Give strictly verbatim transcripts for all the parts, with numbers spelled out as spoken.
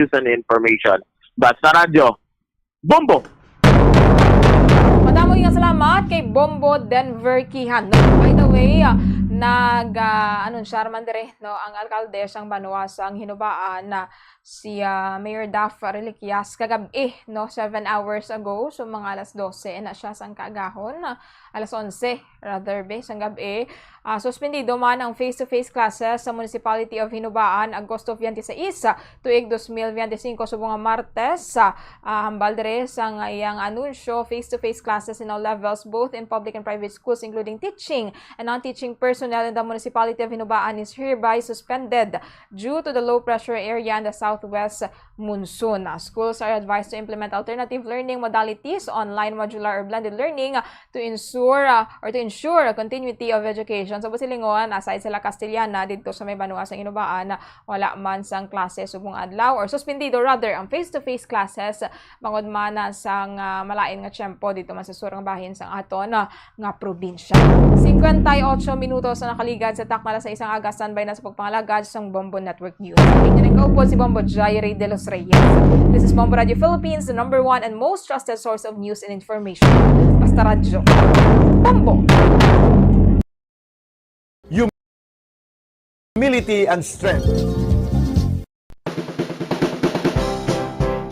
news and information. Basta Radyo, Bombo! Madamo nga salamat kay Bombo Denver Kihan. No, by the way, ah, nag, ah, anunsyar man dire, no, ang alkalde sang banwa sang Hinubaan, na si, ah, Mayor Daph Reliquias kagab-i, no, seven hours ago, so mga alas dose na siya sang kaagahon, ah, alas onse, rather, be, sang gab-i. Ah, suspendido man ang face-to-face classes sa Municipality of Hinubaan, Agosto twenty-six, tuig dos mil veinticinco, subong nga Martes. Ah, hambal diri sang iyang anunsyo, face-to-face classes in all levels, both in public and private schools, including teaching and non-teaching personnel in the Municipality of Hinubaan, is hereby suspended due to the low pressure area and the southwest monsoon. Uh, schools are advised to implement alternative learning modalities, online, modular, or blended learning, uh, to ensure, uh, or to ensure continuity of education. Sa Busilingon, aside sila Castellana didto sa may banwa sang Hinubaan, uh, wala man sang klase subong adlaw, or suspendido rather ang face-to-face classes, bangod man, uh, sang, uh, malain nga tiyempo didto man sa sur nga bahin sang aton, uh, nga probinsya. Cincuenta y ocho minutos na nakaligad sa takna alas sais sang aga. Standby na sa pagpangalagad sang Bombo Network News. Ang inyo nang kaupod si Bombo Jairi de los Reyes. This is Bombo Radio Philippines, the number one and most trusted source of news and information. Basta Radyo, Bombo! Humility and strength.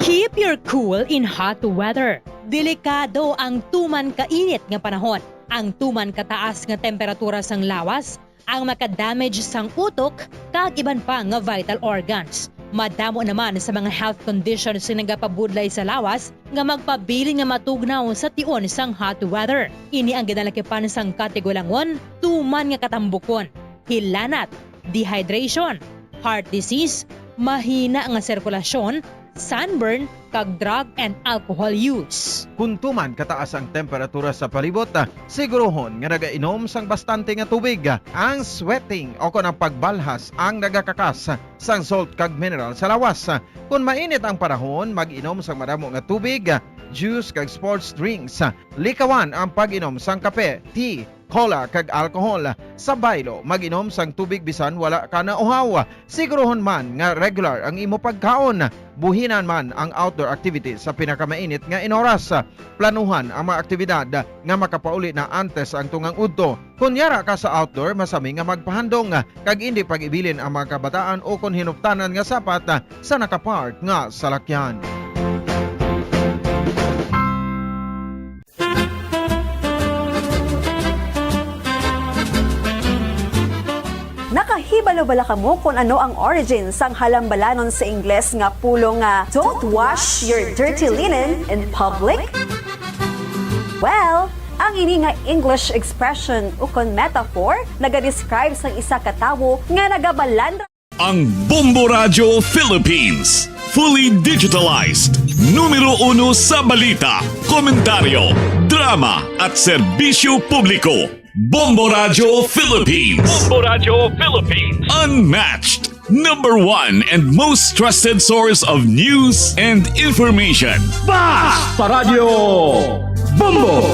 Keep your cool in hot weather. Delikado ang tuman kainit nga panahon. Ang tuman kataas nga temperatura sang lawas, ang makadamage sang utok, kag iban pa nga vital organs. Madamo naman sa mga health conditions nga nagapabudlay sa lawas nga magpabilin nga matugnaw sa tion sang hot weather. Ini ang ginalakipan sang katigulangon, tuman nga katambukon, hilanat, dehydration, heart disease, mahina nga sirkulasyon, sunburn, kag drug and alcohol use. Kon tuman kataas ang temperatura sa palibot, siguruhon nga nagainom sang bastante nga tubig. Ang sweating o kon ang pagbalhas ang nagakakas sang salt kag mineral sa lawas. Kon mainit ang panahon, mag-inom sang madamo nga tubig, juice kag sports drinks. Likawan ang pag-inom sang kape, tea, cola, kag alcohol. Sa baylo, mag-inom sang tubig bisan wala ka nauhaw. Siguruhon man nga regular ang imo pagkaon. Buhinan man ang outdoor activities sa pinakamainit nga inoras. Planuhan ang mga aktibidad nga makapauli na antes ang tungang udto. Kon yara ka sa outdoor, masami nga magpahandong, kag indi pag-ibilin ang mga kabataan ukon hinuptanan nga sapat sa nakapark nga salakyan. Nakahibalo bala kamo kon ano ang origin sang halambalanon sa Ingles nga pulong nga "Don't wash your dirty linen in public"? Well, ang ini nga English expression ukon metaphor nagadescribe sang isa ka tawo nga nagabalandra. Ang Bombo Radyo Philippines, fully digitalized, numero uno sa balita, komentaryo, drama, at serbisyo publiko. Bombo Radyo Philippines. Bombo Radyo Philippines. Unmatched, number one and most trusted source of news and information. Basta Radyo Bombo!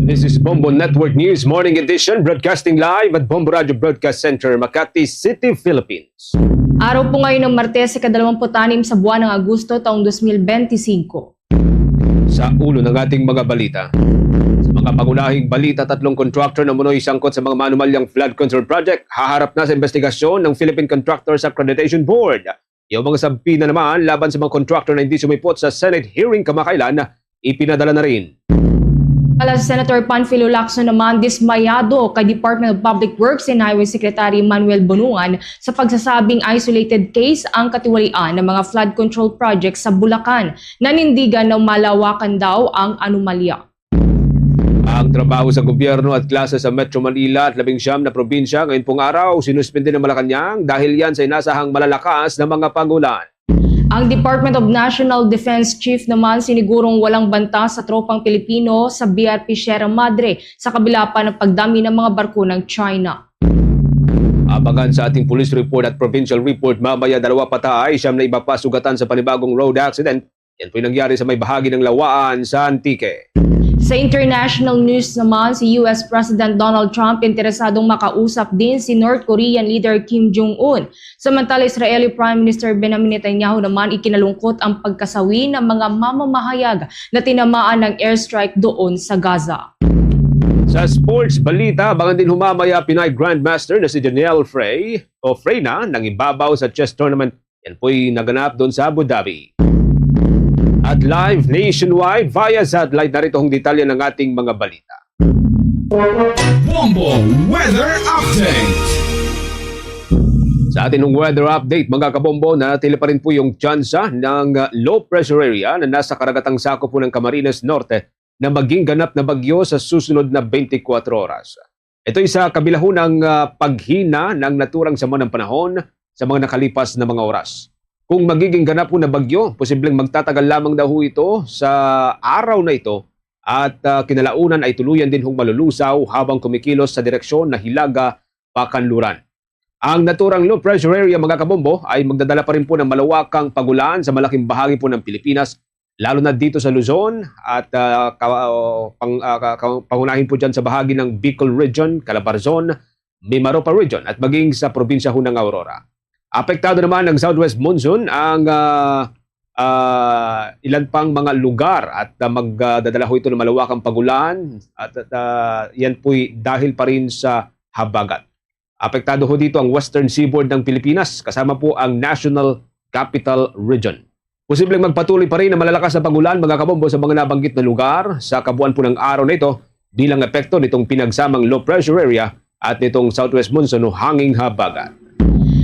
This is Bombo Network News Morning Edition, broadcasting live at Bombo Radyo Broadcast Center, Makati City, Philippines. Araw po ngayon ng Martes, ikadalawamput-anim sa buwan ng Agosto, taong dos mil benti singko. Sa ulo ng ating mga balita. Sa mga pangunahing balita, tatlong contractor na umano'y sangkot sa mga maanumalyang flood control project haharap na sa investigasyon ng Philippine Contractors Accreditation Board. Yung mga subpoena naman laban sa mga contractor na hindi sumipot sa Senate hearing kamakailan, ipinadala na rin. Ala si Senator Panfilo Lacson naman, dismayado kay Department of Public Works and Highway Secretary Manuel Bonuan sa pagsasabing isolated case ang katiwalian ng mga flood control projects sa Bulacan. Nanindigan na malawakan daw ang anomalya. Ang trabaho sa gobyerno at klase sa Metro Manila at labing siyam na probinsya ngayon pong araw sinuspindi ng Malacañang dahil yan sa inasahang malalakas na mga pag-ulan. Ang Department of National Defense Chief naman sinigurong walang banta sa tropang Pilipino sa B R P Sierra Madre sa kabila pa ng pagdami ng mga barko ng China. Abangan sa ating police report at provincial report mamaya, dalawa patay, siyam na iba pa sugatan sa panibagong road accident. Yan po'y nangyari sa may bahagi ng Lawaan sa Antique. Sa international news naman, si U S President Donald Trump interesadong makausap din si North Korean leader Kim Jong-un. Samantala, Israeli Prime Minister Benjamin Netanyahu naman, ikinalungkot ang pagkasawi ng mga mamamahayag na tinamaan ng airstrike doon sa Gaza. Sa sports balita, abangan din humamaya Pinay Grandmaster na si Daniel Frey o Frey na nangibabaw sa chess tournament. Yan po'y naganap doon sa Abu Dhabi. At live nationwide via satellite, narito ang detalye ng ating mga balita. Bombo Weather Update. Sa ating weather update, mga kabombo, nanatili pa rin po yung tsansa ng, uh, low pressure area na nasa karagatang sakop po ng Camarines Norte na maging ganap na bagyo sa susunod na twenty-four oras. Ito'y sa kabilahunang, ah, paghina ng naturang sama ng panahon sa mga nakalipas na mga oras. Kung magiging ganap po na bagyo, posibleng magtatagal lamang daw ho ito sa araw na ito at, ah, kinalaunan ay tuluyan din hong malulusaw habang kumikilos sa direksyon na Hilaga, Pakanluran. Ang naturang low pressure area, mga kabombo, ay magdadala pa rin po ng malawakang pagulan sa malaking bahagi po ng Pilipinas, lalo na dito sa Luzon at, ah, ka-, oh, pang-, ah, ka-, ka-, pangunahin po dyan sa bahagi ng Bicol Region, Calabarzon, Mimaropa Region at maging sa probinsya ho ng Aurora. Apektado naman ng southwest monsoon ang, ah, ah, ilan pang mga lugar at, ah, magdadala ho ito ng malawakang pagulan at, at, ah, yan po'y dahil pa rin sa habagat. Apektado ho dito ang western seaboard ng Pilipinas, kasama po ang National Capital Region. Posibleng magpatuloy pa rin ang malalakas na pagulan, mga kabombo, sa mga nabanggit na lugar sa kabuuan po ng araw na ito bilang epekto nitong pinagsamang low pressure area at nitong southwest monsoon o hanging habagat.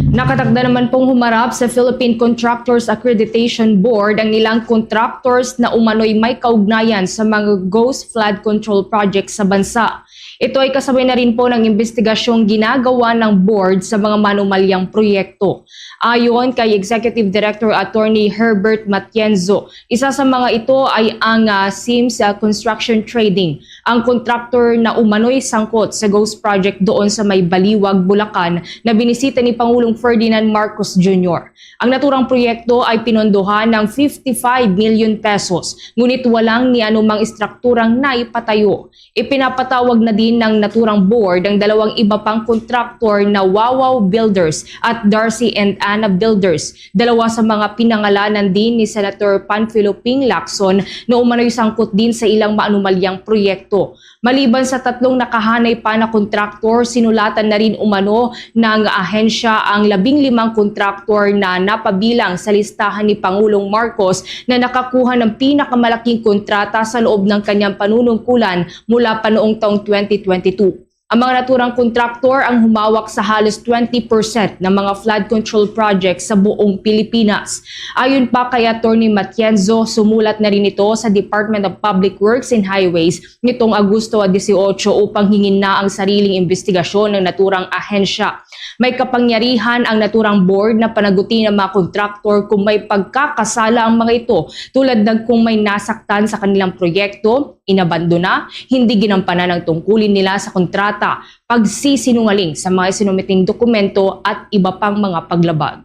Nakatakda naman pong humarap sa Philippine Contractors Accreditation Board ang ilang contractors na umano'y may kaugnayan sa mga ghost flood control projects sa bansa. Ito ay kasabay na rin po ng investigasyong ginagawa ng board sa mga manumalyang proyekto. Ayon kay Executive Director Attorney Herbert Matienzo, isa sa mga ito ay ang, ah, Sims, ah, Construction Trading, ang contractor na umano'y sangkot sa ghost project doon sa may Baliwag, Bulacan, na binisita ni Pangulong Ferdinand Marcos Junior. Ang naturang proyekto ay pinondohan ng fifty-five million pesos, ngunit walang ni anumang istrukturang naipatayo. Ipinapatawag na din ng naturang board ang dalawang iba pang kontraktor na Wawaw Builders at Darcy and Anna Builders, dalawa sa mga pinangalanan din ni Senator Panfilo Ping Lacson na umano'y sangkot din sa ilang maanumalyang proyekto. Maliban sa tatlong nakahanay pa na kontraktor, sinulatan na rin umano ng ahensya ang labing limang kontraktor na napabilang sa listahan ni Pangulong Marcos na nakakuha ng pinakamalaking kontrata sa loob ng kanyang panunungkulan mula pa noong taong twenty twenty-two. Ang mga naturang kontraktor ang humawak sa halos twenty percent ng mga flood control projects sa buong Pilipinas. Ayon pa kay Attorney Matienzo, sumulat na rin ito sa Department of Public Works and Highways nitong Agosto dieciocho upang hingin na ang sariling investigasyon ng naturang ahensya. May kapangyarihan ang naturang board na panagutin ang mga kontraktor kung may pagkakasala ang mga ito, tulad ng kung may nasaktan sa kanilang proyekto, inabandona, hindi ginampanan ang tungkulin nila sa kontrata, pagsisinungaling sa mga sinumiting dokumento at iba pang mga paglabag.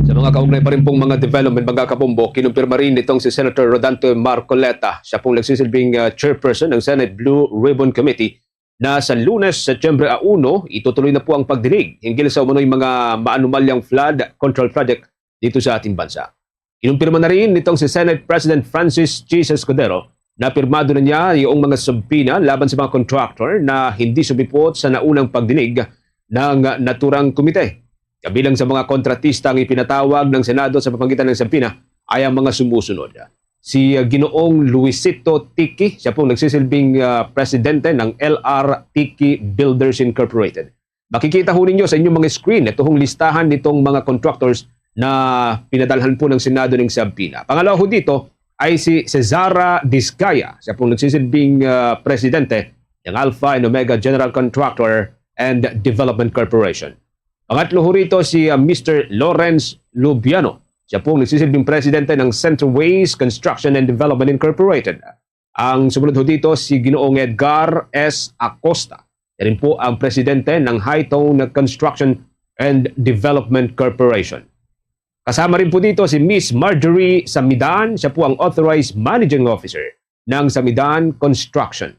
Sa mga kaugnay pa rin pong mga development, mga kabombo, kinumpirma rin nitong si Senator Rodante Marcoleta, siya pong nagsisilbing, ah, chairperson ng Senate Blue Ribbon Committee, na sa Lunes, Setyembre uno, itutuloy na po ang pagdinig hinggil sa umano'y mga maanumalyang flood control project dito sa ating bansa. Kinumpirma na rin nitong si Senate President Francis Chiz Escudero na pirmado na niya yung mga subpoena laban sa mga contractor na hindi sumipot sa naunang pagdinig ng naturang komite. Kabilang sa mga kontratista ang ipinatawag ng Senado sa pamamagitan ng subpoena ay ang mga sumusunod. Si, uh, Ginoong Luisito Tiki, siya pong nagsisilbing, uh, presidente ng L R Tiki Builders Incorporated. Makikita ho ninyo sa inyong mga screen itong listahan nitong mga contractors na pinadalhan po ng Senado ng subpoena. Pangalawa ho dito ay si Cesara Discaya, siya pong nagsisilbing, uh, presidente ng Alpha and Omega General Contractor and Development Corporation. Pangatlo ho rito si, uh, Mister Lawrence Lubiano. Siya pong nagsisilbing presidente ng Centerways Construction and Development Incorporated. Ang sumunod ho dito si Ginoong Edgar S. Acosta. Siya rin po ang presidente ng High Tone Construction and Development Corporation. Kasama rin po dito si Miss Marjorie Samidan, siya po ang Authorized Managing Officer. ng Samidan Construction.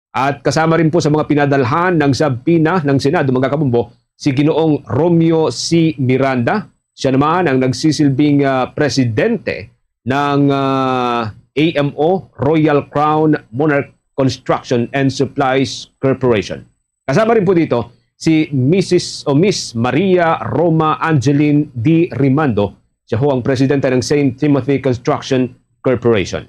At kasama rin po sa mga pinadalhan ng subpoena ng Senado, mga kabombo, si Ginoong Romeo C. Miranda. Siya naman ang nagsisilbing, ah, presidente ng, ah, A M O, Royal Crown Monarch Construction and Supplies Corporation. Kasama rin po dito si Missus o Miss Maria Roma Angeline D. Rimando. Siya ho ang presidente ng Saint Timothy Construction Corporation.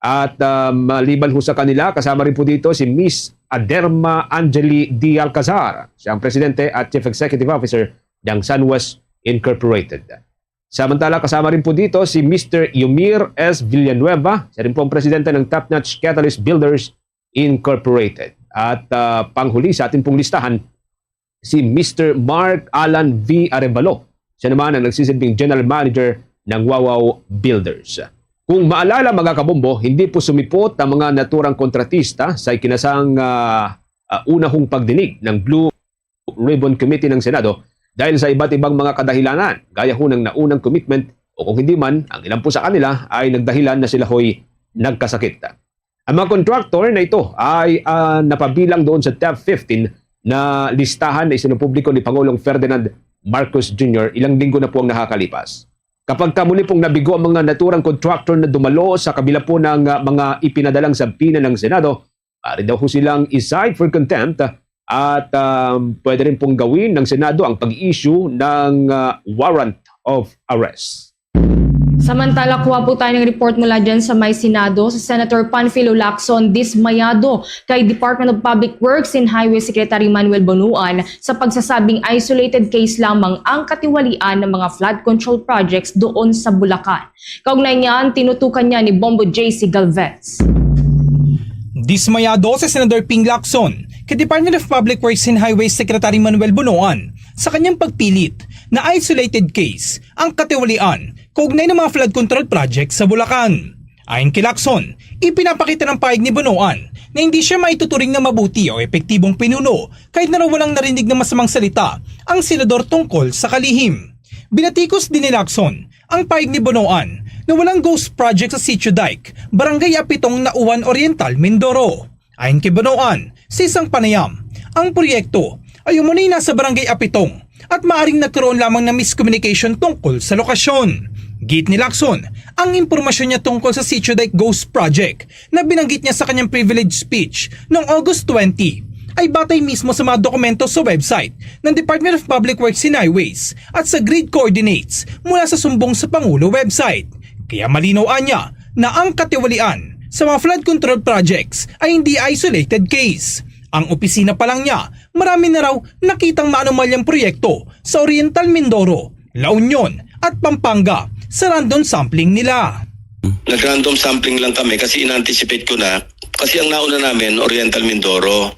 At, ah, maliban ho sa kanila, kasama rin po dito si Miss Aderma Angeli D. Alcazar. Siya ang presidente at chief executive officer ng Sunwest Incorporated. Samantala, kasama rin po dito si Mister Yumir S. Villanueva. Siya rin po ang presidente ng Top Notch Catalyst Builders Incorporated. At, ah, panghuli sa ating pong listahan, si Mister Mark Alan V. Arevalo. Siya naman ang nagsisilbing general manager ng Wawaw Builders. Kung maalala, mga kabombo, hindi po sumipot ang mga naturang kontratista sa ikinasang, ah, ah, unahong pagdinig ng Blue Ribbon Committee ng Senado dahil sa iba't ibang mga kadahilanan, gaya ho ng naunang commitment o kung hindi man, ang ilan po sa kanila ay nagdahilan na sila ho'y nagkasakit. Ang mga kontraktor na ito ay, ah, napabilang doon sa top fifteen na listahan na isinapubliko ni Pangulong Ferdinand Marcos Junior ilang linggo na po ang nakakalipas. Kapag ka muli pong nabigo ang mga naturang kontraktor na dumalo sa kabila po ng, ah, mga ipinadalang subpoena ng Senado, maaari daw ho silang i-cite for contempt at, um, pwede rin pong gawin ng Senado ang pag-issue ng, ah, warrant of arrest. Samantala, kuha po tayo ng report mula dyan sa may Senado. Si Senator Panfilo Lacson dismayado kay Department of Public Works and Highway Secretary Manuel Bonoan sa pagsasabing isolated case lamang ang katiwalian ng mga flood control projects doon sa Bulacan. Kaugnay niyan, tinutukan niya ni Bombo J C Galvez. Dismayado si Senador Ping Lacson kay Department of Public Works and Highways Secretary Manuel Bonoan sa kanyang pagpilit na isolated case ang katiwalian kaugnay ng mga flood control project sa Bulacan. Ayon kay Lacson, ipinapakita ng pahayag ni Bonoan na hindi siya maituturing na mabuti o epektibong pinuno kahit na raw walang narinig na masamang salita ang senador tungkol sa kalihim. Binatikos din ni Lacson ang pahayag ni Bonoan na walang ghost project sa Sitio Dike, Barangay Apitong, Nauan Oriental, Mindoro. Ayon kay Bonoan, sa isang panayam, ang proyekto ay umunay na sa Barangay Apitong at maaring nagkaroon lamang ng miscommunication tungkol sa lokasyon. Giit ni Lacson, ang impormasyon niya tungkol sa Sitio Dike Ghost Project na binanggit niya sa kanyang privilege speech noong August twenty ay batay mismo sa mga dokumento sa website ng Department of Public Works and Highways at sa grid coordinates mula sa Sumbong sa Pangulo website. Kaya malinaw anya na ang katiwalian sa mga flood control projects ay hindi isolated case. Ang opisina pa lang niya, marami na raw nakitang maanomalyang proyekto sa Oriental Mindoro, La Union, at Pampanga sa random sampling nila. Nag-random sampling lang kami kasi in-anticipate ko na. Kasi ang nauna namin, Oriental Mindoro.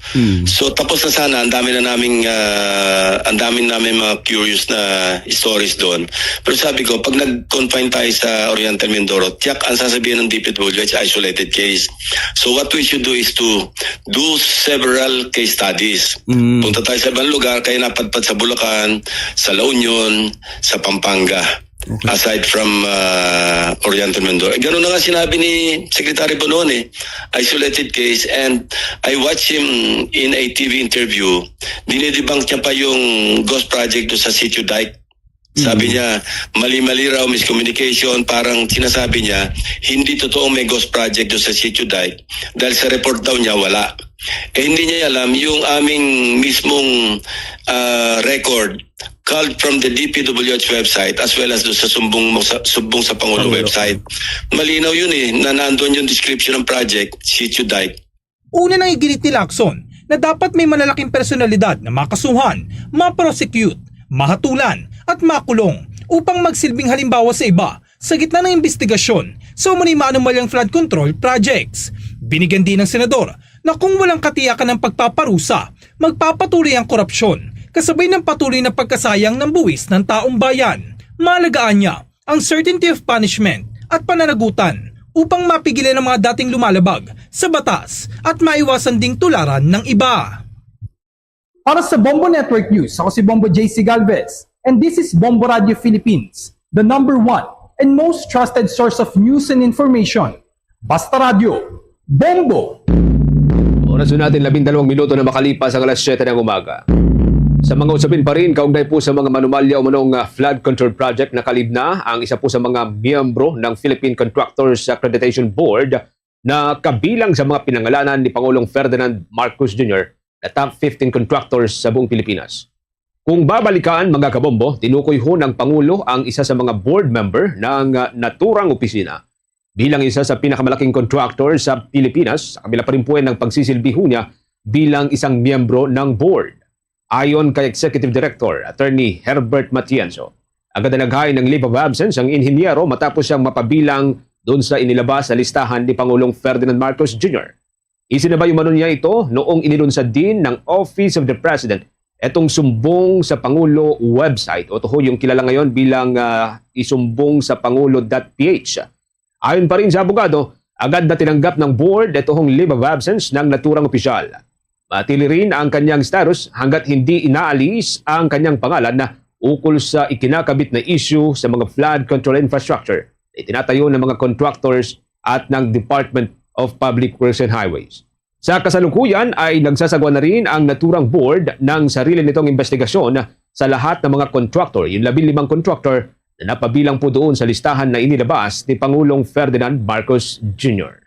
So tapos na sana, ang dami na naming, ah, ang dami namin mga curious na stories doon. Pero sabi ko, pag nag-confine tayo sa Oriental Mindoro, tiyak ang sasabihin ng D P W H, isolated case. So what we should do is to do several case studies. Punta tayo sa ibang lugar, kaya napadpad sa Bulacan, sa La Union, sa Pampanga. Aside from, ah, Oriental Mindoro. Eh, ganun na nga sinabi ni Secretary Bonoan eh, isolated case, and I watch him in a T V interview. Dinidebunk niya pa yung ghost project doon sa Sitio Dike. Sabi niya, mali-mali raw, miscommunication, parang sinasabi niya, hindi totoong may ghost project doon sa Sitio Dike dahil sa report daw niya, wala. Eh, hindi niya alam yung aming mismong, ah, record culled from the D P W H website as well as doon sa Sumbong, sa, Sumbong sa Pangulo website. Malinaw yun eh, na nandun yung description ng project, Sitio Dike. Una nang iginit ni Lacson na dapat may malalaking personalidad na makasuhan, ma-prosecute, mahatulan, at makulong upang magsilbing halimbawa sa iba sa gitna ng imbestigasyon sa umunay maanomalyang flood control projects. Binigyan din ng senador na kung walang katiyakan ng pagpaparusa, magpapatuloy ang korupsyon kasabay ng patuloy na pagkasayang ng buwis ng taong bayan. Maalagaan niya ang certainty of punishment at pananagutan upang mapigilan ang mga dating lumalabag sa batas at maiwasan ding tularan ng iba. Para sa Bombo Network News, ako si Bombo J C Galvez, and this is Bombo Radio Philippines, the number one and most trusted source of news and information. Basta Radio. Bombo! Oras na natin, labindalawang minuto na makalipas ang alas siyete ng umaga. Sa mga usapin pa rin, kaugnay po sa mga manumalya o manong, ah, flood control project, nakalib na ang isa po sa mga miyembro ng Philippine Contractors Accreditation Board na kabilang sa mga pinangalanan ni Pangulong Ferdinand Marcos Junior na top fifteen contractors sa buong Pilipinas. Kung babalikan, mga kabombo, tinukoy ho ng Pangulo ang isa sa mga board member ng, ah, naturang opisina bilang isa sa pinakamalaking contractor sa Pilipinas, sa kabila pa rin po ng pagsisilbi ho niya bilang isang miyembro ng board. Ayon kay Executive Director Attorney Herbert Matienzo, agad na naghain ng leave of absence ang inhinyero matapos siyang mapabilang doon sa inilabas sa listahan ni Pangulong Ferdinand Marcos Junior. Isinabay umano niya ito noong inilunsad din ng Office of the President itong Sumbong sa Pangulo website, o tuho yung kilala ngayon bilang, ah, isumbong sa pangulo dot P H. Ayon pa rin sa abogado, agad na tinanggap ng board itohong leave of absence ng naturang opisyal. Matili rin ang kanyang status hanggat hindi inaalis ang kanyang pangalan na ukol sa ikinakabit na issue sa mga flood control infrastructure na itinatayo ng mga contractors at ng Department of Public Works and Highways. Sa kasalukuyan ay nagsasagawa na rin ang naturang board ng sarili nitong investigasyon sa lahat ng mga contractor, yung labing limang contractor na napabilang po doon sa listahan na inilabas ni Pangulong Ferdinand Marcos Junior.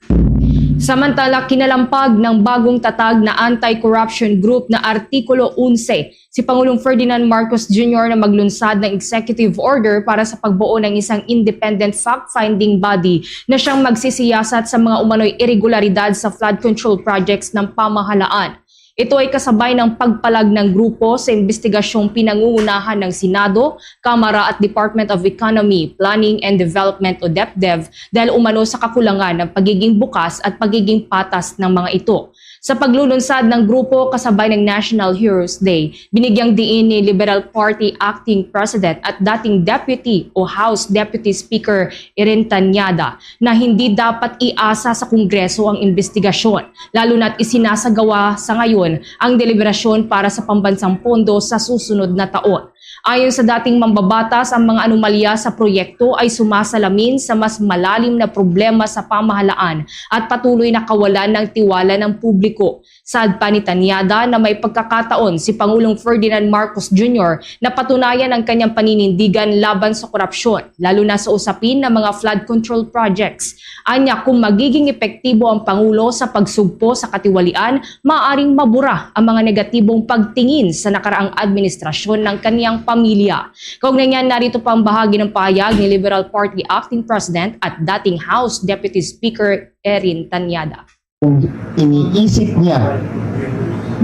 Samantala, kinalampag ng bagong tatag na anti-corruption group na Artikulo Onse si Pangulong Ferdinand Marcos Junior na maglunsad ng executive order para sa pagbuo ng isang independent fact-finding body na siyang magsisiyasat sa mga umano'y iregularidad sa flood control projects ng pamahalaan. Ito ay kasabay ng pagpalag ng grupo sa imbestigasyong pinangungunahan ng Senado, Kamara at Department of Economy, Planning and Development o DepDev dahil umano sa kakulangan ng pagiging bukas at pagiging patas ng mga ito. Sa paglulunsad ng grupo kasabay ng National Heroes Day, binigyang diin ni Liberal Party Acting President at dating Deputy o House Deputy Speaker Erin Tañada na hindi dapat iasa sa Kongreso ang imbestigasyon, lalo na't isinasagawa sa ngayon ang deliberasyon para sa pambansang pondo sa susunod na taon. Ayon sa dating mambabatas, ang mga anomalya sa proyekto ay sumasalamin sa mas malalim na problema sa pamahalaan at patuloy na kawalan ng tiwala ng publiko. Saad pa ni Tañada na may pagkakataon si Pangulong Ferdinand Marcos Junior na patunayan ang kanyang paninindigan laban sa korupsyon, lalo na sa usapin ng mga flood control projects. Anya, kung magiging epektibo ang Pangulo sa pagsugpo sa katiwalian, maaring mabura ang mga negatibong pagtingin sa nakaraang administrasyon ng kaniyang pamilya. Kaugnay niyan, narito pa ang bahagi ng pahayag ni Liberal Party Acting President at dating House Deputy Speaker Erin Tañada. Kung iniisip niya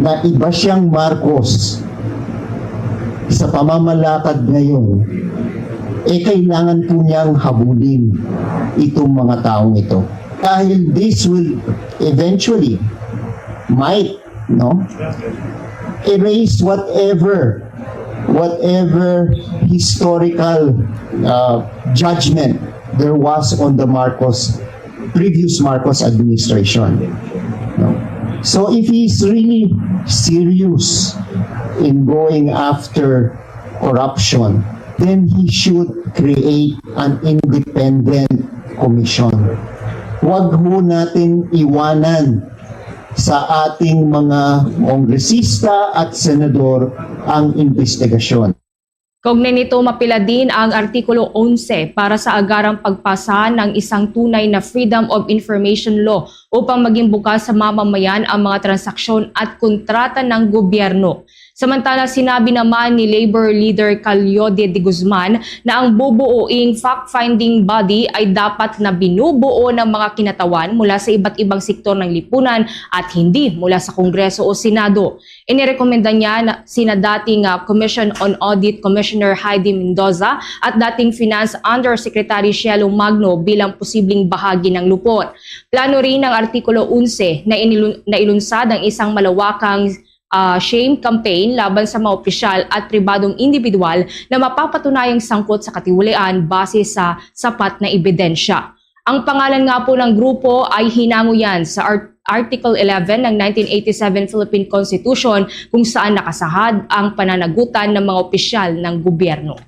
na iba siyang Marcos sa pamamalakad ngayon, eh, kailangan po niyang habulin itong mga taong ito. Dahil this will eventually, might, no, erase whatever, whatever historical, uh, judgment there was on the Marcos, previous Marcos administration. No? So if he's really serious in going after corruption, then he should create an independent commission. Huwag ho natin iwanan sa ating mga kongresista at senador ang investigasyon. Kaugnay nito, mapila din ang Artikulo Onse para sa agarang pagpasa ng isang tunay na Freedom of Information Law upang maging bukas sa mamamayan ang mga transaksyon at kontrata ng gobyerno. Samantala, sinabi naman ni Labor Leader Calliote de Guzman na ang bubuoing fact-finding body ay dapat na binubuo ng mga kinatawan mula sa iba't ibang sektor ng lipunan at hindi mula sa Kongreso o Senado. Inirekomenda niya na sina dating, ah, Commission on Audit Commissioner Heidi Mendoza at dating Finance Undersecretary Cielo Magno bilang posibleng bahagi ng lupon. Plano rin ng Artikulo Onse na inilun-, na ilunsad ang isang malawakang, ah, shame campaign laban sa mga opisyal at pribadong individual na mapapatunayang sangkot sa katiwalian base sa sapat na ebidensya. Ang pangalan nga po ng grupo ay hinango yan sa Art-, Article eleven ng nineteen eighty-seven Philippine Constitution, kung saan nakasahad ang pananagutan ng mga opisyal ng gobyerno.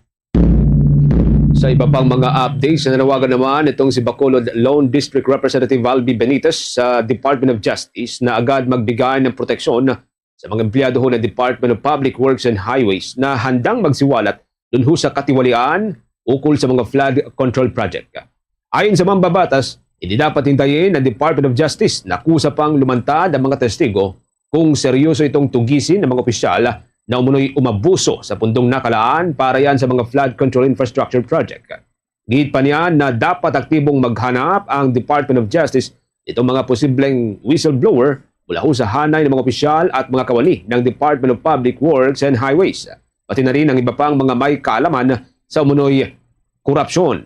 Sa iba pang mga updates, nanawagan naman itong si Bacolod Lone District Representative Albi Benitez sa Department of Justice na agad magbigay ng proteksyon sa mga empleyado ng Department of Public Works and Highways na handang magsiwalat dunho sa katiwalian ukol sa mga flood control project. Ayon sa mambabatas, hindi dapat hintayin ang Department of Justice na kusa pang lumantad ang mga testigo kung seryoso itong tugisin ng mga opisyal na umunoy umabuso sa pundong nakalaan para yan sa mga flood control infrastructure project. Giit pa niya na dapat aktibong maghanap ang Department of Justice nitong mga posibleng whistleblower mula ho sa hanay ng mga opisyal at mga kawani ng Department of Public Works and Highways, pati na rin ang iba pang mga may kaalaman sa umunoy korupsyon.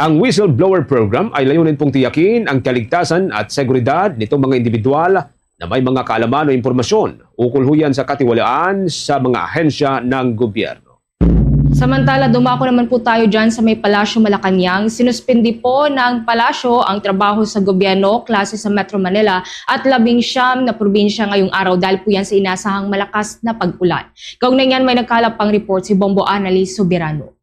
Ang whistleblower program ay layunin pong tiyakin ang kaligtasan at seguridad nitong mga individual na may mga kaalaman o impormasyon ukol ho yan sa katiwalaan sa mga ahensya ng gobyerno. Samantala, dumako naman po tayo dyan sa may Palasyo Malacañang. Sinuspindi po ng Palasyo ang trabaho sa gobyerno, klase sa Metro Manila at labing siyam na probinsya ngayong araw dahil po yan sa inasahang malakas na pag-ulan. Kaugnay niyan, may nagkalap pang report si Bombo Annalise Soberano.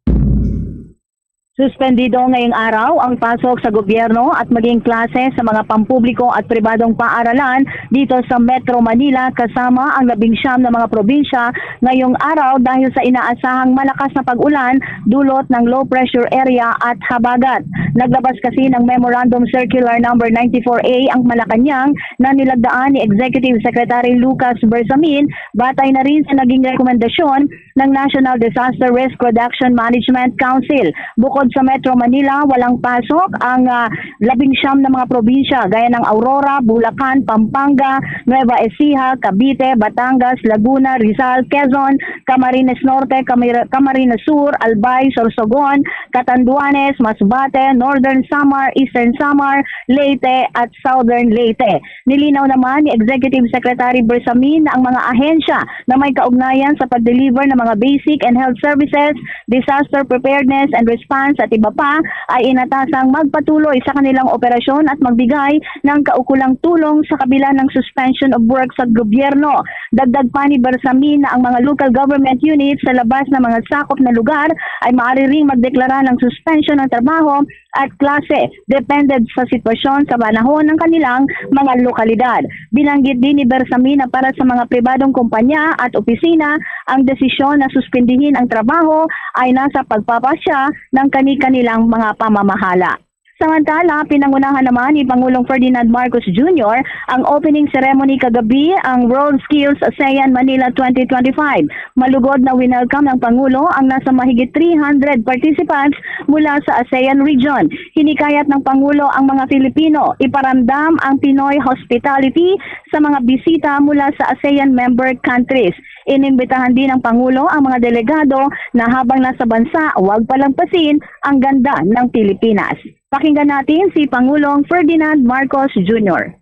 Suspendido ngayong araw ang pasok sa gobyerno at maging klase sa mga pampubliko at pribadong paaralan dito sa Metro Manila, kasama ang labing siyam na mga probinsya ngayong araw dahil sa inaasahang malakas na pag-ulan dulot ng low pressure area at habagat. Naglabas kasi ng Memorandum Circular Number ninety-four A ang Malacañang na nilagdaan ni Executive Secretary Lucas Bersamin batay na rin sa naging rekomendasyon ng National Disaster Risk Reduction Management Council. Bukod sa Metro Manila, walang pasok ang, ah, labing siyam na mga probinsya gaya ng Aurora, Bulacan, Pampanga, Nueva Ecija, Cavite, Batangas, Laguna, Rizal, Quezon, Camarines Norte, Camar-, Camarines Sur, Albay, Sorsogon, Catanduanes, Masbate, Northern Samar, Eastern Samar, Leyte, at Southern Leyte. Nilinaw naman ni Executive Secretary Bersamin na ang mga ahensya na may kaugnayan sa pag-deliver ng mga basic and health services, disaster preparedness and response at iba pa ay inatasang magpatuloy sa kanilang operasyon at magbigay ng kaukulang tulong sa kabila ng suspension of work sa gobyerno. Dagdag pa ni Bersamin na ang mga local government units sa labas ng mga sakop na lugar ay maaari ring magdeklara ng suspension ng trabaho at klase, depende sa sitwasyon sa panahon ng kanilang mga lokalidad. Binanggit din ni Bersamin na para sa mga pribadong kumpanya at opisina, ang desisyon na suspindihin ang trabaho ay nasa pagpapasya ng kani-kanilang mga pamamahala. Samantala, pinangunahan naman ni Pangulong Ferdinand Marcos Junior ang opening ceremony kagabi ang World Skills ASEAN Manila twenty twenty-five. Malugod na winelcome ng Pangulo ang nasa mahigit three hundred participants mula sa ASEAN region. Hinikayat ng Pangulo ang mga Filipino iparamdam ang Pinoy hospitality sa mga bisita mula sa ASEAN member countries. Inimbitahan din ng Pangulo ang mga delegado na habang nasa bansa, huwag palagpasin ang ganda ng Pilipinas. Pakinggan natin si Pangulong Ferdinand Marcos Junior.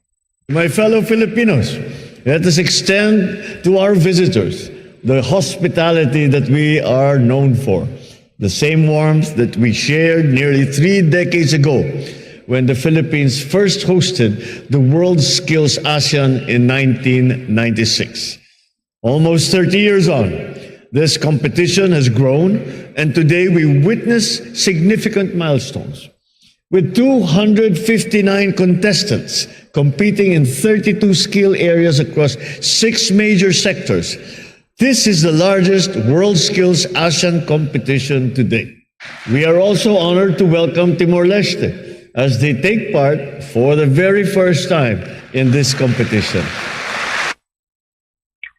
My fellow Filipinos, let us extend to our visitors the hospitality that we are known for, the same warmth that we shared nearly three decades ago when the Philippines first hosted the World Skills ASEAN in nineteen ninety-six. Almost thirty years on, this competition has grown, and today we witness significant milestones. With two hundred fifty-nine contestants competing in thirty-two skill areas across six major sectors, this is the largest World Skills ASEAN competition to date. We are also honored to welcome Timor-Leste as they take part for the very first time in this competition.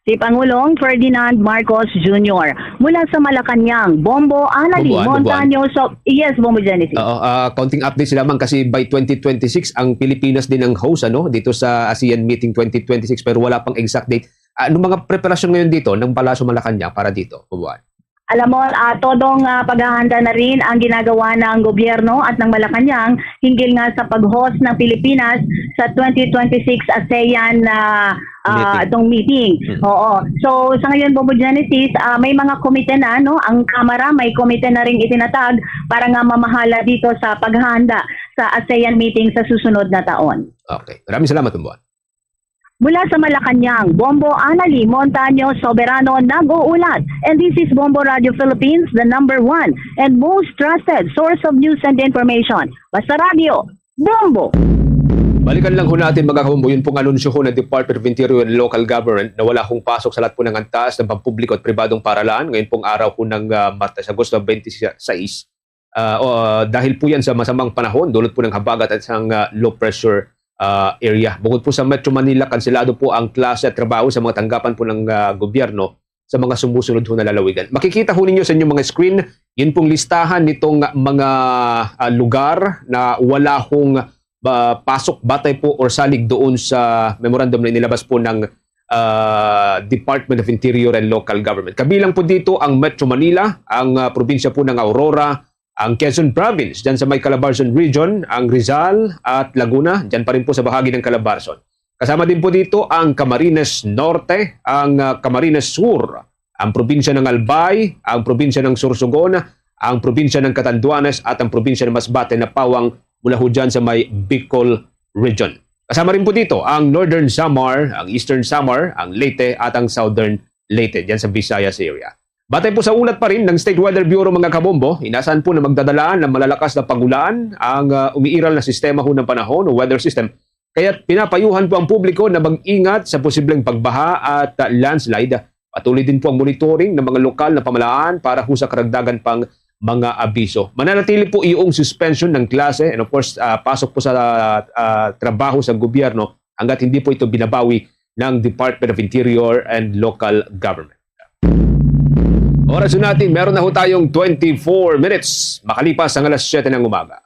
Si Pangulong Ferdinand Marcos Junior mula sa Malacañang, Bombo Anali Bombo An, Bombo An. Montaño. So, yes, Bombo Genesis. Oo, ah, konting update lamang kasi by twenty twenty-six, ang Pilipinas din ang host, ano, dito sa ASEAN Meeting twenty twenty-six, pero wala pang exact date. Anong mga preparasyon ngayon dito ng Palasyo Malacañang para dito, Bombo An? Alam mo, ah, todong, ah, paghahanda na rin ang ginagawa ng gobyerno at ng Malacañang hinggil nga sa pag-host ng Pilipinas sa twenty twenty-six ASEAN na, ah, Meeting. Itong meeting. Hmm. Oo. So, sa ngayon, Bombo Genesis, ah, may mga komite na, no? Ang Kamara may komite na ring itinatag para nga mamahala dito sa paghahanda sa ASEAN meeting sa susunod na taon. Okay. Maraming salamat, Bombo An. Mula sa Malacañang, Bombo Anali Montaño Soberano nag-uulat. And this is Bombo Radio Philippines, the number one and most trusted source of news and information. Basta Radio, Bombo! Balikan lang ho natin, mga kabombo, yun pong anunsyo ho ng Department of Interior and Local Government na wala hong pasok sa lahat po ng antas ng pampubliko at pribadong paaralan ngayon pong araw ho ng ah, Martes, Agosto twenty-six, ah, o, ah, dahil po yan sa masamang panahon, dulot po ng habagat at isang ah, low pressure ah, area. Bukod po sa Metro Manila, kanselado po ang klase at trabaho sa mga tanggapan po ng ah, gobyerno sa mga sumusunod ho na lalawigan. Makikita ho ninyo sa inyong mga screen, yun pong listahan nitong mga ah, lugar na wala hong ah, pasok batay po or salig doon sa memorandum na inilabas po ng ah, Department of Interior and Local Government. Kabilang po dito ang Metro Manila, ang ah, probinsya po ng Aurora, ang Quezon Province, dyan sa may Calabarzon Region, ang Rizal at Laguna, dyan pa rin po sa bahagi ng Calabarzon. Kasama din po dito ang Camarines Norte, ang ah, Camarines Sur, ang probinsya ng Albay, ang probinsya ng Sorsogon, ang probinsya ng Catanduanes at ang probinsya ng Masbate na pawang mula ho dyan sa may Bicol Region. Kasama rin po dito ang Northern Samar, ang Eastern Samar, ang Leyte at ang Southern Leyte dyan sa Visayas area. Batay po sa ulat pa rin ng State Weather Bureau, mga kabombo, inasahan po na magdadala ng malalakas na pagulan ang ah, umiiral na sistema ho ng panahon o weather system. Kaya pinapayuhan po ang publiko na mag-ingat sa posibleng pagbaha at ah, landslide. Patuloy din po ang monitoring ng mga lokal na pamalaan para ho sa karagdagan pang mga abiso. Mananatili po iyong suspension ng klase and of course ah, pasok po sa ah, trabaho sa gobyerno hanggat hindi po ito binabawi ng Department of Interior and Local Government. Oras po natin, meron na ho tayong twenty-four minutes makalipas ang alas siyete ng umaga.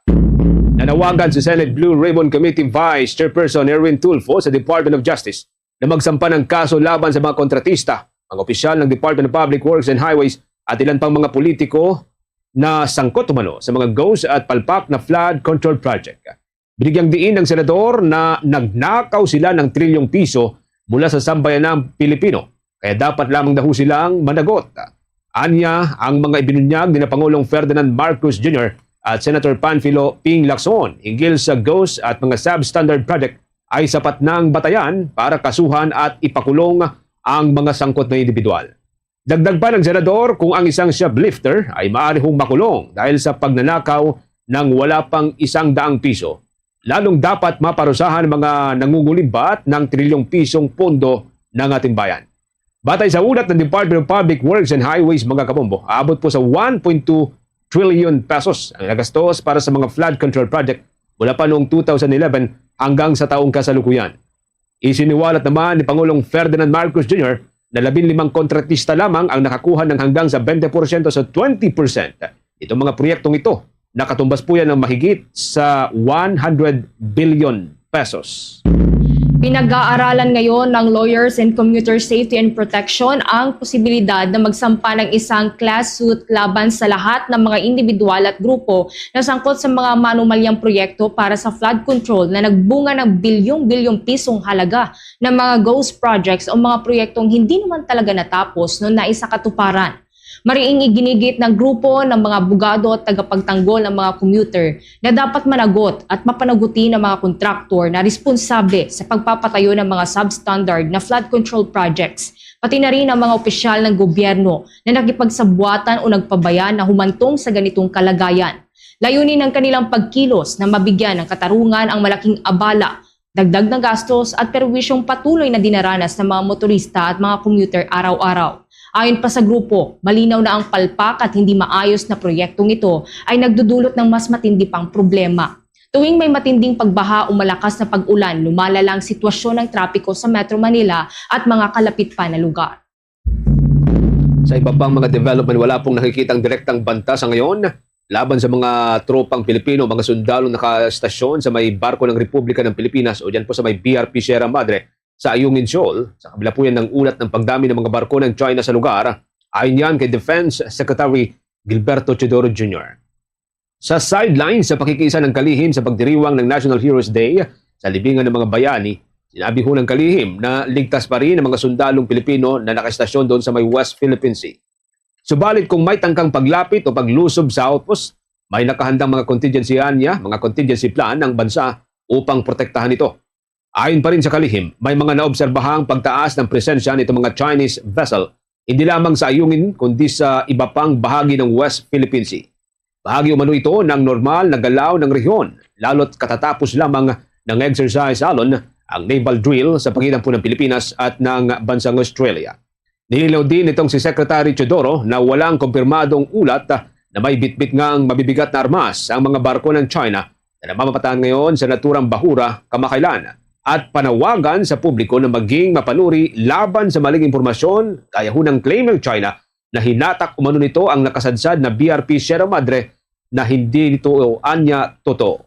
Nanawagan si Senate Blue Ribbon Committee Vice Chairperson Erwin Tulfo sa Department of Justice na magsampa ng kaso laban sa mga kontratista, mga opisyal ng Department of Public Works and Highways at ilan pang mga politiko na sangkot umano sa mga ghost at palpak na flood control project. Binigyang diin ng senador na nagnakaw sila ng trilyong piso mula sa sambayanang Pilipino, kaya dapat lamang daw silang managot. Anya, ang mga ibinunyag ni Pangulong Ferdinand Marcos Junior at Senator Panfilo Ping Lacson hinggil sa ghost at mga substandard project ay sapat nang batayan para kasuhan at ipakulong ang mga sangkot na individual. Dagdag pa ng senador, kung ang isang shoplifter ay maaari hong makulong dahil sa pagnanakaw ng wala pang isang daang piso, lalong dapat maparusahan ang mga nangungulimbat ng trilyong pisong pondo ng ating bayan. Batay sa ulat ng Department of Public Works and Highways, mga kabombo, aabot po sa one point two trillion pesos ang nagastos para sa mga flood control project mula pa noong two thousand eleven hanggang sa taong kasalukuyan. Isiniwalat naman ni Pangulong Ferdinand Marcos Junior na labing limang kontratista lamang ang nakakuha ng hanggang sa twenty percent sa twenty percent. Itong mga proyektong ito, nakatumbas po yan ng mahigit sa one hundred billion pesos. Pinag-aaralan ngayon ng Lawyers in Commuter Safety and Protection ang posibilidad na magsampa ng isang class suit laban sa lahat ng mga individual at grupo na sangkot sa mga manumalyang proyekto para sa flood control na nagbunga ng bilyong-bilyong pisong halaga ng mga ghost projects o mga proyektong hindi naman talaga natapos no naisakatuparan. Mariing iginigit ng grupo ng mga abogado at tagapagtanggol ng mga commuter na dapat managot at mapanaguti ng mga kontraktor na responsable sa pagpapatayo ng mga substandard na flood control projects, pati na rin ang mga opisyal ng gobyerno na nakipagsabuatan o nagpabaya na humantong sa ganitong kalagayan. Layunin ng kanilang pagkilos na mabigyan ng katarungan ang malaking abala, dagdag na gastos at perwisyong patuloy na dinaranas ng mga motorista at mga commuter araw-araw. Ayon pa sa grupo, malinaw na ang palpak at hindi maayos na proyektong ito ay nagdudulot ng mas matindi pang problema. Tuwing may matinding pagbaha o malakas na pag-ulan, lumalala ang sitwasyon ng trapiko sa Metro Manila at mga kalapit pa na lugar. Sa iba pang mga development, wala pong nakikitang direktang banta sa ngayon laban sa mga tropang Pilipino, mga sundalong nakaestasyon sa may barko ng Republika ng Pilipinas o dyan po sa may B R P Sierra Madre sa Ayungin, Seoul. Sa kabila po yan ng ulat ng pagdami ng mga barko ng China sa lugar, ayon yan kay Defense Secretary Gilberto Teodoro Junior. Sa sideline sa pakikiisa ng kalihim sa pagdiriwang ng National Heroes Day sa libingan ng mga bayani, sinabi ho ng kalihim na ligtas pa rin ang mga sundalong Pilipino na nakaestasyon doon sa may West Philippine Sea. Subalit kung may tangkang paglapit o paglusob sa outpost, may nakahandang mga contingency anya, mga contingency plan ang bansa upang protektahan ito. Ayon pa rin sa kalihim, may mga naobserbahang pagtaas ng presensya nitong mga Chinese vessel, hindi lamang sa Ayungin kundi sa iba pang bahagi ng West Philippine Sea. Bahagi umano ito ng normal na galaw ng rehiyon, lalo't katatapos lamang ng exercise alon ang naval drill sa pagitan po ng Pilipinas at ng bansang Australia. Nilinaw din nitong si Secretary Teodoro na walang kumpirmadong ulat na may bitbit ngang mabibigat na armas ang mga barko ng China na namamapatan ngayon sa naturang bahura kamakailan, at panawagan sa publiko na maging mapanuri laban sa maling impormasyon, kaya hunang claim ng China na hinatak umano nito ang nakasadsad na B R P Sierra Madre na hindi nito anya totoo.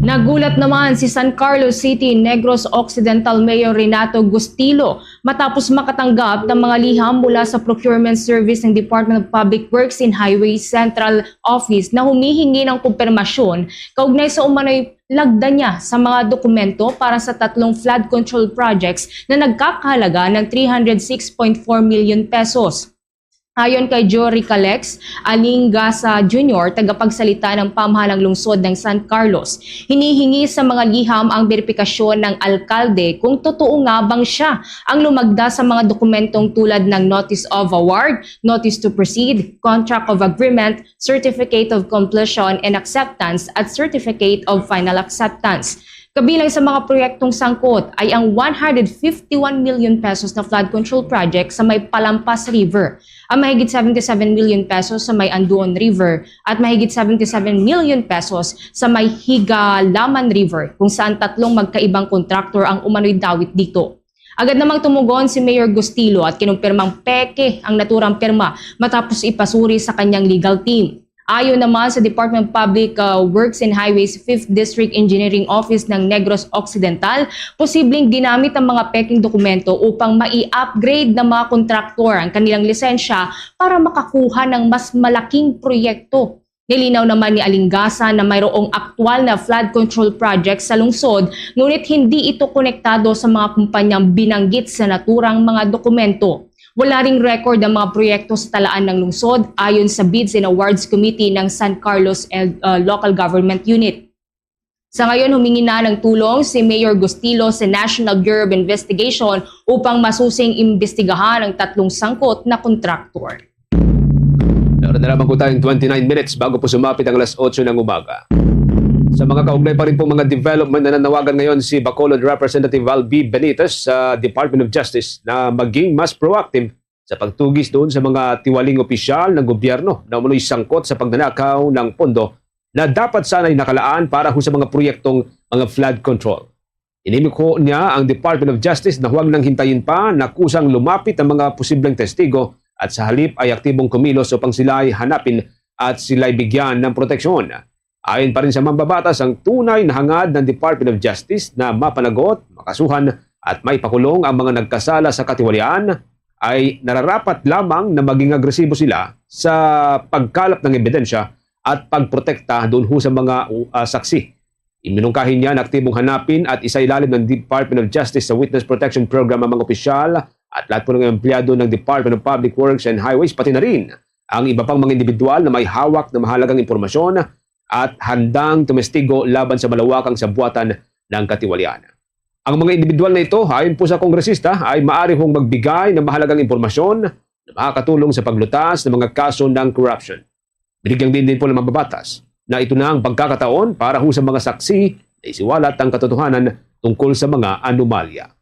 Nagulat naman si San Carlos City Negros Occidental Mayor Renato Gustilo matapos makatanggap ng mga liham mula sa Procurement Service ng Department of Public Works and Highways Central Office na humihingi ng kumpirmasyon kaugnay sa umano'y lagda niya sa mga dokumento para sa tatlong flood control projects na nagkakahalaga ng three hundred six point four million pesos. Ayon kay Jory Calex Alingasa Junior, tagapagsalita ng pamahalang lungsod ng San Carlos, hinihingi sa mga liham ang beripikasyon ng alkalde kung totoo nga bang siya ang lumagda sa mga dokumentong tulad ng Notice of Award, Notice to Proceed, Contract of Agreement, Certificate of Completion and Acceptance, at Certificate of Final Acceptance. Kabilang sa mga proyektong sangkot ay ang one hundred fifty-one million pesos na flood control project sa may Palampas River, ang mahigit seventy-seven million pesos sa may Anduon River, at mahigit seventy-seven million pesos sa may Higalaman River, kung saan tatlong magkaibang kontraktor ang umano'y dawit dito. Agad namang tumugon si Mayor Gustilo at kinumpirmang peke ang naturang pirma matapos ipasuri sa kanyang legal team. Ayon naman sa Department of Public, uh, Works and Highways Fifth District Engineering Office ng Negros Occidental, posibleng ginamit ang mga peking dokumento upang mai-upgrade ng mga kontraktor ang kanilang lisensya para makakuha ng mas malaking proyekto. Nilinaw naman ni Alingasa na mayroong aktual na flood control project sa lungsod, ngunit hindi ito konektado sa mga kumpanyang binanggit sa naturang mga dokumento. Wala ring record ang mga proyekto sa talaan ng lungsod, ayon sa Bids and Awards Committee ng San Carlos, uh, Local Government Unit. Sa ngayon, humingi na ng tulong si Mayor Gustilo sa National Bureau of Investigation upang masusing imbestigahan ang tatlong sangkot na kontraktor. Meron na lamang po tayong twenty-nine minutes bago po sumapit ang alas otso ng umaga. Sa mga kaugnay pa rin po mga development, nananawagan ngayon si Bacolod Representative Albi Benitez sa Department of Justice na maging mas proactive sa pagtugis doon sa mga tiwaling opisyal ng gobyerno na umano'y sangkot sa pagnanakaw ng pondo na dapat sana'y nakalaan para ho sa mga proyektong mga flood control. Inimiko niya ang Department of Justice na huwag nang hintayin pa na kusang lumapit ang mga posibleng testigo at sa halip ay aktibong kumilos upang sila'y hanapin at sila'y bigyan ng proteksyon. Ayon pa rin sa mambabatas, ang tunay na hangad ng Department of Justice na mapanagot, makasuhan at maipakulong ang mga nagkasala sa katiwalian ay nararapat lamang na maging agresibo sila sa pagkalap ng ebidensya at pagprotekta doon ho sa mga, uh, saksi. Iminungkahi niya na aktibong hanapin at isailalim ng Department of Justice sa Witness Protection Program ang mga opisyal at lahat po ng empleyado ng Department of Public Works and Highways, pati na rin ang iba pang mga individual na may hawak na mahalagang impormasyon at handang tumestigo laban sa malawakang sabuatan ng katiwalian. Ang mga individual na ito, ayon po sa kongresista, ay maaari hong magbigay ng mahalagang impormasyon na makakatulong sa paglutas ng mga kaso ng corruption. Binigyang diin din po ng mambabatas na ito na ang pagkakataon para ho sa mga saksi na isiwalat ang katotohanan tungkol sa mga anomalya.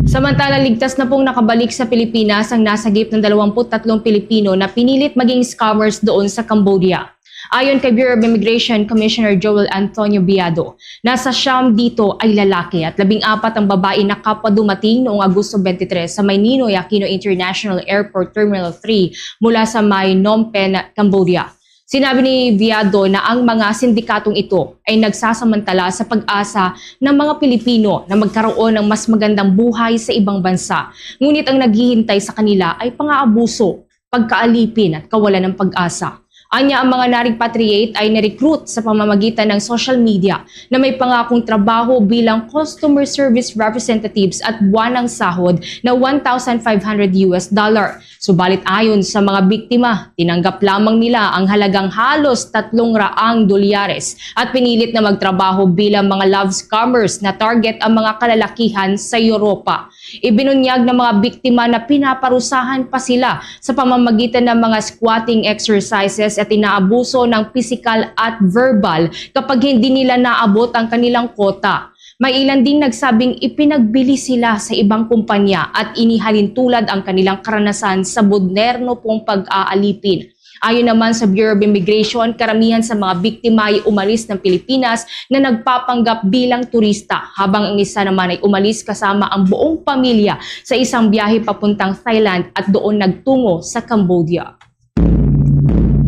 Samantala, ligtas na pong nakabalik sa Pilipinas ang nasagip ng dalawampu't tatlong Pilipino na pinilit maging scammers doon sa Cambodia. Ayon kay Bureau of Immigration Commissioner Joel Antonio Biado, nasa siyam dito ay lalaki at labing apat ang babae na kapwa dumating noong Agosto twenty-three sa may Ninoy Aquino International Airport Terminal three mula sa may Phnom Penh, Cambodia. Sinabi ni Biado na ang mga sindikatong ito ay nagsasamantala sa pag-asa ng mga Pilipino na magkaroon ng mas magandang buhay sa ibang bansa. Ngunit ang naghihintay sa kanila ay pang-aabuso, pagkaalipin at kawalan ng pag-asa. Anya, ang mga na-repatriate ay na-recruit sa pamamagitan ng social media na may pangakong trabaho bilang customer service representatives at buwanang sahod na one thousand five hundred U S dollar. Subalit, ayon sa mga biktima, tinanggap lamang nila ang halagang halos tatlong raang dolyares at pinilit na magtrabaho bilang mga love scammers na target ang mga kalalakihan sa Europa. Ibinunyag ng mga biktima na pinaparusahan pa sila sa pamamagitan ng mga squatting exercises at inaabuso ng pisikal at verbal kapag hindi nila naabot ang kanilang kota. May ilan ding nagsabing ipinagbili sila sa ibang kumpanya at inihalintulad ang kanilang karanasan sa moderno pong pag-aalipin. Ayon naman sa Bureau of Immigration, karamihan sa mga biktima ay umalis ng Pilipinas na nagpapanggap bilang turista, habang ang isa naman ay umalis kasama ang buong pamilya sa isang biyahe papuntang Thailand at doon nagtungo sa Cambodia.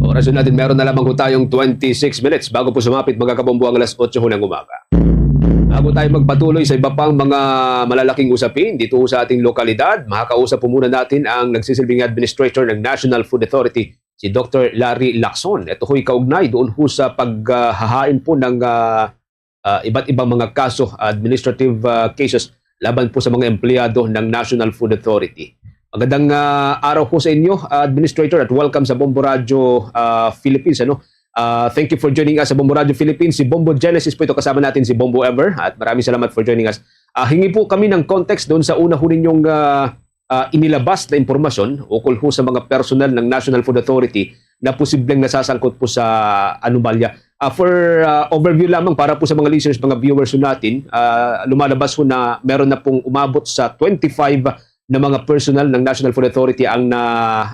Oras natin, meron na lamang po tayong twenty-six minutes bago po sumapit, mga kabombo, ang alas otso ng umaga. Bago tayo magpatuloy sa iba pang mga malalaking usapin dito sa ating lokalidad, makakausap po muna natin ang nagsisilbing administrator ng National Food Authority, si Doctor Larry Lacson. Ito ho'y kaugnay doon ho sa paghahain po ng ah, ah, iba't ibang mga kaso, administrative ah, cases laban po sa mga empleyado ng National Food Authority. Magandang ah, araw po sa inyo, ah, Administrator, at welcome sa Bombo Radyo ah, Philippines. Ano? Ah, thank you for joining us sa Bombo Radyo Philippines. Si Bombo Genesis po ito, kasama natin si Bombo Ever, at maraming salamat for joining us. Ah, hingi po kami ng context doon sa una ho ninyong ah, ah, inilabas na impormasyon ukol ho sa mga personnel ng National Food Authority na posibleng nasasangkot po sa anomalya. Ah, for ah, overview lamang para po sa mga listeners, mga viewers ho natin, ah, lumalabas ho na meron na pong umabot sa twenty-five na mga personnel ng National Food Authority ang na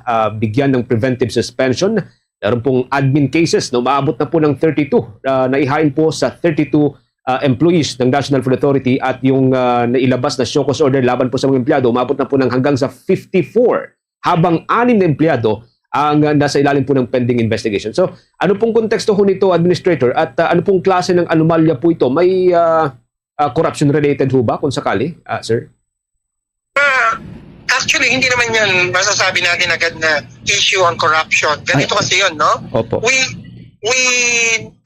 ah, bigyan ng preventive suspension. Meron pong admin cases na umaabot na po ng thirty-two, ah, naihain po sa thirty-two ah, employees ng National Food Authority, at yung ah, nailabas na show cause order laban po sa mga empleyado, umabot na po ng hanggang sa fifty-four, habang anim na empleyado ang ah, nasa ilalim po ng pending investigation. So, ano pong konteksto ho nito, Administrator, at ah, ano pong klase ng anomalya po ito? May ah, ah, corruption related ho ba, kung sakali, ah, sir? Ah, actually, hindi naman yan masasabi natin agad na issue ang corruption. Ganito kasi yun, no? Opo. We we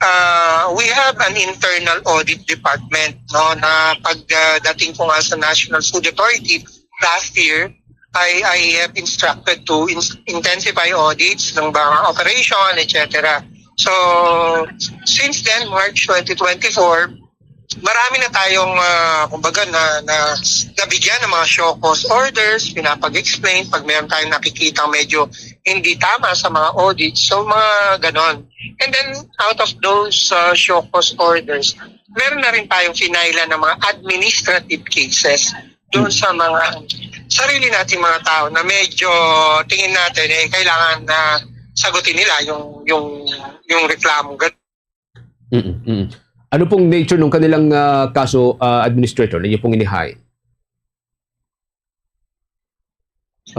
uh, we have an internal audit department, no, na pagdating ko nga sa National Food Authority last year, I I have instructed to in- intensify audits ng mga operation, et cetera. So, since then, March twenty twenty-four, marami na tayong, ah, kumbaga, na, na nabigyan ng mga show cause orders, pinapag-explain pag meron tayong nakikita medyo hindi tama sa mga audits. So, mga ganon. And then, out of those uh, show cause orders, meron na rin tayong finailan ng mga administrative cases doon sa mga sarili nating mga tao na medyo tingin natin eh kailangan na sagutin nila yung yung yung reklamo. Mm-mm. Ano pong nature ng kanilang ah, kaso, ah, Administrator, na inyo pong inihain?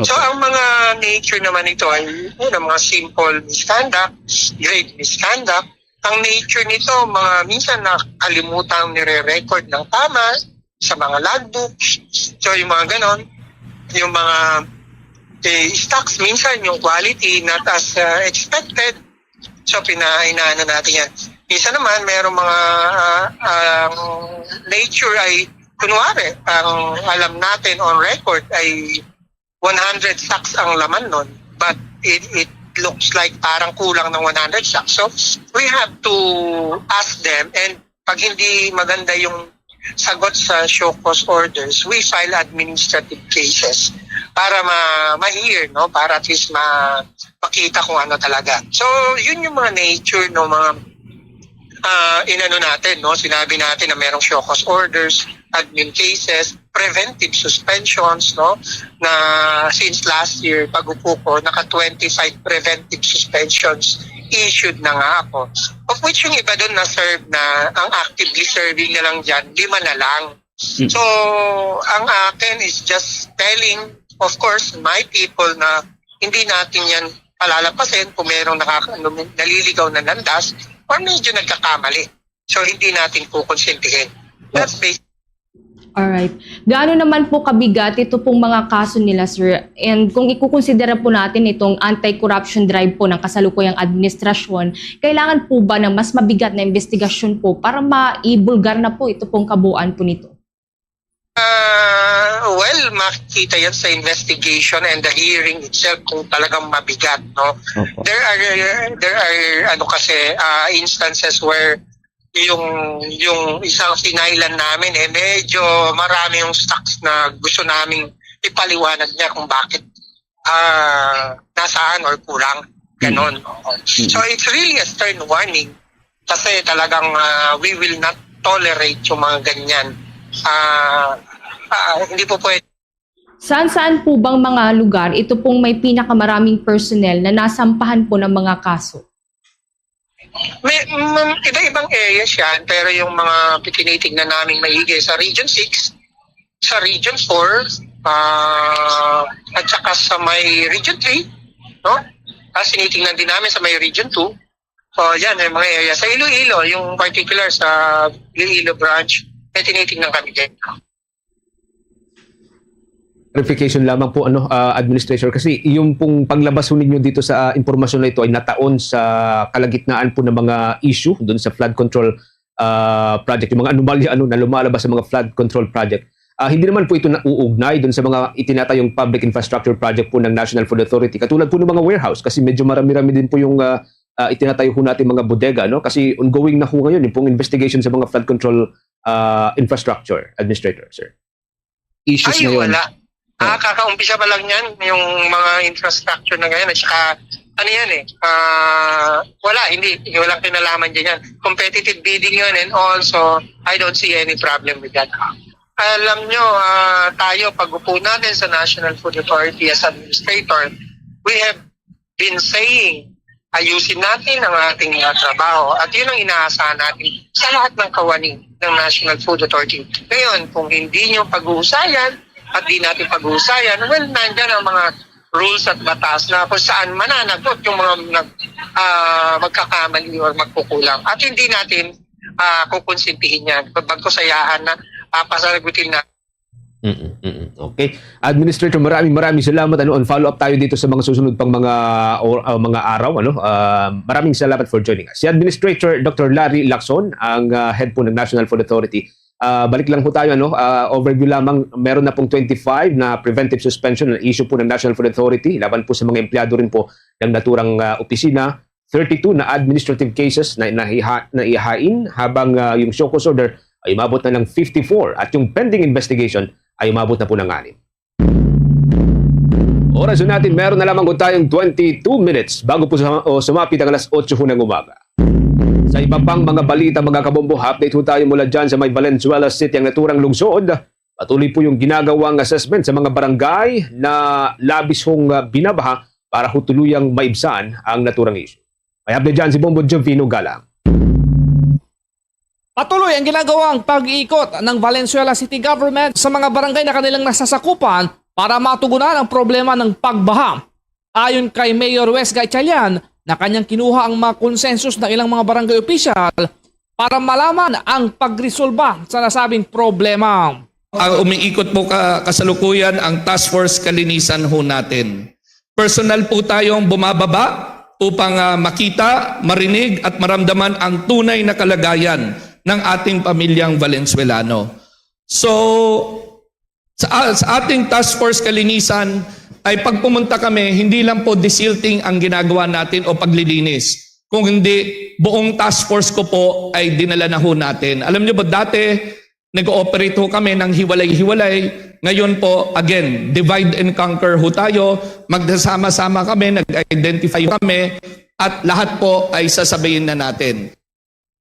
So ang mga nature naman nito ay una, mga simple misconduct, grave misconduct. Ang nature nito, mga minsan nakalimutan nire-record ng tama sa mga logbooks. So yung mga ganon, yung mga eh, stocks, minsan yung quality not as uh, expected. So pinainaano natin yan. Minsan naman, mayroong mga uh, ang nature ay, kunwari, ang alam natin on record ay one hundred sacks ang laman nun, but it, it looks like parang kulang ng one hundred sacks. So we have to ask them, and pag hindi maganda yung sagot sa show cause orders, we file administrative cases para ma ma-hear, no, para at least ma makita kung ano talaga. So yun yung mga nature ng mga ah, inano natin, no, sinabi natin na merong show cause orders, admin cases, preventive suspensions, no, na since last year, pag-upo ko, naka twenty-five preventive suspensions issued na nga ako. Of which yung iba doon na-serve na, ang actively serving na lang dyan, lima na lang. So, ang akin is just telling, of course, my people na hindi natin yan palalapasin kung merong nakaka- naliligaw na landas or medyo nagkakamali. So, hindi natin kukonsintihin. That's basically Alright. Gaano naman po kabigat ito pong mga kaso nila, sir? And kung ikukonsidera po natin itong anti-corruption drive po ng kasalukuyang administrasyon, kailangan po ba ng mas mabigat na investigasyon po para maibulgar na po ito pong kabuuan po nito? Uh, well, makikita yan sa investigation and the hearing itself kung talagang mabigat, no? Opo. There are there are ano kasi uh, instances where yung yung isang finailan namin eh medyo marami yung stocks na gusto naming ipaliwanag niya kung bakit ah nasaan or kulang ganon. Oo. So it's really a stern warning kasi talagang ah, we will not tolerate yung mga ganyan. Ah ah, hindi po pwede Saan-saan po bang mga lugar ito pong may pinakamaraming personnel na nasampahan po ng mga kaso? May mm, iba-ibang areas yan, pero yung mga tinitingnan naming maigi sa Region six, sa Region four, ah, at saka sa may Region three, no? Tapos tinitingnan din namin sa may Region two. So, yan, may mga area. Sa Iloilo, yung particular sa Iloilo branch, may tinitingnan kami din. Clarification lamang po, ano, ah, Administrator, kasi yung pong paglabas ho ninyo dito sa impormasyon na ito ay nataon sa kalagitnaan po ng mga issue doon sa flood control ah, project, yung mga anomalya, ano, na lumalabas sa mga flood control project. Ah, hindi naman po ito nauugnay doon sa mga itinatayong public infrastructure project po ng National Food Authority, katulad po ng mga warehouse, kasi medyo marami-rami din po yung ah, ah, itinatayo po natin mga bodega, no? Kasi ongoing na po ngayon yung pong investigation sa mga flood control ah, infrastructure, Administrator, sir. Issues Ay, ngayon. wala. Ah, kakaumpisa pa lang yan, yung mga infrastructure na ngayon, at saka, ano yan eh, ah, wala, hindi, walang kinalaman dyan yan. Competitive bidding yun, and also, I don't see any problem with that. Alam nyo, ah, tayo, pag-upo natin sa National Food Authority as administrator, we have been saying, ayusin natin ang ating ah, trabaho. At yun ang inaasahan natin sa lahat ng kawani ng National Food Authority. Ngayon, kung hindi nyo pag-uusayan at di natin pag-uusayan, well, nandyan ang mga rules at batas na kung saan mananagot yung mga nag, ah, magkakamali or magkukulang. At hindi natin ah, kukonsintihin yan. Pag ko sayahan na, ah, pasalagutin na. Mm-mm, mm-mm. Okay. Administrator, maraming maraming salamat. Ano, on follow up tayo dito sa mga susunod pang mga or, uh, mga araw, ano. Uh, maraming salamat for joining us. Si Administrator Doctor Larry Lacson, ang uh, head po ng National Food Authority. Uh, balik lang po tayo, ano, uh, overview lamang, meron na pong twenty-five na preventive suspension na issue po ng National Food Authority laban po sa mga empleyado rin po ng naturang uh, opisina. Thirty-two na administrative cases na nahiha, naihain, habang uh, yung show cause order ay umabot na ng fifty-four at yung pending investigation ay umabot na po ng anim. Oras natin, meron na lamang po tayong twenty-two minutes bago po sa, o, sumapit ang alas otso po ng umaga. Sa iba pang mga balita, mga kabombo, update po tayo mula dyan sa may Valenzuela City, ang naturang lungsod. Patuloy po yung ginagawang assessment sa mga barangay na labis hong uh, binabaha para ho tuluyang maibsan ang naturang issue. May update dyan si Bombo Jovino Galang. Patuloy ang ginagawang pag-iikot ng Valenzuela City Government sa mga barangay na kanilang nasasakupan para matugunan ang problema ng pagbaha. Ayon kay Mayor Wes Gatchalian, na kanyang kinuha ang mga konsensus ng ilang mga barangay opisyal para malaman ang pagresolba sa nasabing problema. Ang umiikot po ka, kasalukuyan ang Task Force Kalinisan ho natin. Personal po tayong bumababa upang ah, makita, marinig at maramdaman ang tunay na kalagayan ng ating pamilyang Valenzuelano. So, sa, sa ating Task Force Kalinisan ay pag pumunta kami, hindi lang po desilting ang ginagawa natin o paglilinis, kung hindi buong task force ko po ay dinala na ho natin. Alam niyo ba, dati nag-ooperate ho kami ng hiwalay-hiwalay. Ngayon po, again, divide and conquer ho tayo. Magsasama-sama kami, nag-identify ho kami, at lahat po ay sasabihin na natin.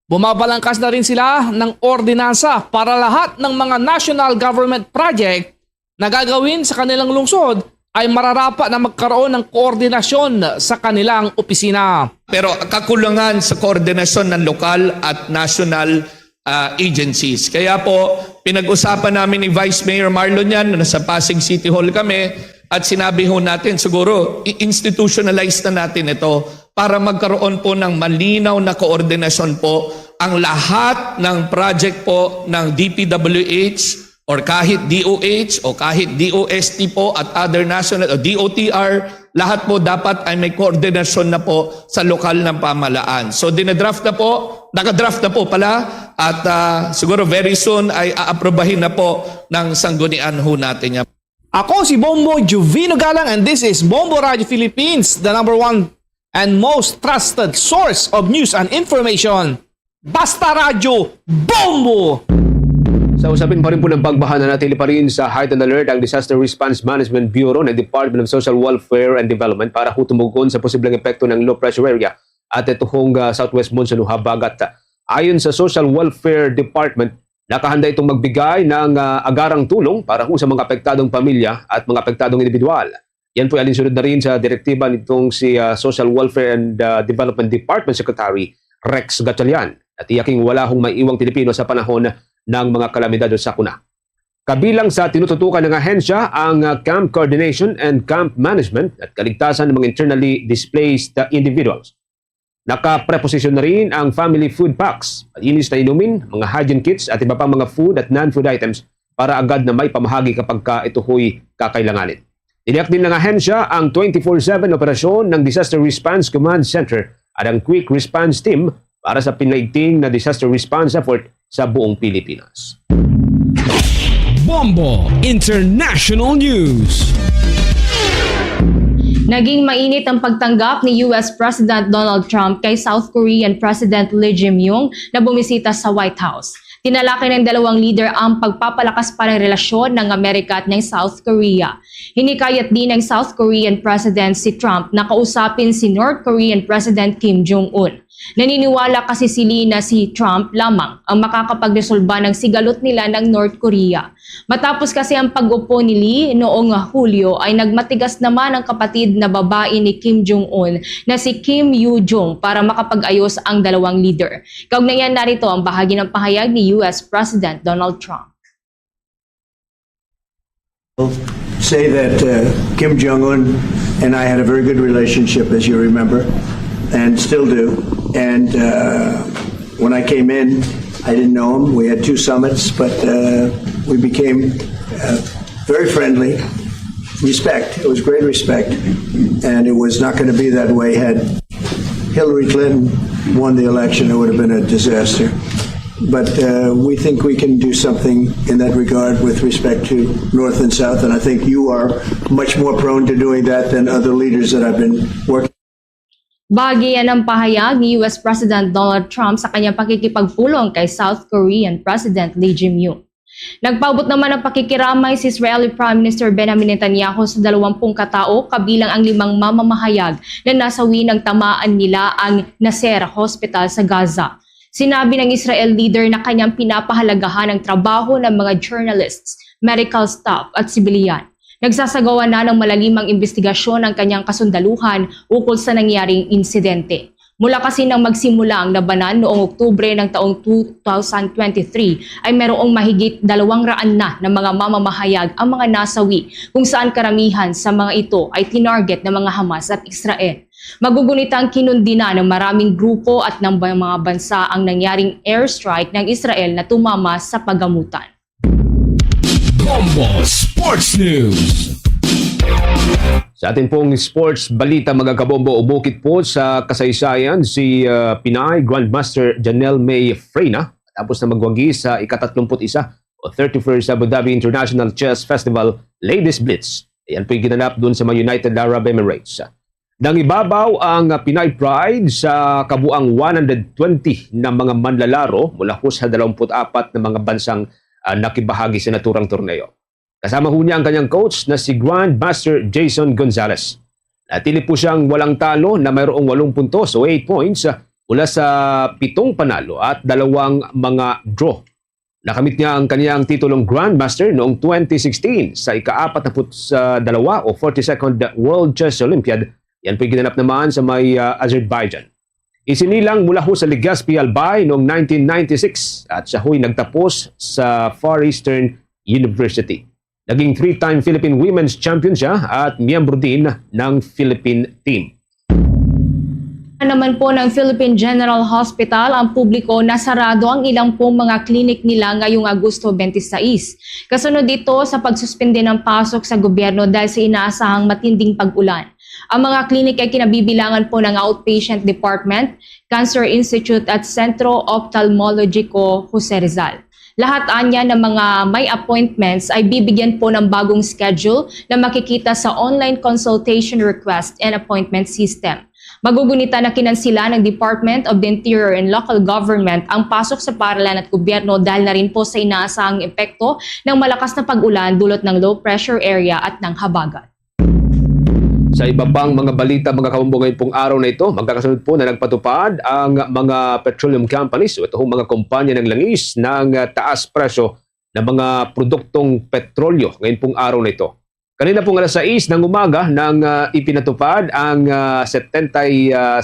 Bumabalangkas na rin sila ng ordinansa para lahat ng mga national government project na gagawin sa kanilang lungsod ay mararapa na magkaroon ng koordinasyon sa kanilang opisina. Pero kakulangan sa koordinasyon ng lokal at national ah, agencies. Kaya po, pinag-usapan namin ni Vice Mayor Marlon yan, nasa Pasig City Hall kami, at sinabi ho natin, siguro, i-institutionalize na natin ito para magkaroon po ng malinaw na koordinasyon po ang lahat ng project po ng D P W H, or kahit D O H o kahit D O S T po at other national o D O T R, lahat po dapat ay may koordinasyon na po sa lokal ng pamahalaan. So dinadraft na po, nakadraft na po pala at ah, siguro very soon ay aaprubahin na po ng sanggunian ho natin yan. Ako si Bombo Juvino Galang and this is Bombo Radio Philippines, the number one and most trusted source of news and information. Basta Radyo, Bombo! Sa usapin pa rin po ng pagbaha, nanatili pa rin sa heightened alert ang Disaster Response Management Bureau ng Department of Social Welfare and Development para ho tumugon sa posibleng epekto ng low pressure area at ito hong ah, southwest monsoon o habagat. Ayon sa Social Welfare Department, nakahanda itong magbigay ng ah, agarang tulong para ho sa mga apektadong pamilya at mga apektadong individual. Yan po ay alinsunod na rin sa direktiba nitong si ah, Social Welfare and ah, Development Department Secretary Rex Gatchalian na tiyaking wala hong maiiwang Pilipino sa panahon ng mga kalamidad o sakuna. Kabilang sa tinututukan ng ahensya ang ah, camp coordination and camp management at kaligtasan ng mga internally displaced ah, individuals. Nakapreposisyon na rin ang family food packs, malinis na inumin, mga hygiene kits at iba pang mga food at non-food items para agad na may pamahagi kapag ka ito ho'y kakailanganin. Tiniyak din ng ahensya ang twenty-four seven operasyon ng Disaster Response Command Center at ang Quick Response Team para sa pinaigting na disaster response effort sa buong Pilipinas. Bombo International News. Naging mainit ang pagtanggap ni U S President Donald Trump kay South Korean President Lee Jae-myung na bumisita sa White House. Tinalakay ng dalawang leader ang pagpapalakas pa ng relasyon ng Amerika at ng South Korea. Hinikayat din ng South Korean President si Trump na kausapin si North Korean President Kim Jong-un. Naniniwala kasi si Lee na si Trump lamang ang makakapagresolba ng sigalot nila ng North Korea. Matapos kasi ang pag-upo ni Lee noong Hulyo ay nagmatigas naman ang kapatid na babae ni Kim Jong-un na si Kim Yo Jong para makapag-ayos ang dalawang leader. Kaugnay niyan, narito ang bahagi ng pahayag ni U S President Donald Trump. Say that uh, Kim Jong Un and I had a very good relationship, as you remember, and still do. And uh, when I came in, I didn't know him. We had two summits, but uh, we became uh, very friendly. Respect. It was great respect. And it was not going to be that way had Hillary Clinton won the election. It would have been a disaster. But uh, we think we can do something in that regard with respect to North and South. And I think you are much more prone to doing that than other leaders that I've been working. Bahagi yan ang pahayag ni U S President Donald Trump sa kanyang pakikipagpulong kay South Korean President Lee Jae-myung. Nagpaabot naman ang pakikiramay si Israeli Prime Minister Benjamin Netanyahu sa dalawampung katao, kabilang ang limang mamamahayag na nasawi nang tamaan nila ang Nasser Hospital sa Gaza. Sinabi ng Israel leader na kanyang pinapahalagahan ang trabaho ng mga journalists, medical staff at sibilyan. Nagsasagawa na ng malalimang imbestigasyon ang kanyang kasundaluhan ukol sa nangyaring insidente. Mula kasi nang magsimula ang labanan noong Oktubre ng taong two thousand twenty-three, ay mayroong mahigit dalawang raan na ng mga mamamahayag ang mga nasawi, kung saan karamihan sa mga ito ay tinarget ng mga Hamas at Israel. Magugunita ang kinundina ng maraming grupo at ng mga bansa ang nangyaring airstrike ng Israel na tumama sa paggamutan. Bombo Sports News. Sa atin pong sports balita, mga kabombo, umukit po sa kasaysayan si uh, Pinay Grandmaster Janelle May Freyna tapos na magwagi sa ikatatlumput isa o thirty-first Abu Dhabi International Chess Festival Ladies Blitz. Yan po'y ginanap doon sa mga United Arab Emirates. Nangibabaw ang Pinay Pride sa kabuang one hundred twenty na mga manlalaro mula ho sa dalawampu't apat na mga bansang uh, nakibahagi sa naturang torneo. Kasama ho niya ang kanyang coach na si Grandmaster Jason Gonzalez. Natili po siyang walang talo na mayroong walong puntos o eight points mula sa pitong panalo at dalawang mga draw. Nakamit niya ang kanyang titulong Grandmaster noong twenty sixteen sa ikaapat na put sa dalawa o forty-second World Chess Olympiad. Yan po'y ginanap naman sa may uh, Azerbaijan. Isinilang mula ho sa Legazpi, Albay noong nineteen ninety-six at siya ho'y nagtapos sa Far Eastern University. Naging three-time Philippine Women's Champion siya at miyembro din ng Philippine team. Naman po ng Philippine General Hospital, ang publiko nasarado ang ilang pong mga clinic nila ngayong Agosto twenty-six. Kasunod ito sa pagsuspende ng pasok sa gobyerno dahil sa inaasahang matinding pag-ulan. Ang mga clinic ay kinabibilangan po ng Outpatient Department, Cancer Institute at Centro Ophthalmologico Jose Rizal. Lahat anya ng mga may appointments ay bibigyan po ng bagong schedule na makikita sa online consultation request and appointment system. Magugunita na kinansila ng Department of the Interior and Local Government ang pasok sa paaralan at gobyerno dahil na rin po sa inaasahang epekto ng malakas na pag-ulan dulot ng low pressure area at ng habagat. Sa iba pang mga balita, mga kabombo, ngayon pong araw na ito, magkakasunod po na nagpatupad ang mga petroleum companies o itong mga kumpanya ng langis ng ah, taas presyo ng mga produktong petrolyo ngayon pong araw na ito. Kanina pong alas sais ng umaga nang ah, ipinatupad ang ah, setenta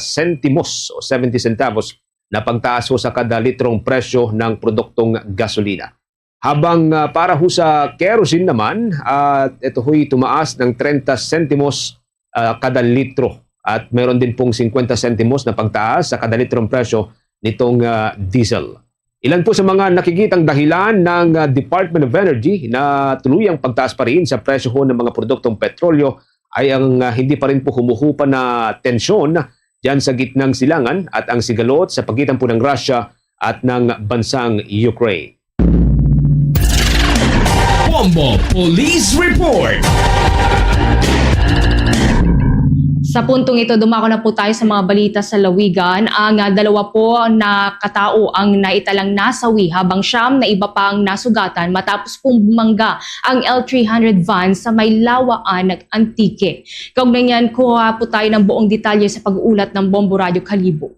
sentimos o seventy centavos na pagtaas ho sa kada litrong presyo ng produktong gasolina. Habang ah, para ho sa kerosene naman, at ito ho'y tumaas ng treinta sentimos ah, kada litro at meron din pong fifty sentimos na pagtaas sa kada litrong presyo nitong ah, diesel. Ilan po sa mga nakikitang dahilan ng ah, Department of Energy na tuluyang pagtaas pa rin sa presyo ho ng mga produktong petrolyo ay ang ah, hindi pa rin po humuhupa na tensyon dyan sa gitnang silangan at ang sigalot sa pagitan po ng Russia at ng bansang Ukraine. Bombo Police Report. Sa puntong ito, dumako na po tayo sa mga balita sa lawigan. Ang ah, dalawa po na katao ang naitalang nasawi habang siyam na iba pa ang nasugatan matapos pong bumangga ang L three hundred van sa may Lawaan, Antique. Kaugnay niyan, kuha po tayo ng buong detalye sa pag-uulat ng Bombo Radyo Kalibo.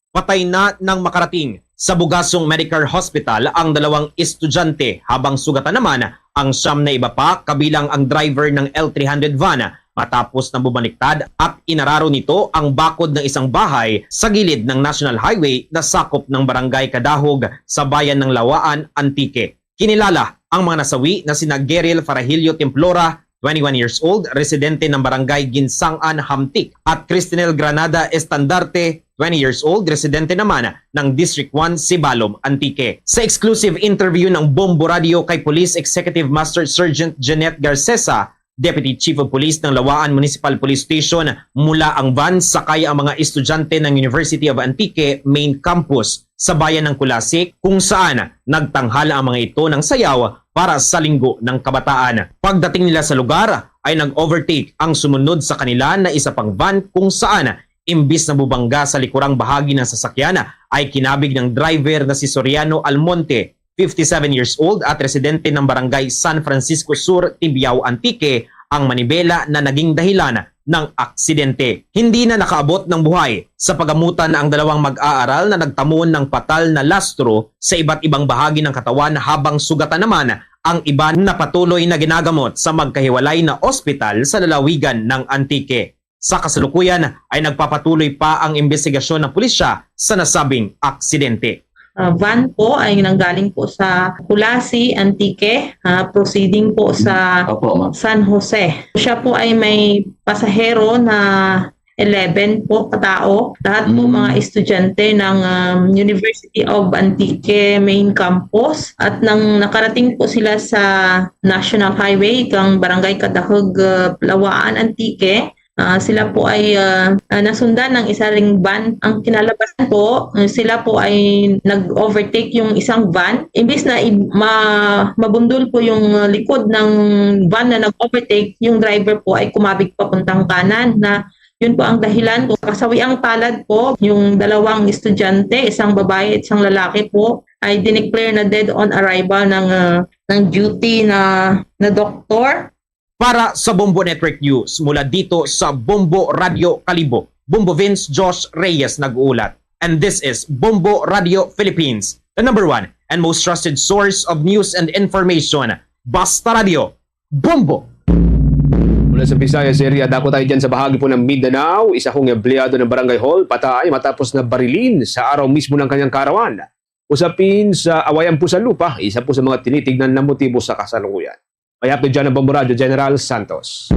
Patay na nang makarating sa Bugasong Medicare Hospital ang dalawang estudyante, habang sugatan naman ang siyam na iba pa, kabilang ang driver ng L three hundred van, matapos na bumaliktad at inararo nito ang bakod ng isang bahay sa gilid ng National Highway na sakop ng Barangay Kadahog sa bayan ng Lawaan, Antique. Kinilala ang mga nasawi na sina Geril Farahilio Templora, twenty-one years old, residente ng Barangay Ginsangan, Hamtic, at Cristinel Granada Estandarte, twenty years old, residente naman ng District one, Sibalom, Antique. Sa exclusive interview ng Bombo Radio kay Police Executive Master Sergeant Jeanette Garcesa, Deputy Chief of Police ng Lawaan Municipal Police Station, mula ang van sakay ang mga estudyante ng University of Antique Main Campus sa bayan ng Culasi, kung saan nagtanghal ang mga ito ng sayaw para sa Linggo ng Kabataan. Pagdating nila sa lugar, ay nag-overtake ang sumunod sa kanila na isa pang van, kung saan imbis na bumangga sa likurang bahagi ng sasakyan, ay kinabig ng driver na si Soriano Almonte, fifty-seven years old at residente ng Barangay San Francisco Sur, Tibiao, Antique, ang manibela na naging dahilan ng aksidente. Hindi na nakaabot ng buhay sa pagamutan ang dalawang mag-aaral na nagtamo ng patal na lastro sa iba't ibang bahagi ng katawan, habang sugatan naman ang iba na patuloy na ginagamot sa magkahiwalay na ospital sa lalawigan ng Antique. Sa kasalukuyan ay nagpapatuloy pa ang imbestigasyon ng pulisya sa nasabing aksidente. Ah, van po ay nanggaling po sa Culasi, Antique, ah, proceeding po sa Opo, ma'am. San Jose. Siya po ay may pasahero na eleven po katao. Lahat po Mm. mga estudyante ng um, University of Antique Main Campus. At nang nakarating po sila sa National Highway kang Barangay Kadahog, uh, Lawaan, Antique, ah, sila po ay ah, ah, nasundan ng isa ring van. Ang kinalabasan po, ah, sila po ay nag-overtake yung isang van. Imbis na i- ma- mabundol po yung ah, likod ng van na nag-overtake, yung driver po ay kumabig papuntang kanan, na yun po ang dahilan kung kasawi ang palad po, yung dalawang estudyante, isang babae at isang lalaki po, ay dineclare na dead on arrival ng ah, ng duty na na doktor. Para sa Bombo Network News, mula dito sa Bombo Radio Kalibo, Bombo Vince Josh Reyes nag-uulat. And this is Bombo Radio Philippines, the number one and most trusted source of news and information. Basta Radio, Bombo! Mula sa Visayas area, dako tayo dyan sa bahagi po ng Mindanao. Isa hong empleyado ng barangay hall patay matapos na barilin sa araw mismo ng kanyang kaarawan. Usapin sa awayan po sa lupa, isa po sa mga tinitignan na motibo sa kasalukuyan. May update dyan ang Bombo Radyo, General Santos.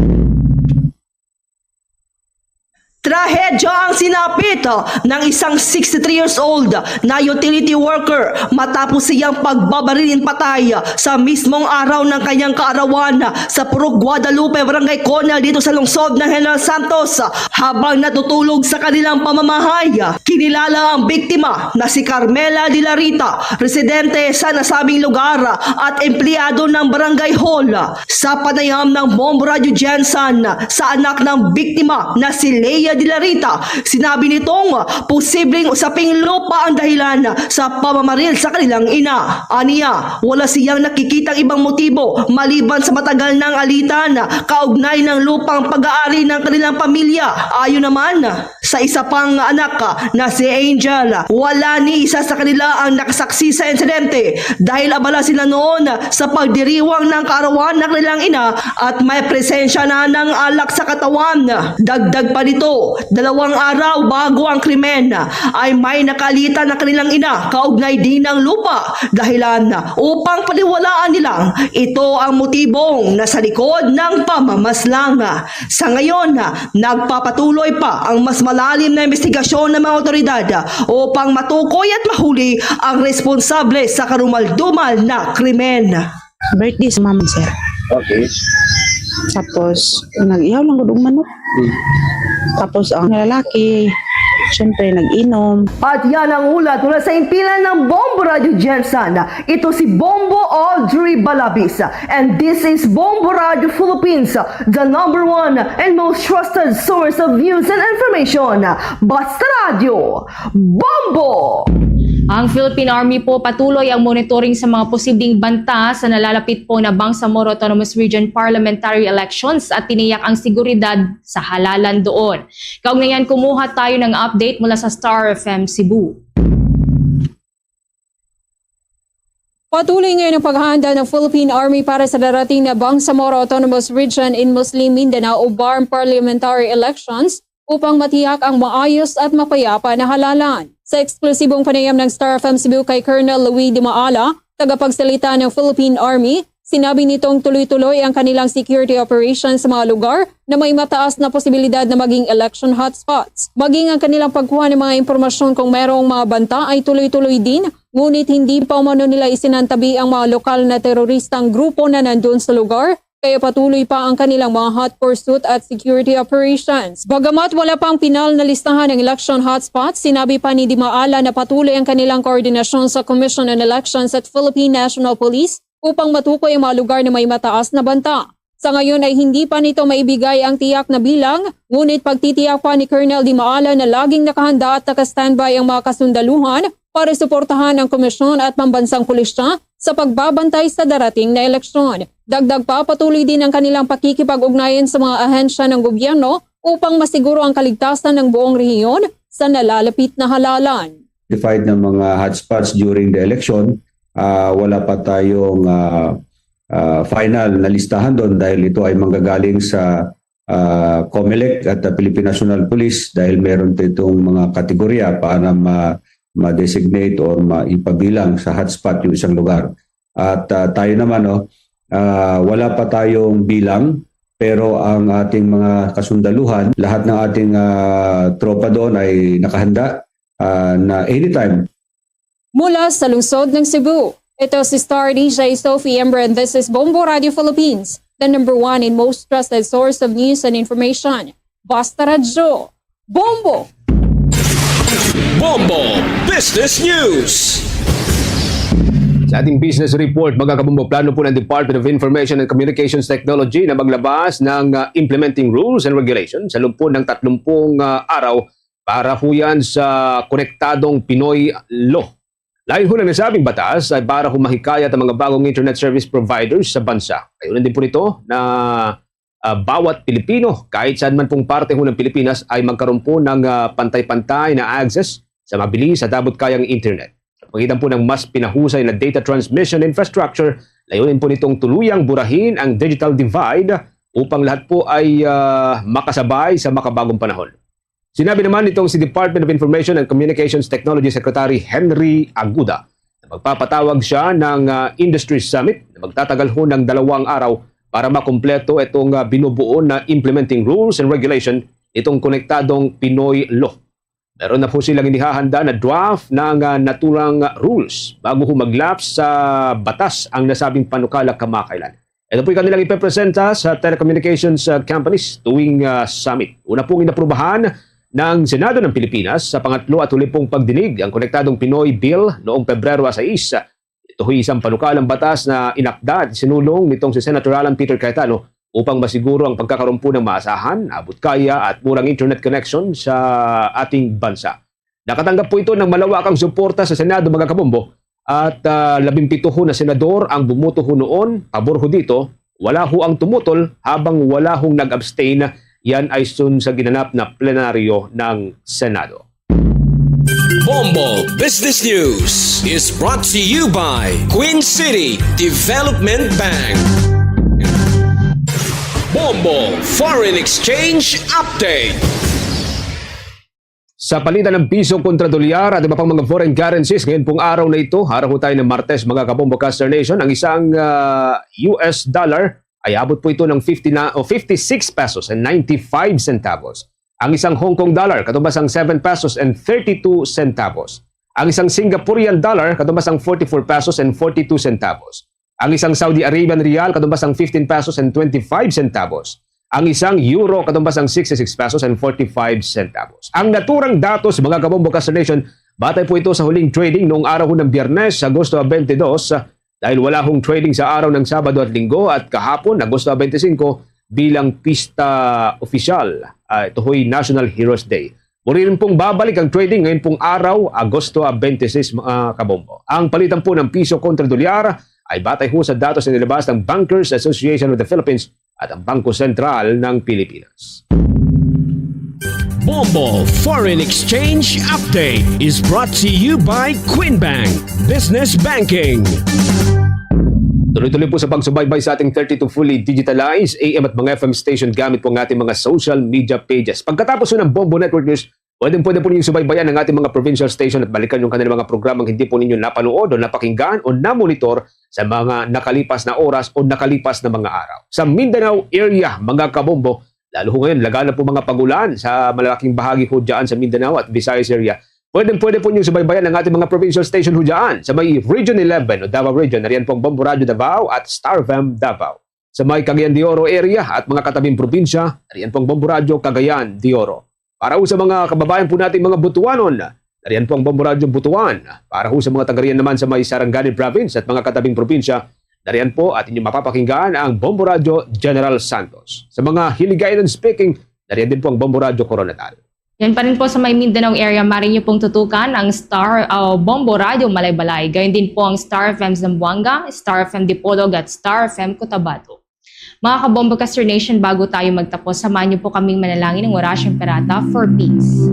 Trahedya ang sinapit ng isang sixty-three years old na utility worker matapos siyang pagbabarilin patay sa mismong araw ng kanyang kaarawan sa Purok Guadalupe, Barangay Conel, dito sa lungsod ng General Santos, habang natutulog sa kanilang pamamahay. Kinilala ang biktima na si Carmela de la Rita, residente sa nasabing lugar at empleyado ng barangay hall. Sa panayam ng Bombo Radyo Gensan sa anak ng biktima na si Lea de la Rita, sinabi nitong posibleng usaping lupa ang dahilan sa pamamaril sa kanilang ina. Aniya, wala siyang nakikitang ibang motibo maliban sa matagal nang alitan kaugnay ng lupang pag-aari ng kanilang pamilya. Ayon naman sa isa pang anak na si Angel, wala ni isa sa kanila ang nakasaksi sa insidente dahil abala sila noon sa pagdiriwang ng kaarawan ng kanilang ina at may presensya na ng alak sa katawan. Dagdag pa nito, dalawang araw bago ang krimen ay may nakalitan ng kanilang ina kaugnay din ng lupa, dahilan upang paniwalaan nilang ito ang motibong nasa likod ng pamamaslang. Sa ngayon, nagpapatuloy pa ang mas malalim na investigasyon ng mga awtoridad upang matukoy at mahuli ang responsable sa karumal-dumal na krimen. Birthday sa mama, sir. Okay. Tapos, nag-ihaw lang gud og manok. Hmm. Tapos ang lalaki, syempre, nag-inom. At yan ang ulat mula sa impilan ng Bombo Radyo Gensan. Ito si Bombo Audrey Balabis. And this is Bombo Radyo Philippines, the number one and most trusted source of news and information. Basta Radyo, Bombo! Ang Philippine Army po patuloy ang monitoring sa mga posibleng banta sa nalalapit po na Bangsamoro Autonomous Region parliamentary elections at tiniyak ang seguridad sa halalan doon. Kaugnayan, kumuha tayo ng update mula sa Star F M Cebu. Patuloy ngayon ang paghahanda ng Philippine Army para sa darating na Bangsamoro Autonomous Region in Muslim Mindanao o BARMM parliamentary elections upang matiyak ang maayos at mapayapa na halalan. Sa eksklusibong panayam ng Star F M Cebu kay Colonel Louis Dimaala, tagapagsalita ng Philippine Army, sinabi nitong tuloy-tuloy ang kanilang security operation sa mga lugar na may mataas na posibilidad na maging election hotspots. Maging ang kanilang pagkuha ng mga impormasyon kung merong mga banta ay tuloy-tuloy din, ngunit hindi pa umano nila isinantabi ang mga lokal na teroristang grupo na nandun sa lugar, kaya patuloy pa ang kanilang mga hot pursuit at security operations. Bagamat wala pa ang pinal na listahan ng election hotspots, sinabi pa ni Dimaala na patuloy ang kanilang koordinasyon sa Commission on Elections at Philippine National Police upang matukoy ang mga lugar na may mataas na banta. Sa ngayon ay hindi pa nito maibigay ang tiyak na bilang, ngunit pagtitiyak pa ni Colonel Dimaala na laging nakahanda at naka-standby ang mga kasundaluhan para suportahan ang komisyon at pambansang pulisya sa pagbabantay sa darating na eleksyon. Dagdag pa, patuloy din ang kanilang pakikipag-ugnayan sa mga ahensya ng gobyerno upang masiguro ang kaligtasan ng buong rehiyon sa nalalapit na halalan. Identified ng mga hotspots during the election, ah, wala pa tayong ah, ah, final na listahan doon dahil ito ay manggagaling sa ah, COMELEC at the Philippine National Police dahil meron pa itong mga kategorya para ma- ma-designate or maipabilang sa hotspot yung isang lugar. At ah, tayo naman, no, ah, wala pa tayong bilang, pero ang ating mga kasundaluhan, lahat ng ating ah, tropa doon ay nakahanda ah, na anytime. Mula sa lungsod ng Cebu, ito si Star D J Sophie Ember and this is Bombo Radio Philippines, the number one and most trusted source of news and information. Basta Radyo, Bombo! Bombo Business News. Sa ating business report, mga kabombo, plano po ng Department of Information and Communications Technology na maglabas ng ah, implementing rules and regulations sa loob po ng tatlumpung ah, araw para po yan sa konektadong Pinoy Law. Layon ho ng nasabing batas ay para humahikayat ang mga bagong internet service providers sa bansa. Layunin din po nito na ah, bawat Pilipino, kahit saan man pong parte ho ng Pilipinas, ay magkaroon po ng ah, pantay-pantay na access sa mabilis at abot-kayang internet. Sa pagitan po ng mas pinahusay na data transmission infrastructure, layunin po nitong tuluyang burahin ang digital divide upang lahat po ay ah, makasabay sa makabagong panahon. Sinabi naman nitong si Department of Information and Communications Technology Secretary Henry Aguda na magpapatawag siya ng ah, Industry Summit na magtatagal ho ng dalawang araw para makumpleto itong ah, binubuo na implementing rules and regulation itong konektadong Pinoy Law. Meron na po silang inihahanda na draft ng, ah, naturang rules bago humaglaps sa batas ang nasabing panukala kamakailan. Ito po'y kanilang ipepresenta sa telecommunications, ah, companies tuwing, ah, summit. Una pong inaprubahan ng Senado ng Pilipinas sa pangatlo at huli pong pagdinig ang konektadong Pinoy Bill noong Pebrero sais. Ito ho'y isang panukalang batas na inakda at sinulong nitong si Senator Alan Peter Cayetano upang masiguro ang pagkakaroon po ng maasahan, abot kaya at murang internet connection sa ating bansa. Nakatanggap po ito ng malawakang suporta sa Senado, mga kabombo, at, ah, labing pito ho na senador ang bumoto ho noon, pabor ho dito, wala ho ang tumutol, habang wala hong nag-abstain. Yan ay sun sa ginanap na plenaryo ng Senado. Bombo Business News is brought to you by Queen City Development Bank. Bombo Foreign Exchange Update. Sa palitan ng piso kontra dolyar at iba pang mga foreign currencies, ngayon pong araw na ito, araw ho tayo ng Martes, mga kabombo, Caster Nation, ang isang, ah, U S dollar ay abot po ito ng fifty na, o fifty-six pesos and ninety-five centavos. Ang isang Hong Kong dollar, katumbas ang seven pesos and thirty-two centavos. Ang isang Singaporean dollar, katumbas ang forty-four pesos and forty-two centavos. Ang isang Saudi Arabian riyal, katumbas ang fifteen pesos and twenty-five centavos. Ang isang euro, katumbas ang sixty-six pesos and forty-five centavos. Ang naturang datos, mga kabombo, Caster Nation, batay po ito sa huling trading noong araw ng Biyernes, Agosto twenty-two, dahil wala hong trading sa araw ng Sabado at Linggo at kahapon, Agosto twenty-five, bilang pista opisyal. Ah, ito ho'y National Heroes Day. Muli rin pong babalik ang trading ngayon pong araw, Agosto twenty-six, mga kabombo. Ang palitan po ng piso kontra dolyar ay batay ho sa datos na nilabas ng Bankers Association of the Philippines at ang Bangko Sentral ng Pilipinas. Bombo Foreign Exchange Update is brought to you by Queen Bank Business Banking. Tuloy-tuloy po sa pagsubaybay sa ating thirty-two fully digitalized A M at mga F M station gamit po ang ating mga social media pages. Pagkatapos po ng Bombo Network News, pwedeng-pwede po ninyong subaybayan ang ating mga provincial station at balikan yung kanilang mga programang hindi po ninyo napanood o napakinggan o namonitor sa mga nakalipas na oras o nakalipas na mga araw. Sa Mindanao area, mga kabombo, lalo ho ngayon, laganap po mga pag-ulan sa malaking bahagi ho dyan sa Mindanao at Visayas area. Pwedeng-pwede po ninyong subaybayan ang ating mga provincial station ho dyan sa may Region eleven o Davao Region. Nariyan po ang Bombo Radyo Davao at Star F M Davao. Sa may Cagayan de Oro area at mga katabing probinsya, nariyan po ang Bombo Radyo Cagayan de Oro. Para ho sa mga kababayan po nating mga Butuanon, nariyan po ang Bombo Radyo Butuan. Para ho sa mga taga-riyan naman sa may Sarangani Province at mga katabing probinsya, nariyan po at inyong mapapakinggan ang Bombo Radyo General Santos. Sa mga Hiligaynon speaking, nariyan din po ang Bombo Radyo Coronatal. Yan pa rin po sa may Mindanao area, maaari niyo pong tutukan ang Star, ah, Bombo Radyo Malaybalay. Gayon din po ang Star F M Zamboanga, Star F M Dipolog at Star F M Cotabato. Mga Kabombo Caster Nation, bago tayo magtapos, samahan niyo po kaming manalangin ng Orasyong Perata for peace.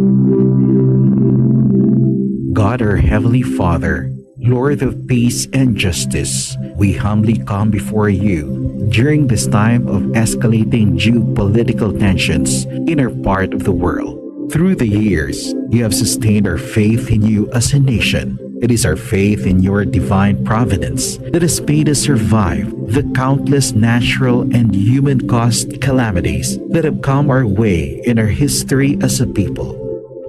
God, our Heavenly Father, Lord of peace and justice, we humbly come before you during this time of escalating geopolitical tensions in our part of the world. Through the years, you have sustained our faith in you as a nation. It is our faith in your divine providence that has made us survive the countless natural and human caused calamities that have come our way in our history as a people.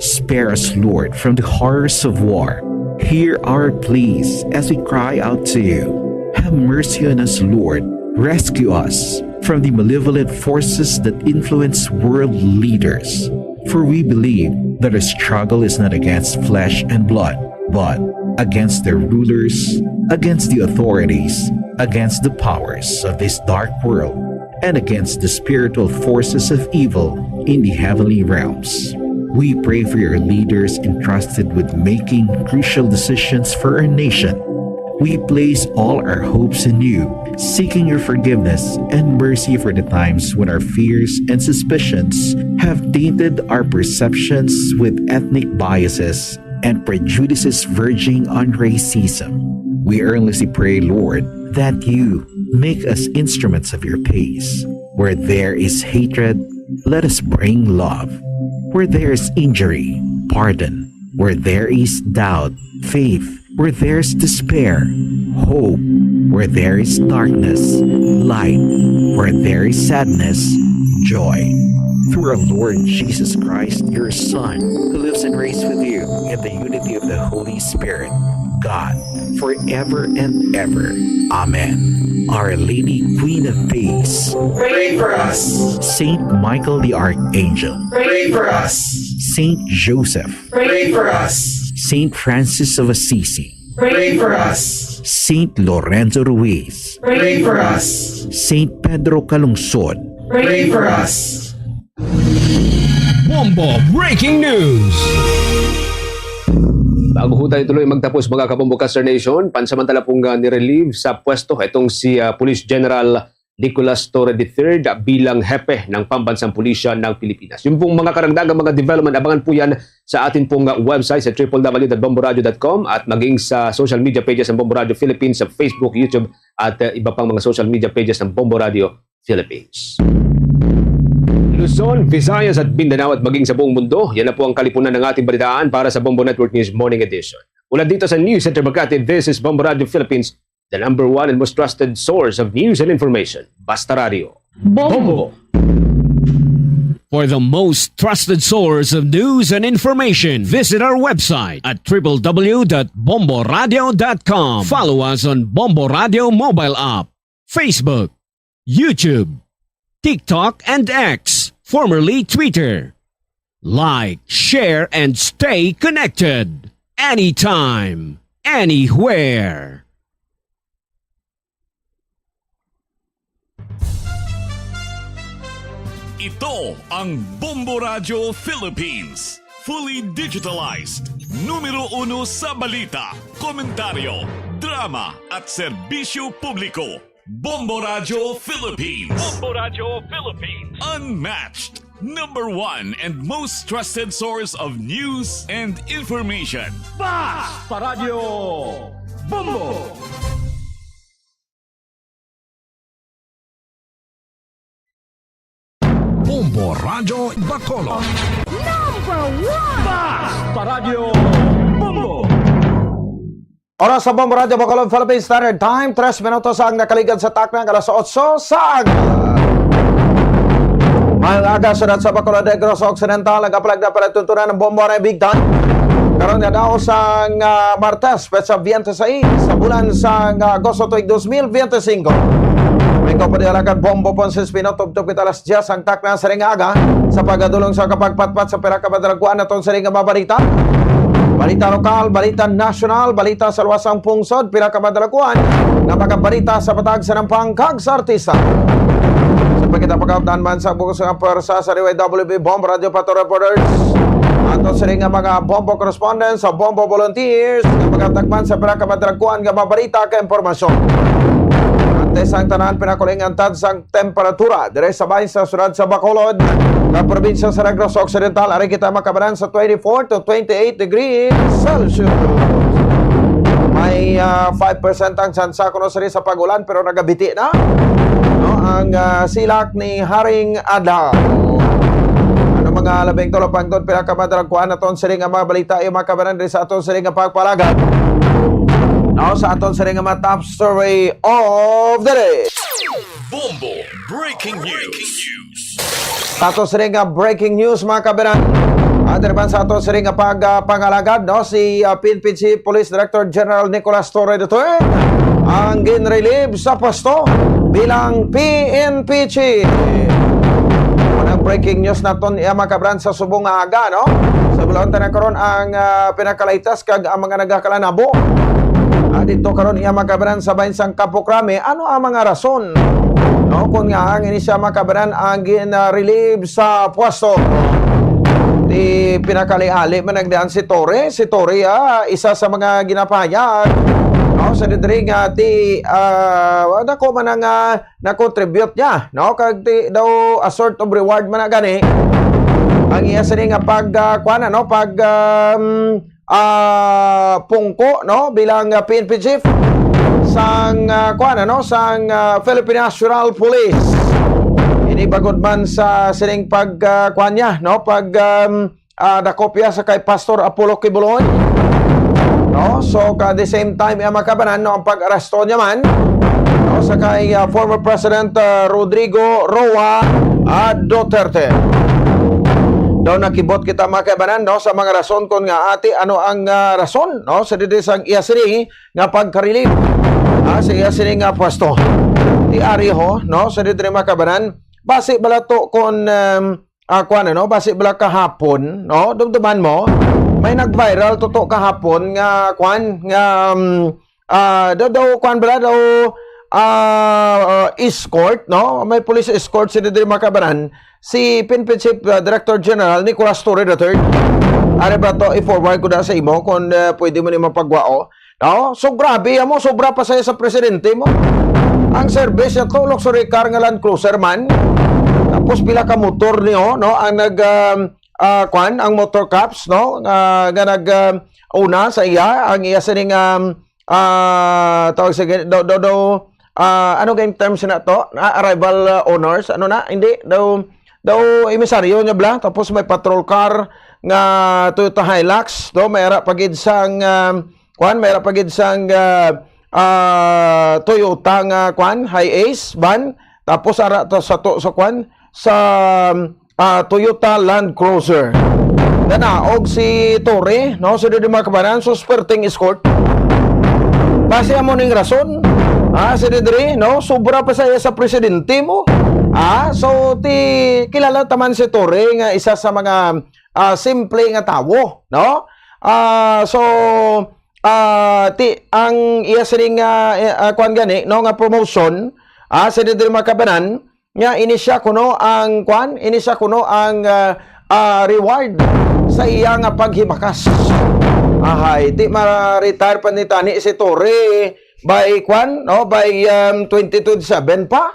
Spare us, Lord, from the horrors of war. Hear our pleas as we cry out to you. Have mercy on us, Lord. Rescue us from the malevolent forces that influence world leaders. For we believe that our struggle is not against flesh and blood, but against their rulers, against the authorities, against the powers of this dark world, and against the spiritual forces of evil in the heavenly realms. We pray for your leaders entrusted with making crucial decisions for our nation. We place all our hopes in you, seeking your forgiveness and mercy for the times when our fears and suspicions have tainted our perceptions with ethnic biases and prejudices verging on racism. We earnestly pray, Lord, that you make us instruments of your peace. Where there is hatred, let us bring love. Where there is injury, pardon. Where there is doubt, faith. Where there is despair, hope. Where there is darkness, light. Where there is sadness, joy. Through our Lord Jesus Christ, your Son, who lives and reigns with you in the unity of the Holy Spirit, God, forever and ever. Amen. Our Lady, Queen of Peace, pray for us. Saint Michael the Archangel, pray for us. Saint Joseph, pray for us. Saint Francis of Assisi, pray for us. Saint Lorenzo Ruiz, pray for us. Saint Pedro Calungsod, pray for us. Bombo Breaking News. Bago ho tayo tuloy magtapos, mga Kabombo Caster Nation, pansamantala pong, ah, nirelieve sa pwesto itong si, ah, Police General Nicolas Torre the third bilang hepe ng Pambansang Pulisya ng Pilipinas. Yung pong mga karagdagang mga development, abangan po yan sa atin pong, ah, website sa triple W dot bomboradio dot com at maging sa social media pages ng Bombo Radio Philippines sa Facebook, YouTube, at, ah, iba pang mga social media pages ng Bombo Radio Philippines. Luzon, Visayas at Mindanao at maging sa buong mundo, yan na po ang kalipunan ng ating balitaan para sa Bombo Network News Morning Edition. Mula dito sa News Center Makati, this is Bombo Radio Philippines, the number one and most trusted source of news and information. Basta Radio. Bombo. For the most trusted source of news and information, visit our website at triple W dot bomboradio dot com. Follow us on Bombo Radio mobile app, Facebook, YouTube, TikTok, and X, formerly Twitter. Like, share, and stay connected. Anytime, anywhere. Ito ang Bombo Radio Philippines. Fully digitalized. Numero uno sa balita, komentaryo, drama, at serbisyo publiko. Bombo Radio Philippines. Bombo Radio Philippines. Unmatched. Number one and most trusted source of news and information. Basta Radio Bombo! Bombo Radyo Bacolod. Number one! Basta Radio Bombo! Oras sa Bombo Radyo Bacolod, Philippine Standard Time, tres minutos ang nakaligad sa takna nga alas otso sa aga. Maayong aga sa Bacolod, Negros Occidental, nagapalag na palatuntunan ng Bombo Radyo Big Time. Karon nga daw sang, ah, Martes, petsa twenty-six sa bulan sang, ah, Agosto tuig dos mil veinticinco. May ko pa di alagad Bombo Ponce Espino, tubtob kita alas diyes ang takna sa ring aga sa pagadulong sa kapagpatpat sa pira ka madalaguan naton sa ring nga mga balita. Balita lokal, balita nasyonal, balita sa luwas sang pungsod, pira ka madalaguan nga mga balita sa matag sa nampang kag sa artista. Sa pagkita pagkaupdan man sa bugos nga pwersa sa D Y W B Bomb Radio Pato Reporters, ato sini nga mga Bombo correspondents sa Bombo Volunteers nga maghatag man sa pira ka madalaguan nga mga balita kag impormasyon. Antes ang tanan, pinakuling ang tansang temperatura dire sa bahin sa siyudad sa Bacolod, sa probinsya sa Negros Occidental. Ari kita makabanan sa twenty-four to twenty-eight degrees Celsius. May, ah, five percent ang tsansa kuno sini sa pag-ulan, pero nagabiti na, no, ang, ah, silak ni Haring Adlaw. Ano mga labing tulapangton, pila ka madalagkuan naton sini nga mga balita, yung makabanan diri sa aton sini nga pagpalagad, no, sa aton sini nga mga top story of the day. Bombo Breaking News. Sa ato sini nga breaking news, mga kabanan, ato naman sa ato sini nga pag, ah, pangalagad, no, si, ah, P N P Chief Police Director General Nicolas Torre the third ang ginrelieve sa pwesto bilang P N P Chief. Unang breaking news naton iya, mga kabanan, sa subong nga aga, no? Sa bulon ta na karon ang, ah, pinakalaytas kag ang mga nagakalanabo. Ah, dito karon iya, mga kabanan, sa bahin sang Campo Crame. Ano ang mga rason, no, kung nga ang ini siya, mga kabanan, ang gin-relieve sa pwesto? Di pinakali-ali man nagdaan si Torre. Si Torre, ah, isa sa mga ginapahayag, no, sa diri nga ti, ah, dako man ang, ah, na-contribute niya, no? Kag ti, daw a sort of reward man na gani ang iya sini nga pag, ah, kuwan, ano, pag, um, ah, pungko, no, bilang, ah, P N P chief sang, ah, kuwan, ano, sang, ah, Philippine National Police. Ini bagod man sa sining pag, ah, kuwan niya, no, pag, um, ah, dakop iya sa kay Pastor Apollo Quiboloy, no? So, ka the same time, iya makabanan, no, ang pag-aresto niya man, no, sa kay, ah, former President, ah, Rodrigo Roa, ah, Duterte. Daw nakibot kita, mga kaibanan, no, sa mga rason kon ngaa ti ano ang, ah, rason, no, sa didi sang iya sini nga pagka-relieve, ah, sa iya sini nga pwesto. Ti ari ho, no, sa didi, mga kaibanan, basi bala to kon, um, ah, kuwan, ano, basi bala kahapon, no, dumduman mo, may nag-viral to, to kahapon nga, kuwan, nga, um, ah, daw, daw, kuwan bala, daw, ah, escort, no? May police escort sila diri, mga kaibanan. Si P N P Chief, ah, Director General Nicolas Torre the third. Ari ba to, i-forward ko na sa imo kung, ah, pwede mo ni mapagwao. No? So, grabe, amo, sobra pa saya sa presidente mo. Ang service niya to, luxury car nga Land Cruiser man. Tapos pila ka motor niyo, no? Ang nag, um, ah, kwan, ang motor cops, no? Ah, nga nag, um, una sa iya, ang iya sining, um, ah, tawag sa gani-, daw, daw, daw, ah, ano gayong terms na to? Ah, arrival, ah, honors? Ano na? Hindi, daw, daw emisaryo niya bala. Tapos may patrol car nga Toyota Hilux, no? May ara pa gid sang, ah, kwan, may ara pa gid sang, ah, ah, Toyota nga, kwan, Hiace van. Tapos ara to sa to, sa, kwan, sa, ah, Toyota Land Cruiser. Dana, og si Torre, no, sa didi, mga kaibanan, so, swerteng escort. Basi amo ning rason, ah, sa didi, no, sobra pa sa iya sa presidente mo. Ah, so, ti, kilala taman si Torre nga isa sa mga, ah, simple nga tawo, no? Ah, so, ah, ti, ang iya sining, ah, eh, ah, kwan gani, no, nga promotion, ah, sa didi, mga kaibanan, nga ini siya kuno ang, kwan, ini siya kuno ang, ah, ah, reward sa iya nga paghimakas. Ahay, ti ma-retire pa ni tani si Torre by, kwan, no, by, um, twenty twenty-seven pa.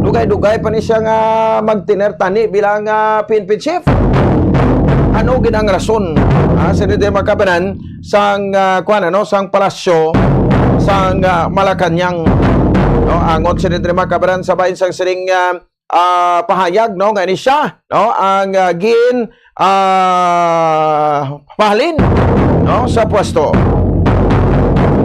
Dugay-dugay pa ni siya nga mag-tenure tani bilang, ah, P N P chief. Ano gid ang rason, ah, sa didi, mga kaibanan, sang, ah, kwan, ano, sang palasyo sang, ah, Malacañang. No, angot sa didi, mga kaibanan, sa bahin sang sining, ah, ah, pahayag, no, nga ni siya, no, ang, ah, gin, ah, pahalin, no, sa pwesto.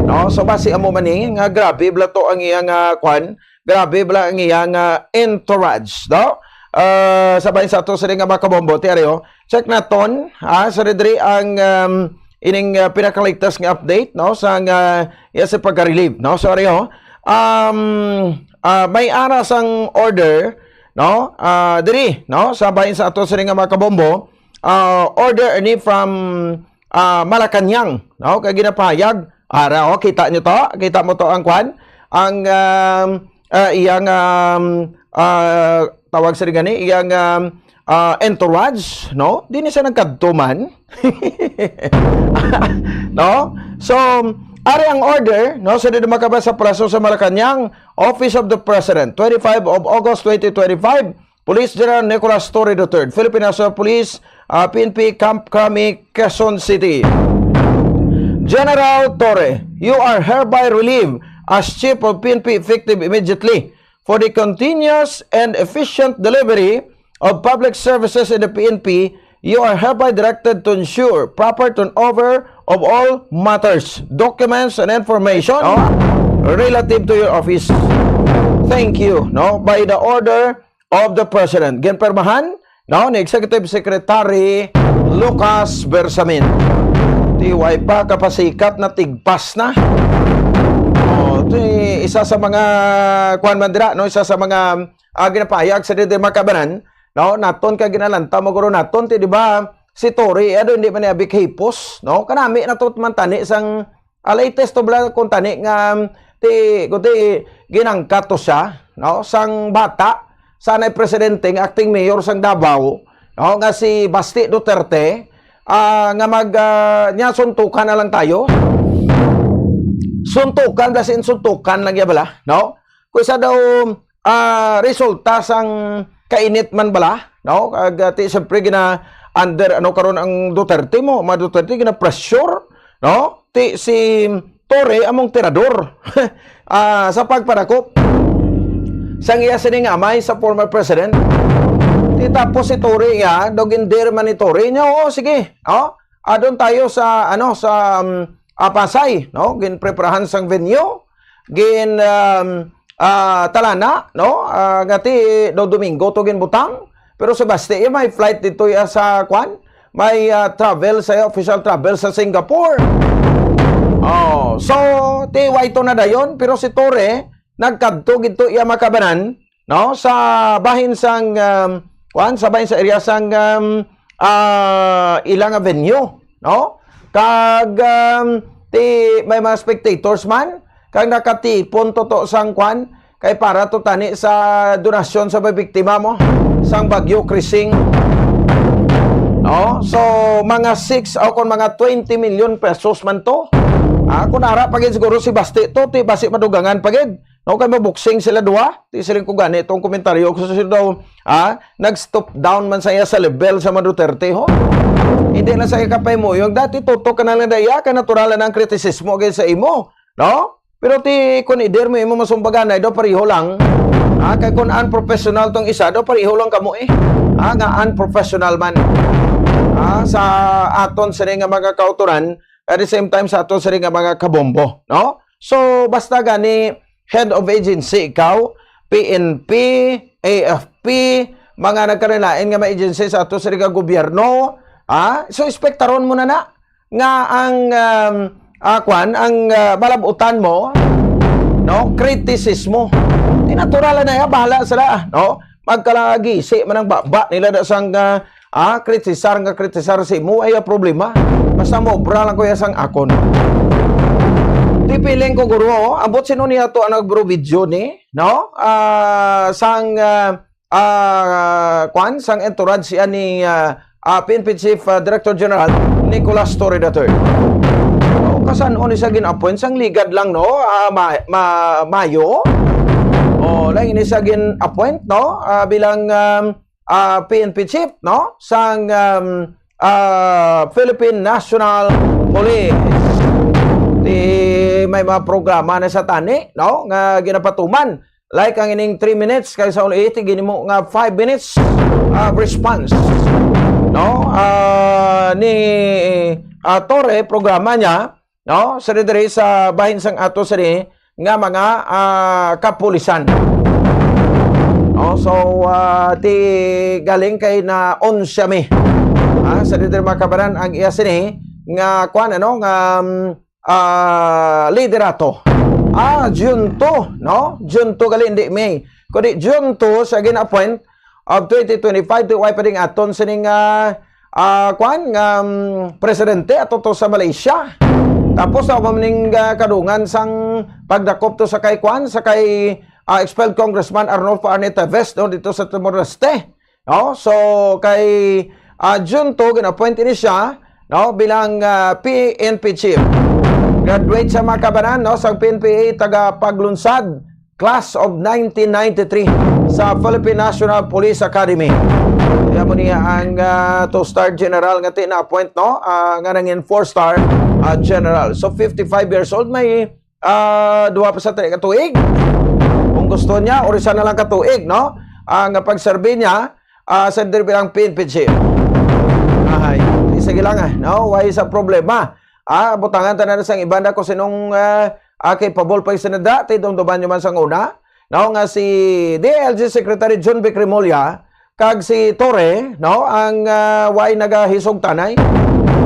No, so basi amo man ni nga grabe bala to ang iyang, ah, kwan, grabe bala ang iyang, ah, entourage, no? Ah, sa bahin sa ato sini nga mga kabombo, ti ari, oh. Check naton, ah, sa diri ang, um, ining, ah, pinakaligtas nga update, no, sa nga, yes, sa pagka-relieve, no? So ari, oh. Um, ah, may ara sang order, no? Ah, diri, no, sa bahin sa ato sini nga mga kabombo, ah, order ni from, ah, Malacañang, no? Kay ginapahayag, ara, oh, kita nyo to? Kita mo to ang kwan? Ang, um, ah, iyang, um, ah, tawag sa gani, iyang, um, ah, entourage, no? Di ni siya nagkadto man. No? So, ari ang order, no? Sa didi, mga kaibanan, sa Palasyo sa Malacañang, Office of the President, twenty-five of August twenty twenty-five, Police General Nicolas Torre the third, Philippine National Police, ah, P N P, Camp Crame, Quezon City. General Torre, you are hereby relieved as Chief of P N P effective immediately. For the continuous and efficient delivery of public services in the P N P, you are hereby directed to ensure proper turnover of all matters, documents, and information, oh, relative to your office. Thank you, no, by the order of the President. Ginpirmahan, no, ni Executive Secretary Lucas Bersamin. Ti way pa kapasikat na tigpas na. Oh, ti isa sa mga, kuwan man dira, no, isa sa mga, ah, ginapahayag sa didi, mga kaibanan, no, naton ka ginalanta mo guro naton, ti, di ba, si Torre, ano, hindi man niya big hipos, no? Kanami na to man tani sang, ah, latest to bala kung tani nga, ti, kung ti, ginangkat to siya, no? Sang bata, sanay presidente nga acting mayor sang Davao, no? Nga si Basti Duterte, ah, nga mag, ah, niya suntukan na lang tayo. Suntukan, bala sin suntukan lang ya bala, no? Kung isa daw, ah, resulta sang kainit man bala, no? Kag, ah, ti, siyempre, gina-under, ano, karon ang Duterte mo, mga Duterte, gina-pressure, no? Ti, si Torre among tirador, ah, sa pagpadakop sang iya sining amay sa former president. Ti, tapos si Torre, ya, daw gindir man ni Torre niya, oo, sige, oh, adun tayo sa, ano, sa, um, ah, Pasay, no? Ginpreparahan sang venue, gin, um, ah, talana, no? Ah, nga ti daw Domingo to ginbutang, Pero si Basti, eh, may flight dito ya sa, kwan? May, ah, travel sa, official travel sa Singapore. Oh, so, ti way to na dayon, pero si Torre, nagkadto gid to iya makabanan, no? Sa bahin sang, um, kwan, sa bahin sa area sang, um, ah, ila nga venue, no? Kag, um, ti, may mga spectators man, kag nakatipon to to sang, kwan, kay para to tani sa donasyon sa mga biktima mo sang Bagyo Krising. No? So, mga six o kung mga twenty million pesos man to. Ah, kung ara pa gid siguro si Basti to, ti basi madugangan pa gid. No, kay maboksing sila duha. Ti siling ko gani tong komentaryo ko sa daw, ah, nag-stop down man sa iya sa level sa mga Duterte, ho. Hindi na sa iya kapaymoyong. Dati tutok ka na lang daya, kay natural na ang kritisismo gid sa imo, no? Pero ti kun ider mo imo masumbagan na daw pareho lang. Ah, kay kun unprofessional tong isa, daw pareho lang kamo eh. Ah, nga unprofessional man. Ah, sa aton sini nga mga kautoran, at the same time sa aton sini nga mga kabombo, no? So, basta gani, head of agency ikaw, P N P, A F P, mga nagkarilain nga mga agency sa ato sa nga gobyerno, ha? So, espektaron mo na na nga ang, um, ah, kwan, ang, ah, malabutan mo, no? Kritisismo. Di natural na ya, bahala sila, no? Magkalagisi man ang baba nila da sang, ah, ah, kritisar nga kritisar si mo, ay problema. Basta maobra lang ko ya sang akon. Di piling ko, guro, oh, ambot sino niya to ang nagburuvideo ni, no? Ah, sang, ah, ah, kwan, sang entourage siya ni, ah, ah, P N P Chief, ah, Director General Nicolas Torre the third. Oh, kasan-o ni siya gin-appoint? Sang ligad lang, no? Ah, ma-, ma-, Mayo? Oh, lang ini siya gin-appoint, no? Ah, bilang, um, ah, P N P chief, no? Sang, um, ah, Philippine National Police. Di may mga programa na sa tani, no? Nga ginapatuman. Like ang ining three minutes, kay sa ulit, ginimo nga five minutes, ah, response. No? Ah, ni, ah, Torre, programa niya, no? Sa diri sa bahin sang ato sini nga mga, ah, kapulisan. No? So, ah, ti galing kay na on siya mi. Ah, sa diri mga kabaran ang iya sini nga kwan, ano, nga, um, ah, liderato. Ah, Junto, no? Junto gali, hindi May. Kundi Junto sa gin-appoint of twenty twenty-five, ti way pa ding aton sining, ah, ah, kwan, nga, um, presidente ato to sa Malaysia. Tapos sa ning, ah, kadungan sang pagdakop to sa kay kwan, sa kay, ah, expelled Congressman Arnulfo Arnie Teves, no, dito sa Timor-Leste. No? So, kay, ah, Junto, gin-appoint ini siya, no, bilang, ah, P N P chief. Graduate sa mga kabanan, no, sa P N P A, taga Paglunsad, class of nineteen ninety-three sa Philippine National Police Academy. Kaya mo niya ang, ah, two-star general nga ti-, na-appoint, no, ah, nga nangin four-star, ah, general. So, fifty-five years old, may ah, duha pa sa tri ka tuig. Kung gusto niya, or isa na lang ka tuig, no? Ang pagserbi niya, ah, sa diri bilang P N P chief. Ahay, sige lang, ah, no? Way sa problema. Ah, butangan tanan sang iban na kung sinong, ah, ah, capable pa sa nada, ti dumduman niyo man sang una, no? Nga si D I L G Secretary John Vic Remulla, kag si Torre, no, ang, ah, way nagahisog tanay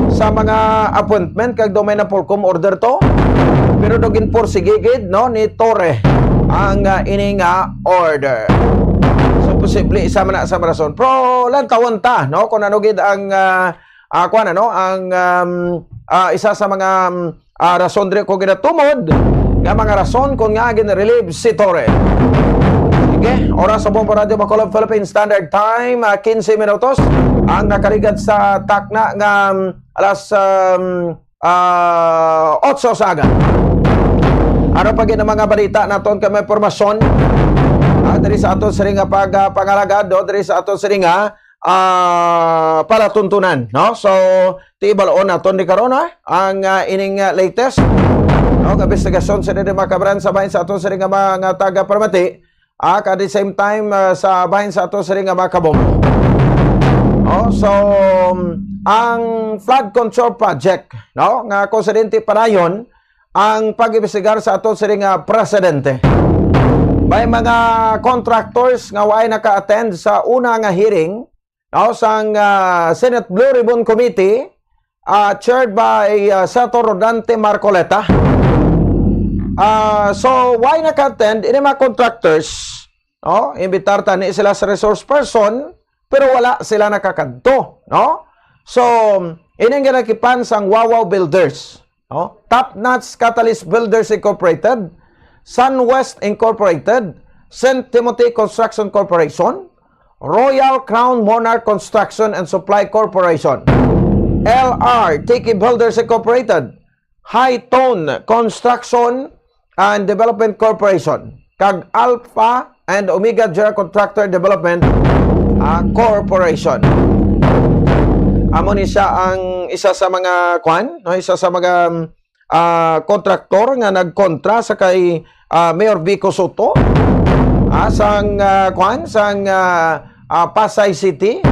sa mga appointment kag daw may na-Polcom order to. Pero daw ginpursigi gid, no, ni Torre ang, ah, ini nga order. So, posible isa man na sa rason. Pero lantawon ta, no, kung ano gid ang, ah, ah, kuwan, ano, ang, um, ah, isa sa mga, um, ah, rason diri ko ginatumod nga mga rason kon nga gin-relieve si Torre. Okay, oras sa Bombo Radyo Bacolod Philippine Standard Time, ah, quince minutos ang nakaligad sa takna nga, um, alas, um, ah, otso sa aga. Ano pa gid ang mga balita naton kay may impormasyon, ah, diri sa aton sini nga pag, ah, pangalagad, no? Diri sa aton sini nga, ah, palatuntunan, no? So, ti bal-on naton ni karon, ha? Ang, ah, ining, ah, latest, no, nga investigasyon sa diri mga kabaran sa bahin sa aton sini nga mga taga-Paramati, ah, at the same time, ah, sa bahin sa aton sini nga mga kabombo. Oh, so, um, ang flood control project, no, nga ako sa dinti panayon, ang pag-imbestigar sa aton sini nga presidente. May mga contractors nga way naka-attend sa una nga hearing, no, sang, ah, Senate Blue Ribbon Committee, ah, chaired by, ah, Senator Rodante Marcoleta. Ah, so, way naka-attend ini mga contractors, no? Imbitar tani sila sa resource person, pero wala sila nakakadto, no? So, ini ang ginakipan sang Wawaw Builders, no? Top Notch Catalyst Builders Incorporated, Sunwest Incorporated, Saint Timothy Construction Corporation, Royal Crown Monarch Construction and Supply Corporation, L R Tiki Builders Incorporated, High Tone Construction and Development Corporation, kag Alpha and Omega General Contractor Development, ah, Corporation. Amo ni siya ang isa sa mga, kwan, no, isa sa mga, um, ah, kontraktor nga nagkontra sa kay, ah, Mayor Vico Sotto, ah, sang, ah, kwan, sang, ah, ah, Pasay City.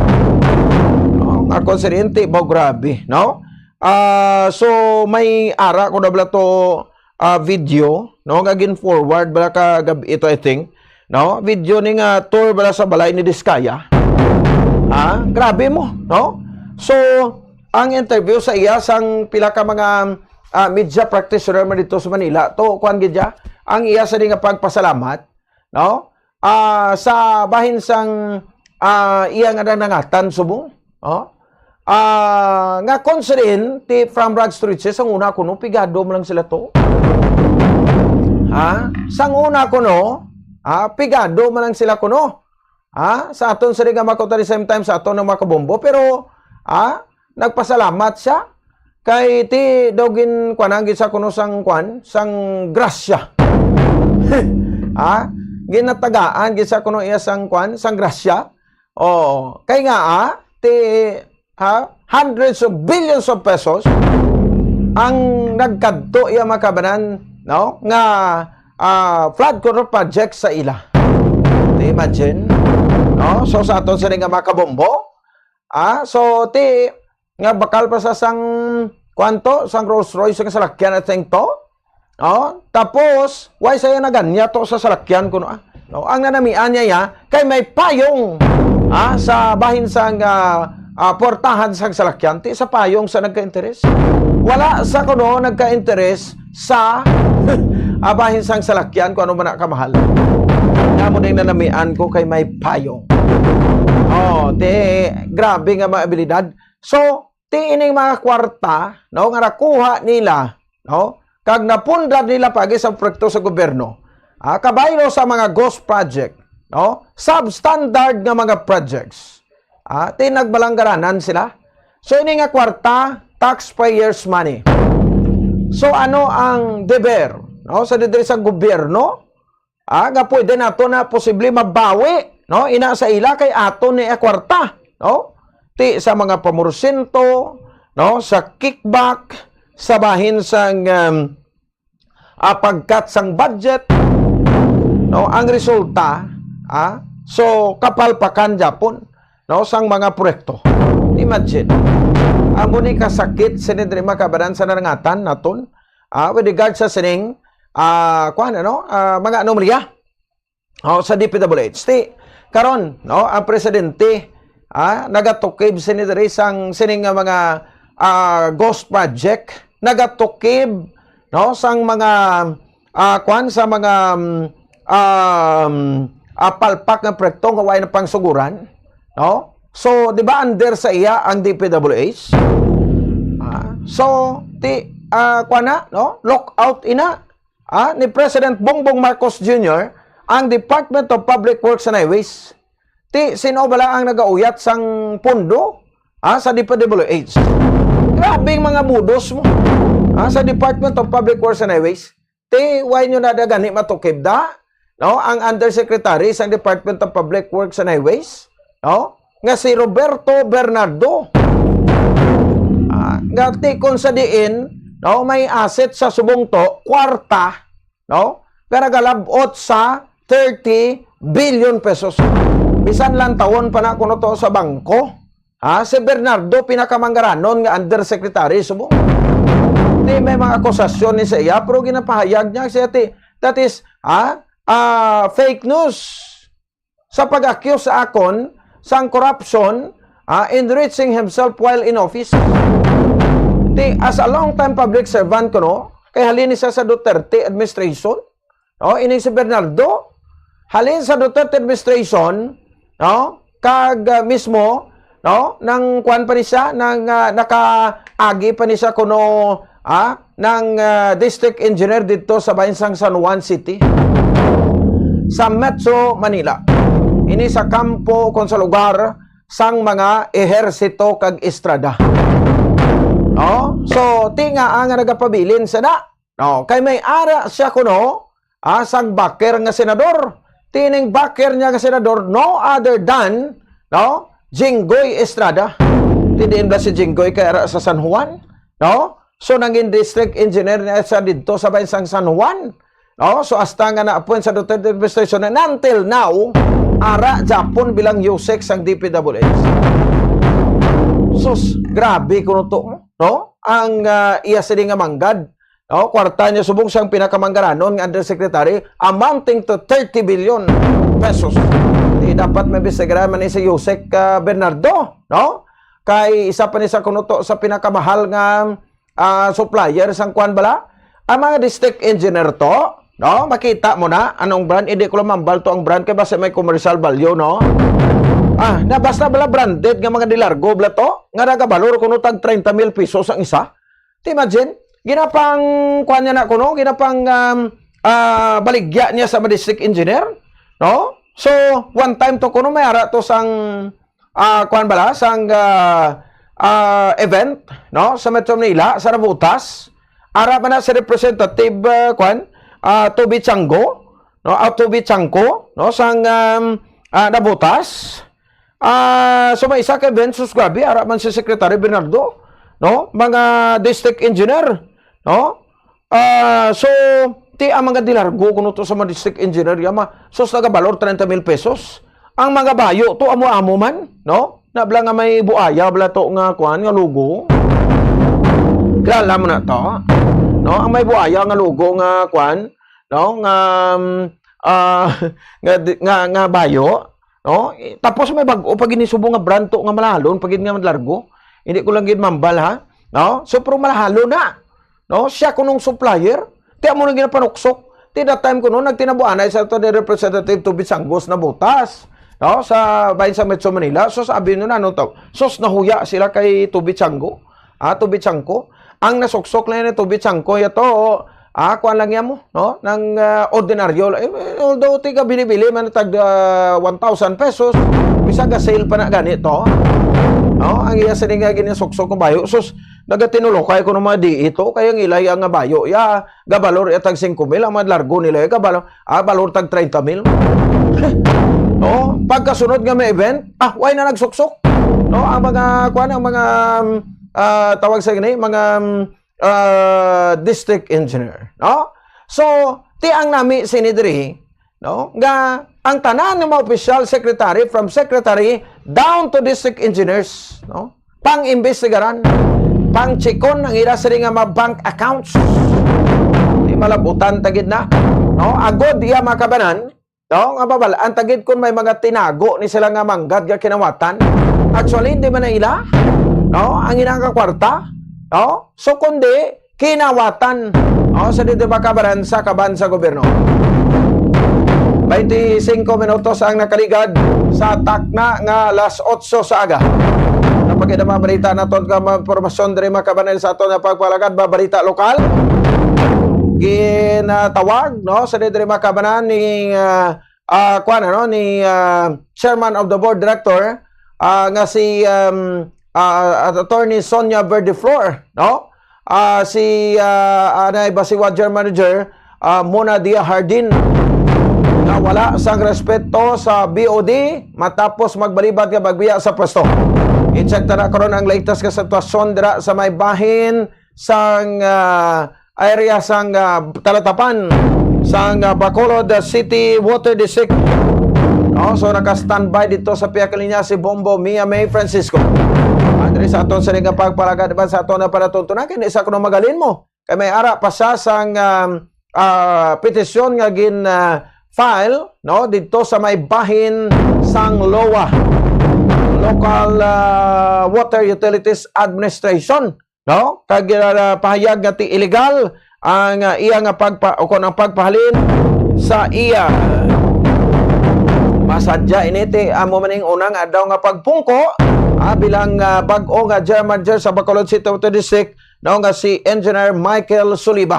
No, nga konsidente ba, grabe, no? Ah, so, may ara ko na bala to, ah, video, no, nga gin-forward bala ka gab-, ito, I think, no? Video ni nga tour bala sa balay ni Diskaya. Ha? Grabe mo, no? So, ang interview sa iya sang pila ka mga, ah, media practitioner man dito sa Manila, to, kuwan gid siya, ang iya sa nga pagpasalamat, no? Ah, sa bahin sang, ah, iya nga nanangatan subong, oh? Ah, nga concern ti From Rags to Riches, sang una kuno, pigado man lang sila to. Ha? Sang una kuno, ha? Pigado man lang sila kuno. Ha? Sa aton sila nga mga kautoridad, same time sa aton nga mga kabombo, pero, ha? Nagpasalamat siya kay ti daw gin-, kuwan, ang gisa kuno sang, kuwan, sang grasya. Ha? Ginatagaan gisa kuno iya sang, kuwan, sang grasya. Oh, kay nga, ah, ti, ha, hundreds of billions of pesos ang nagkadto iya, mga kabanan, no, nga, ah, flood control project sa ila. Ti, imagine, no? So, sa aton sila nga mga kabombo, ah, so, ti, nga bakal pa sa sang, kuwan to, sang Rolls Royce nga salakyan, I think to. Oh, tapos, why saya naganya to sa salakyan kuno, ah? No, ang nanamian niya, ya, kay may payong, ah, sa bahin sang, ah, ah, portahan sang salakyan, ti sa payong sa nagka-interes. Wala sa kuno nagka-interes sa, ah, bahin sang salakyan kung ano man na kamahal. Nga mo ding nanamian ko kay may payong. Oh, ti, grabe nga mga abilidad. So, ti ining mga kwarta, no, nga nakuha nila, no, kag napundad nila pagi sa proyekto sa gobyerno, ah, kabaylo sa mga ghost project, no, substandard nga mga projects, ah, ti nagbalanggaranan sila. So, ini nga kwarta, taxpayers' money. So, ano ang deber, no, sa diri sa gobyerno? Ah, nga pwede nato na posible mabawi, no? Ina sa ila kay aton ni kwarta, no? Ti sa mga pamorsyento, no? Sa kickback, sa bahin sang, um, ah, pag-cut sang budget, no? Ang resulta, ah, so kapalpakan gyapon, no? Sang mga proyekto. Imagine. Amo ni kasakit sini diri, mga kabanan, sa nanangatan naton, ah, with regard sa sining, ah, kuwan, ano, ah, mga anomalya, oh, sa D P W H. Ti, karon, no, ang presidente, ah, nagatukib sini diri sang sining nga mga, ah, ghost project, nagatukib, no, sang mga, ah, kuwan, sa mga, mm, um, ah, palpak nga proyekto nga way na pangsuguran, no? So, di ba under sa iya ang D P W H? Ah, so, ti, ah, kuwan na, no? Look out ina, ah, ni President Bongbong Marcos Junior ang Department of Public Works and Highways. Ti, sino bala ang nagauyat sang pondo, ah, sa D P W H? Grabing mga budos mo, ah, sa Department of Public Works and Highways. Ti, why nyo na da gani matukib da? No, ang undersecretary sa Department of Public Works and Highways, no, nga si Roberto Bernardo. Ah, nga ti kung sa diin, no, may asset sa subong to, kwarta, no, nga nagalabot sa thirty billion pesos. Bisan lang tawon pa na kuno to sa bangko. Ha? Si Bernardo, pinakamanggaranon nga undersecretary, subong. Ti may mga akusasyon ni sa iya, pero ginapahayag niya siya, ti, that is, ha? ah, fake news sa pag-accuse sa akon sang corruption, ah, enriching himself while in office. Ti, as a long time public servant kuno, kay halin ni siya sa Duterte administration, no? Ining si Bernardo, halin sa Duterte administration, no? Kag, ah, mismo, no? Nang kuan pa ni siya, nang, ah, nakaagi pa ni siya kuno, ah, nang, ah, district engineer didto sa bahin sang San Juan City, sa Metro Manila. Ini sa kampo kon sa lugar sang mga Ehersito kag Estrada. No? So, ti nga, ah, nga nagapabilin sa na. No? Kay may ara siya kuno, ah, sang backer nga senador. Ti ning backer niya nga senador, no other than, no? Jinggoy Estrada. Ti diin ba si Jinggoy kay ara sa San Juan? No? So, nangin district engineer na siya didto sa bahin sang San Juan. No? So, hasta nga na-appoint sa Duterte administration, and until now, ara Japon bilang usec sang D P W H. Sus, grabe kuno to, no? Ang, ah, iya sini nga manggad, no? Kwarta niya subong siyang pinakamanggaranon nga undersecretary, amounting to thirty billion pesos. Di dapat maimbestigaran man ni si usec, ah, Bernardo, no? Kay isa pa ni sa kuno to sa pinakamahal nga, ah, supplier sang kuan bala. Ang mga district engineer to, no? Makita mo na anong brand, hindi ko lang mambal to ang brand kay basta may commercial value, no? Ah, na basta bala branded nga mga dilargo bala to, nga nagabalor kuno tag treinta mil pesos ang isa. Ti imagine, ginapang kuan niya na kuno, ginapang, um, ah, baligya niya sa mga district engineer, no? So, one time to kuno may ara to sang, ah, kuan bala, sang, ah, ah, event, no? Sa Metro Manila, sa Navotas. Ara man na si Representative, ah, kuan, ah, Toby Chango, no? Ah, Toby Chanco, no? Sang, um, ah, Navotas. Ah, so may isa ka event, sus, grabe, ara man si Secretary Bernardo, no? Mga district engineer, no? Ah, so, ti ang mga dilargo kuno to sa mga district engineer, yama, sus, nagabalor treinta mil pesos. Ang mga bayo to, amo-amo man, no? Nabla nga may buaya bala to nga, kuan, nga logo. Kilala mo na to, no? Ang may buaya nga logo nga, kuan, no? Nga, um, ah, nga, di- nga, nga bayo, no? Eh, tapos may bag-o pa gid ni subong nga brand to nga malahalon pa gid nga largo. Hindi ko lang gid mambal, ha? No? So, pero malahalon na. No? Siya kunong supplier. Ti amo nang ginapanuksok. Ti that time kuno, nagtinabuanay sa to ni Representative Toby Chango sa Navotas, no? Sa bahin sa Metro Manila. So, sabi nyo na, ano to? Sos, nahuya sila kay Toby Chango. Ah, Toby Chanco. Ang nasuksok lang ni Toby Chanco, yato, ah, kuan lang yan mo, no? Nang, ah, ordinaryo lang. Eh, although tiga bili-bili man tag, ah, one thousand pesos, bisag ga sale pa na gani to. No? Ang iya sini nga ginasuksok ko bayo. Sus, nagatinulokay ko ng mga di ito. Kaya ang ilay ang nga bayo. Ya, gabalor ya tag singko mil. Ang mga largo nila, ya, gabalor, ah, balor tag treinta mil. No? Pagkasunod nga may event, ah, why na nagsuksok? No? Ang mga, kuan, ang mga, um, ah, tawag sa gini, mga, um, ah, district engineer, no? So, ti ang nami sini diri, no? Nga ang tanan nga mga opisyal, secretary, from secretary down to district engineers, no? Pang-imbestigaran, pang-chikon ang ila sini nga mga bank accounts. Di malabutan ta gid na, no? Agod iya makabanan, no? Nga babal-an ta gid kun may mga tinago ni sila nga manggad nga kinawatan. Actually, hindi man na ila, no? Ang ilang kakwarta, no? So, kundi kinawatan, no? Sa dito makabaran sa kaban sa gobyerno. Twenty-cinco minutos ang nakaligad sa takna nga alas otso sa aga. Napagkita mga balita naton ka mga impormasyon diri makabanal sa aton nga pagpalagad, mga balita lokal. Ginatawag, no, sa diri makabanan ni, ah, ah, kuan, ano, ni, ah, Chairman of the Board Director, ah, nga si, um, ah, Attorney Sonia Verdeflor, no? Ah, si, ah, anay ba si Water Manager, ah, Mona Dia Hardin, nga wala sang respeto sa B O D matapos magbalibad nga magbiya sa pwesto. I-check ta na karon ang latest nga sitwasyon dira sa may bahin sang, ah, area sang, ah, Talatapan sang, ah, Bacolod, ah, City Water District. No? So, naka-standby dito sa pihak linya si Bombo Mia May Francisco. Andre sa aton sa nga pagpalagad ba sa aton na panatuntunan, kini sa kuno magalin mo. Kay may ara pa siya sang, um, ah, petisyon nga gin, ah, file, no, didto sa may bahin sang lowa, Local, ah, Water Utilities Administration, no? Kag, ah, pahayag nga ti illegal ang, ah, iya nga pagpa-, o kon ang pagpahalin sa iya. Masadya ini ti amo man ning unang adlaw nga pagpungko, ah, bilang, ah, bag-o nga general manager sa Bacolod City Water District, no, nga si Engineer Michael Suliba.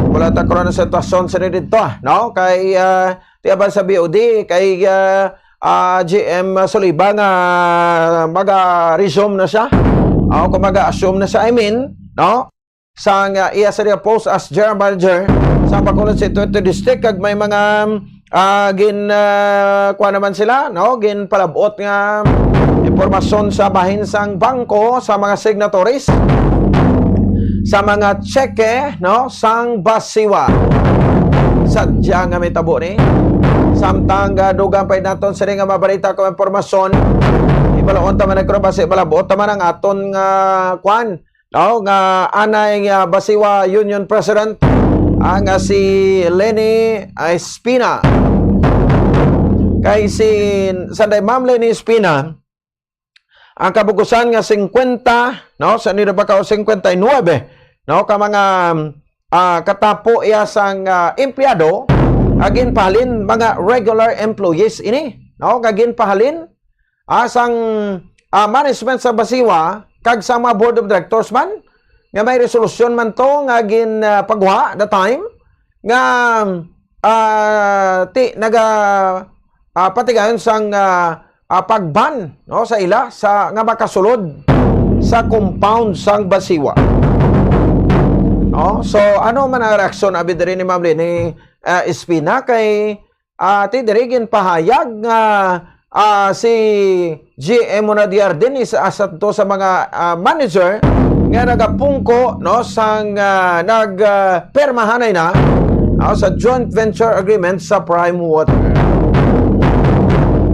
Wala ta karon ang sitwasyon sa dito, no? Kay, ah, tiyaban sa B O D, kay, ah, ah, G M Suliba nga maga-resume na siya. O kung maga-assume na siya, I mean, no? Sa nga iya sa iya post as general manager sa Bacolod City Water District, kag may mga, ah, gin, ah, kuha naman sila, no? Ginpalabot nga impormasyon sa bahin sang bangko sa mga signatories sa mga tseke, no, sang Basiwa. Sadya nga may tabo ni. Samtang, ah, dugang pa naton sini nga mabalita kung impormasyon, ibalaon ta man nagkuro basi malabot ta man ang aton nga kwan, no, nga anay nga Basiwa Union President, ah, nga si Leni, ah, Espina. Kay si, sanday Ma'am Leni Espina, ang kabugusan nga singkwenta, no, sa nila ba ka o singkwenta y nuebe, no, ka mga, ah, katapo iya sang, ah, empleyado, agin pahalin mga regular employees ini, no, kagin pahalin, ah, sang, ah, management sa Basiwa kag sa mga board of directors man nga may resolusyon man to nga gin, ah, pagwa the time nga, ah, ti naga, ah, patigayon sang, ah, ah, pagban, no, sa ila sa nga makasulod sa compound sang Basiwa. No? So ano man ang reaksyon abi diri ni Ma'am Leni, ah, Espina kay, ah, ti diri ginpahayag nga, ah, si G M Monadiar din isa sa to sa mga, ah, manager nga nagapungko, no, sang, ah, nag, ah, permahanay na, no, sa joint venture agreement sa Prime Water.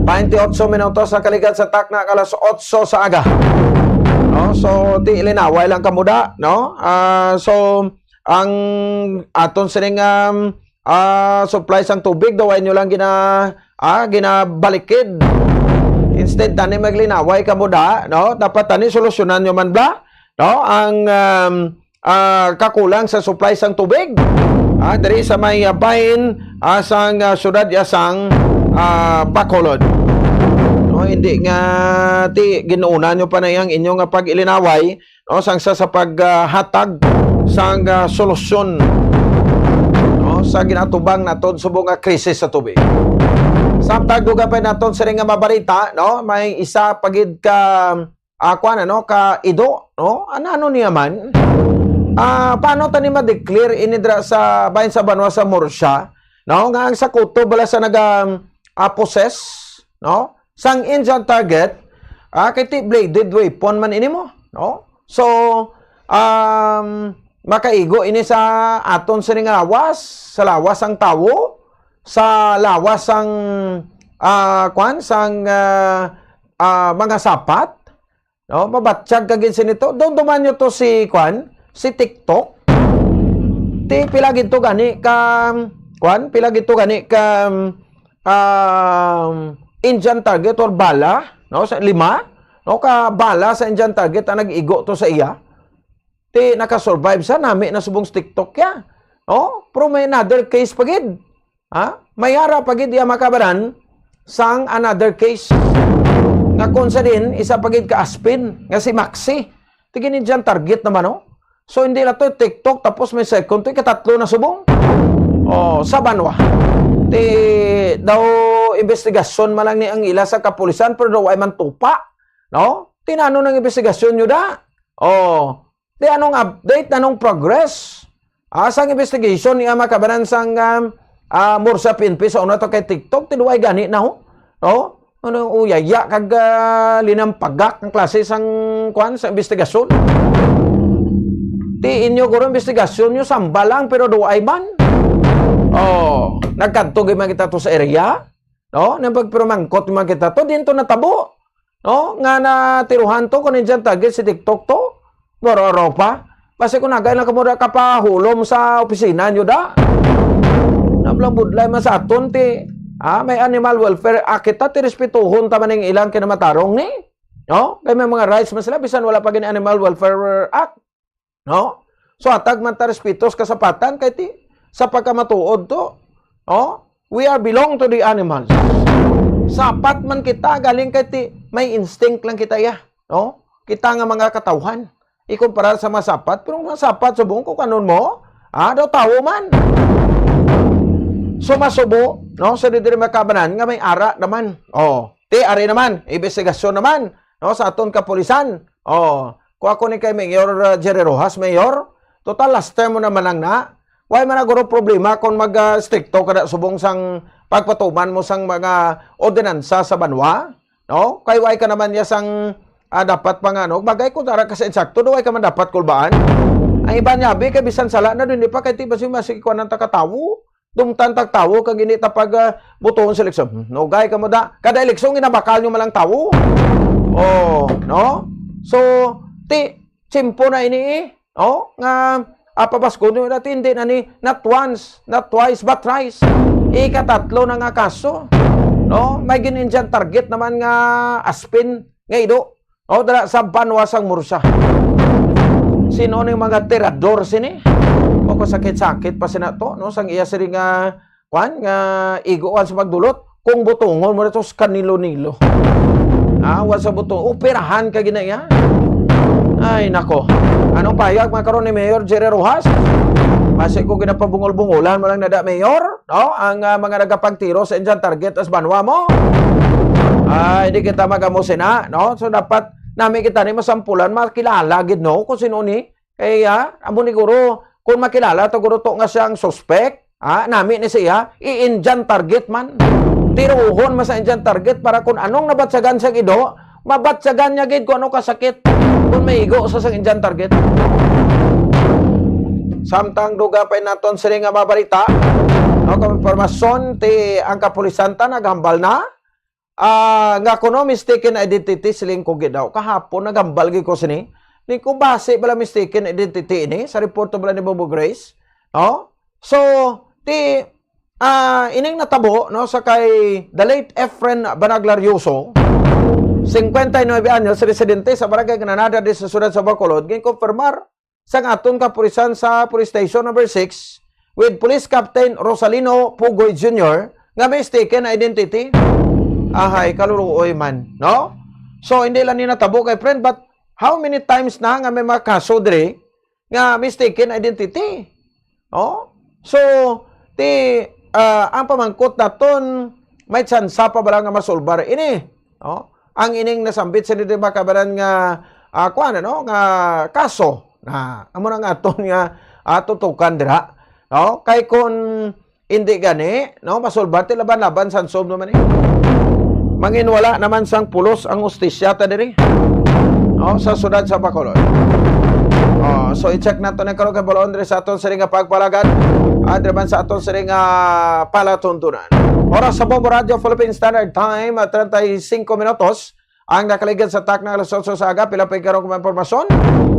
Twenty-eight minutos sa kaligat sa takna ka alas otso sa aga. No? So, ti linaway lang kamo da, no? Ah, so, ang aton sining, um, ah, supply sang tubig daw ay nyo lang gina-, ah, ginabalikid. Instead tani maglinaway kamo da, no? Dapat tani solusyonan nyo man bla, no? Ang, um, ah, kakulang sa supply sang tubig, ah, diri sa may, ah, bahin, ah, sang, ah, syudad ya sang, ah, Bacolod. No, hindi nga ti ginuuna nyo pa na iyang inyo nga pag-ilinaway, no, sang sa, sa paghatag sang, ah, solusyon, no, sa ginatubang naton subong nga krisis sa tubig. Samtang dugang pa naton sini nga mabalita, no, may isa pa gid ka, ah, kuwan, ano, ka Ido, no? Ano, ano niya man? Ah, paano tani ma-declare ini dira sa bahin sa banwa sa Murcia, no? Nga ang sa kuto bala sa naga, ah, possess, no? Sang Indian target, ah, kay ti bladed weapon man ini mo, no? So, um, makaigo ini sa aton sini nga lawas, sa lawas sang tawo, sa lawas sang, ah, kwan, sang, ah, ah, mga sapat, no? Mabatyag ka gid sini to. Dumduman nyo to si, kwan, si TikTok. Ti pila gid to gani ka, kwan, pila gid to gani ka, um, Indian target or bala, no? Sa lima, no? Ka bala sa Indian target ang nag-igo to sa iya. Ti nakasurvive sa nami na subong sa TikTok ya. No? Pero may another case pa gid. Ha? May ara pa gid iya makabanan sang another case. Nga kung sa din, isa pa gid ka Aspin, nga si Maxi. Ti gini dyan target naman, no? So, hindi na to TikTok, tapos may second to, ikatatlo na subong. Oh, sa banwa. Ti daw investigasyon man lang ni ang ila sa kapulisan, pero daw ay man tupa. No? Tinano ng investigasyon nyo da? Oh, di anong update, anong progress? Ah, sang investigation ni ama kabanan sang, um, ah, Murcia P N P sa una to kay TikTok, tinuay gani na ho. No? Ano, uyaya kag, ah, linampagak ang klase sang, kwan, sa investigasyon. Ti inyo guro investigasyon nyo samba lang pero duay man. Oh, nagkadto gyud man kita to sa area. No? Nang pagpirmangkot man kita to, din to natabo. No? Nga natiruhan to, kung nandiyan target si TikTok to. Baro-aro pa. Basi kung nagay na kamo da kapahulom sa opisina nyo da. Nablang budlay man sa aton ti, ah, may Animal Welfare Act kita, ti respetuhon ta man ang ilang kinamatarong ni. No? Kay may mga rights man sila, bisan wala pa gani Animal Welfare Act. No? So, hatag man ta respeto sa kasapatan, kay ti, sa pagkamatuod to, no? We are belong to the animals. Sapat man kita, galing kay ti, may instinct lang kita, ya. No? Kita nga mga katawhan. Ikumpara sa mga sapat, pero mga sapat, subong ko kanon mo, ah, daw tawo man. So, masubo, no? Sa diri makabanan nga may ara naman. Oh, ti, ari naman, investigasyon naman, no? Sa aton kapulisan. Oh, kung ako ni kay Mayor, uh, Jerry Rojas, Mayor, total last term mo naman lang na. Why man na guro problema kung mag, uh, stricto ka na subong sang pagpatuman mo sang mga ordinansa sa banwa? No? Kay why ka naman niya sang, ah, dapat pa nga, no? Bagay kung dara ka sa insakto, do why ka man dapat kulbaan? Ang iba niya, abi, kay bisan sala na, dun di pa, kay ti, basi, masig, kuwan ang takatawo. Dumtan tag tawo kag hindi ta pag, ah, butuhon sa eleksyon. Hmm, nugay ka mo da. Kada eleksyon, ginabakal nyo malang tawo. Oh, no? So, ti, tsimpo na ini eh. Oh, nga, ah, pabaskon nyo na, ti, hindi na ni, not once, not twice, but thrice. Ikatatlo na nga kaso. No? May gin-Indian target naman nga aspin nga ido. O, dala sa banwa sang Mursa. Sino ni mga tirador sini? O, kasakit-sakit pa sina to, no? Sang iya sini nga, kwan, nga iguan sa magdulot, kung butungon mo na to sa kanilo-nilo. Ah, wa sa butong, operahan ka gina iya. Ay, nako. Anong payag, mga karon ni Mayor Jerry Rojas? Basi ko ginapabungol-bungolan mo lang nada, Mayor? No? Ang, ah, mga nagapagtiro sa Indian target as banwa mo. Ah, hindi kita magamusin, ha? No? So, dapat nami kita ni masampulan, makilala gid, no? Kung sino ni. Kay, ah, amo ni guro, kung makilala to guro to nga siya ang suspect, ah, nami ni siya, i-Indian target man. Tiruhon man sa Indian target para kung anong nabatsagan sa ido, mabatsagan niya gid kung ano kasakit kung maigo sa sang Indian target. Samtang duga pa naton sini nga mga balita, no, kung impormasyon, ti ang kapulisan ta naghambal na, ah, nga kuno mistaken identity, siling ko gid daw. Kahapon naghambal gid ko sini. Ni ko basi bala mistaken identity ini sa report bala ni Bobo Grace, no? So, ti, ah, ining natabo, no, sa kay the late Efren Banaglarioso, singkwenta y nuebe anyos, residente sa Barangay Granada, di sa siyudad sa Bacolod, ginkonfirmar sang aton kapulisan sa Police Station Number Six with Police Captain Rosalino Pugoy Junior nga may mistaken na identity. Ahay, kaluluoy man, no? So, hindi lang ni natabo kay friend, but how many times na nga may mga kaso diri nga mistaken identity? Oh? So, ti, ah, ang pamangkot naton, may tsansa pa bala nga masolbar ini? Oh? Ang ining nasambit sa dito makabaran nga, ah, kuwan, ano, nga kaso na amo na nga aton nga, ah, tutukan dira. No? Kay kun hindi gani, no, masolbar ti laban-laban sa sob naman eh. Manginwala naman sang pulos ang ustisya ta diri. No, sa sudad sa Bacolod. Oh, so i-check nato na karon kay Bulaon diri sa aton sini nga pagpalagad. Ah, diri man sa aton sini nga palatuntunan. Oras sa Bombo Radio Philippine Standard Time, ah, treinta y cinco minutos. Ang nakaligid sa takna alas otso sa aga, pila pa karon mga impormasyon?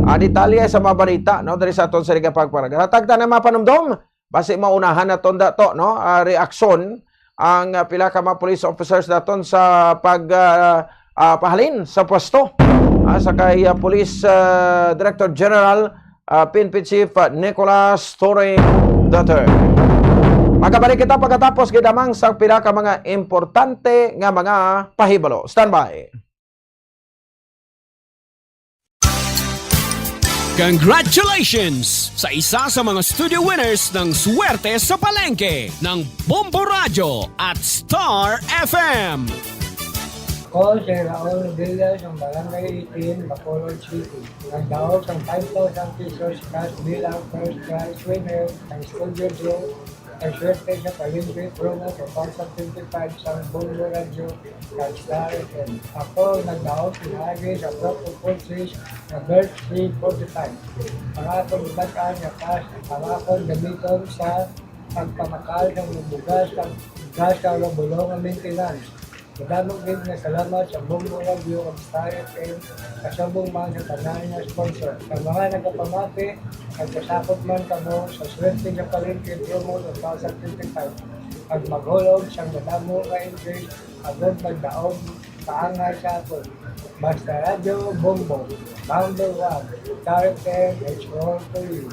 Ah, detalye sa mga balita, no, diri sa aton sini nga pagpalagad. Hatag ta na mga panumdom. Basi maunahan naton dato, no? Ah, reaksyon ang, ah, pila ka mga police officers naton sa pag, ah, ah, pahalin sa pwesto, ah, sa kay, ah, Police, ah, Director General, ah, P N P Chief, ah, Nicolas Torre the third. Magabalik kita pagkatapos gid lamang sa pila ka mga importante nga mga pahibalo. Standby. Congratulations sa isa sa mga studio winners ng Swerte sa Palengke ng Bombo Radyo at Star F M. Ako si Raul Villas ng Barangay eighteen, Bacolod City. Nagdaog sang five thousand pesos cash bilang first prize winner ng studio draw. Ang Swerte sa Palengke promo two thousand twenty-five sang Bombo Radyo kag Star F M. Ako nagdaog pinaagi sa Prop Four Six na birthday forty-five. Ang akon gibatan nga cash, ang akon gamiton sa pagpamakal sa mga bugas kag gas sa Robolonga maintenance. Madamo gid nga salamat sa Bombo Radio ug Star F M, kasubong man sa tanan nga sponsor. Sa mga nagapamati, nagpasakop man kamo sa swerte nga palengke promo two thousand twenty-five, ag maghulog sang madamo nga entries agud magdaog kaangay sa aton. Basta Radyo Bombo, number one, Star F M, it's all for you.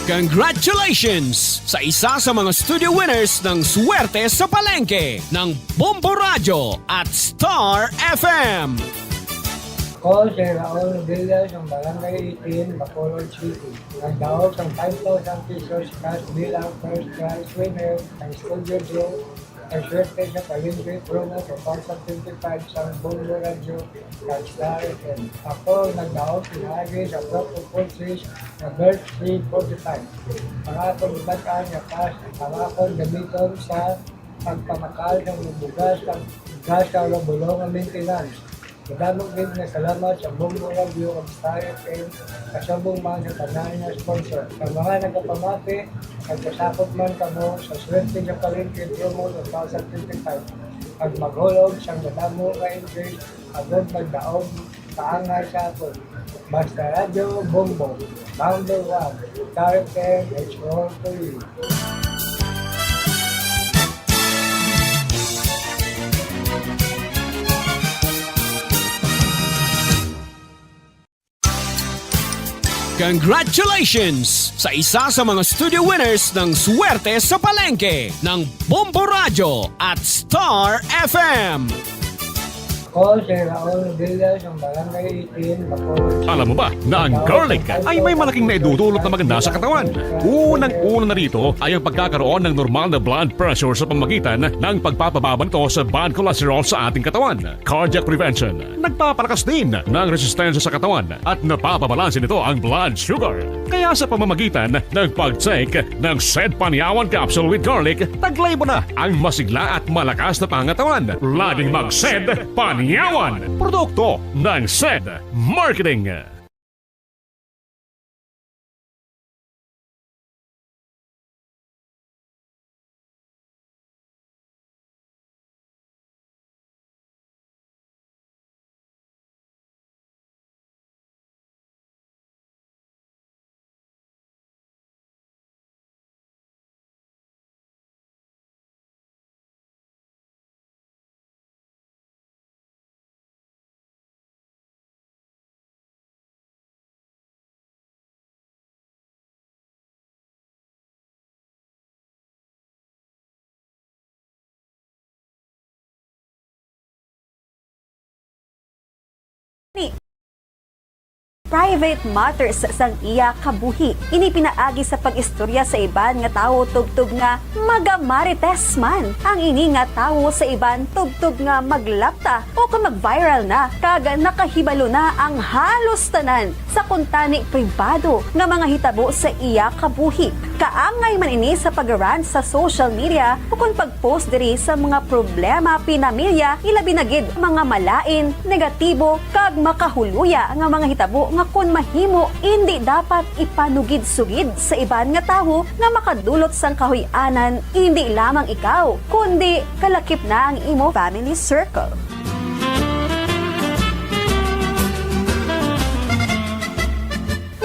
Congratulations sa isa sa mga studio winners ng Swerte sa Palengke ng Bombo Radyo at Star F M. Ako si Raul Villas ng Barangay eighteen, Bacolod City. Nagdaog sang five thousand pesos cash bilang first prize winner ng studio draw ang Swerte sa Palengke Promo two thousand twenty-five sang Bombo Radyo kag Star F M. Ako ang nagdaog pinaagi sa Proco Forces na Bird C forty-five. Ang akon gibatan nga cash, ang akon gamiton sa pagpamakal sa mga bugas kag gas sa bulong nga maintenance. Madamo gid nga salamat sa Bombo Radio ug Star F M, kasubong man sa tanan nga sponsor. Sa mga nagapamati, nagpasakop man kamo sa Swerte nga Palengke Promo two thousand twenty-five, ag maghulog sang madamo nga entries agud magdaog kaangay sa aton. Basta Radyo Bombo, number one, Star F M, it's all for you. Congratulations sa isa sa mga studio winners ng Swerte sa Palengke ng Bombo Radyo at Star F M. Ako si Raul Villas ng Barangay eighteen, Bacolod. Alam mo ba na ang garlic ay may malaking naidudulot na maganda sa katawan? Unang-una na rito ay ang pagkakaroon ng normal na blood pressure sa pamagitan ng pagpapababa nito sa bad cholesterol sa ating katawan. Cardiac prevention. Nagpapalakas din ng resistensya sa katawan at napapabalanse nito ang blood sugar. Kaya sa pamamagitan ng pag-take ng Sed Panyawan Capsule with Garlic, taglay mo na ang masigla at malakas na pangatawan. Laging mag-Sed Panyawan. Produkto ng Sed Marketing. Ni private matters sang iya kabuhi. Ini pinaagi sa pag-istorya sa iban nga tawo tubtob nga magamarites man ang ini nga tawo sa iban tubtob nga maglapta o kon mag-viral na kag nakahibalo na ang halos tanan sa kuntani pribado nga mga hitabo sa iya kabuhi. Kaangay man ini sa pag-rant sa social media o kon pag-post diri sa mga problema pinamilya, ilabi na gid mga malain, negatibo, kag makahuluya nga mga hitabo nga kon mahimo, indi dapat ipanugid-sugid sa iban nga tawo nga makadulot sang kahuy-anan, indi lamang ikaw, kundi kalakip na ang imo family circle.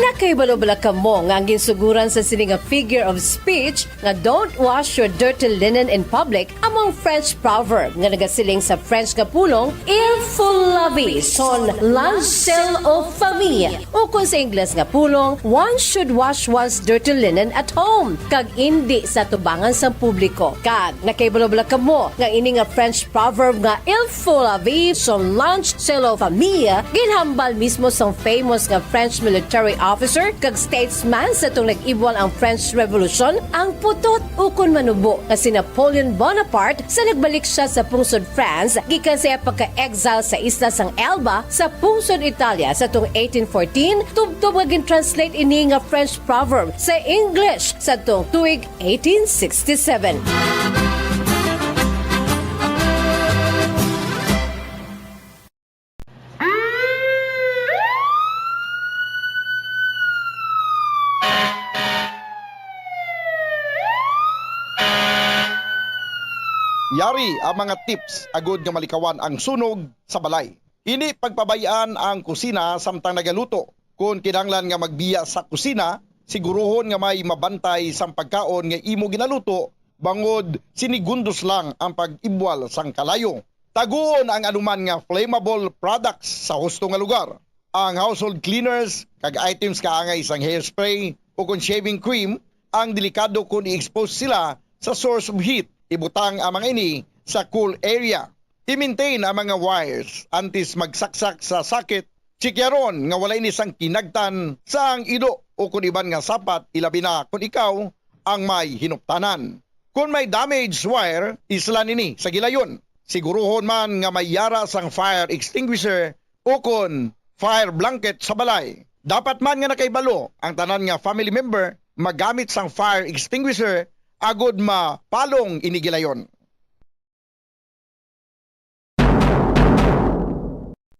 Nakahibalo bala kamo nga ang ginsuguran sa sini nga figure of speech nga "Don't wash your dirty linen in public" amo ang French proverb nga nagasiling sa French nga pulong, "Il faut laver son linge sale aux femmes," ukon sa Ingles nga pulong, "One should wash one's dirty linen at home," kag indi sa tubangan sang publiko. Kag nakahibalo bala kamo nga ini nga French proverb nga "Il faut laver son linge sale aux femmes" ginhambal mismo sang famous nga French military officer kag statesman sa tong nag-ibwal ang French Revolution, ang putot ukon manubo nga si Napoleon Bonaparte sa nagbalik siya sa pungsod France gikan sa iya pagka-exile sa isla sang Elba sa pungsod Italia sa tong eighteen fourteen, tubtob nga gin-translate ini nga French proverb sa English sa tong tuig eighteen sixty-seven. Yari ang mga tips agud nga malikawan ang sunog sa balay. Hindi pagpabay-an ang kusina samtang nagaluto. Kon kinahanglan nga magbiya sa kusina, siguruhon nga may mabantay sang pagkaon nga imo ginaluto, bangod sinigundos lang ang pag-ibwal sang kalayo. Taguon ang anuman nga flammable products sa husto nga lugar. Ang household cleaners kag items kaangay sang hairspray o kon shaving cream ang delikado kon i-expose sila sa source of heat. Ibutang ang mga ini sa cool area. I-maintain ang mga wires antes magsaksak sa socket. Chikyaron nga wala ini sang kinagtan sa ang ilo o kon iban nga sapat, ilabi na kon ikaw ang may hinuptanan. Kon may damaged wire, islan ini sa gilayon. Siguruhon man nga may yara sang fire extinguisher o kon fire blanket sa balay. Dapat man nga nakahibalo ang tanan nga family member magamit sang fire extinguisher agud mapalong ini gilayon.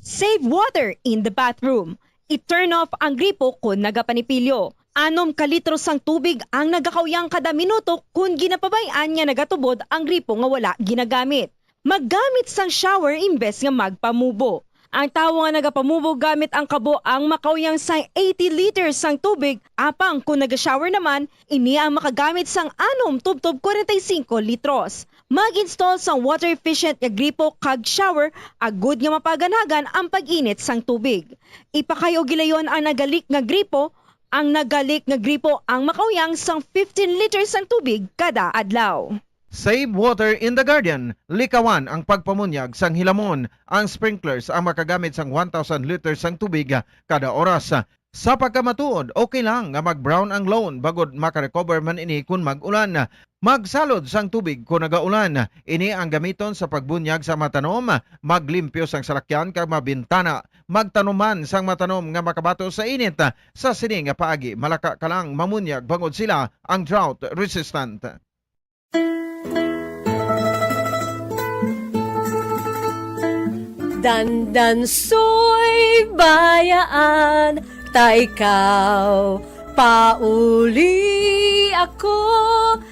Save water in the bathroom. I-turn off ang gripo kon nagapanipilyo. Anom ka litro sang tubig ang nagakauyang kada minuto kon ginapabay-an nga nagatubod ang gripo nga wala ginagamit. Maggamit sang shower imbes nga magpamubo. Ang tawo nga nagapamubo gamit ang kabo ang makauyang sang eighty liters sang tubig, apang kon naga-shower naman, ini ang makagamit sang anom tubtob kwarenta y singko litros. Mag-install sang water-efficient nga gripo kag shower agud nga mapaganagan ang pag-init sang tubig. Ipakay-o gilayon ang nagalik nga gripo. Ang nagalik nga gripo ang makauyang sang fifteen liters sang tubig kada adlaw. Save water in the garden. Likawan ang pagpamunyag sang hilamon. Ang sprinklers ang makagamit sang one thousand liters sang tubig kada oras. Sa pagkamatuod, okay lang nga mag-brown ang lawn bangod maka-recover man ini kon mag-ulan. Magsalod sang tubig kon nagaulan. Ini ang gamiton sa pagbunyag sa mga tanom, maglimpyo sang salakyan kag mga bintana. Magtanom man sang mga tanom nga makabato sa init. Sa sini nga paagi, malaka ka lang mamunyag bangod sila ang drought resistant. Dandansoy bayaan ta ikaw, pauli ako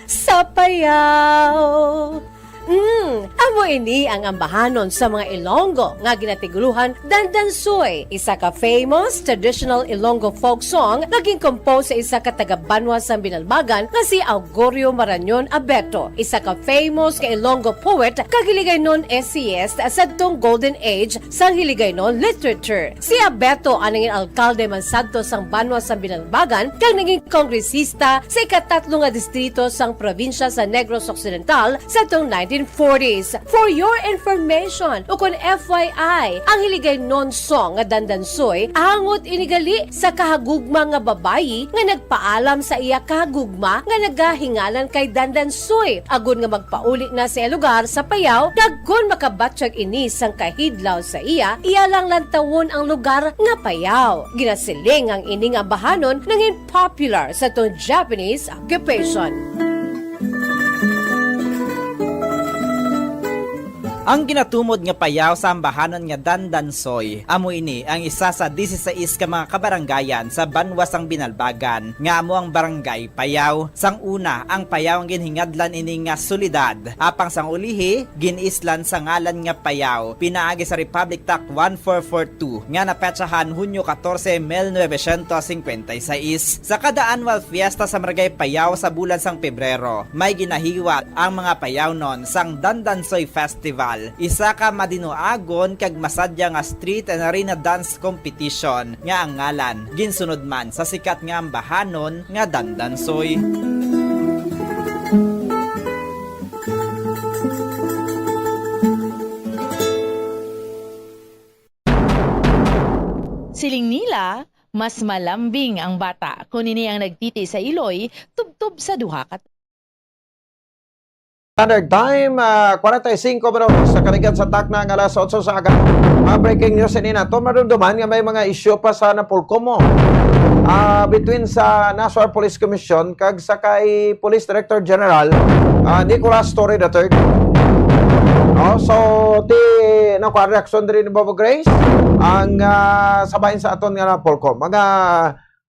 sa payaw. Mm, amo ini ang ambahanon sa mga Ilonggo nga ginatiguluhan Dandansoy, isa ka famous traditional Ilonggo folk song nga gin-compose sa isa ka taga-banwa sang Binalbagan nga si Augurio Marañon Abeto, isa ka famous nga Ilonggo poet kag Hiligaynon essayist sadtong golden age sang Hiligaynon literature. Si Abeto ang nangin alkalde man sadto sang banwa sang Binalbagan kag nangin kongresista sa ikatatlo nga distrito sang probinsya sa Negros Occidental sadtong nineteen forties. For your information, ukon F Y I, ang Hiligaynon song nga Dandansoy angot ini gali sa kahagugma nga babayi nga nagpaalam sa iya kahagugma nga nagahinganan kay Dandansoy agod nga magpauli na sa iya lugar sa Payao, kag kon makabatyag ini sang kahidlaw sa iya, iya lang lantawon ang lugar nga Payao. Ginasiling ang ining ambahanon nangin popular sa tong Japanese occupation. Ang ginatumod nga payaw sa ambahanon nga Dandansoy, amo ini ang isa sa disisais ka mga kabaranggayan sa banwa sang Binalbagan, nga amo ang Barangay Payaw. Sang una, ang Payaw ang ginhingadlan ini nga syudad, apang sang ulihi, gin-islan sa ngalan nga Payaw, pinaagi sa Republic Act one four four two nga napetsahan Hunyo katorse, mil novecientos singkwenta y seis. Sa kada annual fiesta sa Barangay Payaw sa bulan sang Pebrero, may ginahiwat ang mga Payawnon sang Dandansoy Festival, isa ka madinuagon kag masadya nga street and arena dance competition nga ang ngalan ginsunod man sa sikat nga ambahanon nga Dandansoy. Siling nila, mas malambing ang bata kon ini ang nagtiti sa iloy tubtob sa duha ka Standard Time, ah, kwarenta y singko minutos sa kaligat sa takna nga alas otso sa aga. Mga breaking news ini nato, madumduman nga may mga isyu pa sa Napolcom, ah, between sa Nasua Police Commission kag sa kay Police Director General, ah, Nicolas Torre the third. No? So, ti, nakuha reaksyon diri ni Bobo Grace, ang, ah, sa bahin sa aton nga Napolcom. Mga,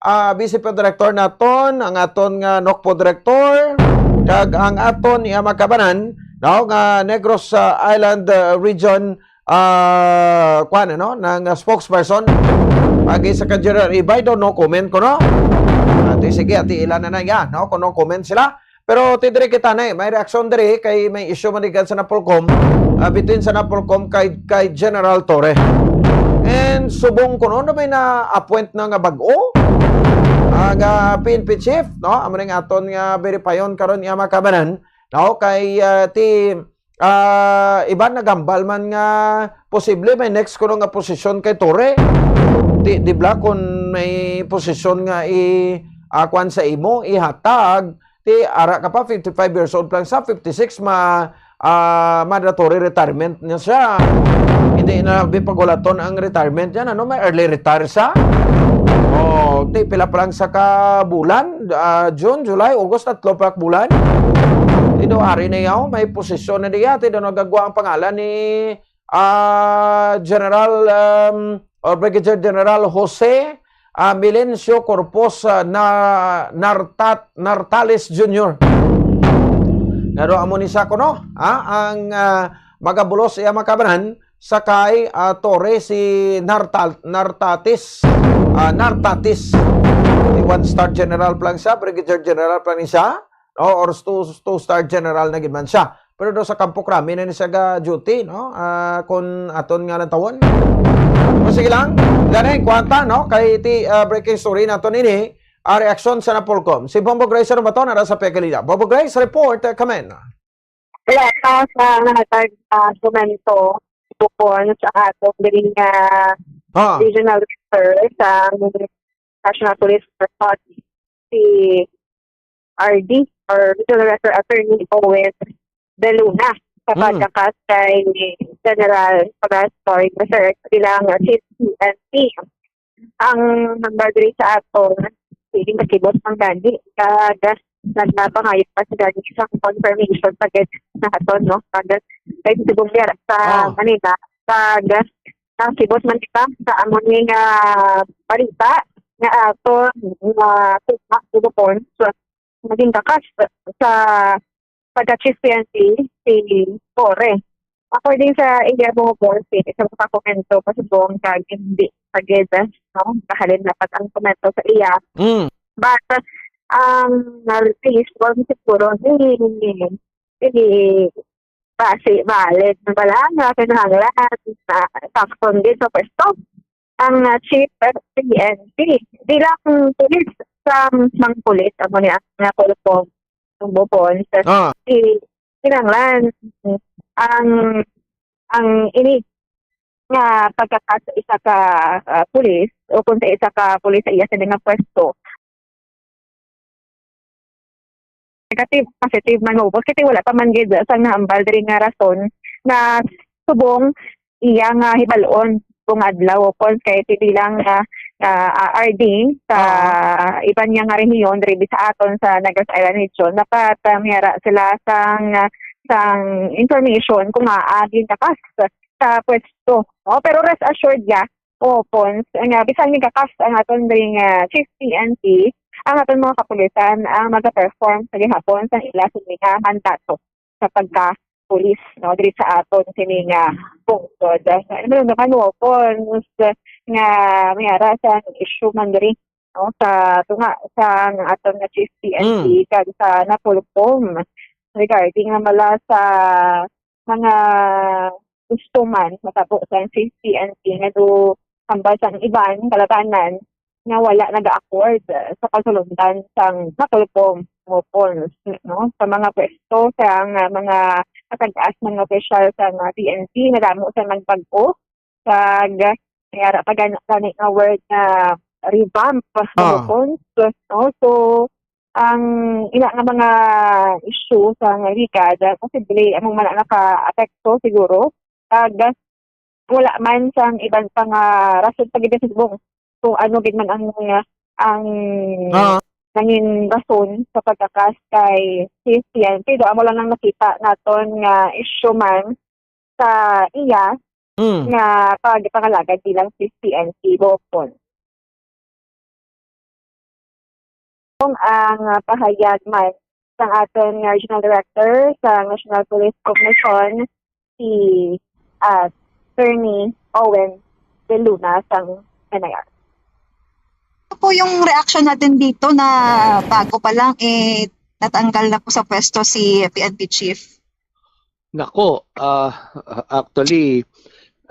ah, Vice Pro Director naton, ang aton nga Nokpo Director, kag ang aton iya magkabanan, no, nga Negros, ah, Island, ah, Region, ah, kwan, ano, ng, ah, spokesperson. Pagi sa ka General Ibay daw, no comment ko, no? Ati, sige, ati, ila na na yan, no? Kung no comment sila. Pero ti diri kita na eh, may reaksyon diri kay may issue man gikan sa Napolcom, ah, between sa Napolcom kay, kay General Torre. And subong kuno na may na-appoint na nga bag-o, ah, nga P N P chief, no? Amo ning aton nga veripayon karon, iya mga kabanan, no? Kay, ah, ti, ah, iban nagambal man nga posible may next kuno nga posisyon kay Torre. Di, di bala kun may posisyon nga i, ah, kwan sa imo, ihatag, ti ara ka pa, fifty-five years old pa lang sa, fifty-six ma-, ah, mandatory retirement na siya. Hindi na pagulaton ang retirement niya. Ano, may early retire sa? Oh, ti pila pa lang sa ka bulan, ah, June, July, August, tatlo pa ka bulan. Ti do ari na yaw, may posisyon na diya. Ti do nagagwa ang pangalan ni, ah, General, um, or Brigadier General Jose, ah, Milencio Corpus, ah, na, Nartat-, Nartales Junior. Pero amo ni sa kuno, ah, ang, ah, magabulos iya makabanan sa kay, ah, Torre si Nartal-, Nartatis, ah, Nartatis. Di one star general pa lang siya, Brigadier General pa lang siya, no? Or two, two star general na gid man siya. Pero do sa Kampo Krami na ni siya ga duty, no? Ah, kung aton nga lantawon. O, sige lang. Gani, kwanta, no? Kay ti, ah, breaking story nato nini, ah, reaksyon sa Napolcom. Si Bombo Grace Romaton, ara sa Pekalida. Bombo Grace, report, ah, kamen. Wala pa sa nahatag, ah, dokumento bukon sa atong diri nga Ah. Regional Director sa National Police Authority, si R D or Regional Director Attorney Owen De Luna sa Mm. pagkakas kay General Horacio Torres the third bilang Chief P N P. Ang number diri sa aton, sige, nakibot man gani. Kag nagpapangayot pa sa gani isang confirmation pa gid sa aton, no? Kag kay si Bumbiyar sa Ah. Manila, kag nakibot man kita sa amo ni nga balita nga aton nga tugma, tugma points, naging kakas sa pagka-Chief P N P si Torre. According sa iya mga boss, eh, sa mga komento, pasubong kag hindi pa gid, no? Kahalin dapat ang komento sa iya. Mm. But, ang na-release, wag siguro, hindi, hindi, hindi basi valid na bala nga kinahanglan na takson gid sa pwesto ang, ah, chief P N P. Bilang pulis, sa mga pulis, amo ni ang nga Colcom, Tumbopon, sa Ah. si kinahanglan ang, ang ini nga pagkakat sa isa ka, ah, pulis o kung sa isa ka pulis sa iya sa nga pwesto, negative, positive man mo, positive, wala pa man gid sa nahambal diri nga rason na subong iya nga hibalon kung adlaw, of course, kay ti bilang nga, ah, R D sa Ah. iban niya nga rehiyon diri sa aton sa Negros Island Region, dapat, ah, miyara sila sang, ah, sang information kung maa gintakas sa pwesto, no? Pero rest assured ya, o Pons, nga bisan migakas ang aton diri nga Chief P N P, ang aton mga kapulisan ang maga-perform sa gihapon sa ila sini nga mandato sa pagka-pulis, no, diri sa aton sini nga pungsod. Ano man, no, Pons, nga may ara sa issue man diri, no, sa tunga sa aton nga Chief P N P Mm. kag sa Napolcom regarding nga mala sa mga gusto man matabo sa Chief P N P nga do hambal sang iban kalabanan nga wala naga-accord sa pagsulundan sang Napolcom, Mopons, no? Sa mga pwesto sa nga mga katag-as mga opisyal sa nga P N P, nadamo sa nagbag-o kag may ara pa gani, gani nga word nga revamp, Ah. Mopons, no? So, ang ila nga mga issue sa nga ligad, ah, posible amo man ang nakaapekto siguro. Kag wala man sang iban pa nga rason pa gid subong kung ano gid man ang, ang Ah. nangin rason sa pagkakas kay Chief P N P. Pero amo lang ang nakita naton nga issue man sa iya Mm. nga pagpangalagad bilang Chief P N P, Bopon. Kung ang, ah, pahayag man sang aton nga Regional Director sa National Police Commission, si, ah, Attorney Owen De Luna sang N I R. Ano po yung reaction natin dito na bago pa lang, eh, natanggal na po sa pwesto si P N P Chief? Nako, ah, actually,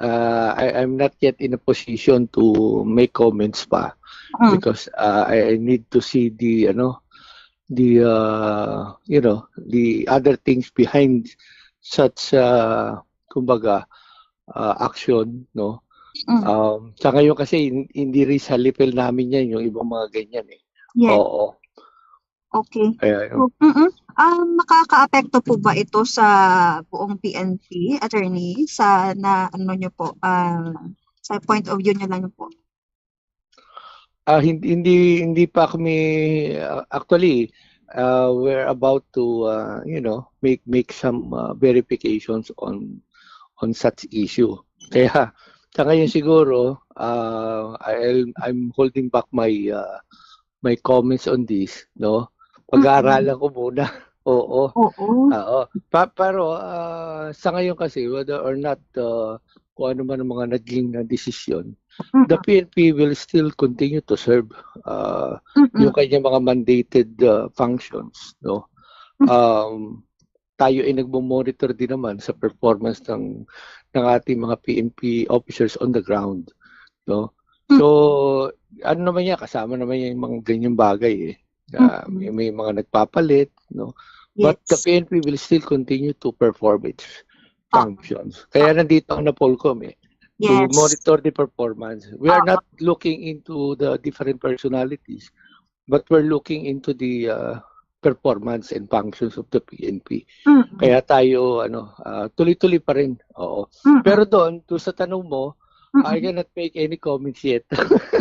ah, I, I'm not yet in a position to make comments pa. Mm. Because, ah, I, I need to see the, ano, the, uh, you know, the other things behind such, uh, kumbaga, uh, action, no? Mm. Um, sa ngayon kasi, hin-, hindi rin sa level namin yan, yung ibang mga ganyan eh. Yes. Oo. Okay. Kaya, yun. So, mm-mm. Um, makakaapekto po ba ito sa buong P N P, attorney? Sa na, ano nyo po, ah, sa point of view nyo lang po? Ah, hin-, hindi, hindi pa kami, ah, actually, ah, we're about to, ah, you know, make, make some, ah, verifications on, on such issue. Kaya, sa ngayon siguro, ah, I'll, I'm holding back my, ah, my comments on this, no? Pag-aaralan ko muna. Oo. Oo. Oo. Pa-, pero, ah, sa ngayon kasi, whether or not, ah, kung ano man ang mga naging, ah, desisyon, the Mm-mm. P N P will still continue to serve, ah, Mm-mm. yung kanyang mga mandated, ah, functions, no? Mm. Um, tayo ay nagmo-monitor din naman sa performance ng, ng ating mga P N P officers on the ground, no? Mm. So, ano naman yan, kasama naman yan yung mga ganyang bagay eh. Ah, Mm-mm. may, may mga nagpapalit, no? But the Yes. P N P will still continue to perform its Ah. functions. Kaya Ah. nandito ang NAPOLCOM eh, to Yes. monitor the performance. We are Ah. not looking into the different personalities, but we're looking into the, uh, performance and functions of the P N P. Mm-mm. Kaya tayo, ano, ah, tuloy-tuloy pa rin. Oo. Mm-mm. Pero doon, doon sa tanong mo, I Mm-mm. cannot make any comments yet.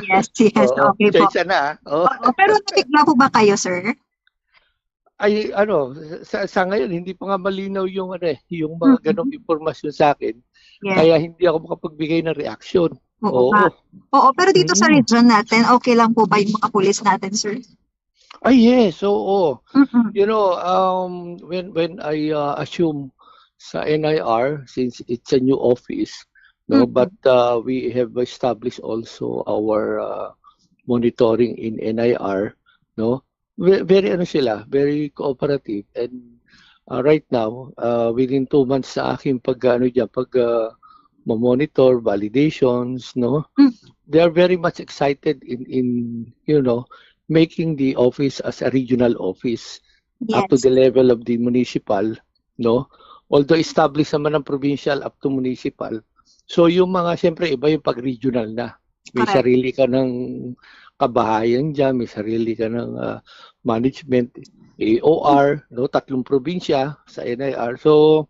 Yes, yes. Oo. Okay po. Pasensya na, ah. Oo. Oo, pero nabigla po ba kayo, sir? Ay, ano, sa, sa ngayon, hindi pa nga malinaw yung, ano eh, yung mga Mm-mm. ganong impormasyon sa akin. Yes. Kaya hindi ako makapagbigay ng reaksyon. Oo Oo. nga. Oo, pero dito sa Mm. region natin, okay lang po ba yung mga pulis natin, sir? Ay, yes, oo. Mm-mm. You know, um, when, when I, uh, assume sa N I R, since it's a new office, no, Mm-mm. but, uh, we have established also our, uh, monitoring in N I R, no? Ve-, very, ano sila, very cooperative, and, uh, right now, uh, within two months sa aking pag, ano dyan, pag, uh, mamonitor, validations, no? Mm. They are very much excited in, in, you know, making the office as a regional office up to Yes. the level of the municipal, no? Although established naman ang provincial up to municipal. So, yung mga, siyempre, iba yung pag-regional na. May Correct. sarili ka ng kabahayan dyan, may sarili ka ng, ah, management, A O R, no? Tatlong probinsya sa N I R. So,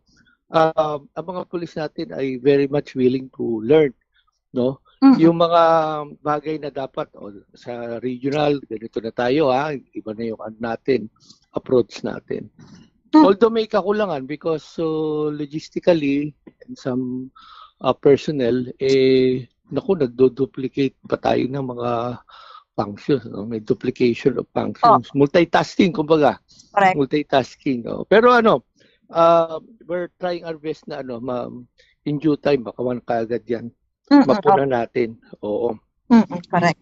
ah, ang mga pulis natin ay very much willing to learn, no? Mm-mm. Yung mga bagay na dapat, o, sa regional, ganito na tayo, ha? Iba na yung ano natin, approach natin. Mm. Although may kakulangan because, so, logistically and some, uh, personnel, eh, naku, nagdo-duplicate pa tayo ng mga functions, no? May duplication of functions. Oh. Multitasking, kumbaga. Correct. Multitasking, oh. Pero ano, uh, we're trying our best na ano, ma-, in due time, makawan kaagad yan. Mm-mm, Mapuna oh. natin. Oo. Mm-mm, correct.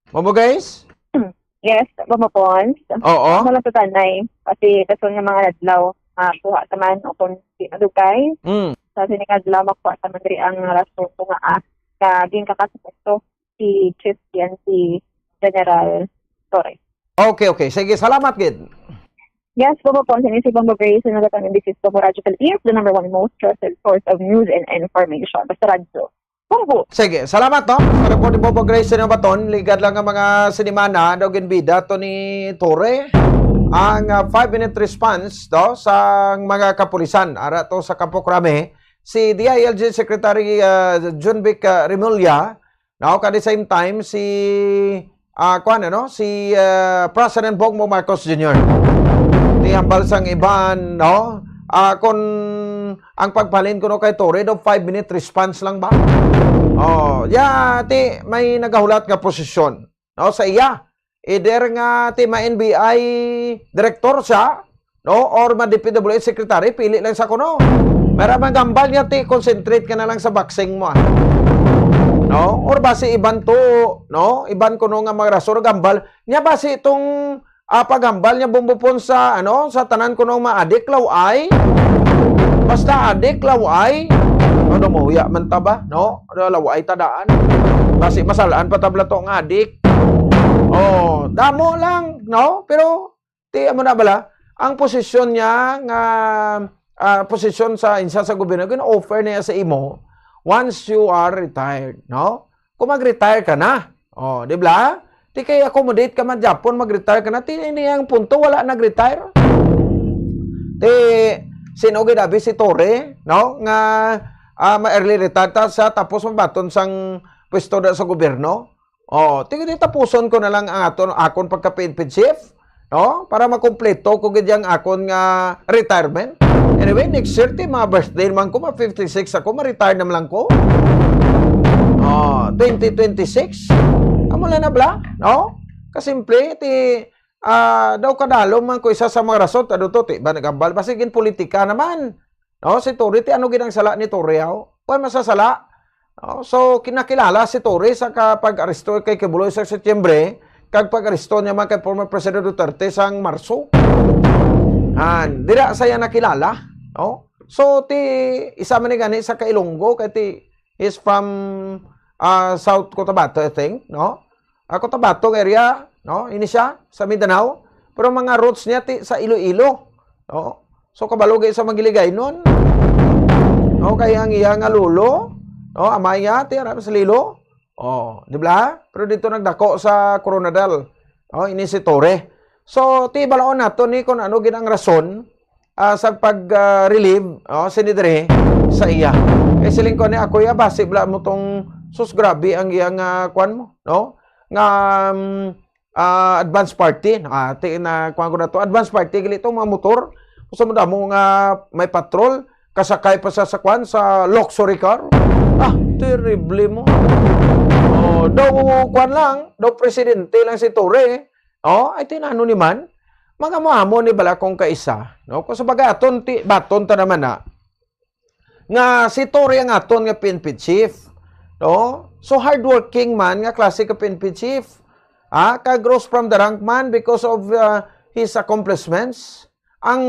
Bobo Grace? Yes, Bobo Pons. Oo. Ano lang sa tanay? Kasi kaso nga mga adlaw, ah, kuha taman o kung di madugay. Mm. Sa sining adlaw, makuha taman diri ang rason ko nga, ah, ka, ginkakasuporto si Chief yan, si General Torres. Okay, okay. Sige, salamat gid. Yes, Bobo Pons, ini si Bobo Grace, nagatan in this is Bobo Radyo Philippines, the number one most trusted source of news and information. Basta Radyo. Bobo. Sige, salamat, no? Sa report ni Bobo Grace sa Baton, ligad lang ang mga sinimana, daw ginbida to ni Torre, ang, ah, five-minute response, no, sa mga kapulisan. Ara to sa Campo Crame, si D I L G Secretary, ah, Junvic, ah, Remulla, no? At the same time, si, ah, kuwan, ano? Si, ah, President Bongbong Marcos Junior. Di hambal sang iban, no? Ah, kung ang pagbalhin kuno kay Torre, daw five-minute response lang ba? Oh, ya, ti, may nagahulat nga posisyon, no? Sa iya, Either nga ti ma-N B I director siya, no? Or ma-D P W H secretary, pili lang sa kuno. Pero magambal niya, ti, concentrate ka na lang sa boxing mo, ah. No? Or basi iban to, no? Iban kuno nga mga rason, gambal. Nya basi itong, ah, paghambal niya bumbupon sa, ano, sa tanan kuno nga mga adik, laway. Basta adik, laway. Ano mo, huya man ta ba, no? Ano, laway ta daan. Basi masalaan pa tabla to nga adik. Oh, damo lang, no? Pero ti, amo na bala, ang posisyon niya nga, ah, posisyon sa insa sa gobyerno, gin-offer niya sa imo once you are retired, no? Kung mag-retire ka na, oh, di ba? Ti kay accommodate ka man gyapon, mag-retire ka na, ti ini ang punto, wala nag-retire. Ti, sino gid abi si Torre, no? Nga, ah, ma-early retire ta sa tapos mabaton sang pwesto da sa gobyerno. Oh, ti, ti tapuson ko na lang ang aton, akon pagka-P N P chief, no? Para makumpleto ko gid ang akon nga retirement. Anyway, next year, ti, mga birthday naman ko, ma fifty-six ako, ma-retire naman lang ko. Oh, twenty twenty-six. Amo lang na bala, no? Kasimple, ti, ah, daw kadalom man ko isa sa mga rason, ta daw to, ti, ba nagambal? Basi gin politika naman. No, si Torre, ti ano gid ang sala ni Torre, haw? Wa masasala. No, so, kinakilala si Torre sa ka-, pag-aresto kay Quiboloy sa Setyembre, kag pag-aresto niya man kay former President Duterte sang Marso. An, dira sa iya nakilala, no? So, ti, isa man ni gani sa ka-Ilonggo, kay ti, is from, ah, South Cotabato, I think, no? Ah, Cotabato area, no? Ini siya, sa Mindanao. Pero mga roots niya ti sa Iloilo, no? So, kabalo gid sa Magiliganon. No, kay ang iya nga lolo, no, amay niya, ti, ara sa Iloilo. Oh, di ba? Pero dito nagdako sa Coronadal. Oh, ini si Torre. So, ti, balaon nato ni kung ano gid ang rason, ah, sa pag, ah, relieve, oh, sini diri sa iya. Kay siling ko ni ako, ya, basi bala mo tong, sus, grabe ang iya nga, kwan mo, no? Nga, um, ah, advance party. Ah, ti na, kuwan ko na to. Advance party, gali itong mga motor. Gusto mo damo nga may patrol, kasakay pa sa, sa kwan, sa luxury car. Ah, terrible mo. Oh, daw, kwan lang, daw presidente lang si Torre. Oh, ay tinano ni man. Mga mo-amo ni bala kung kaisa. No? Kung sa bagay, aton, ti, baton ta naman na nga si Torre ang aton nga P N P chief, no? So, hardworking man nga klase ka P N P chief. Ah, kag rose from the rank man because of, ah, his accomplishments. Ang,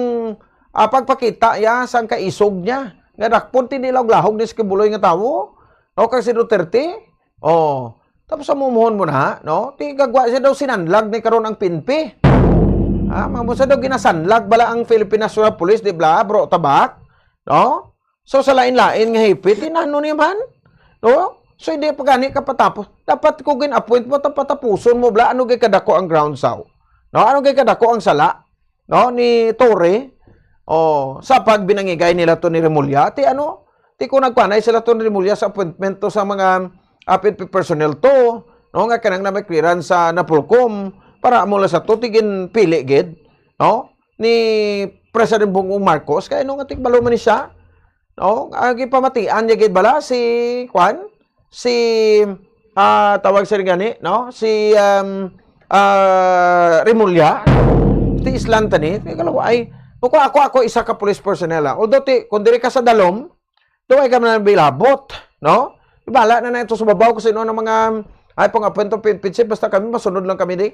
ah, pagpakita ya sang kaisog niya nga dakpon ti nilahog-lahog ni si Quiboloy nga tawo, no? Kag si Duterte. Oh, tapos amumuhon mo na, no? Ti gagwa siya daw sinanlag ni karon ang P N P. Ah, mamo sa daw ginasanlag bala ang Philippine National Police, di bala, bro, tabak? No? So, sa lain-lain nga hepe, tinano ni man, no? So, hindi pa gani ka patapos. Dapat ko gin-appoint mo, ta-, patapuson mo, bla, ano gay kadako ang ground saw? No? Ano gay kadako ang sala? No? Ni Torre? Oh, sa pagbinangigay nila to ni Remulla, ti ano? Ti kung nagpanay sila to ni Remulla sa appointment to sa mga, ah, P N P personnel to, no? Nga kanang na may clearance sa Napolcom, para amo lang sa to, ti ginpili gid, no? Ni President Bongbong Marcos, kay ano nga tigbalo man ni siya? No? Ang gipamatian niya gid bala si, kwan? Si, ah, tawag sa gani, no? Si, um, ah, Remulla. Ti islan tani. Kay kalawa ay, ako, ako, ako, isa ka police personnel, ah. Although, ti, kung diri ka sa dalom, do ay ka man bilabot, no? Ibala na na ito sa babaw kung sino ang mga, ay, pang-appoint of P N P chief, basta kami, masunod lang kami di.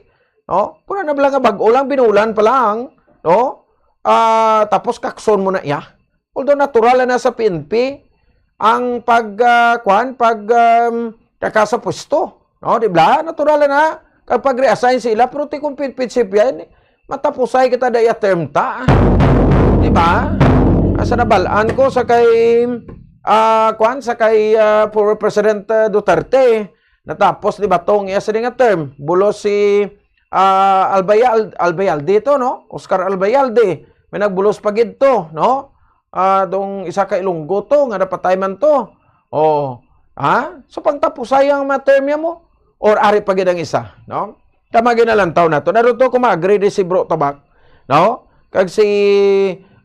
No? Pura na bala nga bag-o lang, binulan pa lang, no? Ah, tapos kakson mo na iya. Although natural na sa P N P ang pag, ah, kwan, pag, um, kaka sa pwesto, no? Di ba? Natural na kapag reassign sila, pero ti kung P N P chief yan, matapusay kita daya term ta. Di ba? Asa nabalaan ko sa kay, ah, kwan, sa kay, ah, former President, ah, Duterte, natapos, di ba, tong iya sini nga term, bulos si, ah, Albayal-, Albayalde to, no? Oscar Albayalde. May nagbulos pa gid to, no? Ah, dong isa ka Ilonggo to, nga napatay man to. Oh, ha? So, pangtapusay ang mga term niya mo? Or ari pa gid ang isa, no? Tama gid na lang taon na to. Naruto ko ma-agree di si Bro Tabak, no? Kag si,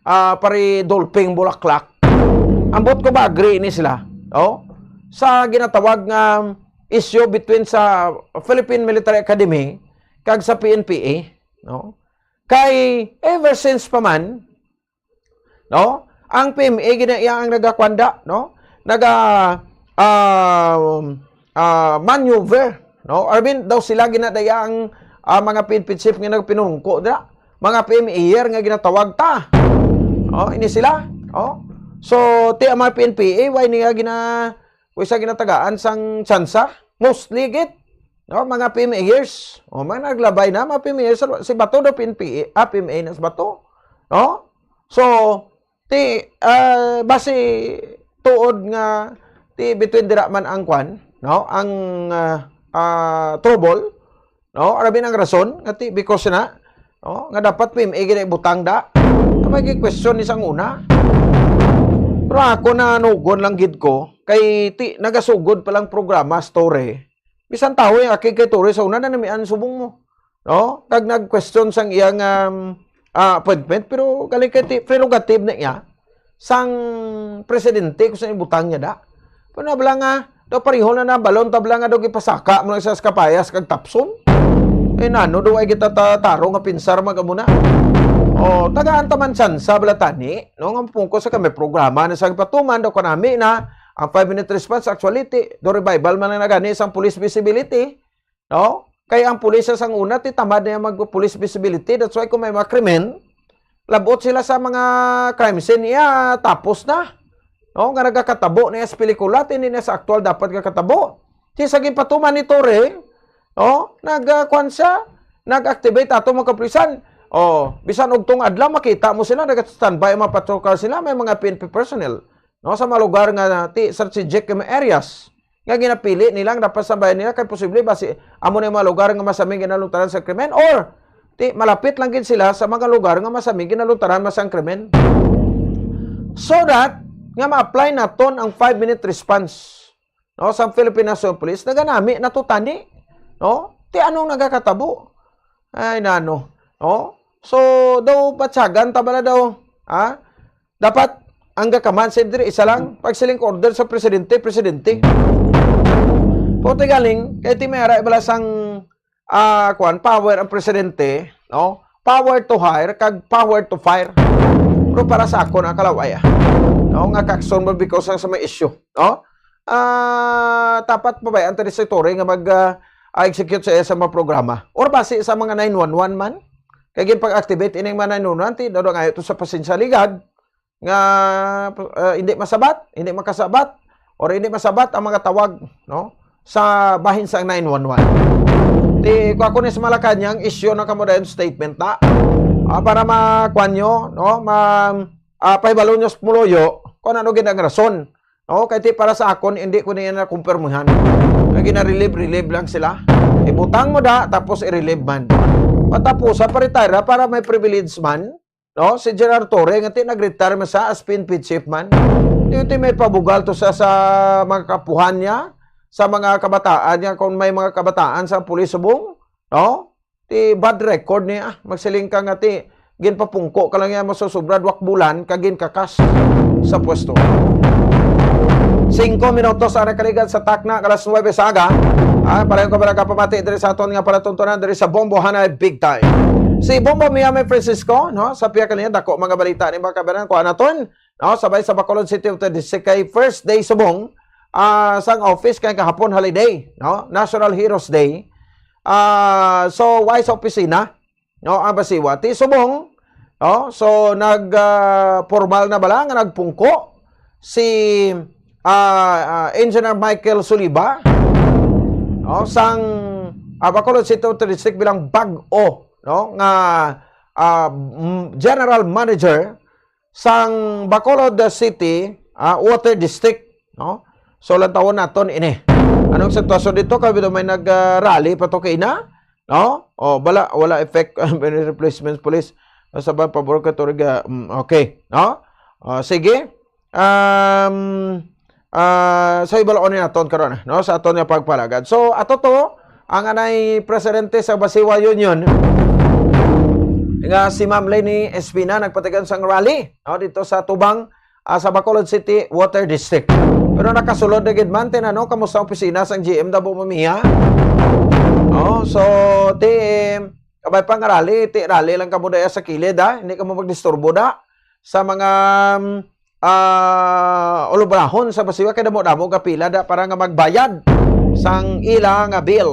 ah, Pare Dolping Bulaklak. Ambot ko ma-agree ni sila, no? Sa ginatawag nga issue between sa Philippine Military Academy kag sa P N P A, no? Kay ever since pa man, no? Ang P M A gina iya ang nagakwanda, no? Naga, um, ah, maneuver, no? I mean, daw sila ginadaya ang, ah, mga P N P chief nga nagpinungko dira. Mga P M A nga ginatawag ta. Oh, ini sila. Oh. So, ti ang mga P N P A, why niya gina, kung isa ginatagaan sang tsansa? Mostly git. No, mga P M A years. O, mga naglabay na, mga P M A years. Si Bato daw P N P A, ah, P M A na si Bato. No? So, ti, ah, basi tuod nga ti between dira man ang kwan, no? Ang, ah, ah, trouble, no? Arabi ang rason nga ti because na, no? Nga dapat P M A gid ibutang da. Nga may question ni sang una. Pero ako nanugon lang gid ko kay ti nagasugod pa lang programa story. Bisan tawo yung aki kay Torres sa una na namian subong mo. No? Kag nag-question sang iyang, um, ah, appointment, pero galing kay ti-, prerogative na iya sang presidente kung sa ibutang niya da. Pero nabla nga, daw pareho na nabalon, tabla nga daw gipasaka mo lang sa kapayas kag tapson. Eh, nano daw ay kita ta-, taro nga pinsar mag-amo na. O, tagaan taman tsansa bala tani, no? Nga pungko sa kami programa na sa patuman, daw kanami na, ang five-minute response, actually, ti, do revival man lang na gani sang police visibility, no? Kay ang pulis sa sang una, ti tamad niya mag police visibility. That's why kung may mga krimen, labot sila sa mga crime scene niya, tapos na. No? Nga nagakatabo niya sa pelikula, ti hindi na sa aktual dapat nga katabo. Ti sa ginpatuman ni Torre, no? Nag, ah, kwan siya, nag-activate ato mga kapulisan. O, bisan ugtong adlaw, makita mo sila, nag-standby ang mga patrol car sila, may mga P N P personnel. No, sa mga lugar nga ti strategic nga mga areas nga ginapili nila nga dapat sambayan nila kay posible ba si amo na yung mga lugar nga masaming ginalutaran sa krimen or ti malapit lang gid sila sa mga lugar nga masaming ginalutaran man sang krimen. So that nga ma-apply naton ang five-minute response, no, sa Philippine National Police, naganami na to tani, no? Ti anong nagakatabo? Ay, nano, no? So, daw, batyagan ta bala daw, ha? Dapat ang ga-command center isa lang. Pag siling order sa presidente, presidente. Puti galing, kay ti may aray bala sang, ah, kuwan, power ang presidente, no? Power to hire, kag power to fire. Pero para sa ako, nakalaway, ah. No? Nga kakson mo because sa may issue, no? Ah, dapat pabayaan ta ni si Torre nga mag, ah, ah, execute sa iya sa mga programa. Or basi sa mga nine one one man. Kay gin pag-activate ining mga nine one one, ti, daw ngayo to sa pasensya ligad. nga, ah, hindi masabat, hindi makasabat, or hindi masabat ang mga tawag, no, sa bahin sang nine one one. Ti, kung ako ni sa Malacañang, issue na kamo dayon statement na, ah, para ma-, kuwan nyo, no, ma-, ah, pahibalo nyo sa pumuloyo kung ano gid ang rason, no, kay ti para sa akon, hindi ko niya na kumpirmuhan. Nga gina-relieve-relieve lang sila. Ibutang mo da, tapos i-relieve man. Patapusa, pa-retire para may privilege man. No? Si General Torre, nga ti nag-retire man sa as P N P chief man. Di ti may pabugal to sa, sa mga kapuhan niya, sa mga kabataan niya, kung may mga kabataan sa pulis subong, no? Ti bad record niya, magsiling ka nga ti, ginpapungko ka lang niya, masusubra, duwak bulan, kag ginkakas sa pwesto. Singko minutos ang nakaligan sa takna, alas nuwebe sa aga. Ah, pareho ko ba nakapamati diri sa aton nga palatuntunan diri sa Bombo Hanay Big Time. Si Bombo Miami Francisco, no? Sa piya kanina, dako mga balita ni mga kabanan, kuha naton, no? Sabay sa Bacolod City of the District kay first day subong, ah, sang office kay kahapon holiday, no? National Heroes Day. Ah, so, why sa opisina? No, ang basiwa. Ti subong, no? So, nag, ah, formal na bala nga nagpungko si, ah, ah, Engineer Michael Suliba, no? Sang, ah, Bacolod City Water District bilang bag-o, no? Nga, ah, m-, General Manager sang Bacolod City, ah, Water District, no? So, lantawon naton ini. Anong sitwasyon dito? Kay may nag, ah, rally pa to kay na? No? O, bala, wala effect, replacement police. Sa ba, pabor ka, Torre, ga-, mm, okay. No? O, sige. Um, ah, so, ibaloon ni naton karon, no? Sa aton nga pagpalagad. So, ato to, ang anay presidente sa Basiwa Union, nga si Ma'am Leni Espina, nagpatigan sang rally, no? Dito sa Tubang, ah, sa Bacolod City Water District. Pero nakasulod na gid man, tinanong, kamusta ang opisina sang G M Davao Mamiya? Oh, so, ti, kabay pa nga rally, ti rally lang kamo daya sa kilid, ha? Hindi kamo magdisturbo da sa mga, mm, ah, ulubrahon sa Basiwa, kay damo-damo gapila da para nga magbayad sang ila nga bill.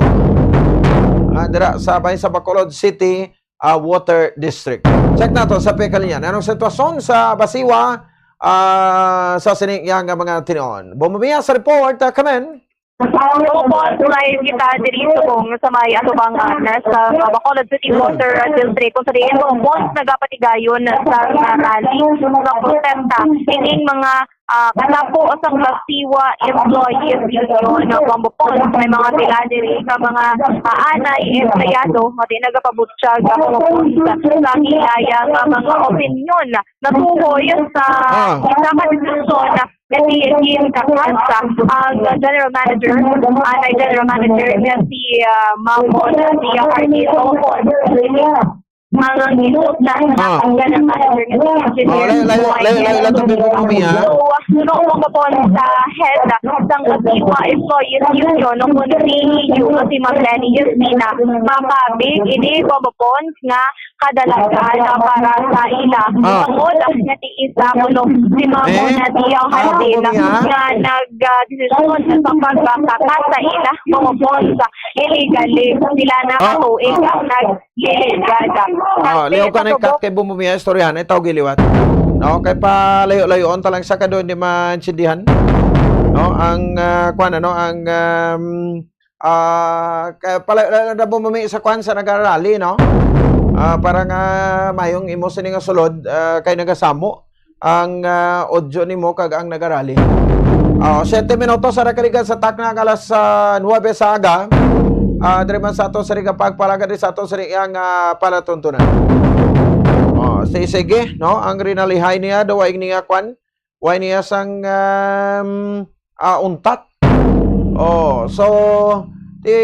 Ah, dira sa, bay sa Bacolod City, ah, Water District. Check nato sa pekalinya. Anong sitwasyon sa Basiwa, ah, sa sini nga mga tinuon? Bumamiya sa report, ah, Kamen. Opo, live kita diri subong sa may atubangan sa Bacolod City Water District, kung sa diin, Bongpons, nagapatigayon sa rally nga protesta. Ining mga, ah, katapo sang Basiwa Employees Union, Bongpons, may mga pila diri ka mga, ah, anay empleyado nga di nagapabutyag, Bongpons, sa hilaya nga mga opinyon natuhoy sa Ah. isa ka desisyon nga si Jean Cacasa, ang general manager, anay general manager nga si, ah, Ma'am Mona Dia Hardy Tocon. Ang ginsuot na Ah. ang general manager nga si Engineer Oh, layo, layo, Boy layo, layo, layo, Tocon. Tocon, Ma'am Mia. So, no, Bongpons, sa head sang Basiwa Employees Union, no, kung si Yu, si Ma'am Lenny Espina, makabig ini, Bongpons, nga kadalagan, ah, para sa ila. Ah. Tungod nga tiis sa kuno si Ma'am Eh? Mona Dia Ah, Hardy Ma'am Mia? nga nag, ah, desisyon sa pagpakaka sa ila, Bongpons, illegally. Sila na Ah. katuig ang nag-illegal. Ah, Kasi liyaw ka na sa ikat subok kay Bumumi, ah, istoryahan, itaw giliwat. No, kay palayo-layoon ta lang sa kadto, hindi maintindihan. No, ang, ah, kuwan, ano, ang, um, ah, kay palayo-layoon ta, Bumumi, sa kuwan, sa nagarally, no? Ah, para nga mayong imo sini nga sulod, ah, kay nagasamo ang, ah, audio nimo kag ang nagarally. Ah, siyete minutos sa nakaligad sa takna nga alas, ah, nuwebe sa aga. Ah, diri man sa ato sa riga pagpalaga diri sa ato sa riga nga palatuntunan. Oh, si sige, no? Ang rinalihay niya, daw ay niya kwan, way niya sang, um, ah, untat. Oh, so, ti,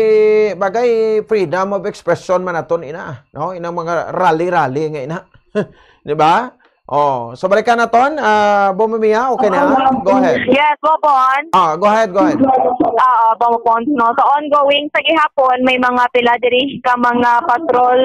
bagay freedom of expression man naton ina, no? Inang mga rally-rally nga ina. Di ba? Oh, so balikan naton, ah, Bumumi, ah, okay na? Go ahead. Yes, Bongpons. Ah, go ahead, go ahead. Oo, Bongpons, no? So, ongoing sa gihapon, may mga pila diri ka mga patrol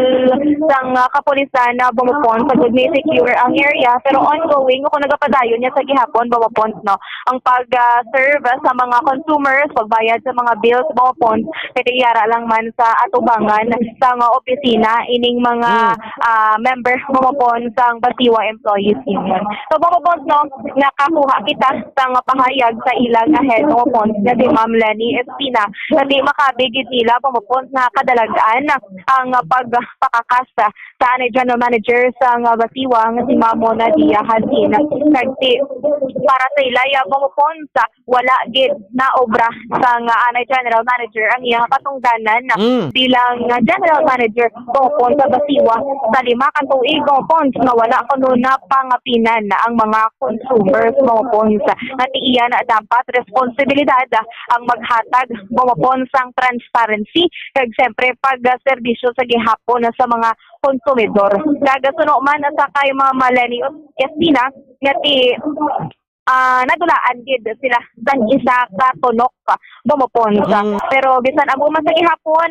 sang, ah, kapulisan na, Bongpons, sa good may secure ang area, pero ongoing kung nagapadayon niya sa gihapon, Bongpons, no? Ang pag, ah, serve sa mga consumers, pagbayad sa mga bills, Bongpons, kay yara lang man sa atubangan sa mga opisina ining mga Hmm. ah, member, Bongpons, sang Basiwa Employees Union. So, Bongpons, no, nakakuha kita sang pahayag sa ila nga head, Bongpons, nga si Ma'am Lenny Espina, nga di makabig gid nila, Bongpons, nga kadalagan ang pagpakakas sa anay general manager sang Basiwa nga si Ma'am Mona Dia Hansin. Kag ti, para sa ila, ya, Bongpons, wala gid naobra sang anay general manager ang iyang katungdanan Mm. bilang, ah, general manager, Bongpons, sa Basiwa sa lima ka tuig, Bongpons, nga wala kuno napangapinan ang mga consumers, Bongpons, nga ti iya na dapat responsibilidad ang maghatag, Bongpons, sang transparency kag siyempre pag, ah, serbisyo sa gihapon sa mga konsumidor. Kag suno man sa kay Ma'am Lenny Espina nga ti ah, nadulaan gid sila sang isa ka tunok, Bongpons. Mm. Pero bisan amo man sa gihapon,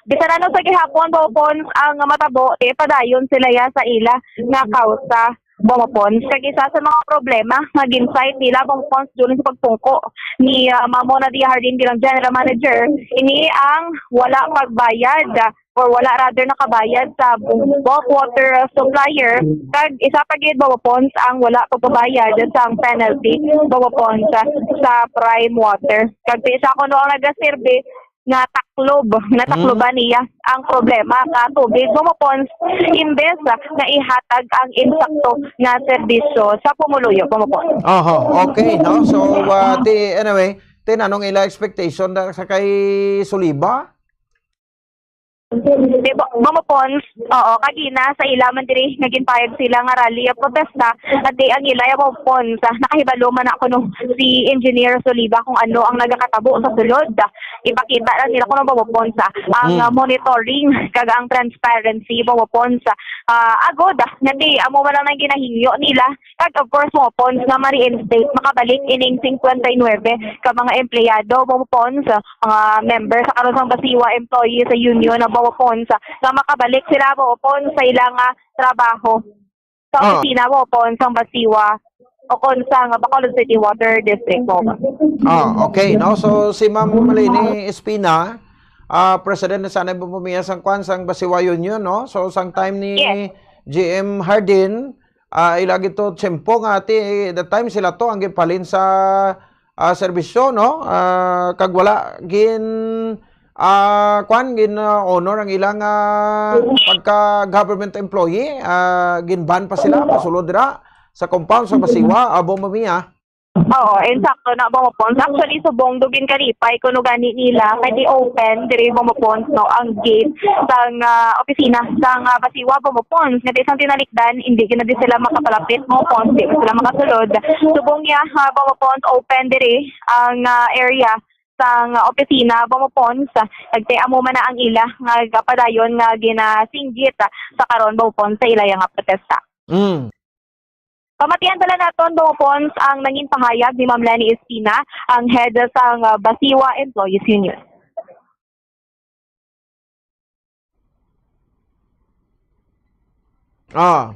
bisan ano sa gihapon, Bongpons, ang matabo, eh, padayon sila ya sa ila nga kausa, Bongpons. Kag isa sa mga problema nga gin-cite nila, Bongpons, during sa pagpungko ni, ah, Ma'am Mona Dia Hardin bilang general manager, ini ang wala pagbayad or wala, rather, nakabayad sa bulk water supplier, kag isa pa gid, Bongpons, ang wala pagpabayad sa penalty, Bongpons, sa, sa prime water. Kag isa kuno ang nagaserbi nga taklob, natakloban Mm. niya ang problema ka tubig, Bongpons, imbes nga ihatag ang insakto nga serbisyo sa pumuluyo, Bongpons. Oho, okay, no? So, uh, ti, anyway, ti, anong ila expectation na sa kay Suliba? Di ba, Bongpons, oo, kagina sa ila man diri nga ginpayag sila nga rally of protesta, ati ang ila ya, Bongpons, ah, nakahibalo man na kuno si Engineer Suliba kung ano ang nagakatabo sa sulod. ipakita lang nila kuno, Bobo Pons, ah, ang, Mm. ah, monitoring kag ang transparency, Bobo Pons, ah, agod, ah, nga di, amo man lang ang ginahingyo nila. Kag of course, Bobo Pons, nga ma-reinstate, makabalik ining fifty-nine ka mga empleyado, Bobo Pons, ah, mga member sa karon sang Basiwa Employees Union, ah, Bobo Pons, ah, nga makabalik sila, Bobo Pons, sa ilang, ah, trabaho sa Ah. opisina, Bobo Pons, sang Basiwa o kon sang Bacolod City Water District, Bobo. Ah, okay, no? So, si Ma'am Malini Espina, ah, President na sana, Bobo Mia, sang kwan, sang Basiwa Union, no? So, sang time ni Yes. G M Hardin, ah, ila gid to tiyempo nga ati, the time sila to ang ginpalin sa, ah, serbisyo, no? Ah, kag wala gin, ah, kwan, gin, ah, honor ang ilang, ah, pagka government employee, ah, gin-ban pa sila, pasulod dira sa compound sa Basiwa, ah, Bobo Mia. Oo, insakto na, Bobo Pons. Actually, subong do ginkalipay kuno gani nila kay di open diri, Bobo Pons, no, ang gate sang, ah, opisina sang, ah, Basiwa, Bobo Pons. Nga di sang tinalikdan, hindi gid na di sila makapalapit, Bobo Pons, di na sila makasulod. Subong niya, ha, Bobo Pons, open diri ang, ah, area sang, ah, opisina, Bobo Pons. Nagtiamo man na ang ila nga gapadayon nga ginasinggit, ah, sa karon, Bobo Pons, sa ila nga protesta. Mm. Pamatian pala naton, Bobo Pons, ang nangin pahayag ni Ma'am Leni Espina, ang head sang, ah, Basiwa Employees Union. Ah.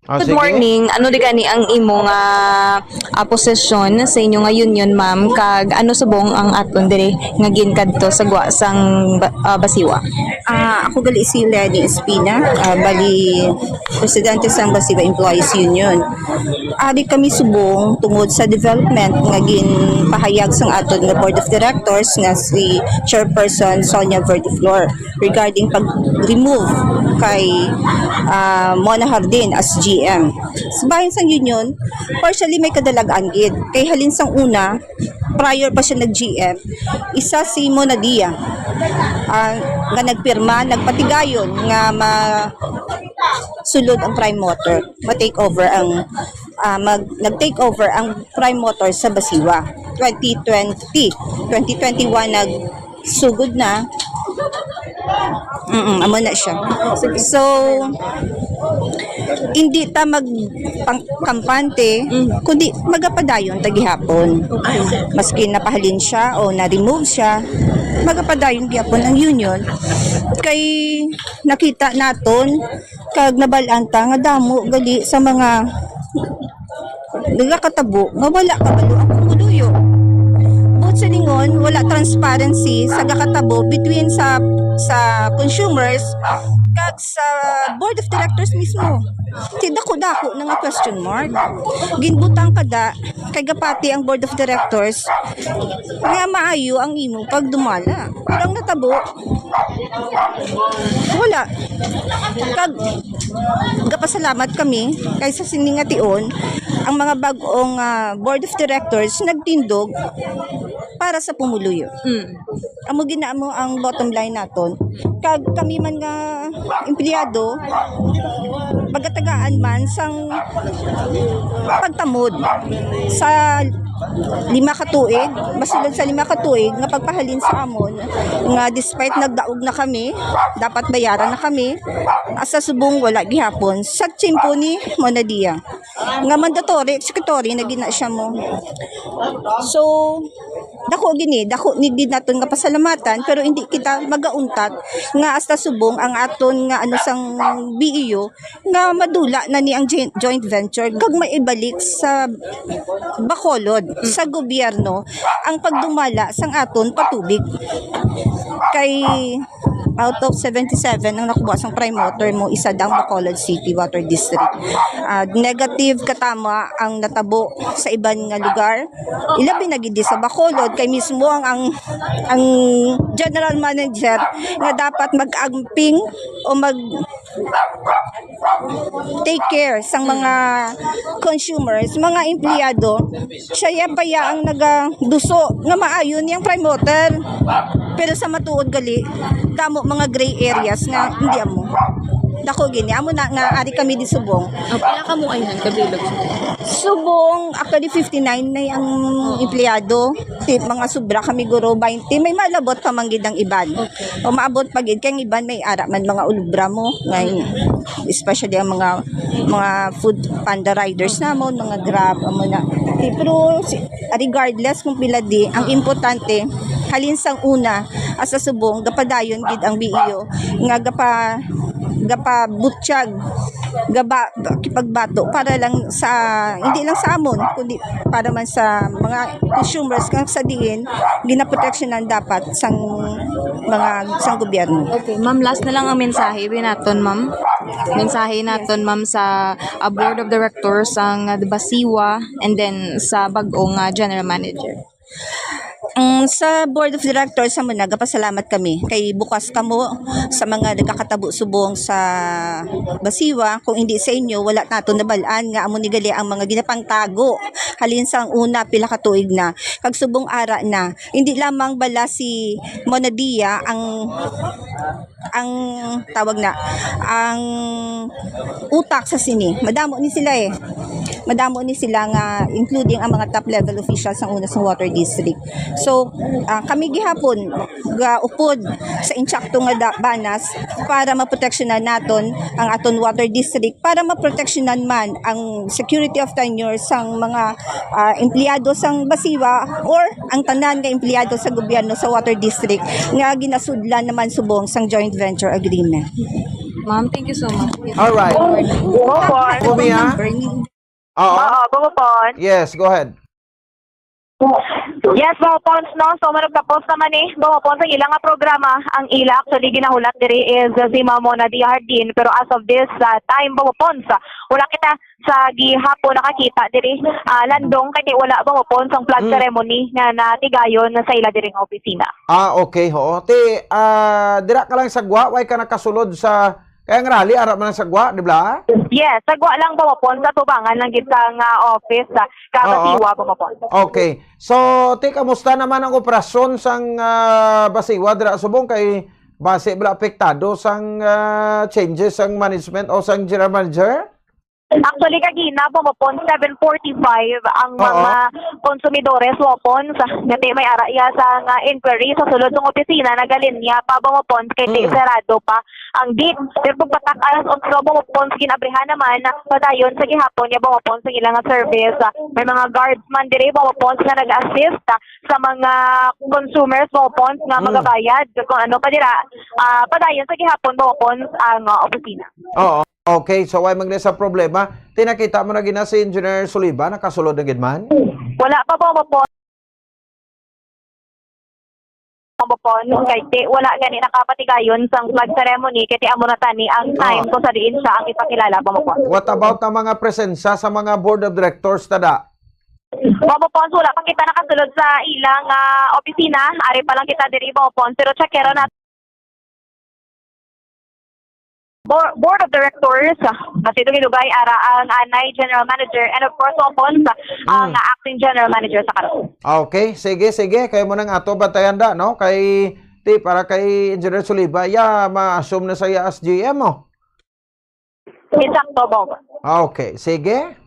Ah, Good sige. morning. Ano di gani ang imo nga, ah, posisyon sa inyo nga union, ma'am? Kag ano subong ang aton diri nga ginkadto sa gwa sang ba-, ah, Basiwa? Ah, ako gali si Leni Espina, ah, bali presidente sang Basiwa Employees Union. Ari kami subong tungod sa development nga ginpahayag sang aton nga board of directors nga si Chairperson Sonia Verdeflor regarding pag-remove kay, ah, Mona Hardin as G M. Sa bahin sang union, partially may kadalag-an gid. Kay halin sang una, prior pa siya nag-G M, isa si Mona Dia, ah, nga nagpirma, nagpatigayon nga ma-, sulod ang Prime Motor, ma-take over ang, ah, mag-, nag-take over ang Prime Motor sa Basiwa. Twenty twenty, twenty twenty-one nagsugod na. Mm, amo na siya. So, hindi ta mag-, pang-, kampante, Mm. kundi magapadayon ta gihapon. Okay. Maski napahalin siya o na-remove siya, magapadayon gihapon ang union. Kay nakita naton, kag nabal-an ta nga damo gali sa mga nagakatabo nga wala kabalo ang pumuluyo. Buot silingon, wala transparency sa gakatabo between sa, sa consumers kag sa board of directors mismo. Ti dako-dako na nga question mark. Ginbutang kada kay gapati ang board of directors nga maayo ang imo pagdumala. Pero ang natabo, wala. Kag gapasalamat kami kay sa sini nga tion, ang mga bag-ong, ah, board of directors nagtindog para sa pumuluyo. Mm. Amo gid na amo ang bottom line naton. Kag kami man nga empleyado, magatagaan man sang pagtamod sa lima ka tuig, masulod sa lima ka tuig nga pagpahalin sa amon, nga despite nagdaog na kami, dapat bayaran na kami, sa subong wala gihapon sa tiyempo ni Mona Dia, nga mandatory, executory na gina siya mo. So, dako gini, dako ni gid naton nga pasalamatan, pero hindi kita magauntat nga hasta subong ang aton nga ano sang B E U nga madula na ni ang joint, joint venture kag maibalik sa Bacolod, sa gobyerno, ang pagdumala sang aton patubig. Kay out of seventy-seven ang nakuha sang Prime Water mo, isa dang Bacolod City Water District. Ah, negative katama ang natabo sa iban nga lugar. Ilabi na gid sa Bacolod, kay mismo ang, ang, ang general manager nga dapat mag-amping o mag take care sang mga consumers, mga empleyado, siya ya pa ya ang nagaduso nga maayo niyang Prime Water. Pero sa matuod gali, damo mga gray areas nga hindi amo. Dako gini, amo na nga ari kami di subong. Oh, pila ka mo ayhan kabilog? Subong, actually fifty-nine na ang empleyado. Ti, mga sobra kami guro, twenty, may malabot pa man gid ang iban. O maabot pa gid kay ang iban may ara man mga ulubra mo, ngay especially ang mga mga food panda riders namon, mga Grab, amo na. Ti, pero si, regardless kung pila di, ang importante halin sang una, asa subong gapadayon gid ang B E O nga gapa gapabutyag, gaba, kipagbato para lang sa, hindi lang sa amon, kundi para man sa mga consumers kang sa diin ginaproteksyonan dapat sang mga sang gobyerno. Okay, ma'am, last na lang ang mensahe bi naton, ma'am. Mensahe naton, ma'am, sa ah, board of directors sang ah, Basiwa and then sa bag-ong ah, general manager. Mm, sa board of directors sa muna, gapasalamat kami kay bukas kamo sa mga nagakatabo subong sa Basiwa. Kung hindi sa inyo, wala nato nabalaan nga amo ni gali ang mga ginapangtago halin sang una pila ka tuig na, kag subong ara na. Hindi lamang bala si Monadia ang ang tawag na ang utak sa sini. Madamo ni sila eh. Madamo ni sila nga, including ang mga top level officials sang una sa water district. So, ah, kami gihapon gaupod sa insakto nga da- banas para maproteksyonan naton ang aton water district, para maproteksyonan man ang security of tenure sang mga ah, empleyado sang Basiwa or ang tanan nga empleyado sa gobyerno sa water district nga ginasudlan naman subong sang joint venture agreement. Ma'am, thank you so much. Alright. Bumupon. Bumia? Oo. Oo, bumupon. Yes, go ahead. Yes, bumupon, no? So, manugtapos naman ni bumupon sa ila nga programa. Ang ila actually ginahulat diri is uh, si Ma'am Mona D. Hardin. Pero as of this uh, time, bumupon, sa wala kita sa gihapon nakakita diri ah, landong kay wala bumupon sang flag Mm. ceremony nga natigayon sa ila diri nga opisina. Ah, okay, ho. Ti, ah, dira ka lang sa gwa, way ka nakasulod sa, kaya ang rally, ara man lang sa gwa, di ba? Yes, sagwa lang bumupon sa tubangan lang gid sa nga office sa Oo. Kabasiwa bumupon. Okay. So, ti, kamusta naman ang operasyon sang ah, Basiwa dira subong kay base bala apektado sang ah, changes sang management o sang general manager? Actually, kagina, bumupon, seven forty-five ang Oo. mga konsumidores, bumupon, sa, nga ti may ara iya sa nga inquiry sa sulod ng opisina, nagalinya pa, bumupon, kay ti Mm. sarado pa ang gate. Pero pagpatak alas otso, bumupon, ginabrihan naman, padayon sa gihapon niya, bumupon, sa ilang nga service. Ah, may mga guards man diri, bumupon, nga nag-assist ah, sa mga consumers, bumupon, nga Mm. magabayad, kung ano pa dira, ah, padayon sa gihapon, bumupon, ang ah, opisina. Oo. Okay, so why magna sa problema? Ti nakita mo na gina si Engineer Suliba, nakasulod na gid man? Wala pa po, po. Mabupon, kay ti, wala gani nakapatigayon sang flag ceremony, kay ti amo na tani ang time Ah. kung sa diin siya ang ipakilala, Mabupon. What about ang mga presensya sa mga board of directors, tada? Mabupon, wala pa kita nakasulod sa ilang ah, opisina, ari pa lang kita diri, Mabupon, pero checkero na Bo- Board of Directors, ah, kasi ito gidugay ara ang anay General Manager and of course, Mabupon, ang Mm. ah, acting General Manager sa karon. Okay, sige, sige. Kaya mo nang ato bantayan da, no? Kay, ti, para kay Engineer Suliba, ya, ma-assume na sa iya as G M, oh. Insakto, Bob. Okay, sige.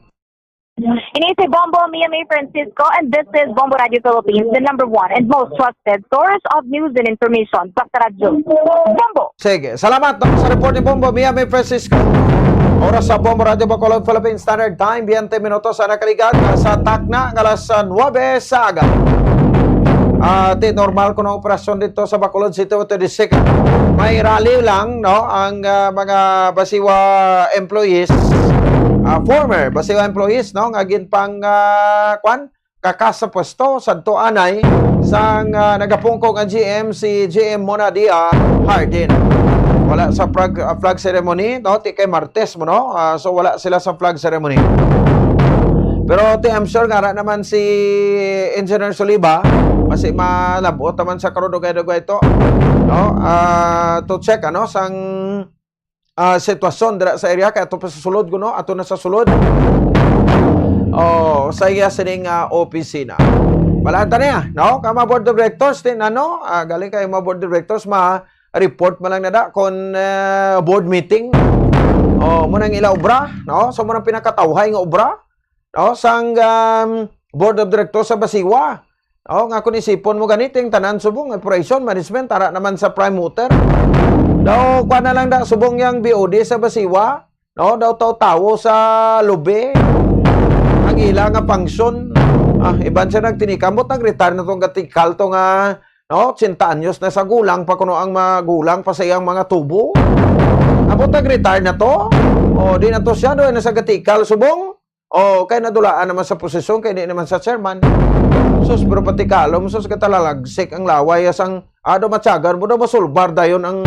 Ini si Bombo Mia May Francisco, and this is Bombo Radio Philippines, the number one and most trusted source of news and information sa radyo. Bombo! Sige, salamat no, sa report ni Bombo Mia May Francisco. Oras sa Bombo Radio Bacolod, Philippine Standard Time, twenty minutos ang nakaligan sa takna nga alas nuebe sa aga. Ah, ti normal kuno operasyon dito sa Bacolod City, Ote de Sica. May rally lang, no, ang ah, mga Basiwa employees, ah, former Basiwa employees, no, nga ginpang ah, kwan, kakas sa pwesto sadto anay sang ah, nagapungko nga G M, si G M Monadia Hardin. Wala sa flag, ah, flag ceremony, no? Ti kay Martes mo, no? Ah, so wala sila sa flag ceremony. Pero ti, I'm sure nga ara naman si Engineer Suliba, basi malabot naman sa karon dugay-dugay to, no? Ah, to check, ano, sang ah, sitwasyon dira sa area, kay ato pa sa sulod kuno, ato na sa sulod. Oh, sa iya sining ah, opisina. Wala ta niya, no? Kay mga board of directors, ti, ano, ah, galing kay mga board of directors, ma-report man lang na da kung ah, board meeting. Oh, mo nang ila obra, no? So, mo nang pinakatawhay nga obra, no? Sang, um, Board of Directors sa Basiwa. Oh, nga kung isipon mo gani, ting tanan subong, operation, management, tara naman sa Prime Motor. Daw, kuha na lang da, subong yang B O D sa Basiwa, no? Daw tawo-tawo sa lobby. Ang ila nga function. Ah, iban siya nagtinikambot, nag-retire na tong gatikal to nga, no? Siyenta anyos na sa gulang pa kuno ang magulang pa sa iyang mga tubo. Amo tag-retire na to. O, di na to siya, do na sa gatikal, subong. O, kay nadulaan naman sa posisyon, kay di naman sa chairman. Sus, pero pati kalom, sus, katalalagsik ang laway, asang, ado matyagan mo daw masulbar dayon ang,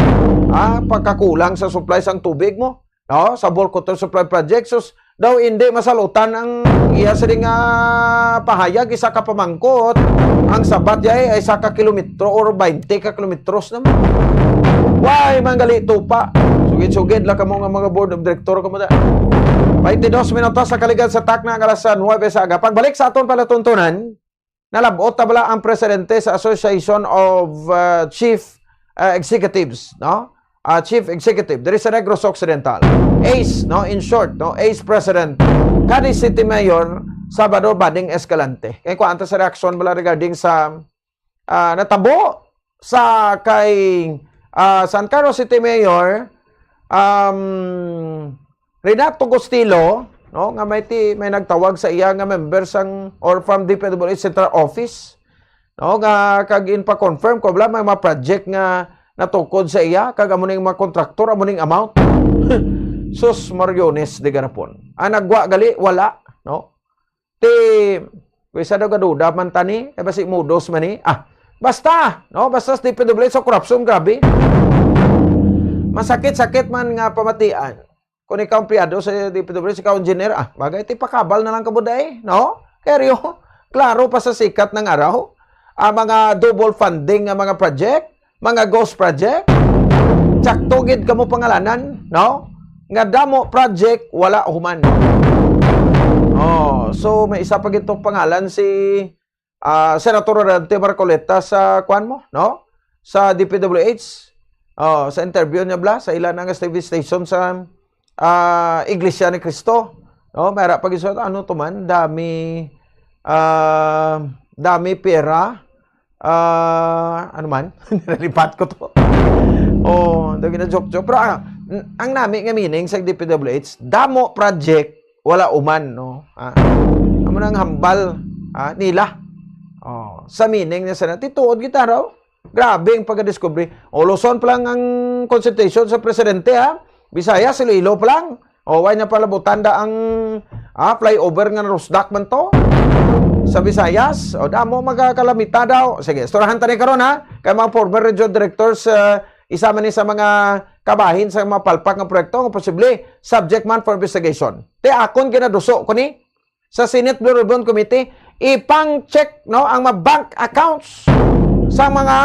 ah, pagkakulang sa supply sang tubig mo. No? Sa bulk water supply project, sus, daw hindi masalutan ang iya sini nga pahayag, isa ka pamangkot. Ang sabat yay ay isa ka kilometro or baynte ka kilometros naman. Why, man gali tupa? Sugid-sugid lang kamo nga mga board of director kamo da. Twenty-dos minutos sa kaligad sa takna nga alas nuebe sa aga. Pagbalik sa aton palatuntunan, nalabot na bala ang presidente sa Association of, uh, Chief, uh, Executives, no? Uh, Chief Executive diri sa Negros Occidental. ACE, no? In short, no? ACE President, kani City Mayor Sabado Bading Escalante. Kay kuan ta sa reaksyon bala regarding sa, ah, natabo sa kay, ah, San Carlos City Mayor, um, Renato Gustilo, no, nga may ti-, may nagtawag sa iya nga member sang or from D P W H Central Office, no, nga kag in pa-confirm ko bala may mga project nga natukod sa iya kag amo ning mga kontraktor, amo ning amount. Sus, Mariones, di ganapon. Ang nagwa gali, wala, no? Ti, kung isa daw gaduda man tani, kay basi mudos man ni. Ah, basta, no? Basta sa D P W H sa korupsyon, grabe. Masakit-sakit man nga pamatian. Kung ikaw empleyado sa D P W H, ikaw engineer, ah, bagay ti pakabal na lang ka buday, no? Kay reho, klaro pa sa sikat ng araw. Ang mga double funding nga mga project, mga ghost project. Tsakto gid kamo pangalanan, no? Nga damo project, wala human. Oh, so may isa pa gid tong pangalan si, ah, Senator Rodante Marcoleta sa kuan mo, no? Sa D P W H. Oh, sa interview niya bala sa ila na nga T V station sa, ah, Iglesia ni Cristo. No, may ara pa gid sa ano to man, dami, ah, dami pera. Ah, ano man? Nalipat ko to. Oh, daw gina-joke-joke. Pero, ah, n-, ang nami nga meaning sa D P W H, damo project, wala uman, no? Ah, amo nang hambal, ah, nila. Oh, sa meaning niya sa na, tituod kita raw. Grabe ang pagkadiscovery. Uluson pa lang ang consultation sa presidente, ha? Bisaya, Iloilo pa lang. O, way na pala butanda ang, ah, flyover nga narusdak man to sa Visayas. O, damo magkakalamita daw. Sige, istoryahan ta ni karon, ha? Kay mga former region directors, ah, isa man ni sa mga kabahin sa mga palpak nga proyekto nga posible subject man for investigation. Ti akon ginaduso ko ni sa Senate Blue Ribbon Committee, ipang-check, no, ang mga bank accounts sa mga,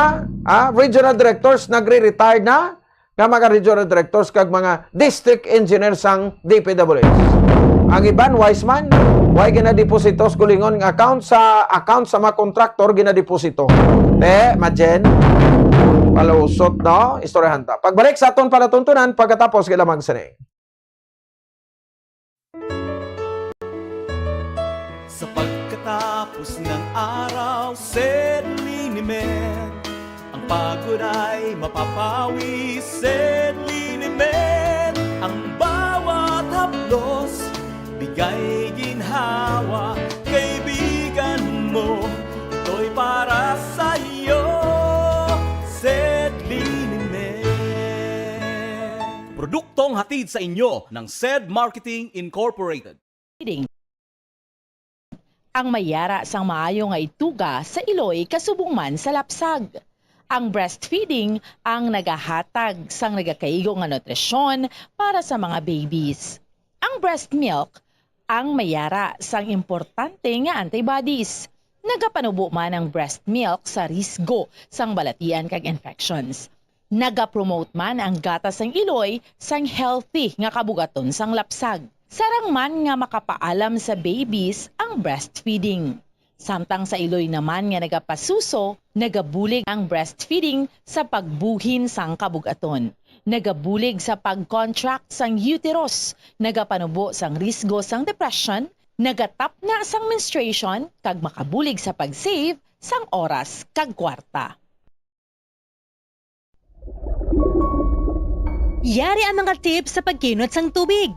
ah, regional directors nagre-retire na, nga mga regional directors kag mga district engineer sang D P W H. Ang iban, wise man, way ginadeposito sa gulingon nga account, sa account sa mga kontraktor ginadeposito. Te, Majen, palusot, no? Istoryahan ta. Pagbalik sa aton palatuntunan, pagkatapos kay lamang sini. Sa pagkatapos ng araw, sedlinimet. Ang pagod ay mapapawi, sedlinimet. Ang bawat haplos, bigay ginhawa. Kaibigan mo, ito'y para sa iyo. Sedlinimet. Produktong hatid sa inyo ng Sed Marketing Incorporated. Feeding. Ang may yara sang maayo nga ituga sa iloy kasubong man sa lapsag. Ang breastfeeding ang nagahatag sang nagakaigo nga nutrisyon para sa mga babies. Ang breast milk ang may yara sang importante nga antibodies. Nagapanubo man ang breast milk sa risgo sang balatian kag infections. Nagapromote man ang gatas sang iloy sang healthy nga kabugaton sang lapsag. Sarang man nga makapaalam sa babies ang breastfeeding. Samtang sa iloy naman nga nagapasuso, nagabulig ang breastfeeding sa pagbuhin sang kabugaton. Nagabulig sa pag-contract sang uterus, nagapanubo sang risgo sang depression, nagatapna sang menstruation, kag makabulig sa pag-save sang oras kag kwarta. Yari ang mga tips sa pagkinot sang tubig.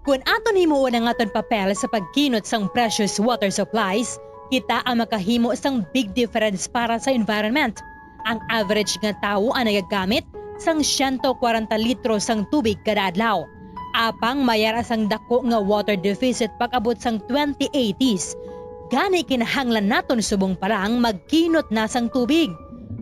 Kon aton himuon ang aton papel sa pagkinot sang precious water supplies, kita ang makahimo sang big difference para sa environment. Ang average nga tawo ang nagagamit sang siyento kwarenta litro sang tubig kada adlaw. Apang may ara sang dako nga water deficit pag-abot sang twenty eighties. Gani kinahanglan naton subong pa lang magkinot na sang tubig.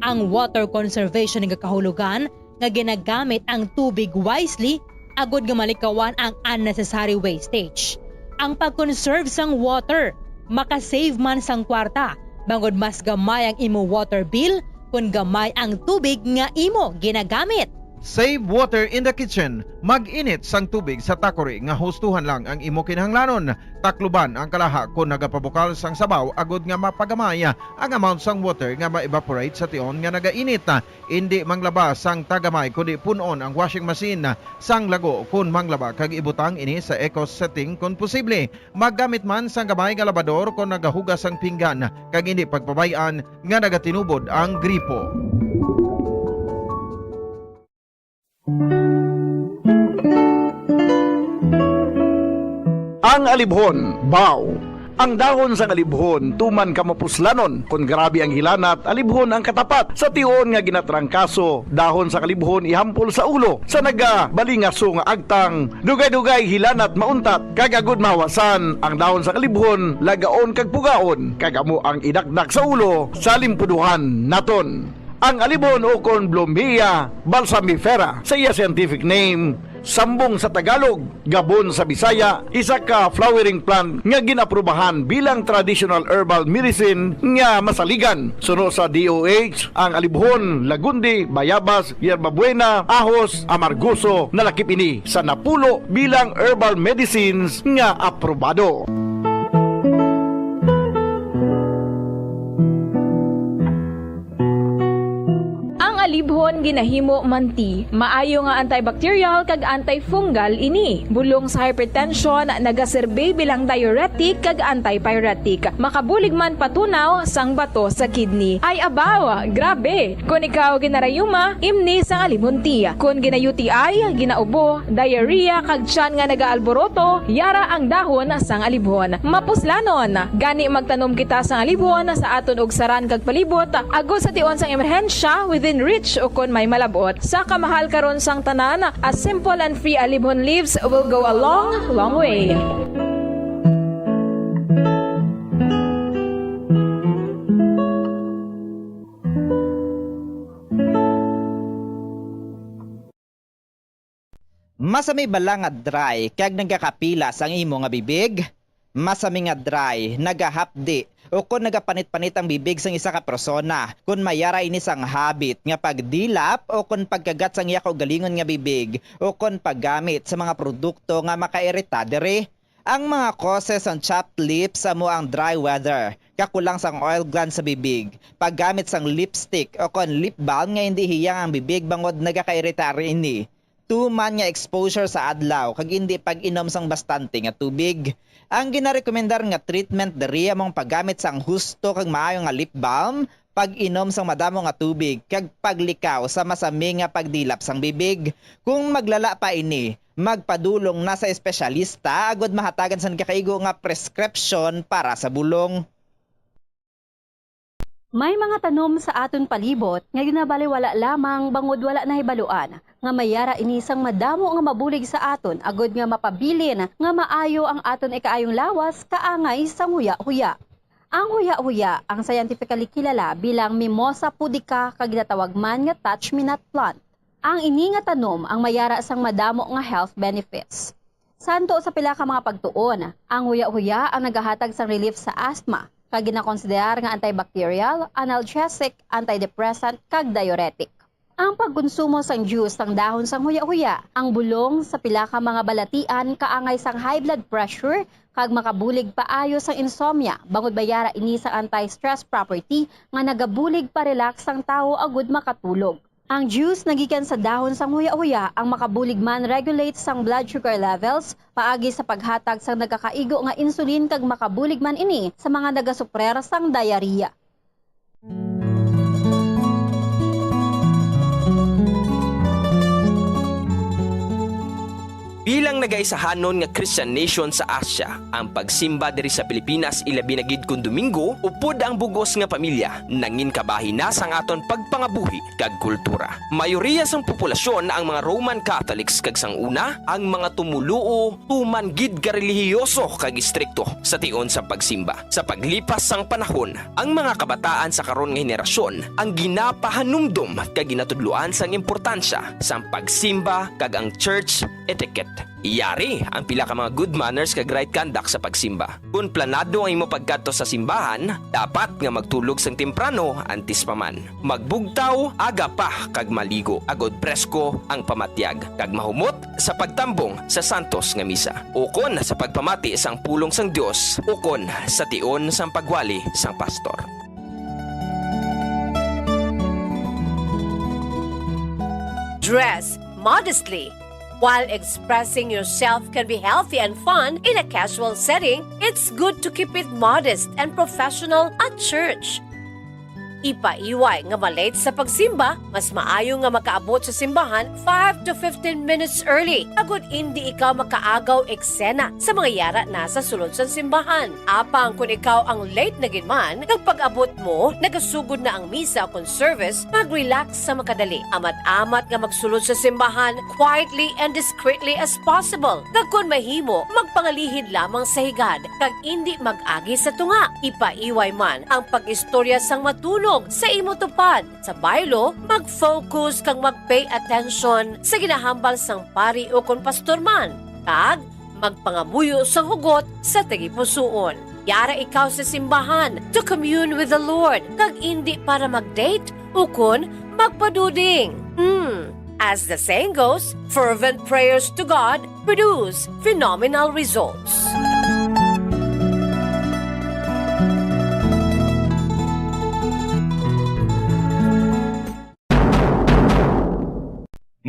Ang water conservation nagakahulugan nga ginagamit ang tubig wisely agod nga malikawan ang unnecessary wastage. Ang pag-conserve sang water makasave man sang kwarta, bangod mas gamay ang imo water bill kon gamay ang tubig nga imo ginagamit. Save water in the kitchen. Mag-init sang tubig sa takori nga hustuhan lang ang imo kinahanglanon. Takluban ang kalaha kon nagapabukal sang sabaw agod nga mapagamay ang amount sang water nga ma-evaporate sa tion nga nagainit. Indi manglaba sang tagamay, kundi pun-on ang washing machine sang lago kon manglaba, kag ibutang ini sa eco setting kon posible. Maggamit man sang gamay nga labador kon nagahugas sang pinggan, kag indi pagpabay-an nga nagatinubod ang gripo. Ang alibhon, baw. Ang dahon sang alibhon tuman ka mapuslanon kon grabe ang hilanat, alibhon ang katapat. Sa tion nga ginatrangkaso, dahon sang alibhon ihampol sa ulo sa nagabalingaso nga agtang, dugay-dugay hilanat mauntat, kag agud mahawasan ang dahon sang alibhon, lagaon kag pugaon, kag amo ang idakdak sa ulo sa limpuduhan naton. Ang alibhon ukon Blumea balsamifera sa iya scientific name, sambong sa Tagalog, gabon sa Bisaya, isa ka flowering plant nga gin-aprubahan bilang traditional herbal medicine nga masaligan. Suno sa D O H, ang alibhon, lagundi, bayabas, yerbabuena, ahos, amargoso, nalakip ini sa napulo bilang herbal medicines nga aprobado. Ang alibhon ginahimo man ti. Maayo nga antibacterial kag antifungal ini. Bulong sa hypertension, nagaserbi bilang diuretic kag antipyretic. Makabulig man patunaw sang bato sa kidney. Ay abaw, grabe! Kon ikaw ginarayuma, imni sang alibhon tea. Kon gina-U T I, ginaubo, diarrhea, kag tiyan nga nagaalboroto, yara ang dahon sang alibhon. Mapuslanon, gani magtanom kita sang alibhon sa aton ugsaran kag palibot, agod sa tion sang emerhensya, within reach ukon may malab-ot. Sa kamahal karon sang tanan, a simple and free alibhon leaves will go a long, long way. Masami bala nga dry kag nagakapilas ang imo nga bibig? Masami nga dry, nagahapdi, ukon nagapanit-panit ang bibig sang isa ka persona. Kon may ara ini sang habit nga pagdilap ukon pagkagat sang iya kaugalingon nga bibig, ukon paggamit sa mga produkto nga makairita diri. Ang mga causes sang chapped lips amo ang dry weather, kakulang sang oil glands sa bibig, paggamit sang lipstick ukon lip balm nga indi hiyang ang bibig bangod nagakairita ini, tuman nga exposure sa adlaw, kag indi pag-inom sang bastante nga tubig. Ang ginarekomendar nga treatment diri amo ang paggamit sang husto kag maayo nga lip balm, pag-inom sang madamo nga tubig, kag paglikaw sa masami nga pagdilap sang bibig. Kung maglala pa ini, magpadulong na sa espesyalista agud mahatagan sang nagakaigo nga prescription para sa bulong. May mga tanom sa aton palibot nga ginabaliwala lamang bangod wala nahibaluan nga may ara ini sang madamo nga mabulig sa aton agud nga mapabilin nga maayo ang aton ikaayong lawas kaangay sang huya-huya. Ang huya-huya, ang scientifically kilala bilang Mimosa pudica kag ginatawag man nga touch-me-not plant. Ang ini nga tanom ang may ara sang madamo nga health benefits. Santo sa pila ka mga pagtuon, ang huya-huya ang nagahatag sang relief sa asthma, kag ginakonsiderar nga antibacterial, analgesic, antidepressant, kag diuretic. Ang pagkonsumo sang juice sang dahon sang huya-huya, ang bulong sa pila ka mga balatian kaangay sang high blood pressure kag makabulig paayo sang insomnia, bangod may ara ini sang anti-stress property nga nagabulig pa-relax sang tawo agud makatulog. Ang juice nga gikan sa dahon sang huya-huya ang makabulig man regulate sang blood sugar levels paagi sa paghatag sang nagakaigo nga insulin kag makabulig man ini sa mga nagasuprer sang diarrhea. Bilang nagaisahanon nga Christian nation sa Asia, ang pagsimba diri sa Pilipinas, ilabi na gid kon Domingo, upod ang bug-os nga pamilya, nangin kabahin na sang aton pagpangabuhi kag kultura. Mayoriya sang populasyon ang mga Roman Catholics kag sang una, ang mga tumoluo tuman gid ka relihiyoso kag istrikto sa tion sa pagsimba. Sa paglipas sang panahon, ang mga kabataan sa karon nga henerasyon ang ginapahanumdom kag ginatudloan sang importansya sang pagsimba kag ang church etiquette. Yari ang pila ka mga good manners kag right conduct sa pagsimba. Kon planado ang imo pagkadto sa simbahan, dapat nga magtulog sang temprano antes pa man. Magbugtaw aga pa kag maligo, agod presko ang pamatyag, kag mahumot sa pagtambong sa santos nga misa, ukon sa pagpamati sang pulong sang Dios, ukon sa tion sang pagwali sang pastor. Dress modestly. While expressing yourself can be healthy and fun in a casual setting, it's good to keep it modest and professional at church. Ipaiway nga ma-late sa pagsimba, mas maayo nga makaabot sa simbahan five to fifteen minutes early, agod indi ikaw makaagaw eksena sa mga yara na sa sulod sang simbahan. Apang kon ikaw ang late na gid man, kag pag-abot mo, nagasugod na ang misa kon service, mag-relax sa makadali. Amat-amat nga magsulod sa simbahan quietly and discreetly as possible. Kag kon mahimo, magpangalihid lamang sa higad, kag indi mag-agi sa tunga. Ipaiway man ang pag-istorya sang matunog sa imo tupad. Sa baylo, mag-focus kag mag-pay attention sa ginahambal sang pari ukon pastor man, kag magpangamuyo sang hugot sa tagipusoon. Yara ikaw sa simbahan to commune with the Lord, kag indi para mag-date ukon magpaduding. Hmm. As the saying goes, fervent prayers to God produce phenomenal results.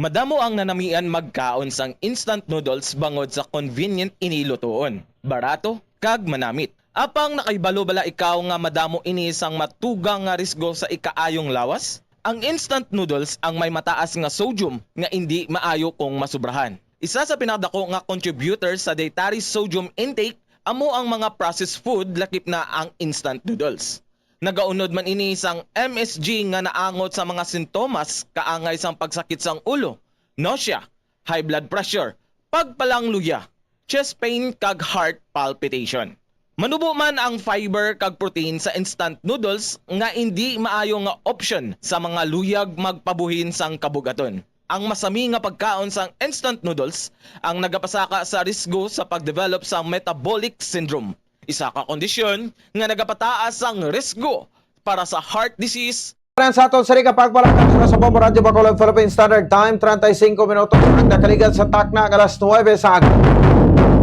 Madamo ang nanamian magkaon sang instant noodles bangod sa convenient ini lutoon, barato, kag manamit. Apang nakahibalo bala ikaw nga madamo ini sang matugang nga risgo sa ikaayong lawas? Ang instant noodles ang may mataas nga sodium nga indi maayo kung masubrahan. Isa sa pinakadako nga contributor sa dietary sodium intake amo ang mga processed food, lakip na ang instant noodles. Nagaunod man ini sang M S G nga naangot sa mga sintomas kaangay sang pagsakit sang ulo, nausea, high blood pressure, pagpalangluya, chest pain kag heart palpitation. Manubo man ang fiber kag protein sa instant noodles nga indi maayo nga option sa mga luyag magpabuhin sang kabug-aton. Ang masami nga pagkaon sang instant noodles ang nagapasaka sa risgo sa pagdevelop sang metabolic syndrome, isa ka kondisyon nga nagapataas sang risgo para sa heart disease, Sa aton sini nga pagpalakpak sa Bombo Radyo Bacolod Philippine Standard Time, treinta y cinco minutos ang nakaligal sa takna nga alas nuebe sa aga.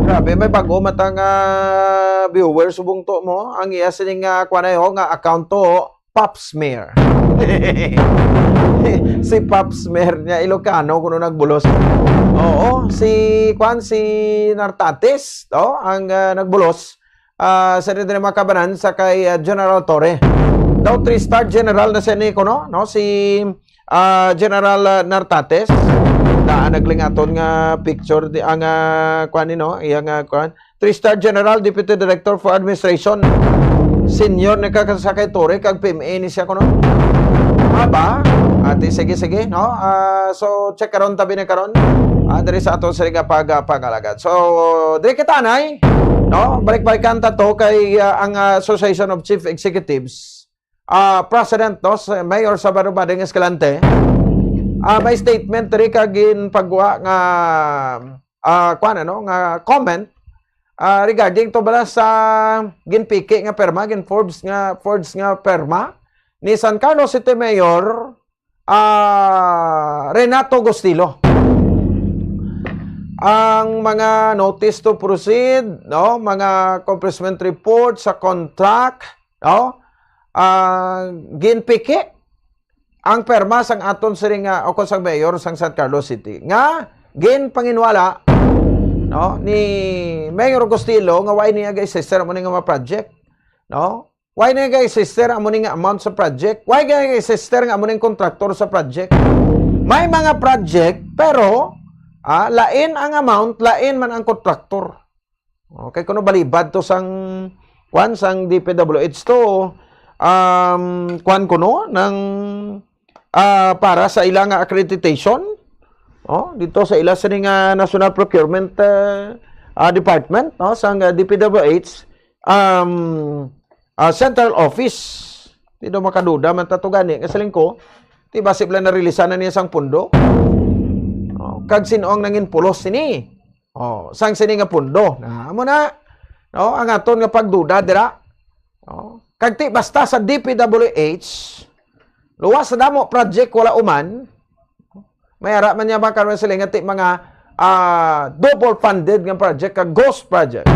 Grabe, may bago matang ah, viewer subong to mo. Ang iya sining uh, kwanay ho nga account to, Pop Smear. Si Pop Smear niya Ilocano kuno nagbulos. Oo, si kwan si Nartates, to, ang ah, nagbulos ah, sa diri mga kabanan sa kay ah, General Torre. Daw three-star general na siya ni kuno, no? Si ah, General ah, Nartates. Daan naglingaton nga picture di ang ah, kuan ni, no? Iya nga kuan. Three-star General, Deputy Director for Administration. Senior ni ka sa kay Torre kag P M A ni siya kuno. Aba, ati sige sige, no? Ah, so check karon tabi na karon. Ah, diri sa ato sa nga pag ah, pangalagad. So, diri kita anay, no? Balik-balikan ta to kay ah, ang ah, Association of Chief Executives, ah, President, no, si Mayor Salvador Bading Escalante, ah, may statement diri ka ginpagwa nga ah, kuan, ano, nga comment ah, regarding to bala sa ginpiki nga perma, gin Forbes nga Forbes nga perma ni San Carlos City Mayor ah, Renato Gustilo. Ang mga notice to proceed, no, mga accomplishment report sa contract, no, ah, ginpiki ang perma sang aton sini nga, o kung sang mayor sang San Carlos City, nga ginpanginwala, no, ni Mayor Augustilo nga why niya ga-sister amo ni nga mga project, no? Why niya ga-sister amo ni nga amount sa project? Why ga-sister nga amo ni kontraktor sa project? May mga project, pero, ah, lain ang amount, lain man ang kontraktor. Okay, kuno balibad to sang, kwan, sang D P W H to, um, kwan kuno, nang, ah, para sa ila nga accreditation, oh, dito sa ila sini nga National Procurement, ah, ah, Department, no, sang, ah, D P W H, um, ah, Central Office. Di daw makaduda man ta to gani, nga siling ko, ti basi bala narilisan na niya sang pundo. Oh, kag sino ang nangin pulos sini? Oh, sang sini nga pundo. Na, amo na. No, ang aton nga pagduda dira. Oh, kag ti basta sa D P W H, luwas sa damo project wala uman. May ara man niya ba karon sila nga ti mga, ah, double funded nga project, ka ghost project.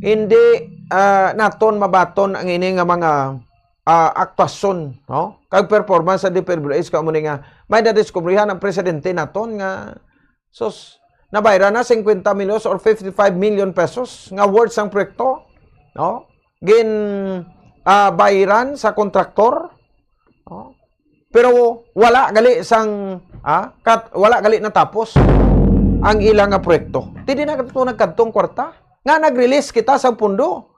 Hindi, ah, naton mabaton ang ini nga mga, ah, aktuasyon, no? Kag performance sa D P W H, kamo ni nga may nadiskubrihan ang presidente naton nga, sus, nabayran na fifty million or fifty-five million pesos nga worth sang proyekto, no? Gin, ah, bayran sa kontraktor, no? Pero wala gali sang, ah, kat-, wala gali natapos ang ila nga proyekto. Ti di na kadto nagkadtong kwarta nga nag-release kita sa pundo.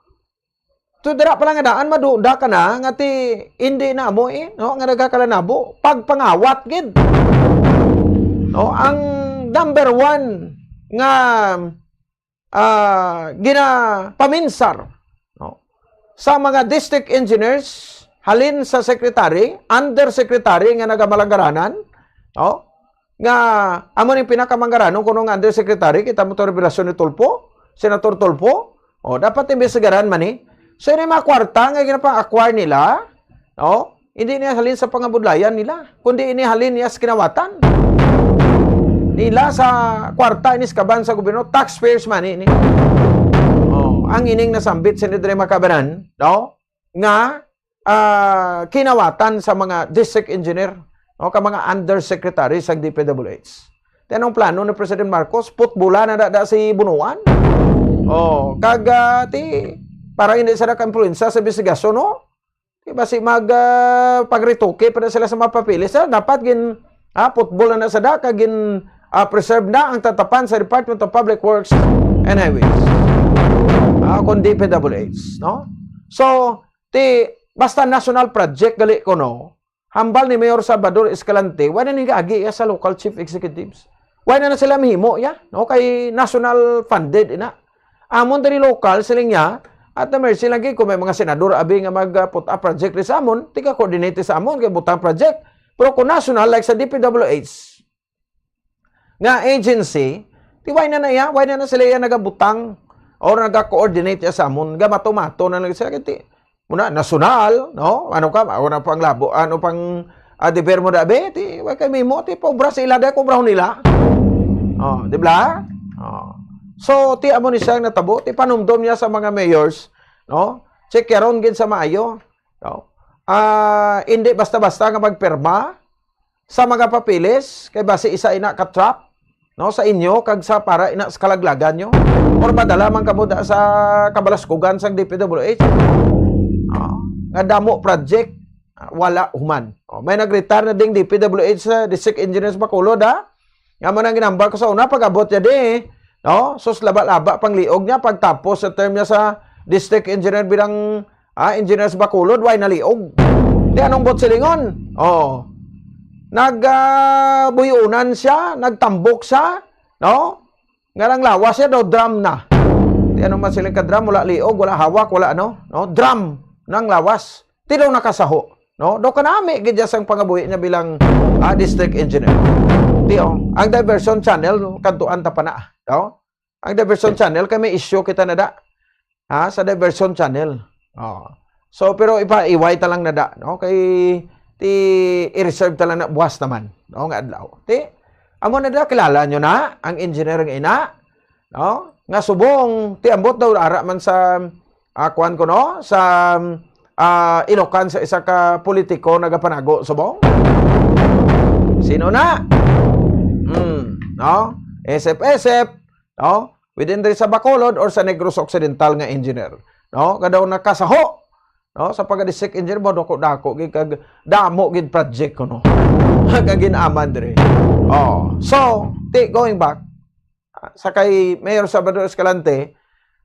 So, dira pa lang nga daan, maduda ka na nga ti hindi na amo, eh, no, nga nagakalanabo. Pagpangawat gid. No, ang number one nga, ah, ginapaminsar, no, sa mga district engineers, halin sa secretary, undersecretary nga nagamalanggaranan, no, nga amo ning pinakamanggaranon kuno nga undersecretary, kita mo to revelasyon ni Tulfo, Senator Tulfo. O, dapat imbestigaran man ni. So, ini mga kwarta nga ginapa-acquire nila, no, hindi niya halin sa pangabudlayan nila, kundi ini halin niya sa kinawatan nila, sa kwarta ini sa kaban sa gobyerno, taxpayers money ini. Oh, ang ining nasambit sa Dre Makabanan, no, nga, ah, kinawatan sa mga district engineer, no, ka mga undersecretary sa D P W H. Ti anong plano ni President Marcos? Putbola na da, da si Bunuan. Oh, kag, ah, ti, para hindi sila ka-influensya sa investigasyon, no? Di ba si mag, ah, pagretoke pa na sila sa mga papeles, ah? Dapat gin, ah, football na na sa da, kag gin, ah, preserve na ang tatapan sa Department of Public Works and Highways. Ah, kung D P W H, no? So, ti, basta national project gali ko, no? Hambal ni Mayor Salvador Escalante, wala na nag-agi ya sa local chief executives. Wala na sila mahimo ya, no? Kay national funded ina. Amon diri local, siling niya, at the mercy lagi kung may mga senador abi nga mag, uh, put a project ri sa amon, tiga coordinate sa amon kay butang project. Pero kung national, like sa D P W H nga agency, ti why na na iya? Why na na sila iya nagabutang or nagakoordinate iya sa amon? Gamato-mato na lang sila kay ti muna national, no? Ano ka, ano pang labo, ano pang, ah, deber mo dabi? Ti why kay mimo ti paubra sa ila, dai ko obrahon nila. Oh, di ba? Oh. So, ti amo ni siya ang natabo, ti panumdom niya sa mga mayors, no? Check yaron gid sa maayo, no? Ah, hindi basta-basta nga magpirma sa mga papeles, kay basi isa ina ka trap, no, sa inyo kag sa para ina sa kalaglagan nyo. Or madala man kamo da sa kabalaskugan sang D P W H. Ah, nga damo project, ah, wala human. Oh, may nag-retire na ding D P W H sa District Engineers Bacolod, ha? Nga mo nang ginambal ko sa una, pag-abot niya di, no? Sus, laba-laba pang liog niya, pagtapos sa term niya sa District Engineer bilang, ah, Engineers Bacolod, way naliog. Di anong buot silingon? Oh. Nag, ah, buyunan siya, nagtambok siya, no? Nga lang lawas siya daw, drum na. Di ano man siling ka drum, wala liog, wala hawak, wala ano, no? Drum nang lawas. Ti daw nakasaho, no? Daw kanami gid siya sang pangabuhi niya bilang, ah, district engineer. Ti, oh, ang diversion channel, no? Kadtuan ta pa na, no? Ang diversion channel kay may issue kita na da. Ha, sa diversion channel. Oh. So, pero ipa-, iway ta lang na da, no? Kay ti i-reserve ta lang na buwas naman, no, nga adlaw. Ti, amo na da, kilala nyo na ang engineer nga ina, no? Nga subong, ti ambot daw ara man sa, ah, kuwan ko, no? Sa, ah, ilokan sa isa ka politiko nagapanago subong? Sino na? Hmm, no? Isip-isip, no? Within diri sa Bacolod or sa Negros Occidental nga engineer, no? Nga daw nakasaho, no? Sa pagka-district engineer mo, dako-dako gid kag damo gid project kuno. Kag gin-aman diri. Oh, so, ti, going back, ah, sa kay Mayor Salvador Escalante,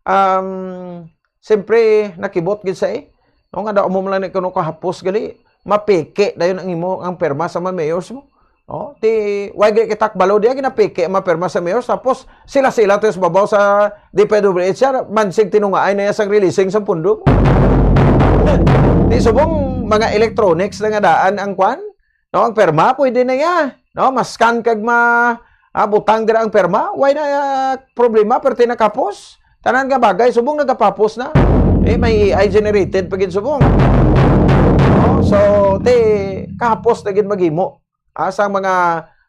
um, siyempre, nakibot gid sa, eh, no, nga daw mo man lang ni kuno kahapos gali, mapeke dayon ang imo, ang perma sa mga mayors mo. No? Ti, why gid kita kabalo diya, ginapeke ang mga perma sa mayors, tapos sila-sila to sa babaw sa D P W H, siya, mansig tinungaay na iya sang releasing sa pundo. Ti, subong mga electronics na nga daan ang kwan, no, ang perma, pwede na iya, no, ma-scan kag ma, ah, butang dira ang perma, why na, ah, problema, pero tinakapos. Tanan nga bagay, subong nagapapos na. Eh, may A I generated pa gid subong. No? So, ti, kahapos na gid maghimo, ah, sang mga,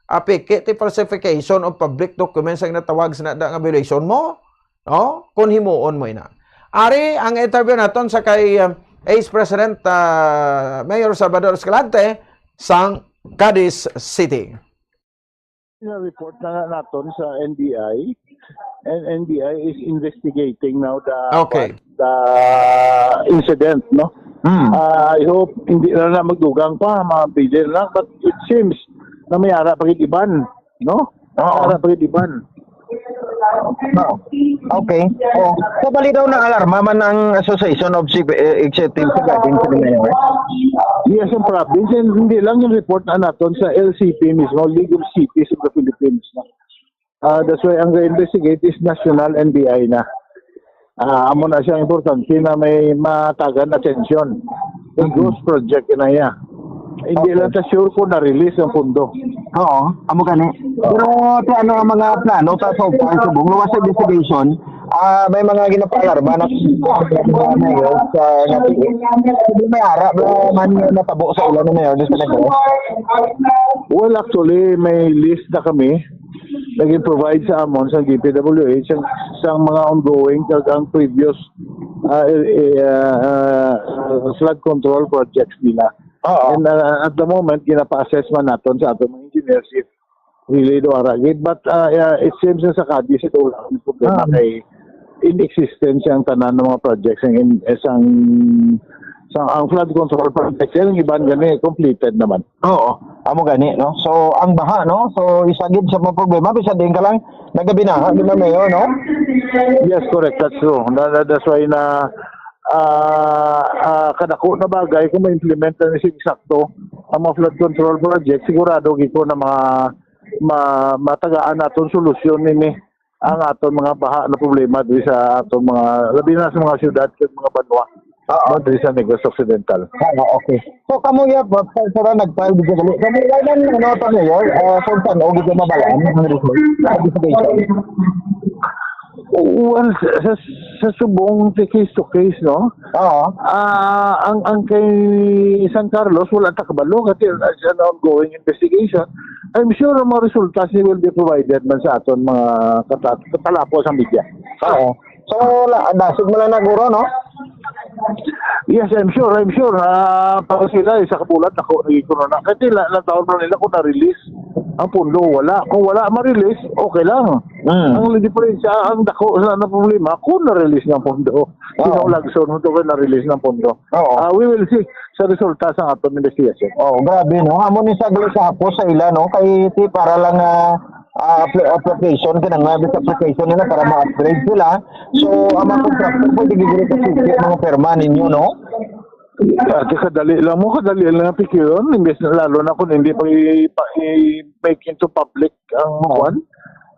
ah, peke, ti falsification of public documents ang natawag sa nada nga violation mo, no? Kung himuon mo ina. Ari ang interview naton sa kay, um, Ace President, ah, Mayor Salvador Escalante sang Cadiz City. Na-report na nga naton sa N B I, and N B I is investigating now the, Okay. the incident, no? Hmm. Ah, I hope hindi na, na magdugang pa, mabilin lang, but it seems na may ara pa gid iban, no? Oo. May ara pa gid iban. No. Okay. Oh. So, bali daw na alarma man ang Association of Civ-, eh, Executive sa Garden sa Mayor? Yes, ang province. And hindi lang yung report na naton sa L C P mismo, League of Cities of the Philippines. No? Ah, that's why ang investigate is national N B I na. Ah, amo na siya importante na may matagan atensyon. Kay Mhm. ghost project na iya. Hindi Okay. lang ta sure kung na-release ang pundo. Oo, amo gani. Pero ti ano ang mga plano ta so far subong luwas sa investigation? Ah, may mga ginapaalarma na sa nga may ara ba man nga natabo sa ila ni Mayor sa Negros? Well, actually, may list na kami naging provide sa amon sa D P W H ang, sa mga ongoing kag ang previous, ah, eh, eh, ah, ah, flood control projects nila. Oo. And, ah, at the moment, ginapa-assess man naton sa aton mga engineers if really do ara gid. But, ah, yeah, it seems na sa Cadiz, ito wala ang problema Ah. kay in existence ang tanan ng mga projects ang in, eh, sang, sang, ang flood control projects, yung iban gani completed naman. Oo, amo gani, no? So, ang baha, no? So, isa gid sa mga problema, bisan din ka lang, nagabinaha, di ba, Mayor, no? Yes, correct. That's true. Na, na, that's why na, ah, ah, kadako na bagay kung ma-implement na ni sa eksakto ang mga flood control project, sigurado gid ko na mga ma-, matagaan naton solusyon ini ang aton mga baha na problema diri sa aton mga, labi na sa mga syudad kag mga banwa, Oo. no, diri sa Negros Occidental. Ah, okay. So, kamo ya, pa, pa, para nag-file dito gali. Kamo ya man, ano, to, Mayor? Ah, kung saan, o, dito mabalaan, ang result? Ang investigation. Well, sa, sa, sa subong, sa case to case, no? Oo. Ah, ang, ang kay San Carlos, wala ta kabalo kasi it's an ongoing investigation. I'm sure ang mga resulta si will be provided man sa aton mga kata-, katalapo sa media. Oo. So, la-, dasig mo lang na, guro, no? Yes, I'm sure, I'm sure. Ah, para sila, isa ka bulan, ako, naging corona. Kasi la-, lang taon na nila kung na-release ang pondo, wala. Kung wala ma-release, okay lang. Mm. Ang diferensya, ang dako sa na problema, kung na-release ng pondo. Oo. Kinulagson mo to kung na-release ng pondo. Oo. Ah, we will see sa resulta sa atong investigation. Oh, grabe, no? Amo ni sa gali kahapos sa ila, no? Kay ti para lang, ah, ah, appli-, application, kinanglan sa application nila para ma-upgrade sila. So, ang mga contractor, pwede gid sa suki, mga perma ninyo, no? Ate, kadali lang mo, kadali lang ang pikiron, imbes na lalo na kung hindi pa i-, pa i-, make into public ang Oo. kuwan,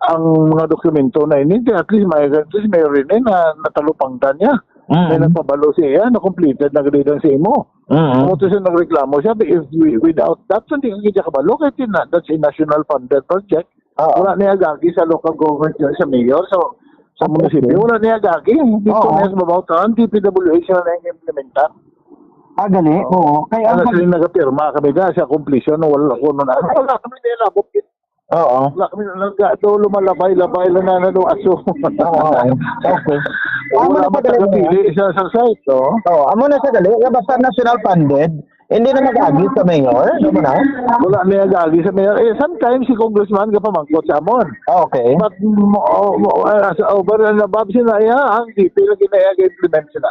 ang mga dokumento na ini, at least may, at least may rin eh, na natalupangtan niya. Mm. May nagpabalo siya, na completed na gid ang sa imo. Mm. Kung ito siya nagreklamo siya, if we, without that, hindi ka kita kabalo, kaya tina-, that's a national funded project. Oo. Wala niya gagi sa local government yun, sa mayor, sa, sa Okay. munisipyo, wala niya gagi. Dito Oo. niya sa babaw taon, D P W H na lang implementar. Ah, gali? Oo. Oo. Kaya Ano ang sila nagapirma kami ka sa conclusion, wala ko nun. Wala kami nilabot. Oo. Wala kami nalaga do, lumalabay-labay lang na, ano, aso. Oo, okay. Amo Wala na man sa galing taga-pili sa, sa site, no? Oo, amo na sa gali nga basta national funded, hindi na mag-agi sa mayor, ano mo na? Wala na nag-agi sa mayor. Eh, sometimes si congressman ka pamangkot sa amon. Okay. But mo, mo, uh, as over and above sila, iya, ang D P lagi na iya implement sila.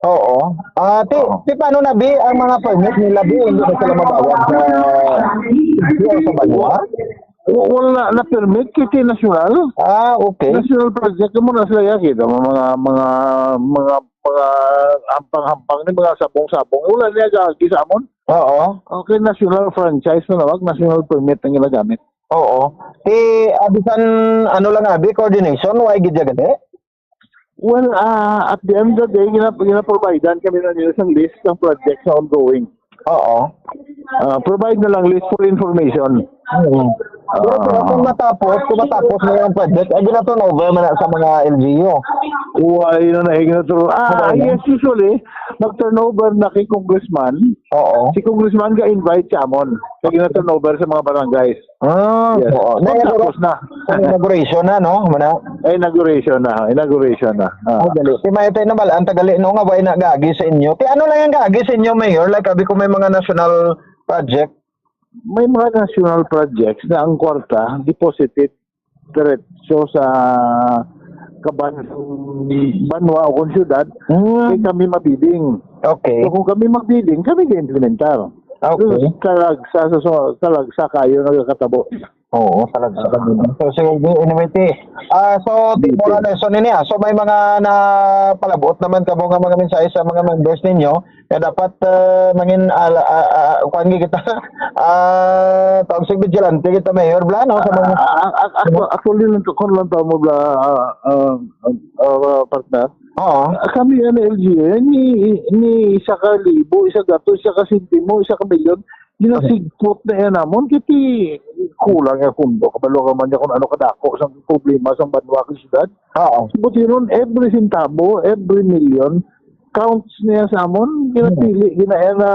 Oo. Ah, ti, Oo. ti paano na, bi, ang mga permit nila, bi, hindi na sila magawag sa, sa banwa? Wa-, wala na permit, kiti national. Ah, okay. National project mo na sila, ya, kita mo, mga, mga, mga, mga hampang-hampang ni, mga sabong-sabong. Wala niya gagi sa amon. Oo. Okay, national franchise na nawag, national permit ang ginagamit. Oo. Ti, ah, bisan ano lang, abi, coordination, why gid ya gani? Well, ah, at the end of the day, gina-, gina-providean kami na nila isang list ng projects na ongoing. Oo. Ah, provide na lang list for information. Mm. Pero, pero kung Ah. matapos, kung matapos na yung project, ay gina-turnover man na sa mga L G U. Why na na gina-turn-, ah, Wala na. yes, usually, mag-turnover na kay congressman. Oo. Si congressman ga-invite sa amon. Kay gina-turnover sa mga barangays. Ah, Yes. oo. Na, Pagtapos na. Inauguration na, no? Muna. Inauguration na, inauguration na. Ah. Oh, gali. Ti may tayo na bal-an ta gali, no, nga way na gagi sa inyo. Ti ano lang yung gagi sa inyo, Mayor? Like, abi ko may mga national project. May mga national projects na ang kwarta deposited diretso sa kaban-, banwa o kung syudad, Hmm. kay kami mabidding. Okay. So, kung kami mabidding, kami ga-implementar. Okay. So, talagsa sa, sa, talagsa kayo nagkakatabo. Oo, talagsa Ah. kami. So, sige, anyway, ti. Ah, so, ti, Bidding. Mora na, so, nini, ah, so, may mga napalabot naman kamo nga mga mensahe sa mga members ninyo, kaya dapat, ah, mangin-, ala-, ah, ah, kuwan gi kita, ah, tawag sa vigilante kita, Mayor, bla, no? Sa mga Ah, ah, ah, actu-, actually, lang to, kung lang tamo, bla, ah, ah, ah, ah, partner. Oo. Ah, kami, ano, L G U, ni, ni isa ka libo, isa gato, isa ka sentimo, isa ka milyon, ginasigpot na yan namon, kiti kulang ang pundo, kabalo ka man niya kung ano kadako sa problema sa banwa kag syudad. Oo. Buti nun, every centavo, every million, counts niya sa amon, ginapili, Hmm. gina-, na,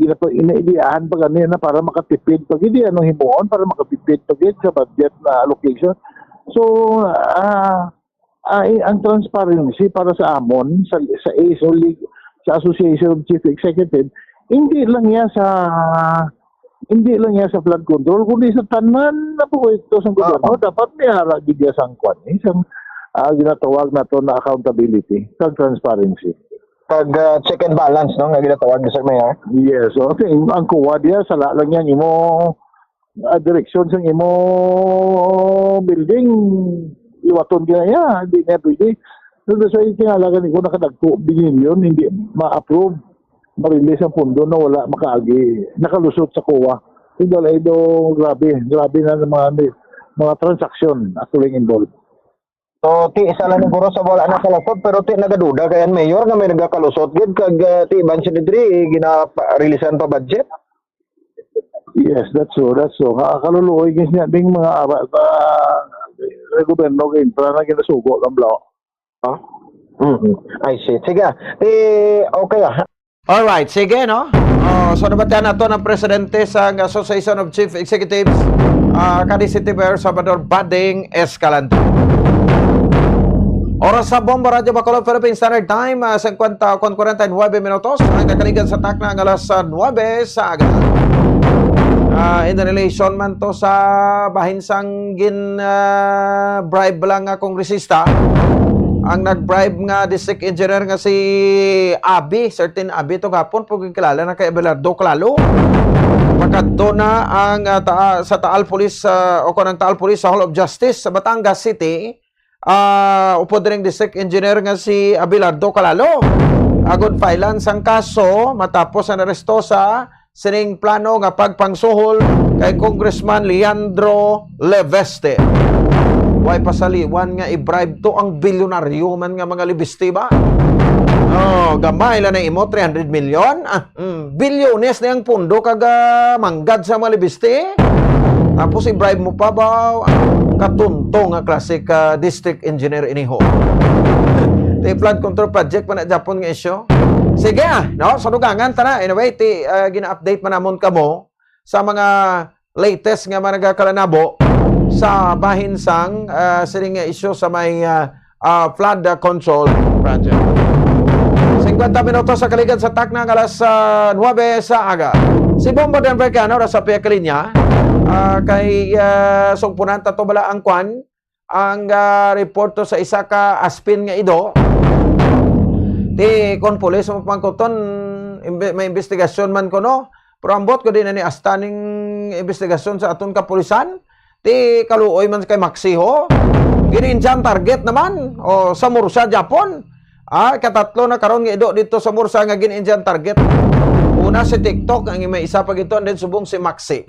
ginapa-, inaidiyahan pa gani na para makatipid pa gid, ano himuon para makatipid pa gid sa budget na allocation. So, ah, ah, i-, ang transparency para sa amon, sa, sa A S O League, sa Association of Chief Executive, hindi lang niya sa, hindi lang niya sa flood control, kundi sa tanan na proyekto sa gobyerno, Oh. dapat may ara gid niya sang kwan, eh, sang, ah, ginatawag nato na accountability, kag transparency. Pag, ah, check and balance, no, nga ginatawag, Mister Mayor? Yes, so, I think, ang kuha diya, sala lang yan, imo, ah, direksyon sa imo building, liwaton ka na niya, hindi niya pwede. So, that's why tingalagan ko nakadagko, binilyon, hindi ma-approve, ma-release ang pondo na wala makaagi, nakalusot sa kuha. Tingala, eh, do, grabe, grabe na ang mga, mga transaksyon, actually involved. So, ti, isa lang siguro sa wala na kalusot, pero ti, nagaduda kay ang mayor nga may nagakalusot gid kag, ah, ti, iban sila diri, eh, gina-releasean pa budget. Yes, that's true, that's true. Ka-, kaluluoy gid niya ding mga aba-, ah, gobyerno kay intra na ginasugo lang, bro. Ah? Mm-hmm. I see. Sige. Eh, okay, ah. Alright, sige, no? Oh, so, nabatian nato ng presidente sa Association of Chief Executives, ah, kani City Mayor Salvador Bading Escalante. Oras sa Bombo Radyo Bacolod, Philippine Standard Time, ah, singkwenta o kwarenta y nuebe minutos. Ang nakaligan sa takna nga alas, ah, nuebe sa aga. Ah, in relation man to sa bahin sang gin, ah, bribe lang nga kongresista, ang nag-bribe nga district engineer nga si Abi, certain Abi to gapon, pag kilala na kay Abelardo Clalo. Makadto na ang, ah, taa-, sa Taal Police, ah, o kung ang Taal Police sa Hall of Justice sa Batangas City, ah, upod ring district engineer nga si Abelardo Calalo. Agod filean sang kaso matapos ang aresto sa sining plano nga pagpangsuhol kay Congressman Leandro Leviste. Way pasaliwan nga i-bribe to ang bilyonaryo man nga mga Leviste ba? Oh, gamay lang na imo, three hundred million? Ah, Mm, bilyones na ang pundo kag, ah, manggad sa mga Leviste. Tapos i-bribe mo pa ba? Katunto nga klase ka district engineer iniho. Ti flood control project pa na Japon nga isyu. Sige, ah, no? Sa dugangan ta na. Anyway, ti, ah, gina-update man namon kamo sa mga latest nga mga nagakalanabo. sa bahin sang, ah, sining nga isyu sa may, ah, ah, flood, ah, control project. Singkwenta minutos sa kaligad sa takna nga alas, ah, nuwebe sa aga. Si Bombo Denver Cano, ra sa pihak linya, ah, kay, ah, sugpunan ta to bala ang kwan, ang, ah, report to sa isa ka aspin nga ido. Ti, kon pulis mo pangkuton, imbe-, may investigasyon man kuno. Pero ambot ko din ani asta ning investigasyon sa aton kapulisan. Ti kaluoy man kay Maxi ho. Gin-Indian target naman. O, sa Murcia, Japon. Ah, katatlo na karon nga ido dito sa Murcia nga gin-Indian target. Una si TikTok, ang may isa pa gito, and then subong si Maxi.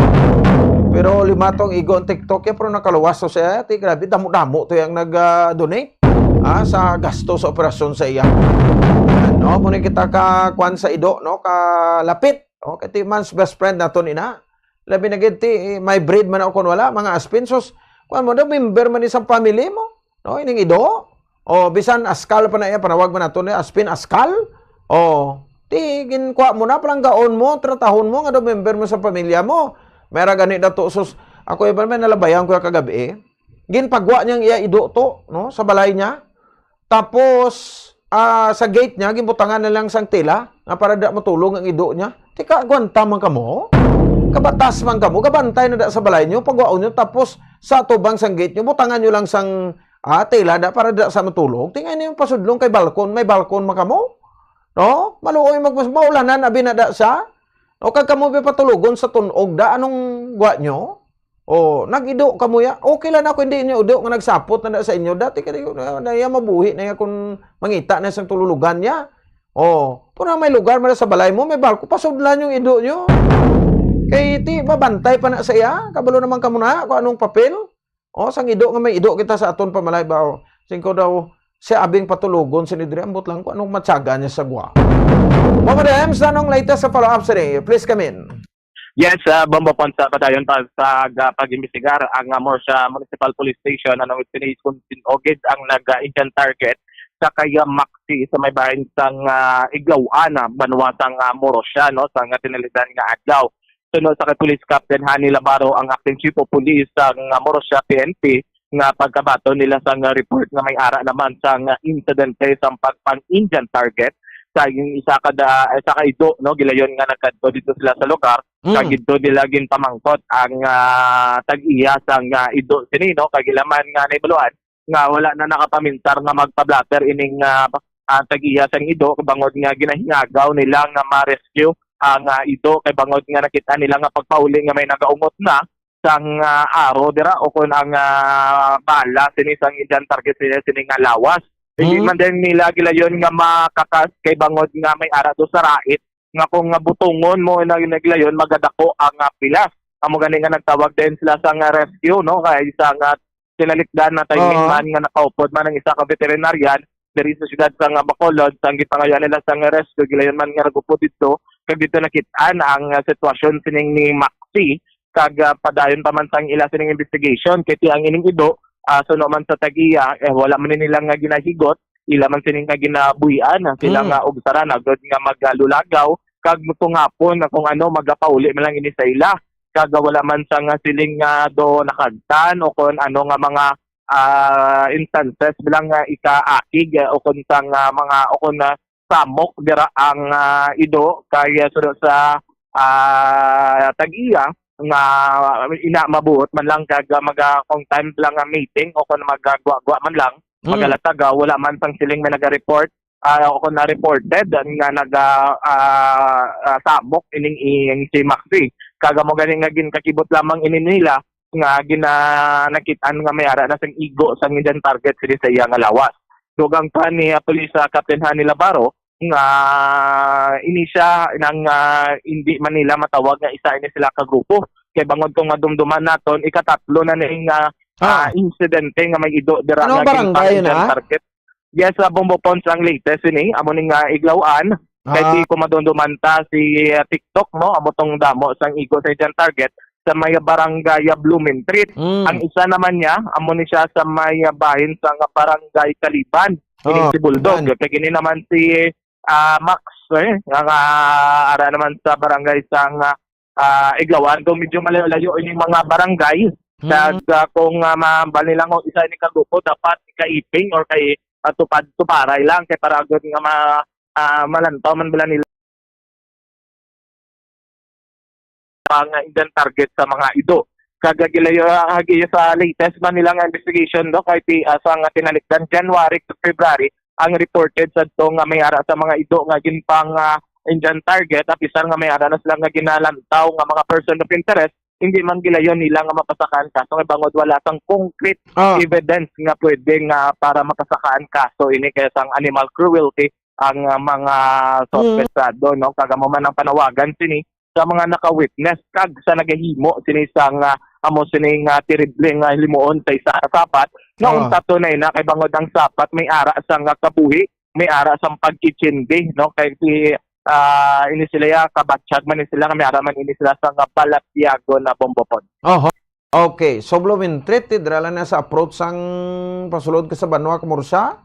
Pero lima tong igo ang TikTok, eh, pero nakaluwas to siya. Ti, grabe, damo-damo to yung nag, ah, donate, ah, sa gasto sa operasyon sa iya. Ano, muna kita ka, kwan sa ido, no? Kalapit. O, kay ti man's best friend naton ina. Labi na gid ti, may breed man ako kun wala, mga aspin. Sus, kuwan mo daw, member man isang family mo. No, ining ido. O, bisan askal pa na iya, panawag man nato ni aspin askal. O, ti, ginkuha mo na, palanggaon mo, tratahon mo, nga daw member mo sa pamilya mo. May ra gani daw to, sus, ako, iban may nalabayan ko yung kagabi, eh. Ginpagwa niyang iya ido to, no, sa balay niya. Tapos, ah, sa gate niya, gibutangan na lang sang tela nga para da matulog ang ido niya. Tika, agwanta man kamo? Kabatas man kamo, gabantay na da sa balay niyo, pagwaon niyo, tapos sa tubang sang gate niyo, butangan niyo lang sang, ah, tela da para da sa matulog. Tingay niyo yung pasudlong kay balkon, may balkon man kamo? No? Maluoy mag-, maulanan, abi na da siya. O kag kamo pa patulogon sa tunog da, anong gwa niyo? O, nag-ido kamo ya. Okay lang ako, hindi niyo ido nga nagsapot na, na sa inyo. Dati kay na, na iya mabuhi na iya kung mangita na sang tululugan niya. O, pero may lugar man sa balay mo, may balko, pasudlan yung ido niyo. Kay ti, mabantay pa na sa iya. Kabalo naman kamo na kung anong papel. O, sang ido nga may ido kita sa aton pamalay ba? O, singko daw, siya abing patulogon, sinidri, ambot lang kung anong matyaga niya sa gwa. Mama Dems, anong latest sa follow-up sa inyo? Please come in. Yes, ah, Bombo Ponce, padayon pa sa, ah, pag-imbestigar ang, ah, Murcia Municipal Police Station, anong itinayos kung sin-, o gid ang nag, ah, Indian target sa kay, ah, Maxi sa may bahin sang, ah, Iglawan, ah, banwa sang, ah, Murcia, no, sa nga tinalidan nga adlaw. Suno sa kay Police Captain Hani Labaro, ang acting chief of police sang, ah, Murcia P N P, nga pagkabaton nila sang report nga may ara naman sang insidente sang pagpang-Indian target sa yung isa ka da-, isa ka ido, no, gilayon nga nagkadto dito sila sa lugar. Mm. Kag dito nila ginpamangkot ang, ah, tag-iya sang, ah, ido sini, no, kag ila man nga nahibaluan nga wala na nakapamintar nga magpa-blotter ining, ah, ah, tag-iya sang ido, bangod nga ginahingagaw nila nga ma-rescue ang, ah, ido, kay bangod nga nakita nila nga pagpauli nga may nagaungot na sang, ah, aro dira o kon ang, ah, bala sini sang Indian target sini, sini nga lawas. Hindi Mm. man din nila gilayon nga makakas kay bangod nga may ara do sa rait nga kung nga butungon mo na gilayon magadako ang, ah, pilas. Amo gani nga nagtawag din sila sang, ah, rescue, no? Kay sa nga sinalikdan na timing Oo. man nga nakaupod man ang isa ka veterinarian diri sa siyudad sang, ah, Bacolod, sang gipangayoan nila sang rescue, gilayon man nga nagupod dito, kag dito nakit-an ang, ah, sitwasyon sining ni Maxi, kag, ah, padayon pa man sang ila sining investigation, kay ti ang ining ido, ah, suno man sa tag-iya, eh, wala man nila nga ginahigot, ila man sining nga ginabuhian, ang sila Mm. nga ugsaran, agod nga magalulagaw, kag tungapon na kung ano, magapauli man lang ini sa ila. Kag wala man sa nga siling nga do nakagtan o kung ano nga mga, ah, instances bilang nga ikaakig, eh, o kung sa nga mga, o kung na samok dira ang, ah, ido kay, ah, suno sa, ah, tag-iya nga ina mabuot man lang kag, ah, maga kung time lang nga meeting o kung magagwa-gwa man lang, Mm. magalatag, ah, wala man sang siling may naga-report, ah, o kung na-reported nga naga, ah, ah, samok ining ing si Maxi. Kag amo gani nga ginkakibot lamang ini nila nga gina-, nakit-an nga may ara na sang igo sang Indian target sini sa iya nga lawas. Dugang pa ni, ah, Police, ah, Captain Hani Labaro nga ini siya nang, ah, hindi man nila matawag nga isa ini sila ka grupo. Kay bangod kung madumduman naton, ikatatlo na ning, ah, Ah. ah, insidente nga may ido dira Ano nga barangay ginpang-Indian na? target. Yes, sa Bombo Ponce ang latest ini. Amo ning, ah, Iglawan. Kay Ah. si kumadunduman ta si, ah, TikTok, no? Amo tong damo sang igo sa Indian target sa may barangay, ah, Blumentritt. Mm. Ang isa naman niya, amo ni siya sa may, ah, bahin sa nga barangay Kaliban. Ining Oh, si Bulldog. Kaliban. Kag ini naman si, ah, Max, eh, nga, nga ara naman sa barangay sa nga, ah, Iglawan. Though medyo malayo-layo ining mga barangay, Kag, ah, kung, ah, ma-, bali lang kung isa ini ka grupo, dapat kaiping or kay, ah, tupad-tuparay lang kay para gud nga ma-, ah, malantaw man bala nila ang ilang target sa mga ido. Kag gilayo, ah, agi sa latest man nila nga investigation, no, kay ti-, ah, sa nga tinalikdan January to February, ang reported sadto nga may ara sa mga ido nga ginpang, ah, Indian target, apisar nga may ara na sila nga ginalantaw nga mga person of interest, hindi man gilayon nila nga mapasakaan kaso kay bangod wala sang concrete Ah. evidence nga pwede nga para mapasakaan kaso ini kay sang animal cruelty ang, ah, mga suspetsado, no? Kag amo man ang panawagan sini sa mga naka-witness kag sa nagahimo sini sang, ah, amo sini nga terrible nga hilimuon sa isa ka sapat nga Ah. unta tunay na kay bangod ang sapat may ara sang kabuhi, may ara sang pagkitsindi, no? Kay si, ah, ini sila ya, kabatyag man ni sila nga may ara man ini sila sang balatyagon na bombopon. Oho. Okay. So, Blumentritt, ti, dira lang na sa approach sang pasulod ka sa banwa, Kamursya?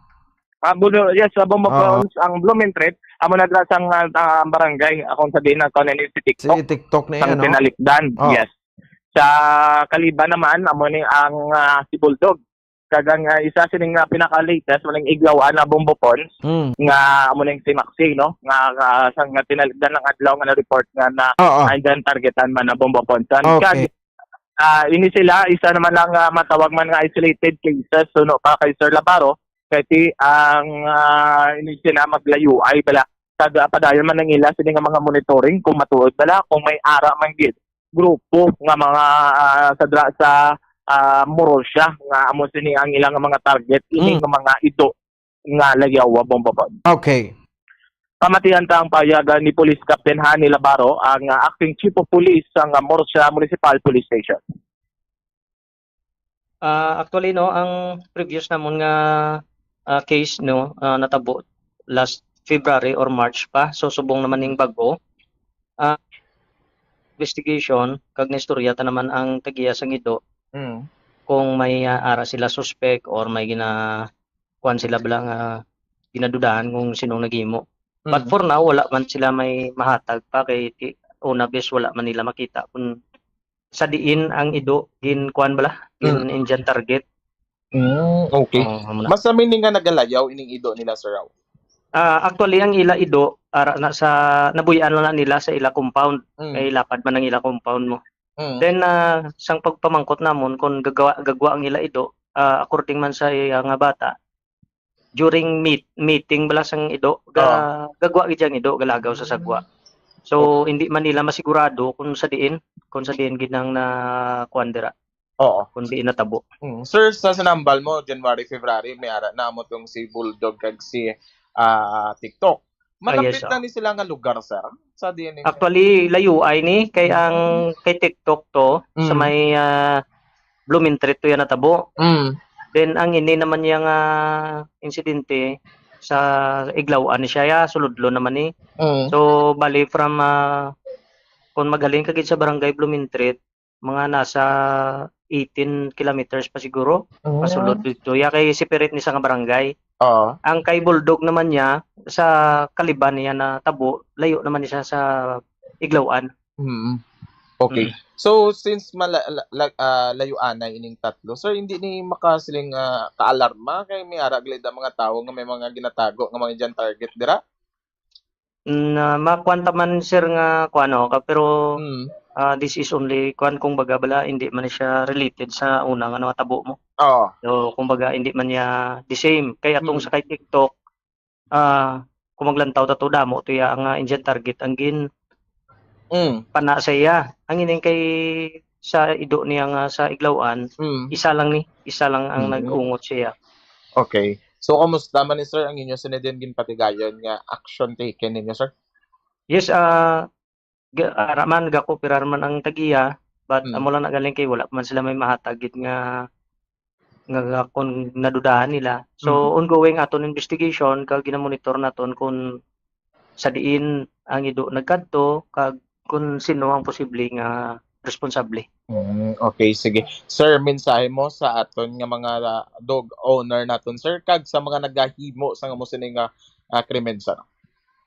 Ah, Bulu-, yes, sa Bombo Ah. Ponds, ang Blumentritt, amo na dira sang, ah, ah, barangay, ah, kung sa diin ang kuwan ni si Si TikTok, TikTok na sang yan, no? tinalikdan. Oh. Yes. Sa Kaliba naman, amo ni ang, ah, si Bulldog. Kag ang, ah, isa sining, ah, pinaka-latest, maning Iglawan na Bombo Ponds, Mm. nga amo ning si Maxi, no? Nga, ah, sang, nga tinalikdan ang adlaw nga na-report nga na Oo. andyan targetan man na Bombo Ponds. Ang Okay. kag, ah, ini sila, isa naman lang, ah, matawag man nga isolated cases, suno pa kay Sir Labaro, kay ti ang, ah, ini sila maglayo ay bala. Kag, ah, padayon man ang ila sini nga mga monitoring kung matuod bala, kung may ara man gid grupo nga mga, ah, sa dra-, sa, ah, Murcia nga amo sini ang ilang mga target, ini Mm. nga mga ido nga layaw, ah, Bombo Ponds. Okay. Pamatian ta ang pahayag ni Police Captain Hani Labaro, ang, ah, acting chief of police sang, ah, Murcia Municipal Police Station. Ah, actually, no, ang previous namon nga, ah, case, no, ah, natabo last February or March pa. So, subong naman ning bag-o, ah, investigation, kag naistorya ta naman ang tag-iya sang ido Mm. kung may, ah, ara sila suspect or may gina-, kuwan sila bala nga ginadudahan kung sinong naghimo. But Mm. for now, wala man sila may mahatag pa kay ti-, una bes wala man nila makita kung sa diin ang ido gin-, kuwan bala, Mm. gin-, Indian target. Mm, okay. Oo, amo na. Mas kami ni nga nagalayaw ining ido nila, Sir Rao? Ah, actually, ang ila ido, ara na sa, nabuy-an lang na nila sa ila compound. Mm. Kay lapad man ang ila compound mo. Mm. Then, ah, sang pagpamangkot namon kung gagawa, gagwa ang ila ido, ah, according man sa iya nga bata, during meet-, meeting bala sang ido, ga-, Ah. gagwa gid ang ido, galagaw sa sagwa. So, Okay. hindi man nila masigurado kung sa diin, kung sa diin gid ang na kuwan dira. Oo. Kung diin natabo. Mm. Sir, sa sinambal mo, January, February, may ara na amo tong si Bulldog kag si, ah, TikTok. Ah, yes, Malapit na oh. ni sila nga lugar, sir? Sa diin ni Actually, layo ay ni, kay Mm. ang kay TikTok to, sa Mm. may, ah, Blumentritt to yan natabo. Mm. Then, ang ini naman yang, ah, insidente sa Iglawan ni siya, ya, suludlo naman ni. Mm. So, bali from, ah, kung magaling ka gid sa barangay Blumentritt, mga nasa eighteen kilometers pa siguro, Mm. pasulod dito. Ya, kay separate ni sa nga barangay. Oo. Ang kay Bulldog naman niya, sa Kaliban niya natabo, layo naman ni siya sa Iglawan. Mm. Okay. Mm. So, since mala-, la-, la-, ah, layuanay ining tatlo, sir, hindi ni makasiling, ah, kaalarma kay may ara gid ang mga tawo nga may mga ginatago nga mga Indian target dira? Na makuan ta man, sir, nga kuan, no, ka, pero, Mm. ah, this is only kuan, kung baga bala, hindi man siya related sa una nga natabo mo. Oo. So, kumbaga, hindi man niya the same. Kay atong Mm. sa kay TikTok, ah, kung maglantaw ta to, damo to ya nga Indian target ang gin Mm. pana sa iya. Ang ining kay sa ido niya nga sa Iglawan, Mm. isa lang ni, isa lang ang Mm. nag-ungot siya. Okay. So, kamusta man ni, sir, ang inyo sini din ginpatigayon nga action taken ninyo, sir? Yes, ah, ga-, ara man, gakooperar man ang tagiya, but Mm. amo lang na galing kay wala pa man sila may mahatag gid nga, nga, nga kung nadudahan nila. So, Mm. ongoing aton investigation, kag ginamonitor naton kung sa diin ang ido nagkadto, kag kung sino ang posible nga responsable. Mm, okay, sige. Sir, mensahe mo sa aton nga mga dog owner naton, sir, kag sa mga nagahimo sa nga mo sini nga, ah, krimen, sir?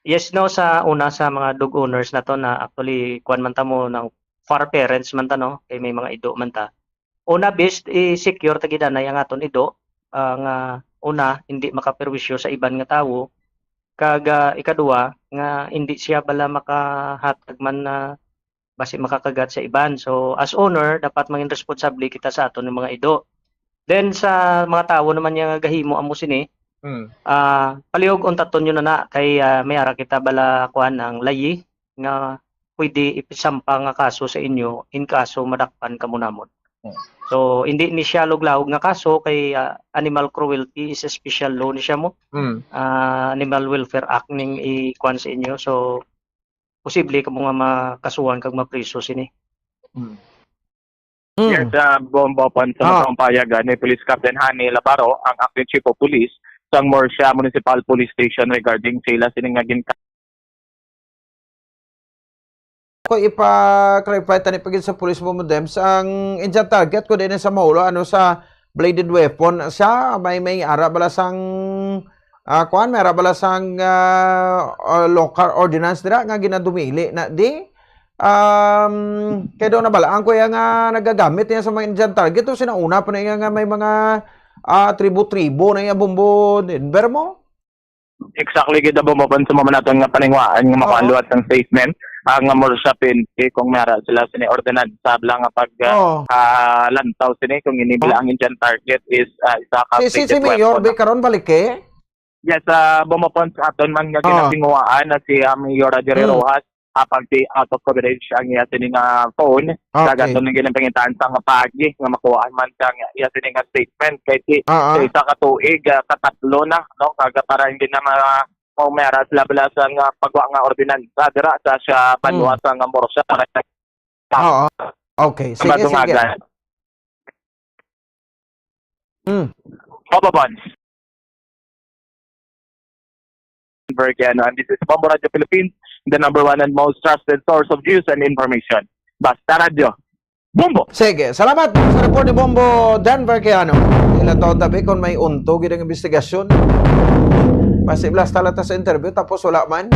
Yes, no, sa una, sa mga dog owners naton, na actually, kuwan man ta mo, nang fur parents man ta, no, kay may mga ido man ta. una, best, i-secure ta gid anay ang aton ido, ah, nga una, hindi makaperwisyo sa iban nga tawo, kag, ah, ikaduha, nga hindi siya bala makahatag man na basi makakagat sa iban. So, as owner, dapat mangin responsable kita sa aton nga mga ido. Then, sa mga tawo naman nga gahimo amo sini, Mm. ah, palihog-on ta tunyo na na kay, ah, may ara kita bala, kuan, ang layi nga pwede ipisampa nga kaso sa inyo in kaso madakpan kamo namon. Mm. So, hindi ni siya luglaog nga kaso kay, ah, animal cruelty is a special law ni siya mo. Mm. Ah, Animal Welfare Act ning ikuan sa inyo. So, posible kamo nga makasuhan kag mapriso sini. Mm. Mm. Yes, ah, Bombo, apan sa Ah. matang payagan ni Police Captain Hani Labaro, ang acting chief of police sang Murcia Municipal Police Station regarding sila sini nga gin- Ko ipa-clarify tani pa gid sa police mo, Dems, ang insan target ko din sa Maulo, ano, sa bladed weapon, sa may, may ara bala sang, ah, kuan, may ara bala sang, ah, ah, local ordinance dira nga ginadumili na di. Um, kay daw nabalaan ko iya nga nagagamit niya sa mga insan target, o sinauna pa na iya nga may mga, ah, tribo-tribo na iya, Bombo Denver mo? Exactly, gid, Bombo, apan sa mga naton nga paninguhaan nga Oo. makaluwat ang statement, ang nga Murcia P N P, kung may ara sila sini ordinansa bala nga pag, ah, Oo. ah, lantaw sini, kung ini bala Oo. ang insan target is, ah, isa ka Si, si, bladed si Mayor, weapon. Be, karon balik, eh? Yes, ah, Bombo, apan sa aton man nga Oo. ginatinguhaan na si, ah, Mayor Roger Mm. Rojas, ah, pag di out of coverage ang iya sini nga phone, Okay. kag aton nga ginapangitaan sa nga paagi nga makuhaan man sa nga iya sini nga statement kay si, Ah, ah. sa isa ka tuig, ah, katatlo na, no? Kag para hindi na ma-, kung may ara sila bala sa nga pagwa nga ordinansa dira sa, sa banwa Mm. sa nga Murcia para sa Oo. Okay. Sige, sige. madungagan. Mm. Bombo Bons. Vergano, and this is Bombo Radio Philippines, the number one and most trusted source of news and information. Basta Radio. Bombo! Sige, salamat sa report ni Bombo Dan Vergeano. Ila to tabi kung may unto gid ang investigasyon. Masiblas tala ta sa interview, tapos wala man.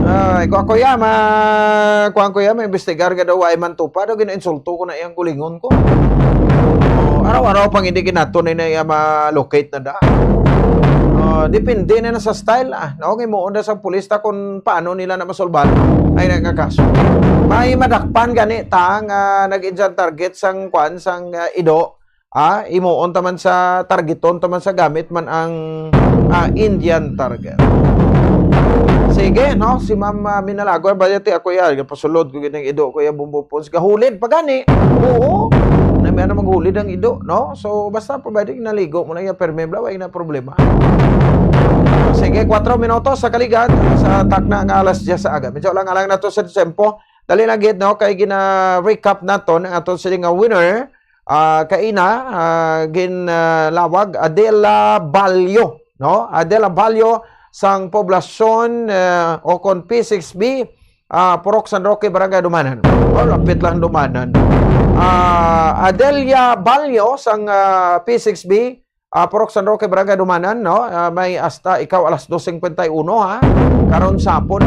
Ay, kuan ko ya, ma-, kuan ko ya, may investigar ka daw, ay man tupa daw, ginainsulto ko na iyang kulingon ko. Oh, araw-araw pang hindi ginato na iya ma-locate na da. Oh, depende na, na sa style, ah. No, kay mo onda sa pulis ta kung paano nila na masolban. Ay, nagkakaso. May madakpan gani ta nga nag-insan target sang kwan, sang, ah, ido. Ah, imuon ta man sa, targeton ta man sa gamit man ang, ah, Indian target. Sige, no? Si Ma'am, ah, Minalago, ang bayati ako ya, pasulod ko gid ang ido ko ya, Bombo Pons. Gahulid pa gani. Oo. Na may ano maghulid ang ido, no? So, basta pa ba, di naligo mo lang yung perme, bla, wala na problema. Sige, kwatro minutos sa kaligad, sa takna nga alas diyes sa aga. Medyo lang alang na to sa tempo. Dali na gid, no? Kay gina-recap naton ang aton sini nga winner. Ah, kaina, ah, gin, ah, lawag, Adela Balyo, no? Adela Balyo sang poblasyon, eh, o kon P six B, ah, Purok San Roque, Barangay Dumanan. O, lapit lang Dumanan. Ah, Adelia Balyo sang, ah, P six B, ah, Purok San Roque, Barangay Dumanan, no? Ah, may hasta ikaw alas dos cincuenta y uno, ha? Karon sapon,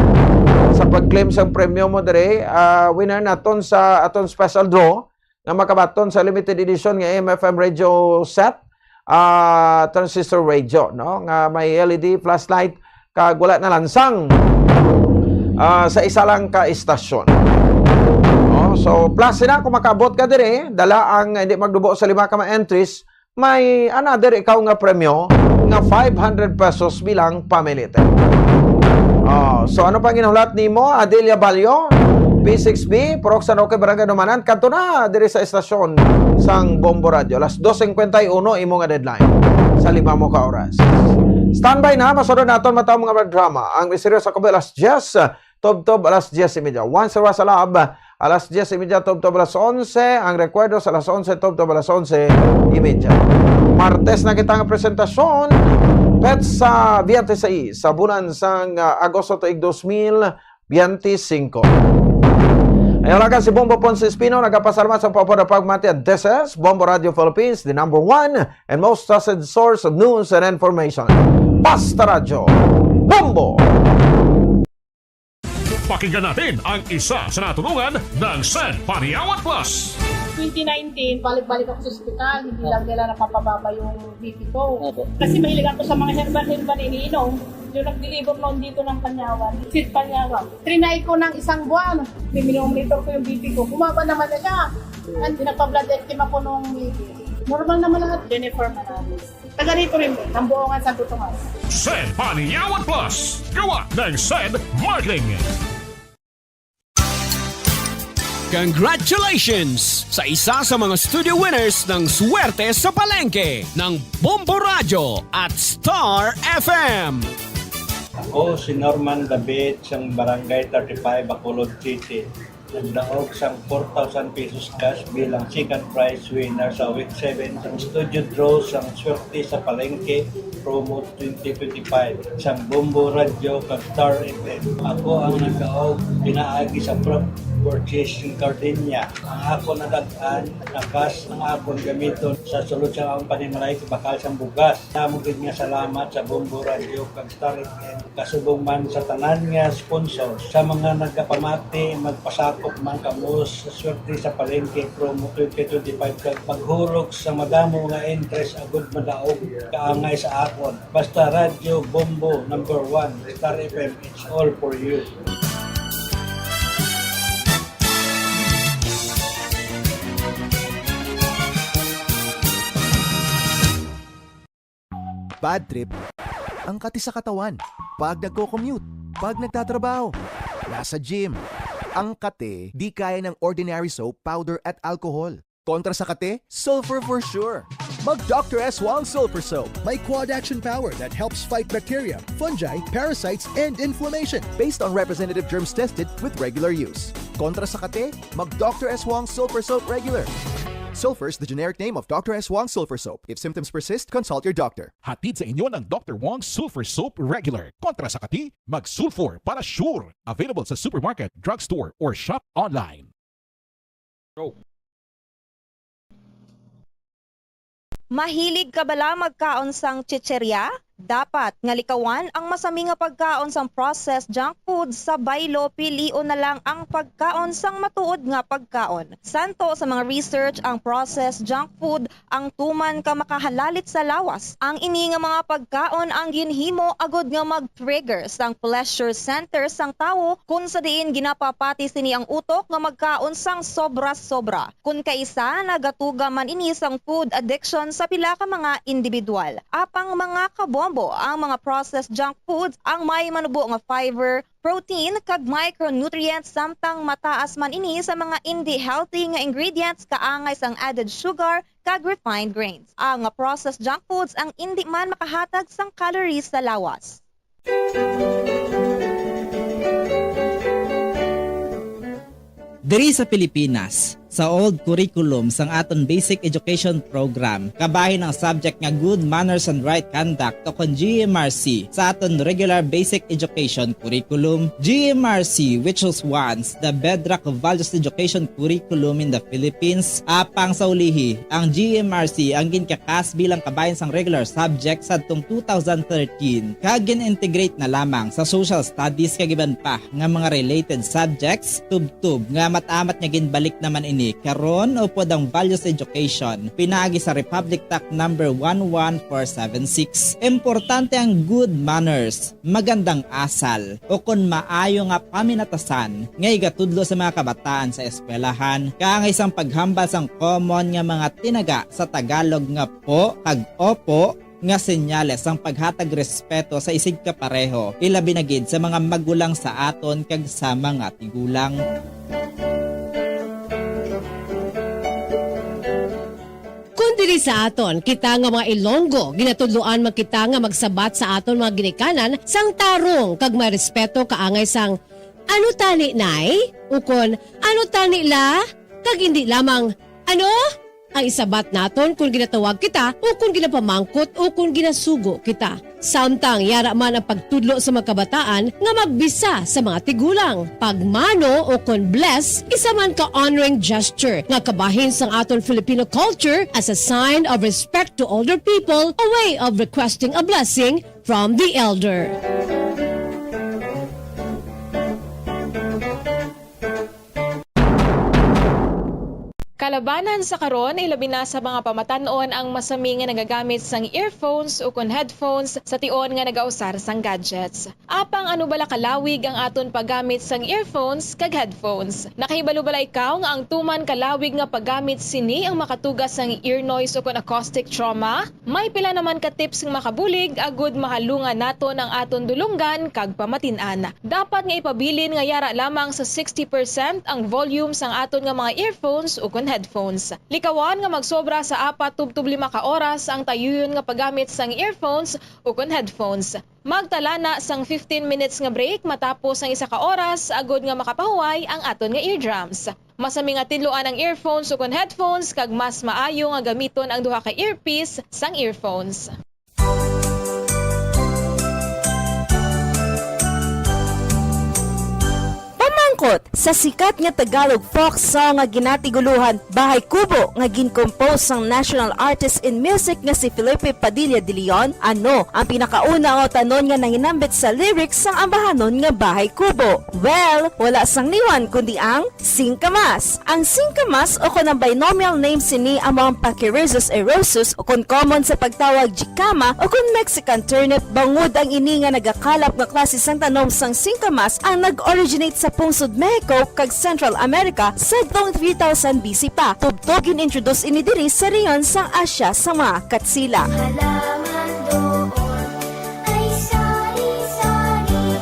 sa pag-claim sang premyo mo dire, ah, winner naton sa aton special draw, nga makabaton sa limited edition nga A M F M radio set, ah, transistor radio, no? Nga may L E D flashlight, kag wala na lansang, ah, sa isa lang ka istasyon. No? So, plus sila, kung makaabot ka diri, dala ang hindi magdubo sa lima ka mga entries, may another ikaw nga premyo nga five hundred pesos bilang pamilite. Oh, so ano pa ang ginahulat nimo, Adelia Balyo, P six B, Purok San Roque, Barangay Dumanan, kadto na diri sa estasyon sang Bombo Radio. Alas dos cincuenta y uno imo nga deadline sa lima mo ka oras. Standby na, masunod naton mataw mga drama. Ang misteryo sa Kubi, alas diyes, tubtob alas diyes y media. Once Rosa Love, alas diyes y media, tubtob alas onse. Ang Recuerdo sa alas onse, tubtob alas onse y media. Martes na kita nga presentasyon, petsa biyente sais sa bulan sang, ah, Agosto tuig dos mil biyente singko. Ayaw lang si Bombo Ponce Espino, nagapasalamat sa pagpapamati. And this is Bombo Radio Philippines, the number one and most trusted source of news and information. Basta Radyo, Bombo! Pakinggan natin ang isa sa natulungan ng San Paniawan Plus. Twenty nineteen, balik-balik ako sa ospital. Hindi lang nila napapababa yung B P ko. Opo. Kasi mahilig ako sa mga herbal-herbal na iniinom. Yung nag-deliver noon dito ng Panyawan, Sid Panyawan. Trinay ko ng isang buwan. Minimonitor ko yung B P ko. Bumaba naman na siya. And nagpa-blood F M ako nung May. Normal naman lahat. Jennifer Manalis. Taga rito rin po, Tambuongan, Santo Tomas. Sed Panyawan Plus, gawa ng Sed Marling. Congratulations sa isa sa mga studio winners ng Swerte sa Palengke ng Bombo Radyo at Star F M. Ako si Norman David, sang Barangay thirty-five, Bacolod City. Nagdaog sang four thousand pesos cash bilang second prize winner sa week seven sang studio draw sang Swerte sa Palengke promo twenty twenty-five sang Bombo Radyo kag Star F M. Ako ang nagdaog pinaagi sa Prop Purchasing Gardenia. Ang ako nadag-an na cash ang akon gamiton sa sulod sa akong panimalay bakal sang bugas. Damo gid nga salamat sa Bombo Radyo kag Star F M, kasubong man sa tanan nga sponsor. Sa mga nagapamati, magpasakop man kamo sa Swerte sa Palengke promo twenty twenty-five kag maghulog sa madamo nga interest agud madaog kaangay sa akon. Basta Radyo Bombo number one, Star F M, it's all for you. Bad trip ang kati sa katawan. Pag nagko-commute, pag nagtatrabaho, nasa gym. Ang kati di kaya ng ordinary soap, powder at alcohol. Kontra sa kati, sulfur for sure. Mag Doctor S Wong Sulfur Soap. May quad action power that helps fight bacteria, fungi, parasites, and inflammation. Based on representative germs tested with regular use. Kontra sa kati, mag Doctor S Wong Sulfur Soap regular. Sulfur is the generic name of Doctor S Wong Sulfur Soap. If symptoms persist, consult your doctor. Hatid sa inyo ng Doctor Wong Sulfur Soap Regular. Kontra sa kati, mag-sulfur para sure. Available sa supermarket, drugstore, or shop online. Go. Mahilig ka bala magkaon sang chicheria? Dapat nga likawan ang masami nga pagkaon sang processed junk food sa baylo, pilion na lang ang pagkaon sang matuod nga pagkaon. Santo sa mga research, ang processed junk food ang tuman ka makahalalit sa lawas. Ang ini nga mga pagkaon ang ginhimo agud nga mag-trigger sang pleasure center sang tawo, kun sa diin ginapapati sini ang utok nga magkaon sang sobra-sobra. Kun kaisa, nagatuga man ini sang food addiction sa pila ka mga individual. Apang mga kabombo, ang mga processed junk foods ang may manubo nga fiber, protein, kag micronutrients, samtang mataas man ini sa mga indi healthy nga ingredients kaangay sang added sugar kag refined grains. Ang processed junk foods ang indi man makahatag sang calories sa lawas. Diri sa Pilipinas, sa old curriculum sang aton basic education program, kabahin ang subject nga good manners and right conduct, o kon G M R C, sa aton regular basic education curriculum. G M R C, which was once the bedrock of values education curriculum in the Philippines, apang sa ulihi, ang G M R C ang ginkakas bilang kabahin sang regular subject sadtong two thousand thirteen, kag gin-integrate na lamang sa social studies kag iban pa nga mga related subjects, tubtob nga amat-amat nga ginbalik naman ini karon upod ang values education pinaagi sa Republic Act number one one four seven six. Importante ang good manners, magandang asal, o kon maayo nga paminatasan nga igatudlo sa mga kabataan sa eskwelahan, kaangay sang paghambal sang common nga mga tinaga sa Tagalog nga po kag opo, nga senyales sang paghatag respeto sa isigkapareho, ilabi na gid sa mga magulang sa aton kag sa mga tigulang. Kon diri sa aton, kita nga mga Ilonggo, ginatudloan man kita nga magsabat sa aton mga ginikanan sang tarong kag may respeto kaangay sang, "Ano tani, Nay?" Ukon, "Ano tani, La?" Kag indi lamang, "Ano?" ang isabat naton kon ginatawag kita o kon ginapamangkot o kon ginasugo kita. Samtang yara man ang pagtudlo sa mga kabataan nga magbisa sa mga tigulang. Pagmano o kon bless, isa man ka honoring gesture nga kabahin sang aton Filipino culture as a sign of respect to older people, a way of requesting a blessing from the elder. Kalabanan sa karon, ilabi na sa mga pamatan-on ang masami nga nagagamit sang earphones ukon headphones sa tion nga nagausar sang gadgets. Apang ano bala kalawig ang aton paggamit sang earphones kag headphones? Nakahibalo bala ikaw nga ang tuman kalawig nga paggamit sini ang makatuga sang ear noise ukon acoustic trauma? May pila naman ka tips nga makabulig agud mahalungan naton ang aton dulonggan kag pamatin-an. Dapat nga ipabilin nga yara lamang sa sixty percent ang volume sang aton nga mga earphones ukon headphones. Likawan nga magsobra sa apat tubtob lima ka oras ang tayuyon nga paggamit sang earphones ukon headphones. Magtala na sang fifteen minutes nga break matapos ang isa ka oras agud nga makapahuway ang aton nga eardrums. Masami nga tinluan ang earphones ukon headphones kag mas maayo nga gamiton ang duha ka earpiece sang earphones. Pamangkot, sa sikat nga Tagalog folk song nga ginatiguluhan Bahay Kubo nga gin-compose sang national artist in music nga si Felipe Padilla de Leon, ano ang pinakauna nga utanon nga nahinambit sa lyrics sang ambahanon nga Bahay Kubo? Well, wala sang liwan kundi ang singkamas. Ang singkamas, o kon ang binomial name sini, amo ang Pachyrhizis eriosus, o kon common sa pagtawag jicama, o kon Mexican turnip, bangod ang ini nga nagakalap nga klase sang tanom sang singkamas ang nag-originate sa pungsod Mexico kag Central America sadtong three thousand B C pa. Tubtob gin-introduce ini diri sa rehiyon sang Asia sa mga Katsila. Halaman doon ay sari-sari,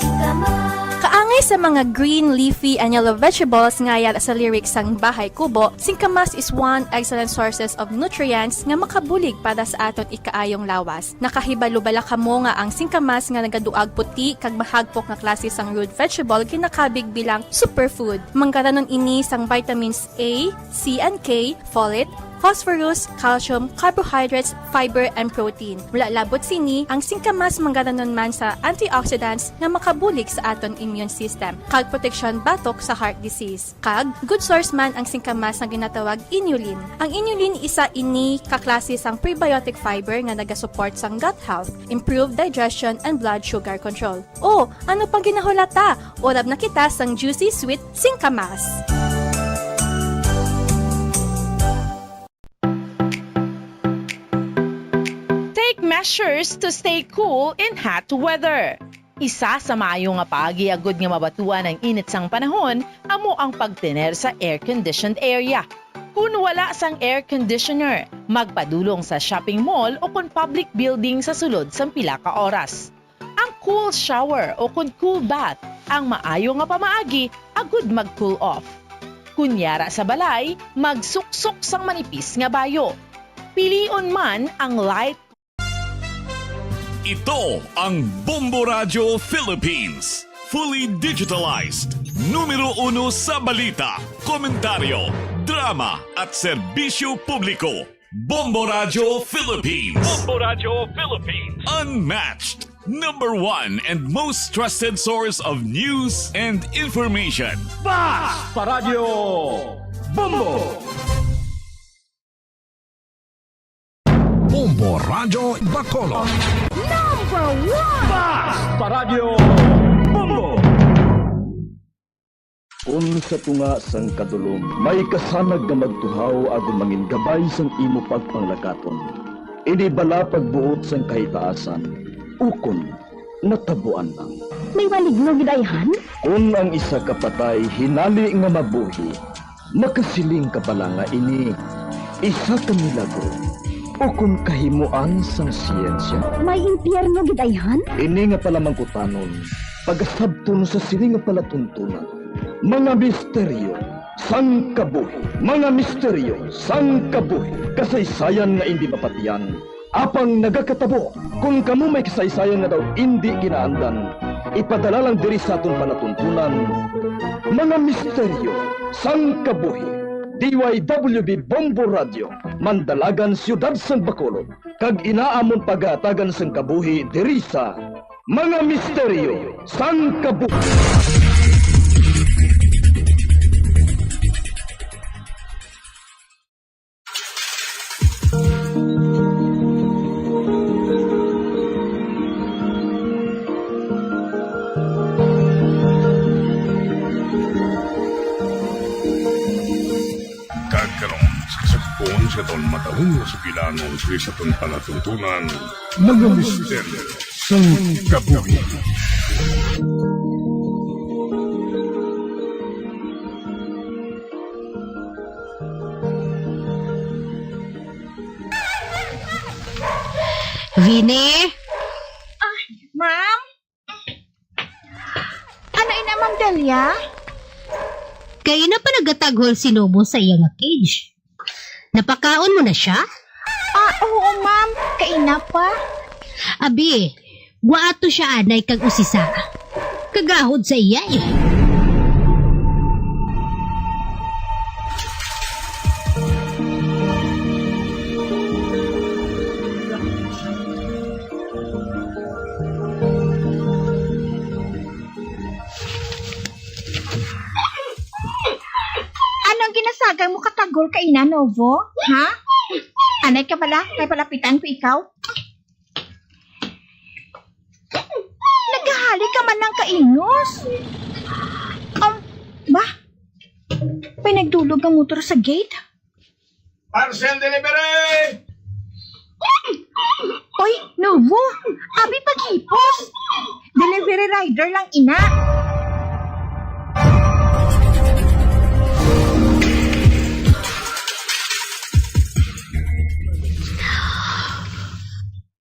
singkamas. Kaangay sa mga green, leafy, and yellow vegetables nga yara sa lyrics sang Bahay Kubo, singkamas is one excellent sources of nutrients nga makabulig para sa aton ikaayong lawas. Nakahibalo bala kamo nga ang singkamas nga nagaduag puti kag mahagpok nga klase sang root vegetable ginakabig bilang superfood? Manggaranon ini sang vitamins A, C and K, folate, phosphorus, calcium, carbohydrates, fiber, and protein. Wala labot sini, ang singkamas manggaranon man sa antioxidants nga makabulig sa aton immune system kag proteksyon batok sa heart disease. Kag good source man ang singkamas nga ginatawag inulin. Ang inulin isa ini ka klase sang prebiotic fiber nga nagasupport sang gut health, improve digestion, and blood sugar control. O, ano pang ginahulata? Urab na kita sang juicy sweet singkamas. Take measures to stay cool in hot weather. Isa sa maayo nga paagi agud nga mabatuan ang init sang panahon amo ang pagtener sa air-conditioned area. Kon wala sang air conditioner, magpadulong sa shopping mall o kon public building sa sulod sang pila ka oras. Ang cool shower o kon cool bath ang maayo nga pamaagi agud mag-cool off. Kon yara sa balay, magsuksok sang manipis nga bayo. Pilion man ang light. Ito ang Bombo Radyo Philippines, fully digitalized, numero uno sa balita, komentaryo, drama, at serbisyo publiko. Bombo Radyo Philippines. Bombo Radyo Philippines. Unmatched, number one, and most trusted source of news and information. Basta Radyo Bombo. Bombo Radyo Bacolod. Number one! Basta Radyo Bombo. Kon sa tunga sang kadulom may kasanag nga magtuhaw agud mangin gabay sang imo pagpanglakaton, ini bala pagbuot sang kahitaasan, ukon natabuan lang. May maligno gid ayhan? Kon ang isa ka patay hinali nga mabuhi, makasiling ka bala nga ini isa ka milagro ukon kahimoan sang siyensya? May impyerno gid ayhan? Ini nga palamangkutanon, pagasabton sa sini nga palatuntunan. Mga misteryo sang kabuhi. Mga misteryo sang kabuhi. Kasaysayan nga indi mapatiyan, apang nagakatabo. Kon kamo may kasaysayan nga daw indi kinaandan, ipadala lang diri sa aton palatuntunan, Mga Misteryo sang Kabuhi. D Y W B Bombo Radio, Mandalagan, Siyudad sang Bacolod, kag ina amon pagahatagan sang kabuhi diri sa Mga Misteryo sang Kabuhi. Kag Kung sa aton matahong nga sugilanon sa aton palatuntunan, mga misteryo sang kabuhi. Vini? Ay, ma'am? Ano ina, Ma'am Delia? Kay ina pa nagataghol si Nobo sa iya nga cage. Napakaon mo na siya? Ah, oo, ma'am. Kaina pa. Abi, gwa ato siya anay kag usisa. Kagahod sa iya eh. Ano ang ginasagay mo katagol kaina, Novo? Ha? Anay ka bala? Kay palapitan ko ikaw? Naghahali ka man lang kainos. Um, ba? May nagdulog ang motor sa gate? Parcel delivery! Oy, Novo! Abi paghipos! Delivery rider lang ina.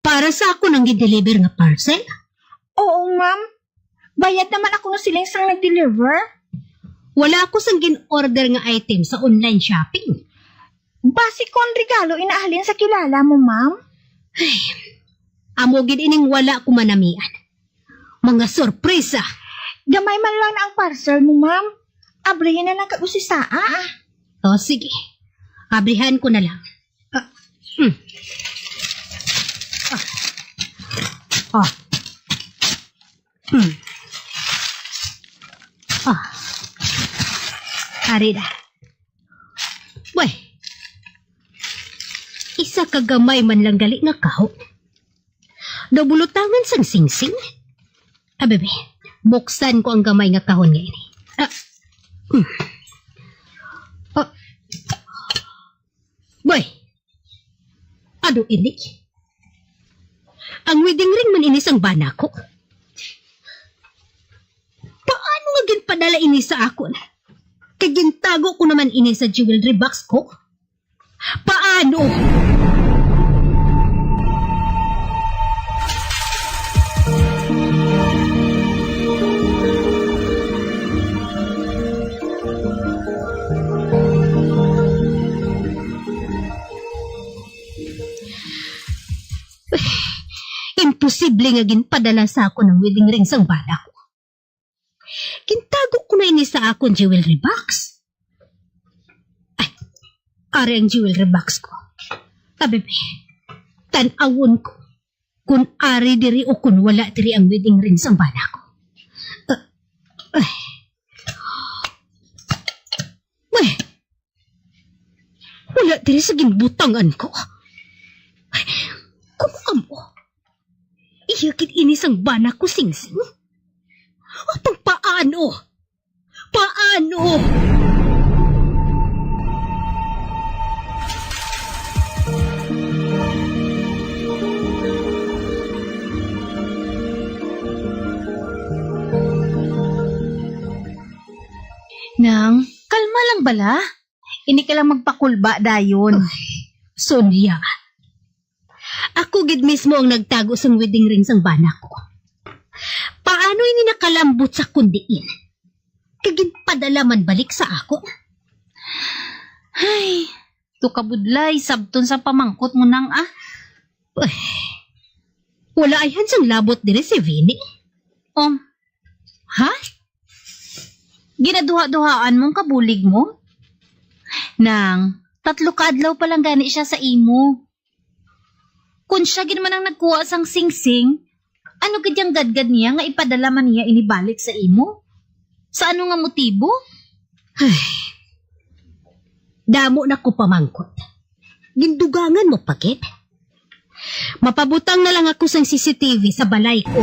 Para sa ako nang gideliver nga parcel? Oo, ma'am. Bayad naman ako na siling sang nag-deliver. Wala ako sang gin-order nga item sa online shopping. Basi kon regalo inahalin sa kilala mo, ma'am? Ay, amo gid ining wala ko manamian. Mga sorpresa! Gamay man lang na ang parcel mo, ma'am. Abrihin na lang kag usisaa, ah. O, sige. Abrihan ko na lang. Ah, hmm. Ah. Ah. Hmm. Ah. Ari na. Weh. Isa ka gamay man lang gali nga kahon. Daw bulutangan sang singsing. Ah, bebe, buksan ko ang gamay nga kahon nga ini. Ah. Hmm. Ah. Boy, ano ini? Ang wedding ring man ini sang bana ko. Paano nga ginpadala ini sa akon? Kay gintago ko naman ini sa jewelry box ko. Paano? Imposible nga ginpadala sa akon ang wedding ring sang bana ko. Gintago ko na ini sa akon jewelry box. Ay, ari ang jewelry box ko. Abi, tan-awon ko kon ari diri o kon wala diri ang wedding ring sang bana ko. Ah, ay. Weh, wala diri sa ginbutangan ko. Kung amo, iya gid ini sang bana ko, Singsing. Atong paano? Paano? Nang, kalma lang bala. Ini ka lang magpakulba dayon. Ay, Sonia. Ako gid mismo ang nagtago sang wedding ring sang bana ko. Paano ini nakalambot sa akon diin? Kay ginpadala man balik sa akon. Ay, to kabudlay, sabton sa pamangkot mo nang, ah. Ay, wala ayhan sang labot diri si Vini. Um, ha? Ginaduha-duhaan mong kabulig mo? Nang, tatlo ka adlaw pa lang gani siya sa imo. Kon siya gid man ang nagkuha sang singsing, ano gid yang gadgad niya nga ipadala man niya ini balik sa imo? Sa ano nga motibo? Ay, damo na ko pamangkot. Gindugangan mo pa gid? Mapabutang na lang ako sang C C T V sa balay ko.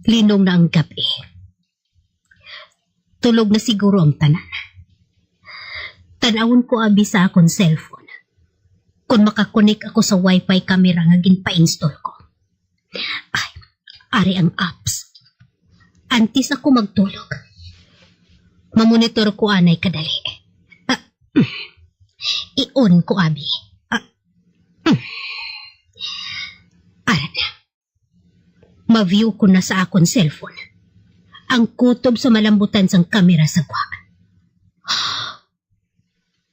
Linong na ang gab-i. Tulog na siguro ang tanan. Tan-awon ko abi sa akon cellphone kon makakonek ako sa wifi camera nga ginpa-install ko. Ay, ari ang apps. Antes ako magtulog, mamonitor ko anay kadali. Ah, i-on ko abi. Ah, ara na. Ma-view ko na sa akon cellphone ang kutob sa malambutan sang kamera sa gwa.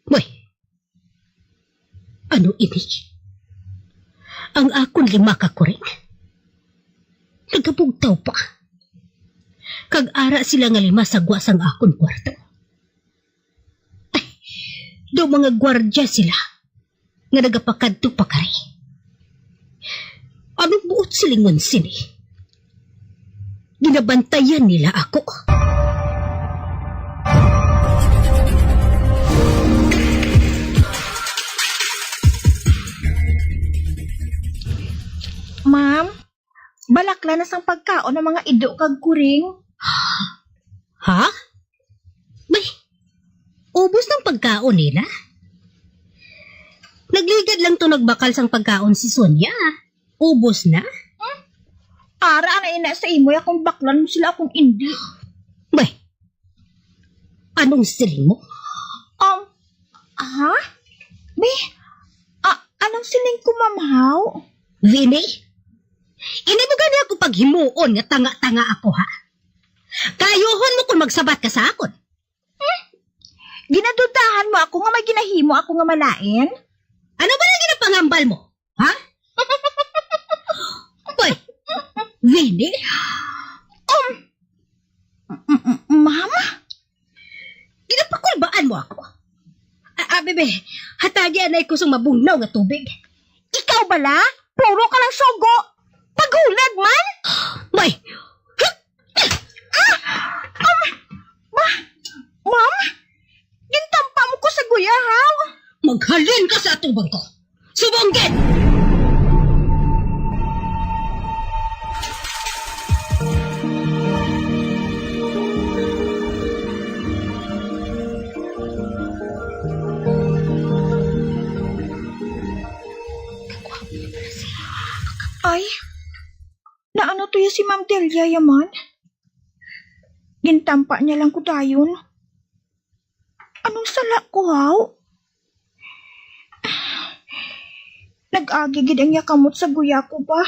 Uy, ano ini? Ang akon lima ka kuring nagabugtaw pa, kag ara sila nga lima sa gwa sang akon kwarto. Daw mga gwardya sila nga nagapakadto pakari. Anong buot silingon sini? Ginabantayan nila ako. Ma'am, balakla na sang pagkaon ang mga ido kag kuring. Ha? May, ubos ng pagkaon nila? Nagligad lang to nagbakal sang pagkaon si Sonia. Ubos na? Hmm? Ara na ina sa imo, akong baklan mo sila akong indi. May, anong siling mo? Um, ha? Be, ah, anong siling ko, ma'am, haw? Vini, hindi mo gani ako paghimuon nga tanga-tanga ako, ha? Kayuhon mo kung magsabat ka sa akon. Hmm? Ginadudahan mo ako nga may ginahimo ako nga malain? Ano ba ang ginapangambal mo? Ha? Uy, Vini? Um, m- m- ma'am? Ginapakulbaan mo ako? Ah, ah, bebe, hatagi anay ko sang mabugnaw nga tubig. Ikaw bala? Puro ka lang sugo. Paghulag man? May, Ah! Um, ma-, ma'am? Gintampa mo ko sa guya, ha? Maghalin ka sa atubang ko. Subong gid! Ay, naano to ya si Ma'am Delia ya man? Gintampa niya lang ko dayon. Anong sala ko, haw? Nag-agi gid ang iya kamot sa guya ko ba?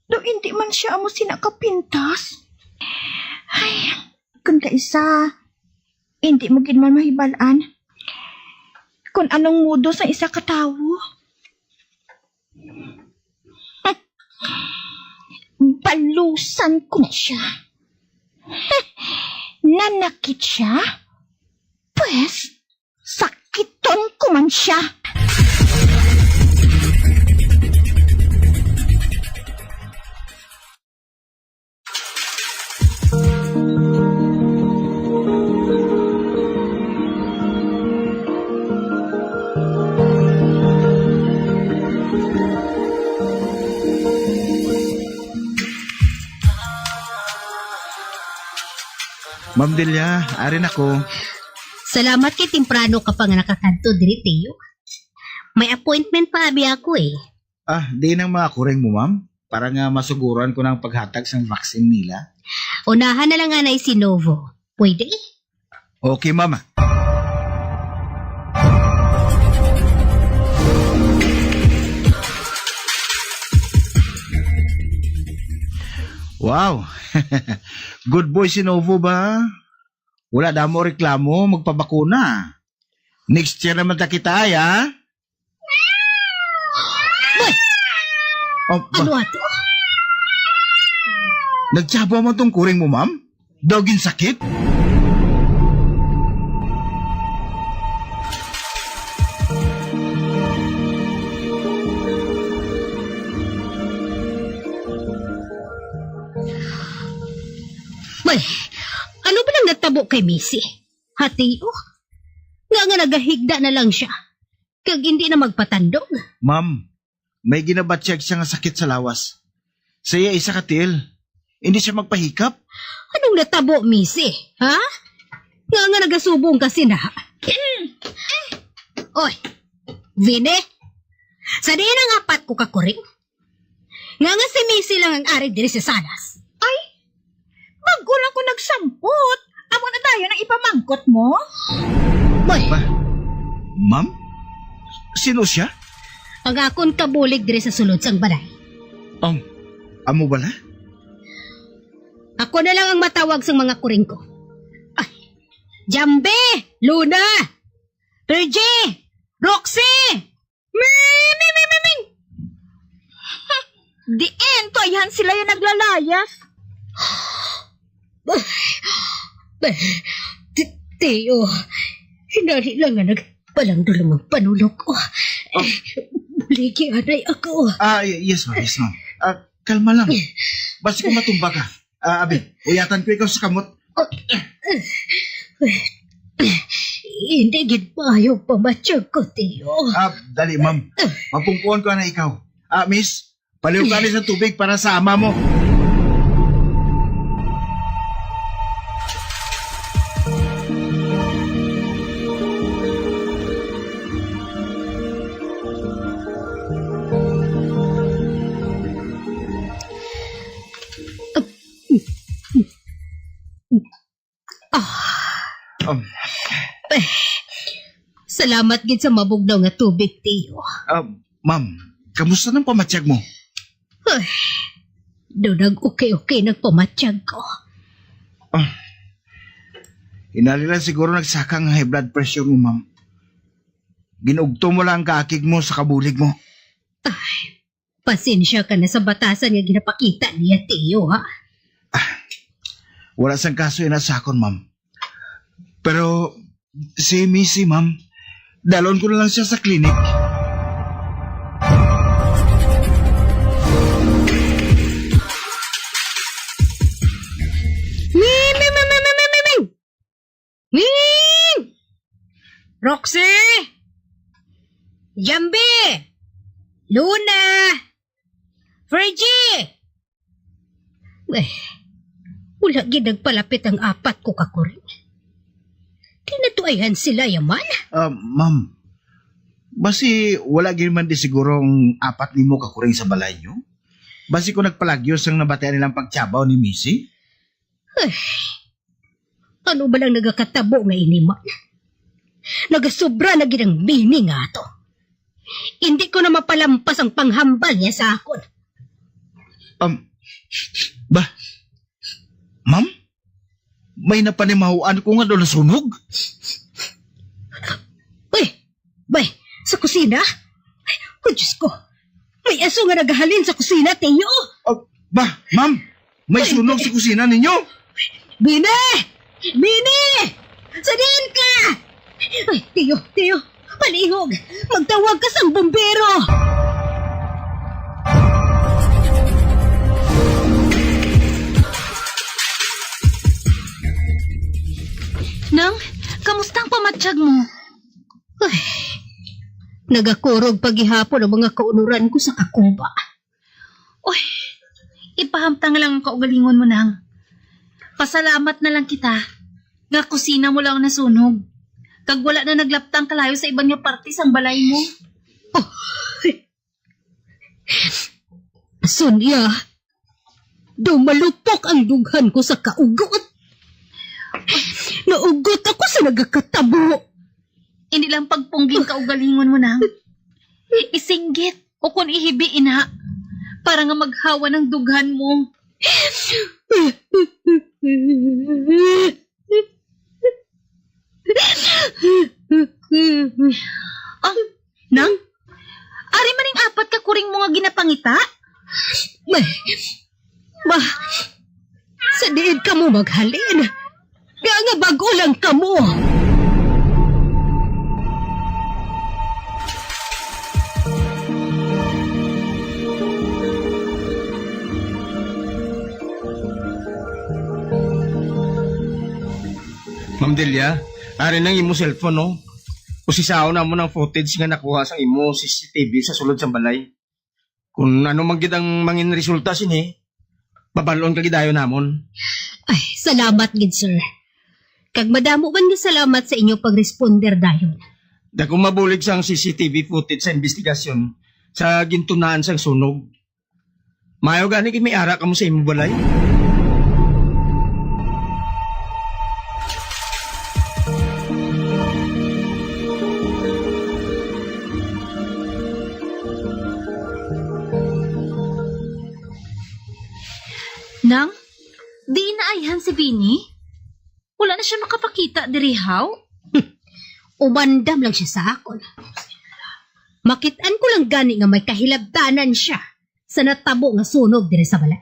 Daw indi man siya amo sina kapintas. Ay, kun kaisa, indi mo gid man mahibal-an kun anong modo sa isa ka tawo. Balusan ko na siya. Nanakit siya? Pwes, sakiton ko man siya. Ma'am Delia, ari na ko. Salamat kay temprano ka pa nga nakakadto diri, Teo. May appointment pa abi ako, eh. Ah, diin ang mga kuring mo, ma'am? Para nga masuguran ko na ang paghatag sang vaccine nila. Unahan na lang anay si Novo. Pwede? Okay, ma'am. Wow. Good boy si Novo ba? Wala damo reklamo, magpabakuna. Next year naman ta kita, ay, ha? Boy! Oh, ba- Ano ato? Nagtiyabaw man tong kuring mo, ma'am? Daw ginsakit? Boy, ano ba nang natabo kay Missy? Hati, oh. Nga nga nagahigda na lang siya. Kag hindi na magpatandog. Ma'am, may ginabatyag siya nga sakit sa lawas. Sa iya isa ka tiil, hindi siya magpahikap. Anong natabo, Missy? Ha? Nga nga nagasubong ka sina? Oy, Vine, sa diin ang apat ko ka kuring? Nga nga si Missy lang ang ari diri sa salas. Ay, bag-o lang ko nagsampot. Amo na dayon ang ipamangkot mo? Boy, Ba? Ma'am? Sino siya? Ang akon kabulig diri sa sulod sang balay. Um, amo bala? Ako na lang ang matawag sang mga kuring ko. Ay, Jambi! Luna! Virgie! Roxy! Ming, ming, ming, ming, ming! Diin to ayhan sila yung naglalayas? Ti-, Tio, hinali lang nga nagpalandulong ang panulog ko. Oh. Buligi anay ako. Ah, y-, yes, ma'am. Yes, ma'am. Ah, kalma lang. Basi kung matumba ka. Ah, abi, uyatan ko ikaw sa kamot. Hindi gid maayo ang pamatyag ko, Tio. Ah, dali, ma'am. Mapungkuan ko na ikaw. Ah, miss, paliw ka ni sa tubig para sa ama mo. Ah. Um, Eh, salamat gid sa mabugnaw nga tubig, Tio. Ah, ma'am, kamusta nang pamatyag mo? Ay, do nag-okay-okay nagpamatyag ko. Ah, inali lang siguro nagsaka ang high blood pressure mo, ma'am. Ginugto mo lang ang kaakig mo sa kabulig mo. Pasensya ka na sa batasan nga ginapakita niya, Tio, ha? Ah, wala sang kaso ina sa akon, ma'am. Pero si Missy, ma'am, dalon ko na lang siya sa klinik. Ming, ming, ming, ming, ming, ming, ming! Ming! Roxy! Jambi! Luna! Virgie! Eh, wala gid nagpalapit ang apat ko ka kuring. Di na to ayhan sila, yaman? Ah, ma'am, basi wala gid man di siguro ang apat nimo ka kuring sa balay niyo? Basi kung nagpalagyo sang nabatian nilang pagtiyabaw ni Missy? Ay, ano ba lang nagakatabo nga ini man? Nagasobra na gid ang Mini nga ato. Hindi ko na mapalampas ang panghambal niya sa akon. Um, ba? Ma'am? May napanimahuan ko nga daw nasunog? Uy, bay, sa kusina? Ay, oh, Diyos ko. May aso nga nagahalin sa kusina, Tio. Ah, ba, ma'am? May sunog sa kusina ninyo? Bini! Bini! Sa diin ka? Ay, Tio, Tio, palihog! Magtawag ka sang bumbero! Nang, kamusta ang pamatyag mo? Ay, nagakurog pa gihapon ang mga kaunuran ko sa kakumba. Uy, ipahamtang lang ang kaugalingon mo, Nang. Pasalamat na lang kita nga kusina mo lang ang nasunog, kag wala na naglaptang kalayo sa iban nga parte sang balay mo. Oh. Sonia, daw malupok ang dughan ko sa kaugot. Naugot ako sa nagakatabo. Hindi lang pagpungging kaugalingon mo, Nang. Isinggit o kon ihibi ina para nga maghawa ang dughan mo. Ah, Nang? Ari man ning apat ka kuring mo nga ginapangita? Ma, ma, sa diin kamo maghalin? Nga nga bag-o lang kamo. Ma'am Delia, ari na ang imo cellphone, no? Usisaon namon ang footage nga nakuha sang imo C C T V sa sulod sang balay. Kung ano man gid ang mangin resulta sini, babal-on ka gid dayon namon. Ay, salamat gid, sir. Kag madamo man nga salamat sa inyo pag-responder dayon. Dako mabulig sang C C T V footage sa investigasyon sa gintunaan sang sunog. Maayo gani kay may ara kamo sa imong balay. Nang, di na ayhan si Bini? Wala na siya makapakita diri, haw? Umandam lang siya sa akon. Makit-an ko lang gani nga may kahilabtanan siya sa natabo nga sunog diri sa balay.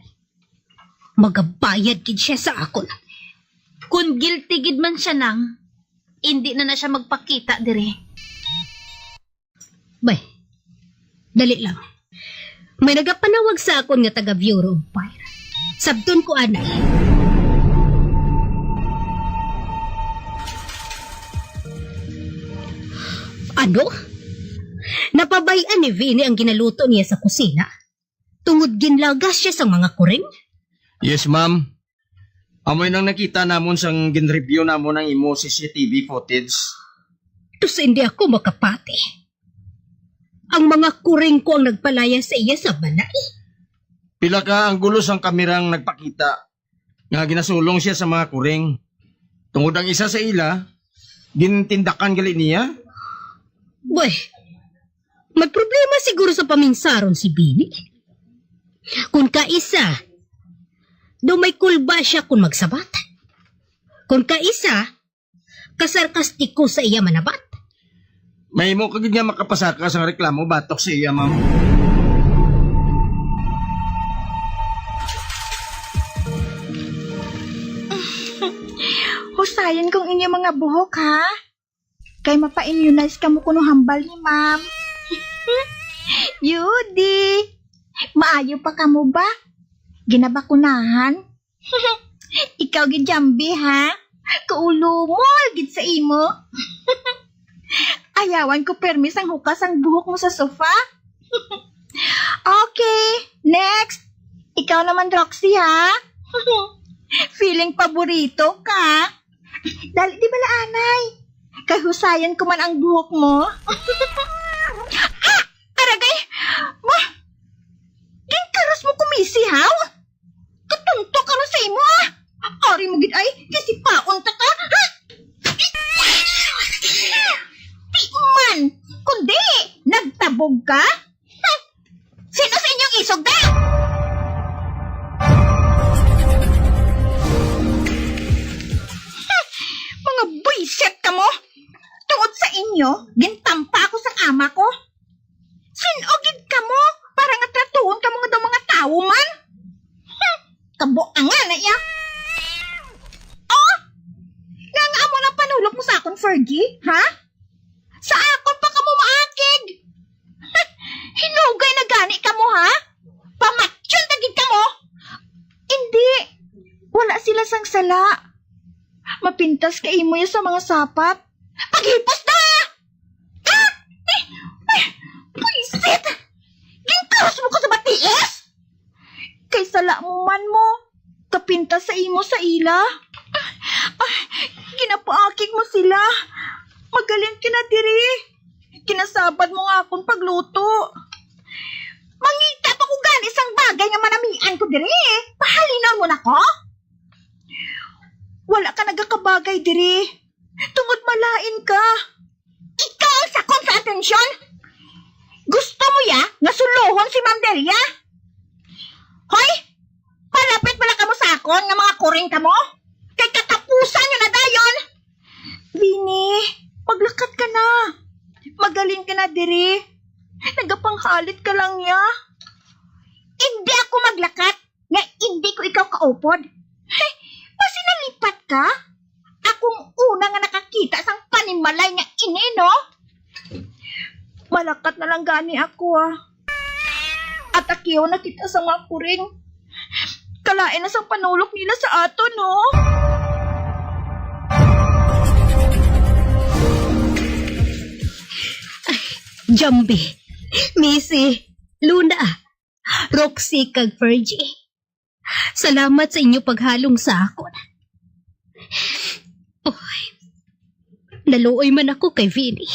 Magabayad gid siya sa akon. Kung guilty gid man siya, Nang, indi na na siya magpakita diri. Bay, dali lang. May nagapanawag sa akon nga taga Bureau of Fire. Sabton ko anay. Ano? Napabay-an ni Vinny ang ginaluto niya sa kusina? Tungod ginlagas siya sang mga kuring? Yes, ma'am. Amo nang nakita namon sang gin-review namon ang imo C C T V footage. Tus hindi ako makapati. Ang mga kuring ko ang nagpalayas sa iya sa balay. Pila ka anggulo sang kamera ang nagpakita nga ginasulong siya sa mga kuring. Tungod ang isa sa ila, gintindakan gali niya. Boy, may problema siguro sa paminsaron si Bini. Kung kaisa, daw may kulba siya kung magsabat. Kung kaisa, kasarkastiko sa iya manabat. Mahimo ka gid nga makapasaka sang reklamo batok sa iya, ma'am. Husayan kong inyo mga buhok, ha? Kay mapa-immunize kamo kuno hambal ni ma'am. Yudi, maayo pa kamo ba? Ginabakunahan? Ikaw gid, Jambi, ha? Kaulumol gid sa imo. Ayawan ko permi sang hukas ang buhok mo sa sofa. Okay, next. Ikaw naman, Roxy, ha? Feeling paborito ka. Dali, di bala, anay. Kay husayan ko man ang buhok mo. Ah! Aragay! Ma! Ginkaros mo kumisi, haw? Katunto ka ron sa imo, ah! Ari mo gid ay, kisipaon ta ka, ha? Di man, kundi nagtabog ka? Sino sa inyong isog, da? Mga buisit kamo! Tungod sa inyo, gintampa ako sang ama ko. Sin-o gid kamo para nga tratuhon kamo nga daw mga tawo man? Hmm, kabuangan na iya. Oh, nga nga amo lang panulok mo sa akon, Fergie, ha? Sa akon pa kamo maakig? Hinugay na gani kamo, ha? Pamatyon na gid kamo? Indi. Wala sila sang sala. Mapintas ka imo ya sa mga sapat. Paghipos na! Ah! Eh, eh, buisit! Ginkaros mo ko sa batiis! Kay sala mo man mo, kapintas sa imo sa ila. Ah, ginapaakig mo sila. Magaling ka na diri. Kinasabad mo nga akon pagluto. Mangita pa ko gani sang bagay nga manamian ko diri. Pahalinon mo na ko? Wala ka nagakabagay diri. Tungod malain ka. Ikaw ang sakon sa atensyon? Gusto mo ya nga sulohon si Ma'am Delia? Hoy! Palapit bala kamo sa akon nga mga kuring kamo? Kay katapusan nyo na dayon! Bini, maglakat ka na. Magaling ka na diri. Nagapanghalit ka lang ya. Hindi ako maglakat nga hindi ko ikaw kaupod. Hey, basi nalipat ka? Akong una nga nakakita sang panimalay nga ini, no? Malakat na lang gani ako, ah. Atakion na kita sa mga kuring. Kalain na sang panulok nila sa aton, no? Ay, Jambi, Missy, Luna, Roxy kag Fergie, salamat sa inyo paghalong sa akon. Oy, naluoy man ako kay Vinny.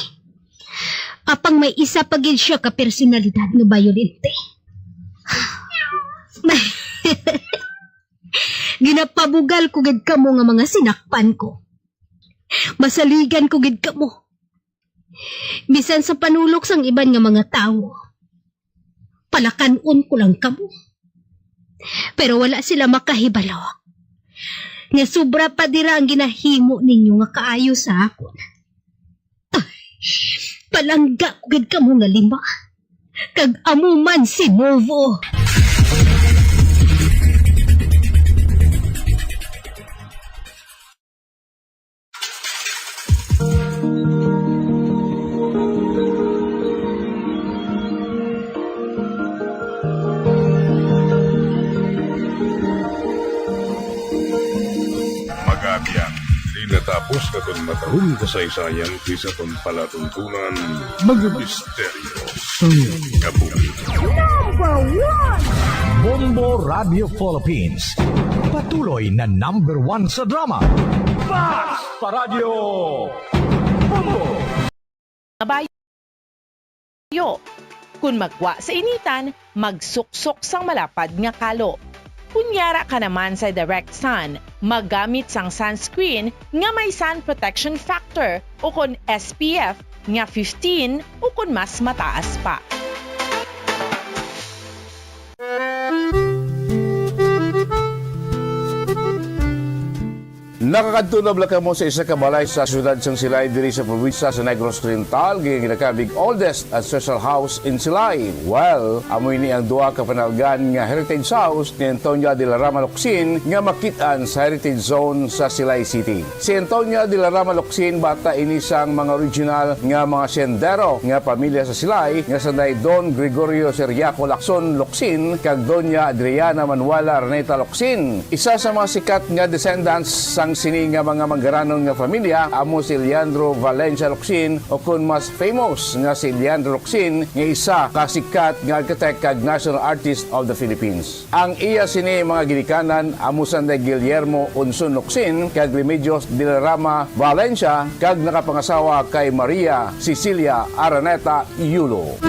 Apang may isa pa gid sia ka personalidad nga bayolente. Ginapabugal ko gid kamo nga mga sinakpan ko. Masaligan ko gid kamo. Bisan sa panulok sang iban nga mga tawo, palakan-on ko lang kamo. Pero wala sila makahibalo nga sobra pa dira ang ginahimo ninyo nga kaayo sa akon. Palangga ko gid kamo nga lima, kag amo man si Novo. Magabiang, diri natapos aton matahom kasaysayan, sa aton palatuntunan, mga misteryo sang kabuhi. Number one! Bombo Radio Philippines. Patuloy na number one sa drama. Basta Radyo Bombo! Kabayo. Kon magwa sa initan, magsuksok sang malapad nga kalo. Kon yara ka naman sa direct sun, maggamit sang sunscreen nga may sun protection factor o kon S P F nga fifteen o kon mas mataas pa. Nakakadto na bala kamo sa isa ka balay sa siyudad sang Silay diri sa probinsya sa Negros Oriental, nga ginakabig oldest ancestral house in Silay? Well, amo ini ang duha ka panalgan nga heritage house ni Antonia de la Rama Locsin nga makit-an sa Heritage Zone sa Silay City. Si Antonia de la Rama Locsin, bata ini sang mga original nga mga siyendero nga pamilya sa Silay nga sanday Don Gregorio Ciriaco Lacson Locsin kag Doña Adriana Manuela Araneta Locsin. Isa sa mga sikat nga descendants sang sini nga mga manggaranon nga familya amo si Leandro Valencia Locsin, o kon mas famous nga si Leandro Locsin, nga isa ka sikat nga architect kag national artist of the Philippines. Ang iya sini mga ginikanan amo sanday Guillermo Unson Locsin kag Remedios de la Rama Valencia, kag nakapangasawa kay Maria Cecilia Araneta Yulo.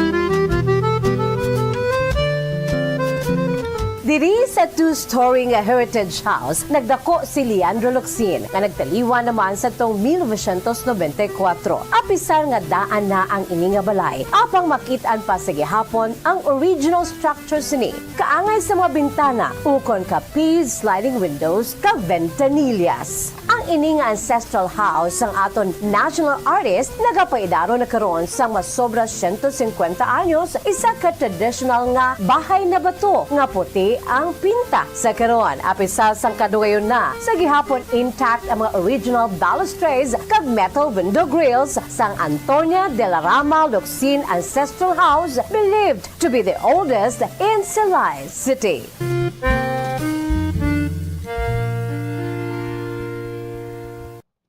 Diri sa two-story nga heritage house, nagdako si Leandro Locsin, nga nagtaliwan naman sa tong mil novecientos nobenta y kuwatro. Apisar nga daan na ang ini nga balay, apang makit-an pa sa gihapon ang original structure sini. Kaangay sa mga bintana, ukon ka P sliding windows kag ventanillas. Ang ini nga ancestral house sang aton national artist nagapaidaro na karon sang masobra siyento singkwenta anyos, isa ka traditional nga bahay na bato nga puti ang pinta sa karon. Apisar sang kadugayon na sa gihapon intact ang mga original balustrades kag metal window grills sang Antonia de la Rama Locsin Ancestral House, believed to be the oldest in Silay City.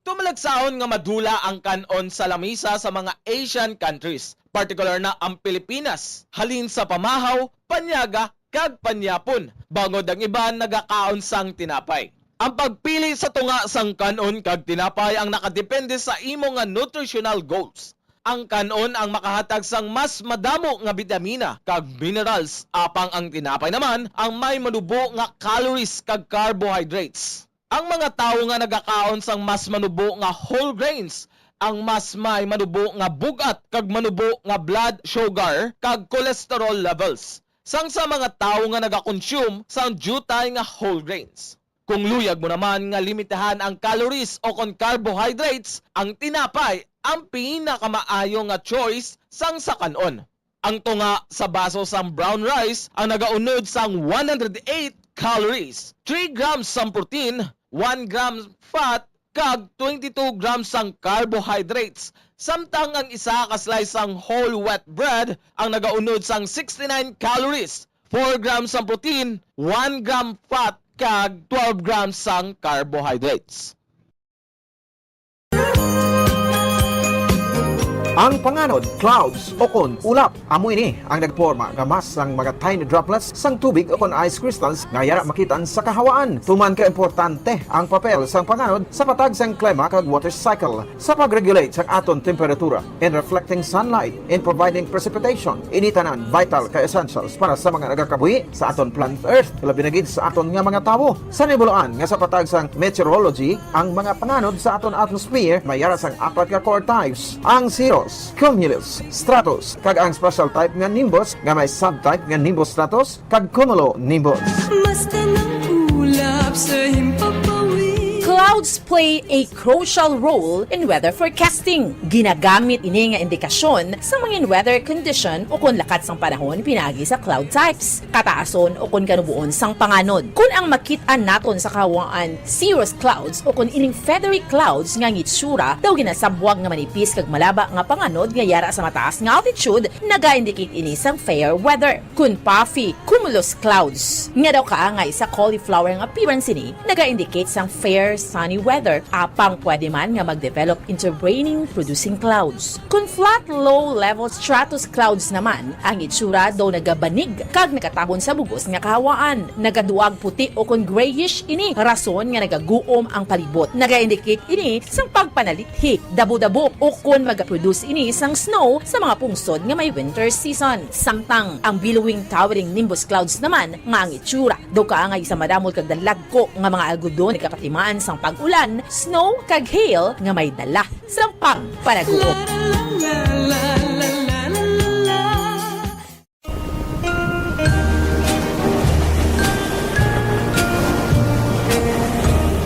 Tumalagsaon nga madula ang kan-on sa lamisa sa mga Asian countries, partikular na ang Pilipinas, halin sa pamahaw, panyaga, kag panyapon, bangod ang iban nagakaon sang tinapay. Ang pagpili sa tunga sang kan-on kag tinapay ang nakadepende sa imo nga nutritional goals. Ang kan-on ang makahatag sang mas madamo nga bitamina kag minerals, apang ang tinapay naman ang may manubo nga calories kag carbohydrates. Ang mga tawo nga nagakaon sang mas manubo nga whole grains ang mas may manubo nga bug-at kag manubo nga blood sugar kag cholesterol levels, sang sa mga tawo nga nagakonsume sang diutay nga whole grains. Kung luyag mo naman nga limitahan ang calories o kon carbohydrates, ang tinapay ang pinakamaayo nga choice sang sa kan-on. Ang tunga sa baso sang brown rice ang nagaunod sang one hundred eight calories, three grams sang protein, one gram fat, kag twenty-two grams sang carbohydrates, samtang ang isa ka slice sang whole wheat bread ang nagaunod sang sixty-nine calories, four grams sang protein, one gram fat, kag twelve grams sang carbohydrates. Ang panganod, clouds, o kon ulap, amo ini ang nagporma nga mass sang mga tiny droplets sang tubig o kon ice crystals nga yara makitaan sa kahawaan. Tuman ka importante ang papel sang panganod sa patag sang klima kag water cycle, sa pag-regulate sang aton temperatura, in reflecting sunlight, in providing precipitation. Ini tanan vital ka essentials para sa mga nagakabuhi sa aton planet Earth, labi na gid sa aton nga mga tawo. Sa nibuluan nga sa patag sang meteorology, ang mga panganod sa aton atmosphere may yara sang apat ka core types: ang cirrus, cumulus, stratus, kag ang special type nga nimbus nga may subtype nga nimbus stratus kag cumulonimbus. Basta nang ulap sa himpapawid. Clouds play a crucial role in weather forecasting. Ginagamit ini nga indikasyon sa mga weather condition o kon lakat sang panahon pinaagi sa cloud types, kataason o kon kanuboon sang panganod. Kon ang makit-an naton sa kahawaan cirrus clouds o kon ining feathery clouds nga ang itsura daw ginasabwag nga manipis kag malaba nga panganod nga yara sa mataas nga altitude, naga-indicate ini sang fair weather. Kon puffy cumulus clouds nga daw kaangay sa cauliflower nga appearance ini, naga-indicate sang fair sunny weather, apang pwede man nga mag-develop into raining producing clouds. Kon flat low-level stratus clouds naman, ang itsura daw nagabanig kag nagatabon sa bug-os nga kahawaan. Nagaduag puti o kon grayish ini, rason nga nagaguom ang palibot. Naga-indicate ini sang pagpanalithi, dabo-dabo, o kon magaproduce ini sang snow sa mga pungsod nga may winter season. Samtang ang billowing towering nimbus clouds naman nga ang itsura daw kaangay sa madamol kag dalagko nga mga algodon nagapatimaan sang pag-ulan, snow, kag hail nga may dala sang pagpanaguom.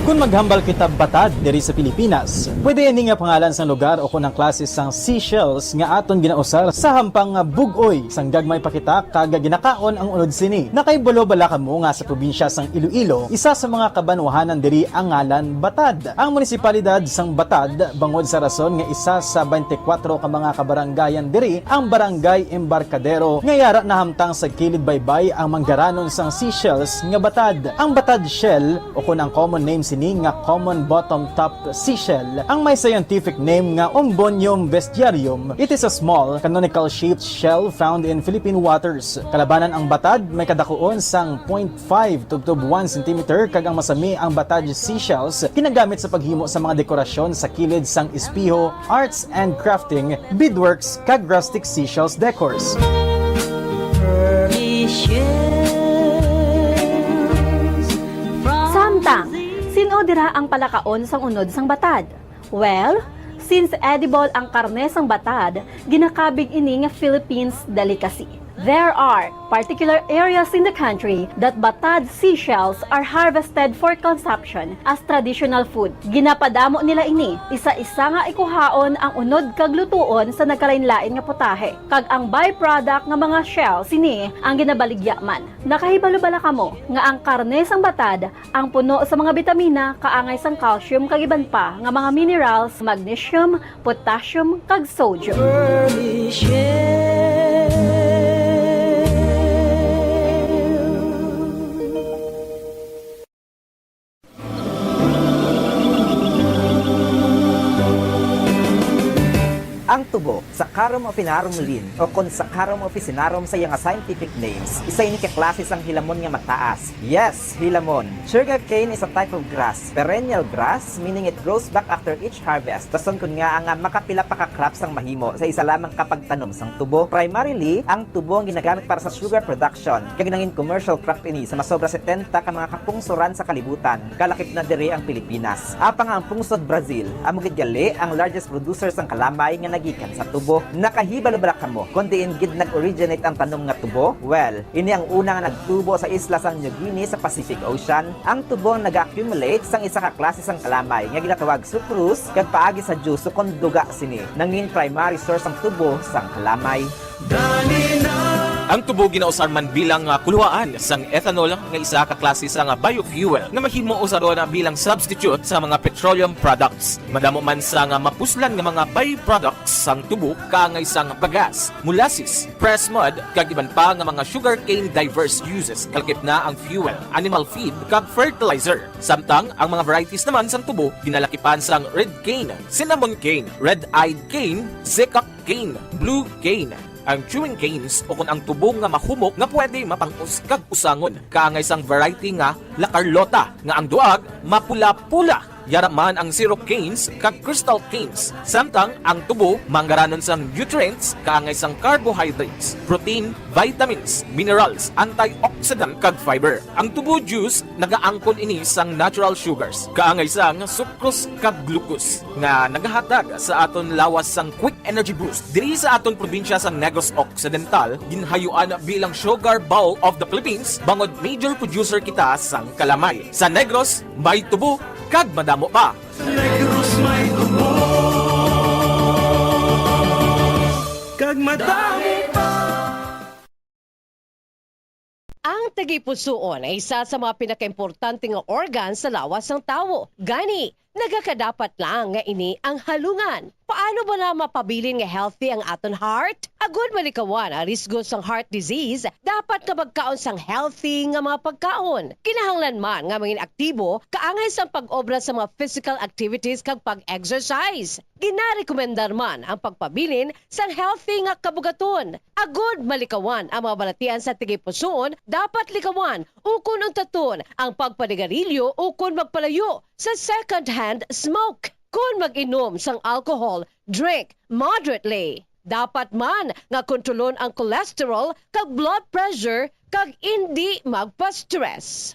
Kon maghambal kita batad diri sa Pilipinas, pwede ini nga pangalan sang lugar o kon ang klase sang seashells nga aton ginausar sa hampang nga bug-oy sang gagmay pa kita kag ginakaon ang unod sini. Nakahibalo bala kamo nga sa probinsya sang Iloilo, isa sa mga kabanwahanan diri ang ngalan Batad? Ang munisipalidad sang Batad, bangod sa rason nga isa sa twenty-four ka mga kabarangayan diri ang Barangay Embarcadero, nga yara nahamtang sa kilid baybay ang manggaranon sang seashells nga batad. Ang batad shell, o kon ang common name sini nga common bottom top seashell, ang may scientific name nga Umbonium vestiarium. It is a small, canonical-shaped shell found in Philippine waters. Kalabanan ang batad, may kadakuon sang point five tubtob one centimeter, kag ang masami ang batad seashells ginagamit sa paghimo sa mga dekorasyon sa kilid sang espeho, arts and crafting, beadworks, kag rustic seashells decors. Samtang, sin-o dira ang palakaon sang unod sang batad? Well, since edible ang karne sang batad, ginakabig ini nga Philippines delicacy. There are particular areas in the country that batad seashells are harvested for consumption as traditional food. Ginapadamo nila ini, isa-isa nga ikuhaon ang unod kag lutuon sa nagkalainlain nga putahe, kag ang byproduct nga mga shell sini ang ginabaligya man. Nakahibalo bala kamo nga ang karne sang batad ang puno sa mga bitamina, kaangay sang calcium kag iban pa nga mga minerals, magnesium, potassium, kag sodium. Ang tubo, Saccharum officinarum Linn., o kon Saccharum officinarum sa iya nga scientific names, isa ini ka klase sang hilamon nga mataas. Yes, hilamon. Sugarcane is a type of grass, perennial grass, meaning it grows back after each harvest. Rason kon ngaa nga makapila pa ka crops ang mahimo sa isa lamang ka pagtanom sang tubo. Primarily, ang tubo ang ginagamit para sa sugar production, kag nangin commercial crop ini sa masobra setenta ka mga kapungsoran sa kalibutan. Kalakip na diri ang Pilipinas. Apang ang pungsod Brazil, amo gid gali ang largest producer sang kalamay nga nagikan sa tubo. Nakahibalo bala kamo kon diin gid nag-originate ang tanom nga tubo? Well, ini ang una nga nagtubo sa isla sang New Guinea sa Pacific Ocean. Ang tubo ang naga-accumulate sang isa ka klase sang kalamay nga ginatawag sucrose, kag paagi sa juice o kon duga sini, nangin primary source ang tubo sang kalamay. Dali na! Ang tubo ginausar man bilang, ah, kuluhaan sang ethanol nga isa ka klase sang biofuel nga mahimo usaron bilang substitute sa mga petroleum products. Madamo man sang mapuslan nga mga byproducts sang tubo kaangay sang bagas, molasses, pressed mud, kag iban pa nga mga sugarcane diverse uses, kalakip na ang fuel, animal feed, kag fertilizer. Samtang ang mga varieties naman sang tubo ginalakipan sang red cane, cinnamon cane, red-eyed cane, zecca cane, blue cane. Ang chewing canes ukon ang tubo nga mahumok nga pwede mapang-us kag usangon, kaangay sang variety nga La Carlota, nga ang duag mapula-pula. Yara man ang syrup canes kag crystal canes. Samtang ang tubo manggaranon sang nutrients, kaangay sang carbohydrates, protein, vitamins, minerals, antioxidant, kag fiber. Ang tubo juice nagaangkon ini sang natural sugars, kaangay sang sucrose kag glucose, nga nagahatag sa aton lawas sang quick energy boost. Diri sa aton probinsya sang Negros Occidental, ginhayuan bilang Sugar Bowl of the Philippines, bangod major producer kita sang kalamay. Sa Negros, may tubo kag madamo pa. Sa Negros may tubo kag madamo pa. Ang tagipusoon ay isa sa mga pinakaimportante nga organ sa lawas sang tawo. Gani, nagakadapat lang nga ini ang halungan. Paano ba na mapabilin nga healthy ang aton heart? Agud malikawan ang risgo sang heart disease, dapat nga magkaon sang healthy nga mga pagkaon. Kinahanglan man nga mangin aktibo, kaangay sang pag-obra sa mga physical activities kag pag-exercise. Ginarekomendar man ang pagpabilin sang healthy nga kabugaton. Agud malikawan ang mga balatian sa tagipusoon, dapat likawan ukon untaton ang pagpanigarilyo ukon magpalayo sa second-hand smoke. Kon mag-inom sang alcohol, drink moderately. Dapat man nga kontrolon ang cholesterol kag blood pressure kag indi magpa-stress.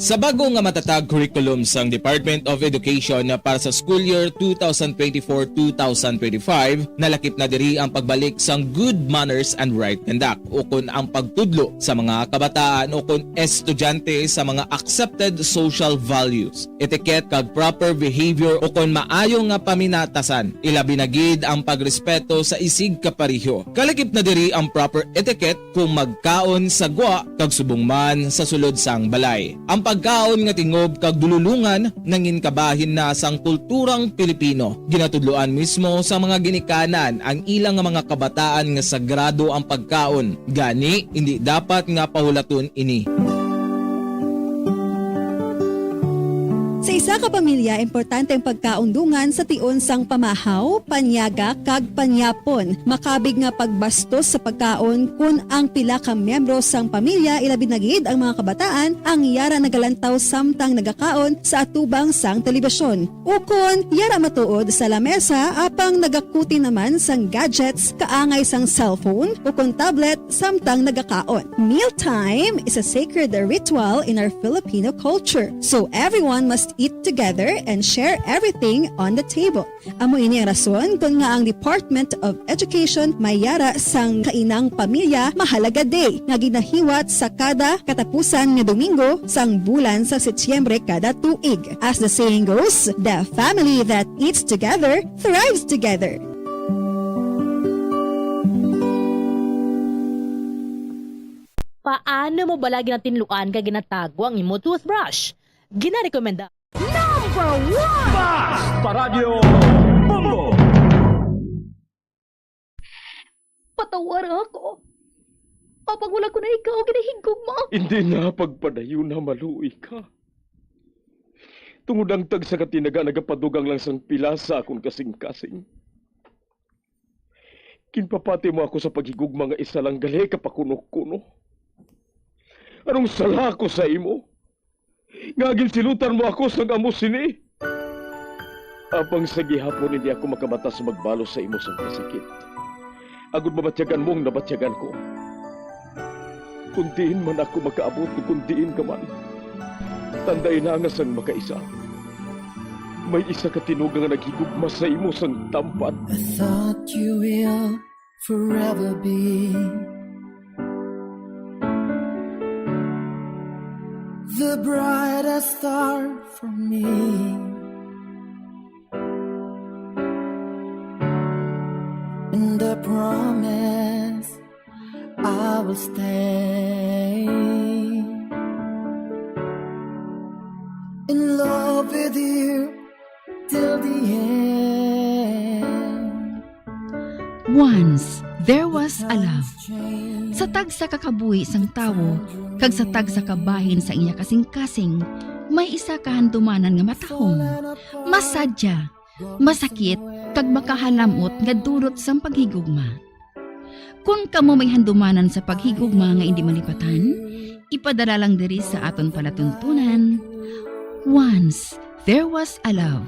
Sa bag-o nga matatag curriculum sang Department of Education para sa school year two thousand twenty-four, two thousand twenty-five, nalakip na diri ang pagbalik sang good manners and right conduct, ukon ang pagtudlo sa mga kabataan ukon estudyante sa mga accepted social values, etiquette, kag proper behavior ukon maayo nga paminatasan, ilabi na gid ang pagrespeto sa isigkapareho. Kalakip na diri ang proper etiquette kung magkaon sa gwa kag subong man sa sulod sang balay. Ang pagkaon nga tingob kag dululongan nangin kabahin na sang kulturang Pilipino. Ginatudloan mismo sa mga ginikanan ang ila nga mga kabataan nga sagrado ang pagkaon. Gani, indi dapat nga pahulaton ini. Sa isa ka pamilya, importante ang pagkaon dungan sa tion sang pamahaw, panyaga, kag panyapon. Makabig nga pagbastos sa pagkaon kon ang pila ka miyembro sang pamilya, ilabi na gid ang mga kabataan, ang yara nagalantaw samtang nagakaon sa atubang sang telebisyon. Ukon, yara matuod sa lamesa apang nagakuti naman sang gadgets kaangay sang cellphone ukon tablet samtang nagakaon. Mealtime is a sacred ritual in our Filipino culture, so everyone must eat together and share everything on the table. Amo ini ang rason kon nga ang Department of Education may yara sang Kainang Pamilya Mahalaga Day nga ginahiwat sa kada katapusan nga Domingo sang bulan sa Setyembre kada tuig. As the saying goes, the family that eats together thrives together. Paano mo bala ginatinluan kag ginatago ang imo toothbrush? Ginarekomenda. Number one! Basta Radyo Bombo! Patawara ako. Apang wala ko na ikaw ginahigugma. Hindi na pagpadayon na maluoy ka. Tungod ang tagsa ka tinaga nagapadugang lang sang pila sa akon kasing-kasing. Ginpapati mo ako sa paghigugma nga isa lang gali ka pakuno-kuno. Anong sala ako sa imo? Nga ginsilutan mo ako sang amo sini? Apang sa gihapon hindi ako makabatas magbalos sa imo sang kasakit. Agud mabatyagan mo ang nabatyagan ko. Kung diin man ako makaabot, kung diin ka man, tandai na nga sang makaisa, may isa ka tinuga nga naghigugma sa imo sang tampat. I thought you will forever be the brightest star for me. And I promise I will stay in love with you till the end. Once, there was a love. Sa tagsa ka kabuhi sang tawo, kag sa tagsa ka bahin sa iya kasing-kasing, may isa ka handumanan nga matahom, masadya, masakit, kag makahalam-ot nga dulot sang paghigugma. Kon kamo may handumanan sa paghigugma nga indi malipatan, ipadala lang diri sa aton palatuntunan. Once, there was a love.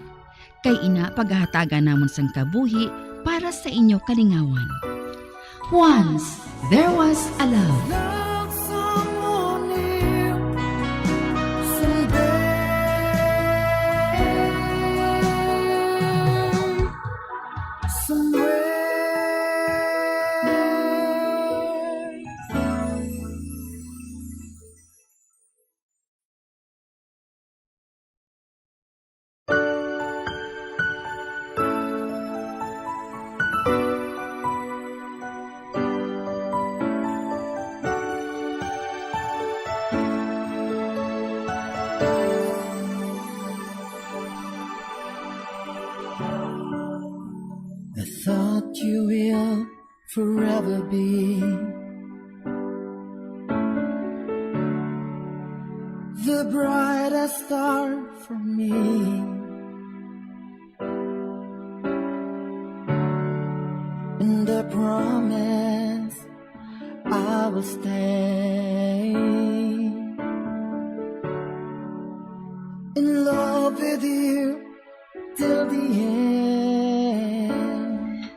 Kay ina pagahatagan namon sang kabuhi para sa inyo kalingawan. Once, there was a love. Love someone new someday, somewhere. I thought you will forever be the brightest star for me. And I promise I will stay in love with you till the end.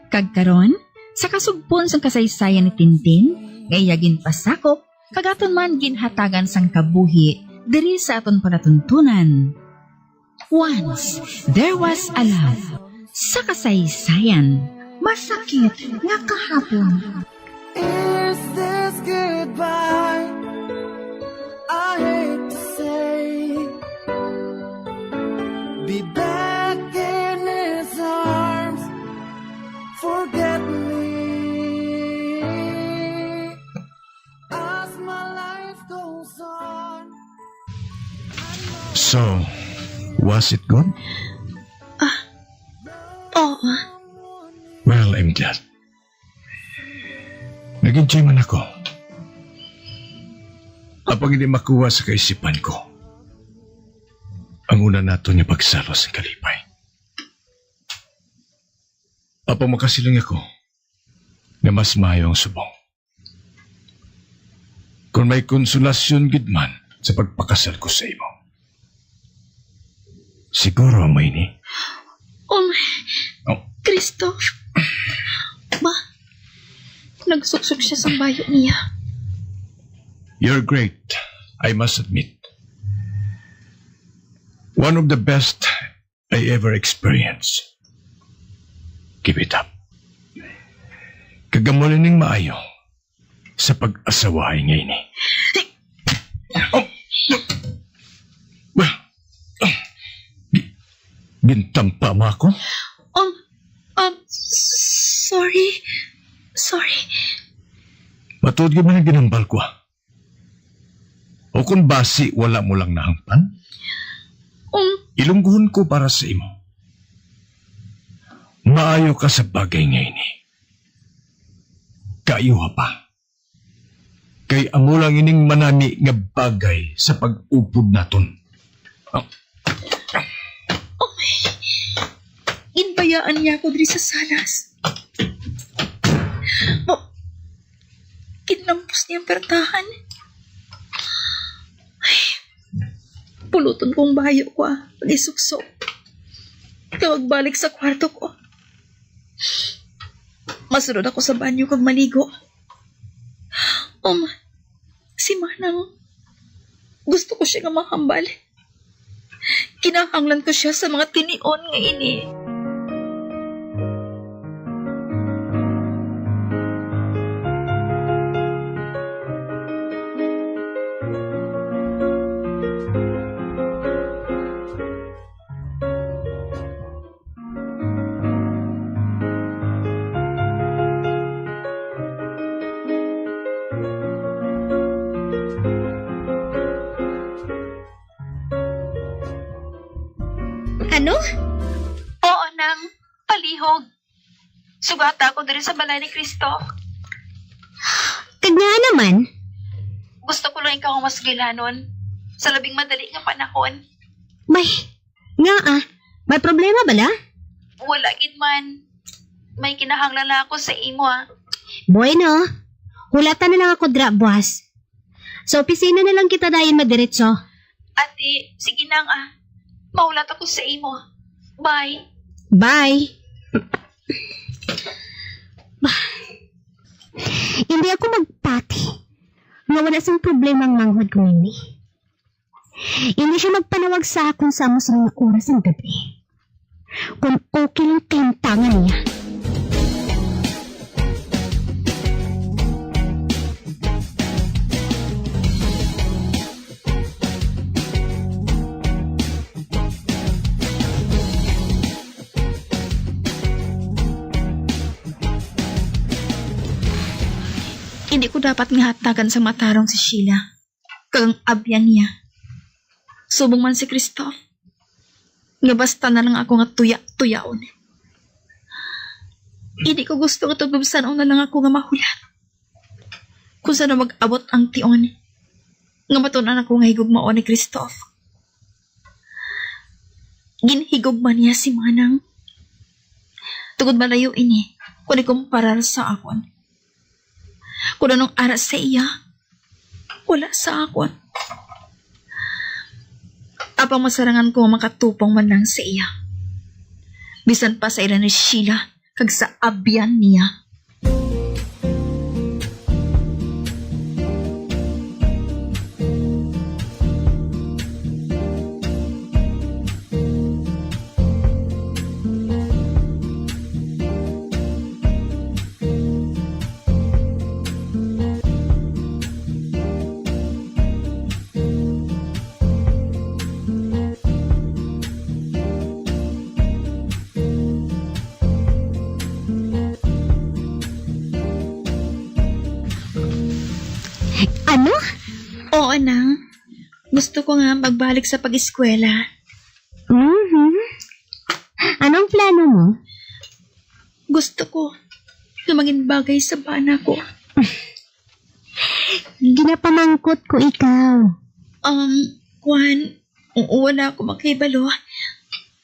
Kag karon, sa kasugpon sang kasaysayan ni Tintin, nga iya ginpasakop, kag aton man ginhatagan sang kabuhi diri sa aton palatuntunan. Once, there was a love. Sa kasaysayan, masakit nga kahapon. Is this goodbye? I hate to say. Be back in his arms. Forget me as my life goes on. So, was it good? Oo. Well, I'm glad. Nag-enjoy man ako. Apang hindi makuha sa kaisipan ko ang una naton nga pagsalos sa kalipay. Apang makasiling ako nga mas maayo ang subong. Kung may konsolasyon gid man sa pagpakasal ko sa imo. Siguro amo ini. Oh my. Oh. Kristo. Ba? Nagsuksok siya sa bayo niya. You're great, I must admit. One of the best I ever experienced. Keep it up. Kag amo na ning maayo sa pag-asawahay nga ini. Oh, well, gi-, gintampa mo ako? Um, um, sorry. Sorry. Matuod gyud man ang ginhambal ko, ah. O kung basi wala mo lang nahangpan, Um, ilungguhon ko para sa imo. Maayo ka sa bagay nga ini. Kaayuha pa. Kay amo lang ining manami nga bagay sa pag-upod naton. Ah, Ginbayaan niya ako diri sa salas. Ma-, ginlampos niya ang pertahan. Ay, puluton kong bayo ko, ah, pag-isuksok. Kag magbalik sa kwarto ko. Masulod ako sa banyo kag maligo. Um, si Manang, gusto ko siya nga mahambal. Kinahanglan ko siya sa mga tinion nga ini. No? Oo, Nang. Palihog. Sugata ako diri sa balay ni Christoph. Kag ngaa naman? Gusto ko lang ikaw ang masugilanon sa labing madali nga panahon. May, ngaa? May problema bala? Wala gid man. May kinahanglan lang ako sa imo, ah. Bueno, hulata na lang ako dira buas. Sa opisina na lang kita dayon madiretso. Ate, sige, Nang, ah. Mahulat ako sa imo. Bye. Bye. Hindi ako magpati nga wala sing problema ang manghod ko nini. Hindi siya magpanawag sa akon sa amo sa mga oras sang gab-i. Kung okay lang kahimtangan niya. Hindi ko dapat nga hatagan sa matarong si Sheila kag ang abyan niya. Subong man si Christoph, nga basta na lang ako nga tuya-tuyaon. Hindi ko gusto nga tugubsan-on na lang ako nga mahulat kung saan mag-abot ang tion nga matun-an ako nga higugmaon ni Christoph. Ginhigugma niya si Manang tungod malayo ini kung ikumparar sa akon. Kung anong ara sa iya, wala sa akon. Apang masarangan ko nga makatupong man lang sa iya, bisan pa sa ira ni Sheila kag sa abyan niya. Ano? Oo, Nang. Gusto ko nga magbalik sa pag-eskwela. Mhm. Anong plano mo? Gusto ko na mangin bagay sa bana ko. Ginapamangkot ko ikaw. Um, kwan, wala ako makahibalo.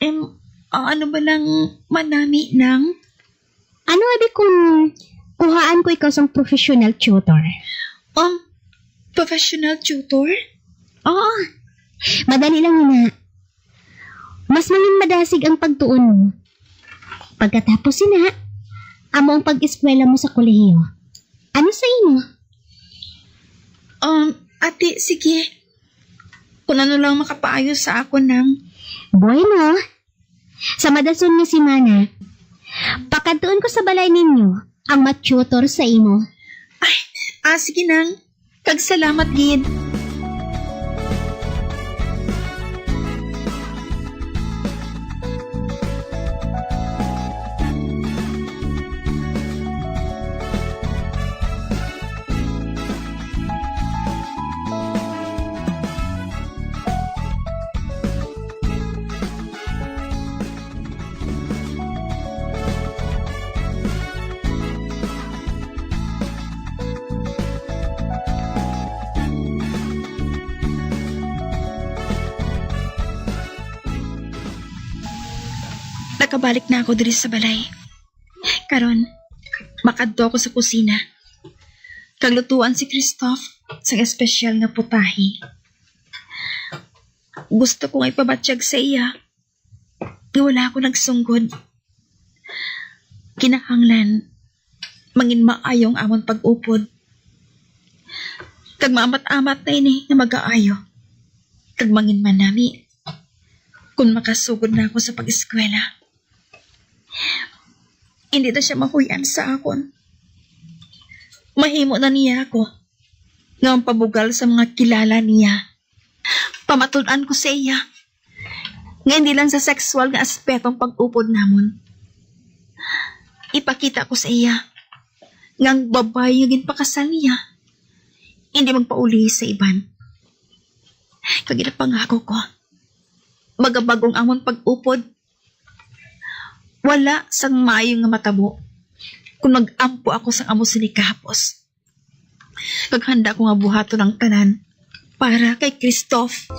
Em, a-, ano ba lang manami, Nang? Ano abi kung kuhaan ko ikaw sang professional tutor? Um, professional tutor? Oo. Madali lang ina. Mas mangin madasig ang pagtuon mo. Pagkatapos sina, amo ang pag-eskwela mo sa kolehiyo. Ano sa imo? Um, ate, sige. Kung ano lang makapaayo sa akon, Nang. Bueno, sa madason nga semana, pakadtuon ko sa balay ninyo ang ma-tutor sa imo. Ay, ah, sige, Nang. Kag salamat gid. Nakabalik na ako diri sa balay. Karon, makadto ako sa kusina kag lutuan si Christoph sang espesyal nga putahe. Gusto ko nga ipabatyag sa iya nga wala ako nagsunggod. Kinahanglan mangin maayo ang amon pag-upod. Kag maamat-amat na ini nga magaayo. Kag mangin manami kung makasugod na ako sa pag-eskwela. Hindi na siya mahuy-an sa akon. Mahimo na niya ako nga mapabugal sa mga kilala niya. Pamatud-an ko sa iya nga hindi lang sa sexual nga aspeto ang pag-upod namon. Ipakita ko sa iya nga ang babayi nga ginpakasal niya hindi magpauli sa iban. Kag ginapangako ko, magabag-o ang amon pag-upod Wala sang maayo nga matabo kung mag-ampo ako sang amo sini kahapos. Kag handa ko nga buhaton ang tanan para kay Christoph.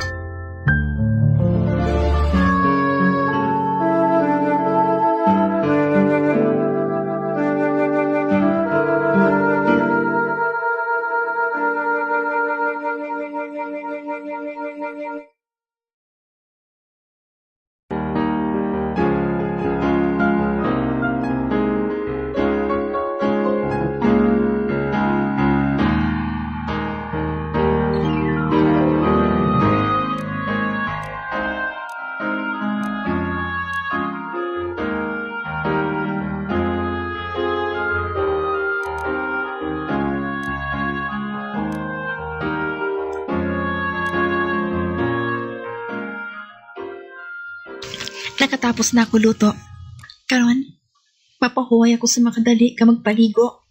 Nakatapos na ako luto. Karon, mapahuway ako sa makadali ka magpaligo.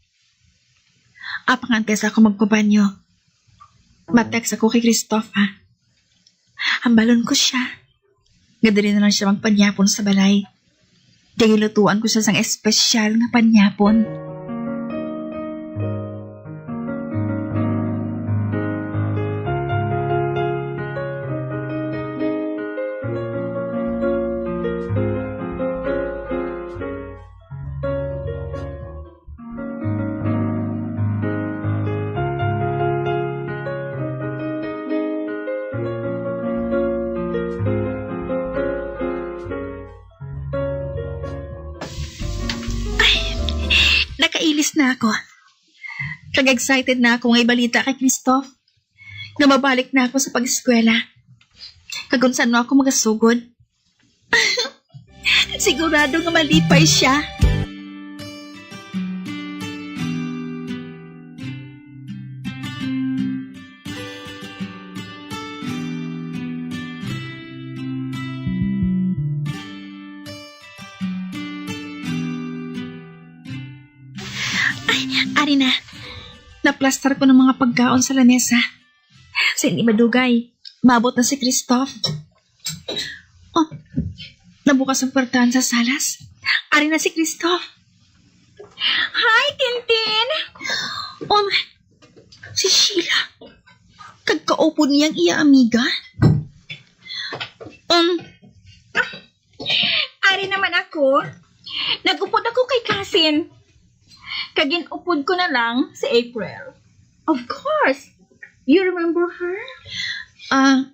Apang antes ako magpabanyo, ma-text ako kay Christoph, ha? Hambalon ko siya nga diri na lang siya magpanyapon sa balay. Kay gilutuan ko siya sang espesyal nga panyapon. Ay, nakailis na ako. Kag excited na ako nga ibalita kay Christoph nga mabalik na ako sa pag-eskwela. Kag unsa no ako magasugod? Sigurado nga malipay siya. Ay, ari na. Naplastar ko ng mga pagkaon sa lamesa. Sa hindi madugay, maabot na si Christoph. Oh, nabukas ang portahan sa salas. Ari na si Christoph. Hi, Tintin! Um, si Sheila. Kag kaupod niya ang iya amiga. Um, ari naman ako. Nag-upod ako kay Kasin. Kag gin-upod ko na lang si April. Of course. You remember her? Ah,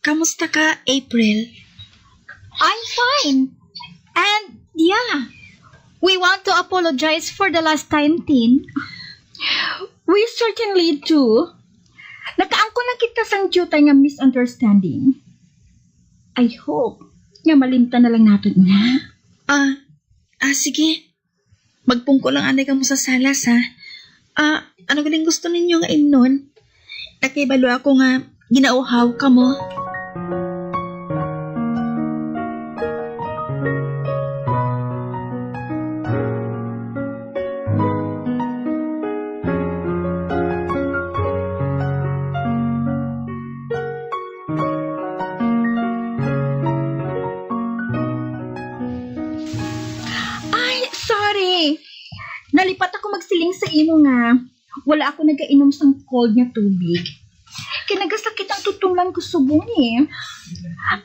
kamusta ka, April? I'm fine. And yeah, we want to apologize for the last time, Tin. We certainly do. Nakaangkon lang kita sang diutay nga misunderstanding. I hope nga malimtan na lang naton ina. Ah, ah, sige. Magpungko lang anay kamo sa salas, ha? Ah, ano galing gusto ninyo nga imnon? Nakahibalo ako nga ginauhaw kamo. Ay, sorry. Nalipat ako magsiling sa imo nga wala ako nagainom sang cold nga tubig. Kay nagasakit ang tutunlan ko subong eh.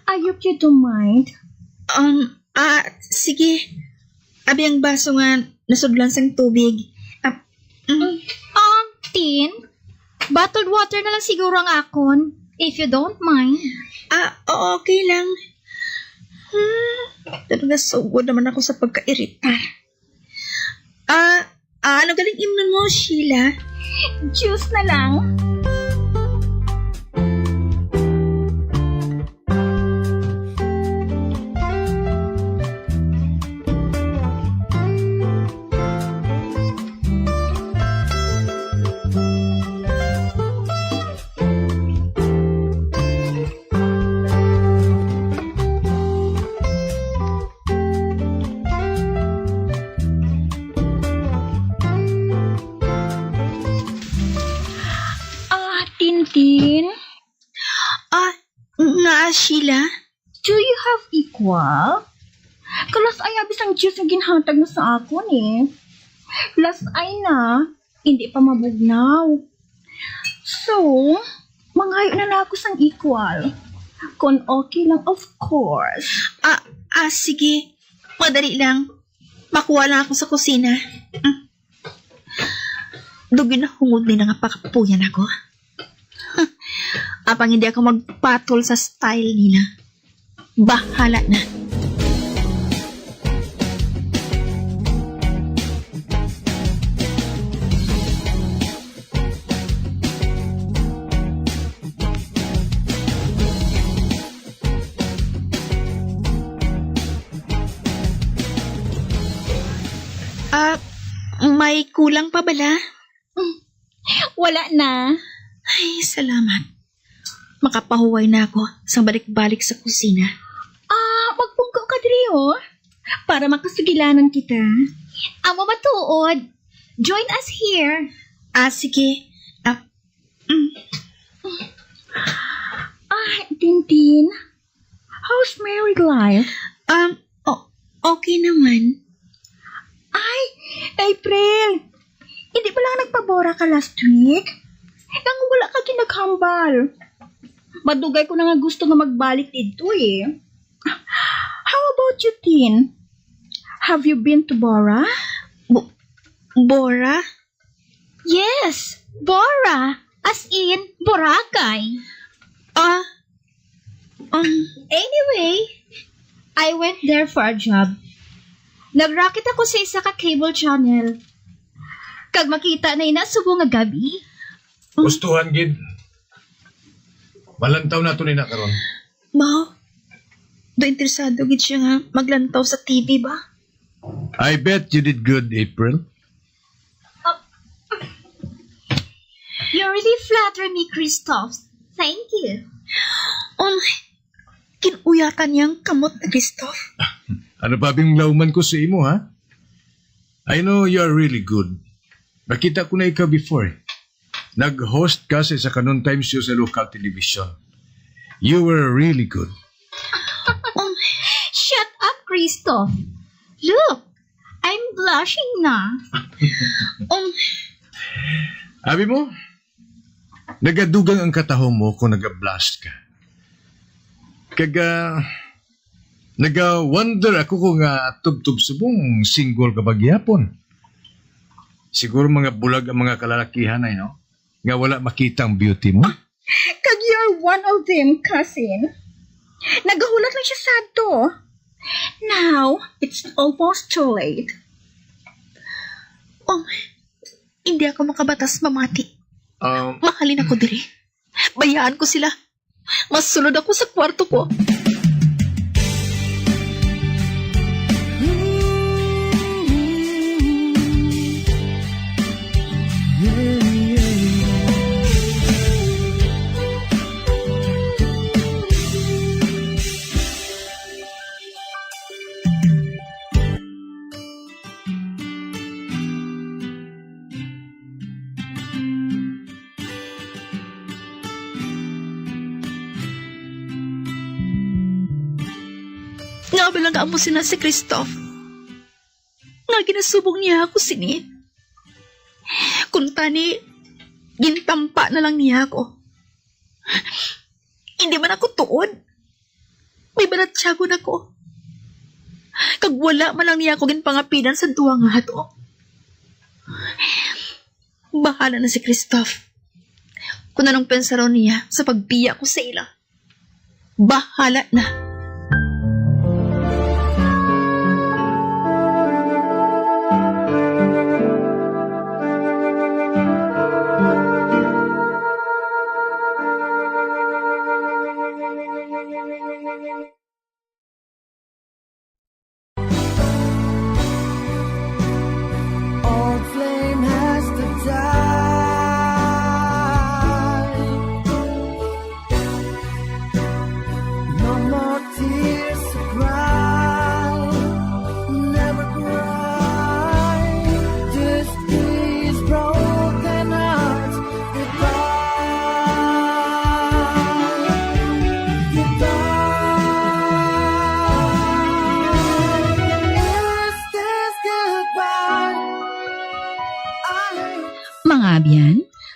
I hope you don't mind. Um, ah, sige. Abi ang baso nga nasudlan sang tubig. Ah, mm. Um, Tin, bottled water na lang siguro ang akon, if you don't mind. Ah, oo, okay lang. Hmm, pero nasugod naman ako sa pagkairita. Ah, ah, ano galing imnon mo, Sheila? Juice na lang. Ah, Tintin? Ah, nga, Sheila? Do you have equal? Kalas-ay abi sang juice nga ginhatag mo sa akon, eh. Las-ay na, hindi pa mabugnaw. So, mangayo na lang ako sang equal. Kung okay lang, of course. Ah, ah, sige. Madali lang. Makuha lang ako sa kusina. Mm. Daw ginahungod nila nga pakapuyan ako. Apang hindi ako magpatol sa style nila. Bahala na. Ah, may kulang pa bala? Wala na. Ay, salamat. Makapahuway na ako sang balik-balik sa kusina. Ah, magpungko ka diri, oh. Para makasugilanan kita. Amo matuod. Join us here. Ah, sige. Ah, mm. Ah, Tintin. How's married life? Um, o-, okay naman. Ay, April! Hindi ba lang nagpabora ka last week? Nang wala ka ginaghambal. Madugay ko na nga gusto nga magbalik dito eh. How about you, Tin? Have you been to Bora? Bo-, Bora? Yes, Bora. As in, Boracay. Ah, um, Anyway, I went there for a job. Nag-racket ako sa isa ka cable channel. Kag makita na ina subong nga gabi. Gustuhan gid. Malantaw nato ni na karon. Mao, do interesado gid siya nga maglantaw sa T V ba? I bet you did good, April. You really flatter me, Christoph. Thank you. Um, kinuyatan niyang kamot na Christoph. Ano ba bing lauman ko sa imo, ha? I know you are really good. Nakita ko na ikaw before, eh. Nag-host ka sa isa ka noontime show sa local television. You were really good. Um, shut up, Christoph. Look, I'm blushing na. Um, Abi mo, nagadugang ang katahom mo kung nag-blush ka. Kag, ah, naga-wonder ako kung, ah, tubtob subong single ka ba gihapon. Siguro mga bulag ang mga kalalakihan ay, no? Nga wala makita ang beauty mo. Kag you're one of them, cousin. Nagahulat lang siya sadto. Now, it's almost too late. Oh, hindi ako makabatas mamati. Um, Mahalin ako diri. Bayaan ko sila. Masulod ako sa kwarto ko. Nga bilang amo sina si Christoph, nga ginasubong niya ako sini. Kuntani, gintampa na lang niya ako. Hindi man ako tuod. May balatyagon ako. Kag wala man lang niya ako ginpangapidan sa duha nga ato. Bahala na si Christoph. Kung anong pensaron niya sa pagbiya ko sa ila, bahala na. Old flame has to die. No more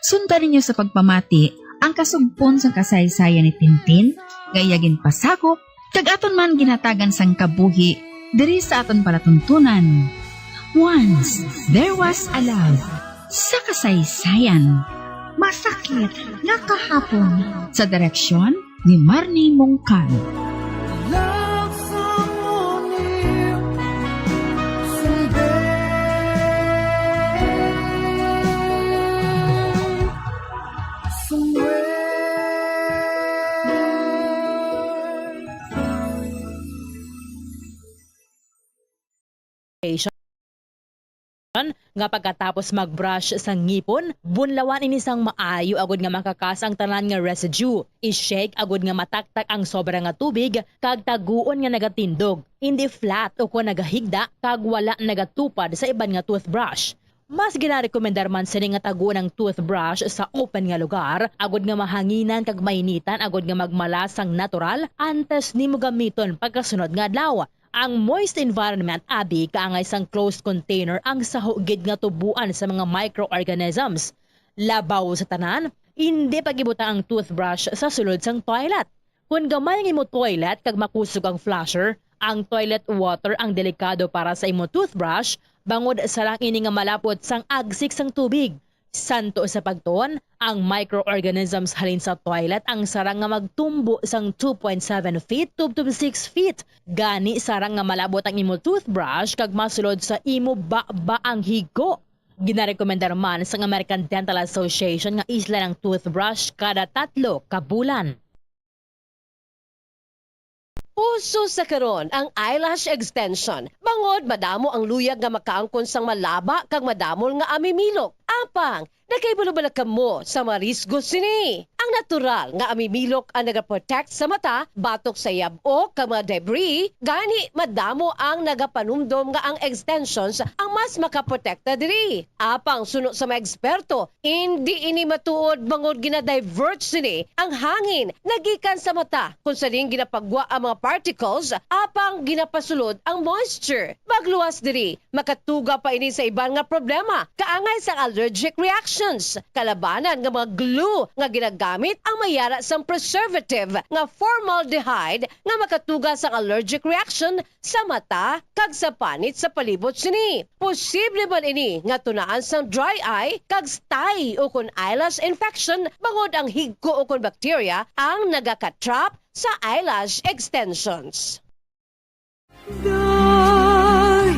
Sundan ninyo sa pagpamati ang kasugpon sang kasaysayan ni Tintin nga iya ginpasakop kag aton man ginhatagan sang kabuhi diri sa aton palatuntunan. Once There Was a Love sa kasaysayan. Masakit nga kahapon. Sa direksyon ni Marnie Mongkan. Love someone new someday. Somewhere. Nga pagkatapos mag-brush sa ngipon, bunlawan ini sang maayo agud nga makakas ang tanan nga residue. I-shake agud nga mataktak ang sobra nga tubig kag taguon nga nagatindog, hindi flat ukon nagahigda kag wala nagatupad sa iban nga toothbrush. Mas ginarekomendar man sini nga taguon ang toothbrush sa open nga lugar agud nga mahanginan kag mainitan agud nga magmalas sang natural antes nimo gamiton pagkasunod nga adlaw. Ang moist environment abi kaangay sang closed container ang saho gid nga tuboan sa mga microorganisms. Labaw sa tanan, indi pag-ibutang ang toothbrush sa sulod sang toilet. Kon gamay ang imo toilet kag makusog ang flusher, ang toilet water ang delikado para sa imo toothbrush, bangod sarang ini nga malapot sang agsik sang tubig. Santo sa pagtuon, ang microorganisms halin sa toilet ang sarang nga magtumbo sang two point seven feet tubtob six feet. Gani, sarang nga malabot ang imo toothbrush kag masulod sa imo baba ang higko. Ginarekomendar man sang American Dental Association nga islan ang toothbrush kada tatlo ka bulan. Uso sa karon ang eyelash extension, bangod madamo ang luyag nga makaangkon sang malaba kag madamol nga amimilok. Apang, nakahibalo bala kamo sa mga risgo sini? Ang natural nga amimilok ang nagaprotect sa mata batok sa yab-o kag mga debris, gani madamo ang nagapanumdom nga ang extensions ang mas makaprotekta diri. Apang suno sa mga eksperto, indi ini matuod bangod gina-divert sini ang hangin nga gikan sa mata, kung sa diin ginapagwa ang mga particles, apang ginapasulod ang moisture. Pagluwas diri, makatuga pa ini sa iban nga problema, kaangay sang allergic reactions. Kalabanan nga mga glue nga ginagamit ang may yara sang preservative nga formaldehyde nga makatuga sang allergic reaction sa mata kag sa panit sa palibot sini. Posible man ini nga tunaan sang dry eye kag stye ukon eyelash infection, bangod ang higko ukon bacteria ang nagaka-trap sa eyelash extensions. Dahil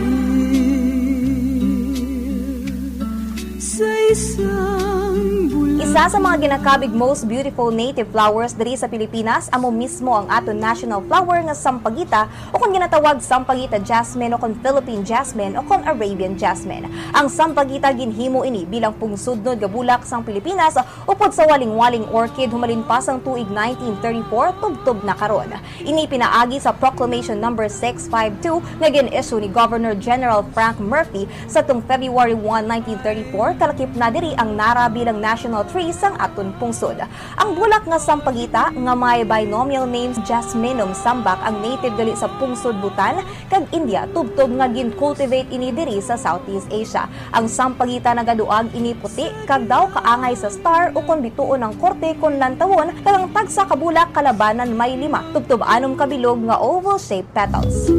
sa isang bula- Isa sa mga ginakabig most beautiful native flowers diri sa Pilipinas, amo mismo ang aton national flower nga sampagita, o kon ginatawag sampagita jasmine, o kon Philippine jasmine, o kon Arabian jasmine. Ang sampagita, ginhimo ini bilang pungsudnod nga bulak sang Pilipinas, upod sa walingwaling orchid humalin pa sang tuig nineteen thirty-four tubtob na karon. Ini pinaagi sa Proclamation Number six five two nga gin-issue ni Governor General Frank Murphy sadtong February one, nineteen thirty-four, kalakip na diri ang nara bilang national tree sang aton pungsod. Ang bulak nga sampagita nga may binomial names Jasminum sambac ang native gali sa pungsod Butan kag India, tubtob nga gin-cultivate ini diri sa Southeast Asia. Ang sampagita nagaduag ini puti kag daw kaangay sa star ukon bituon ang korte kon lantawon, kag ang tagsa ka bulak kalabanan may lima tubtob anom ka bilog nga oval-shaped petals.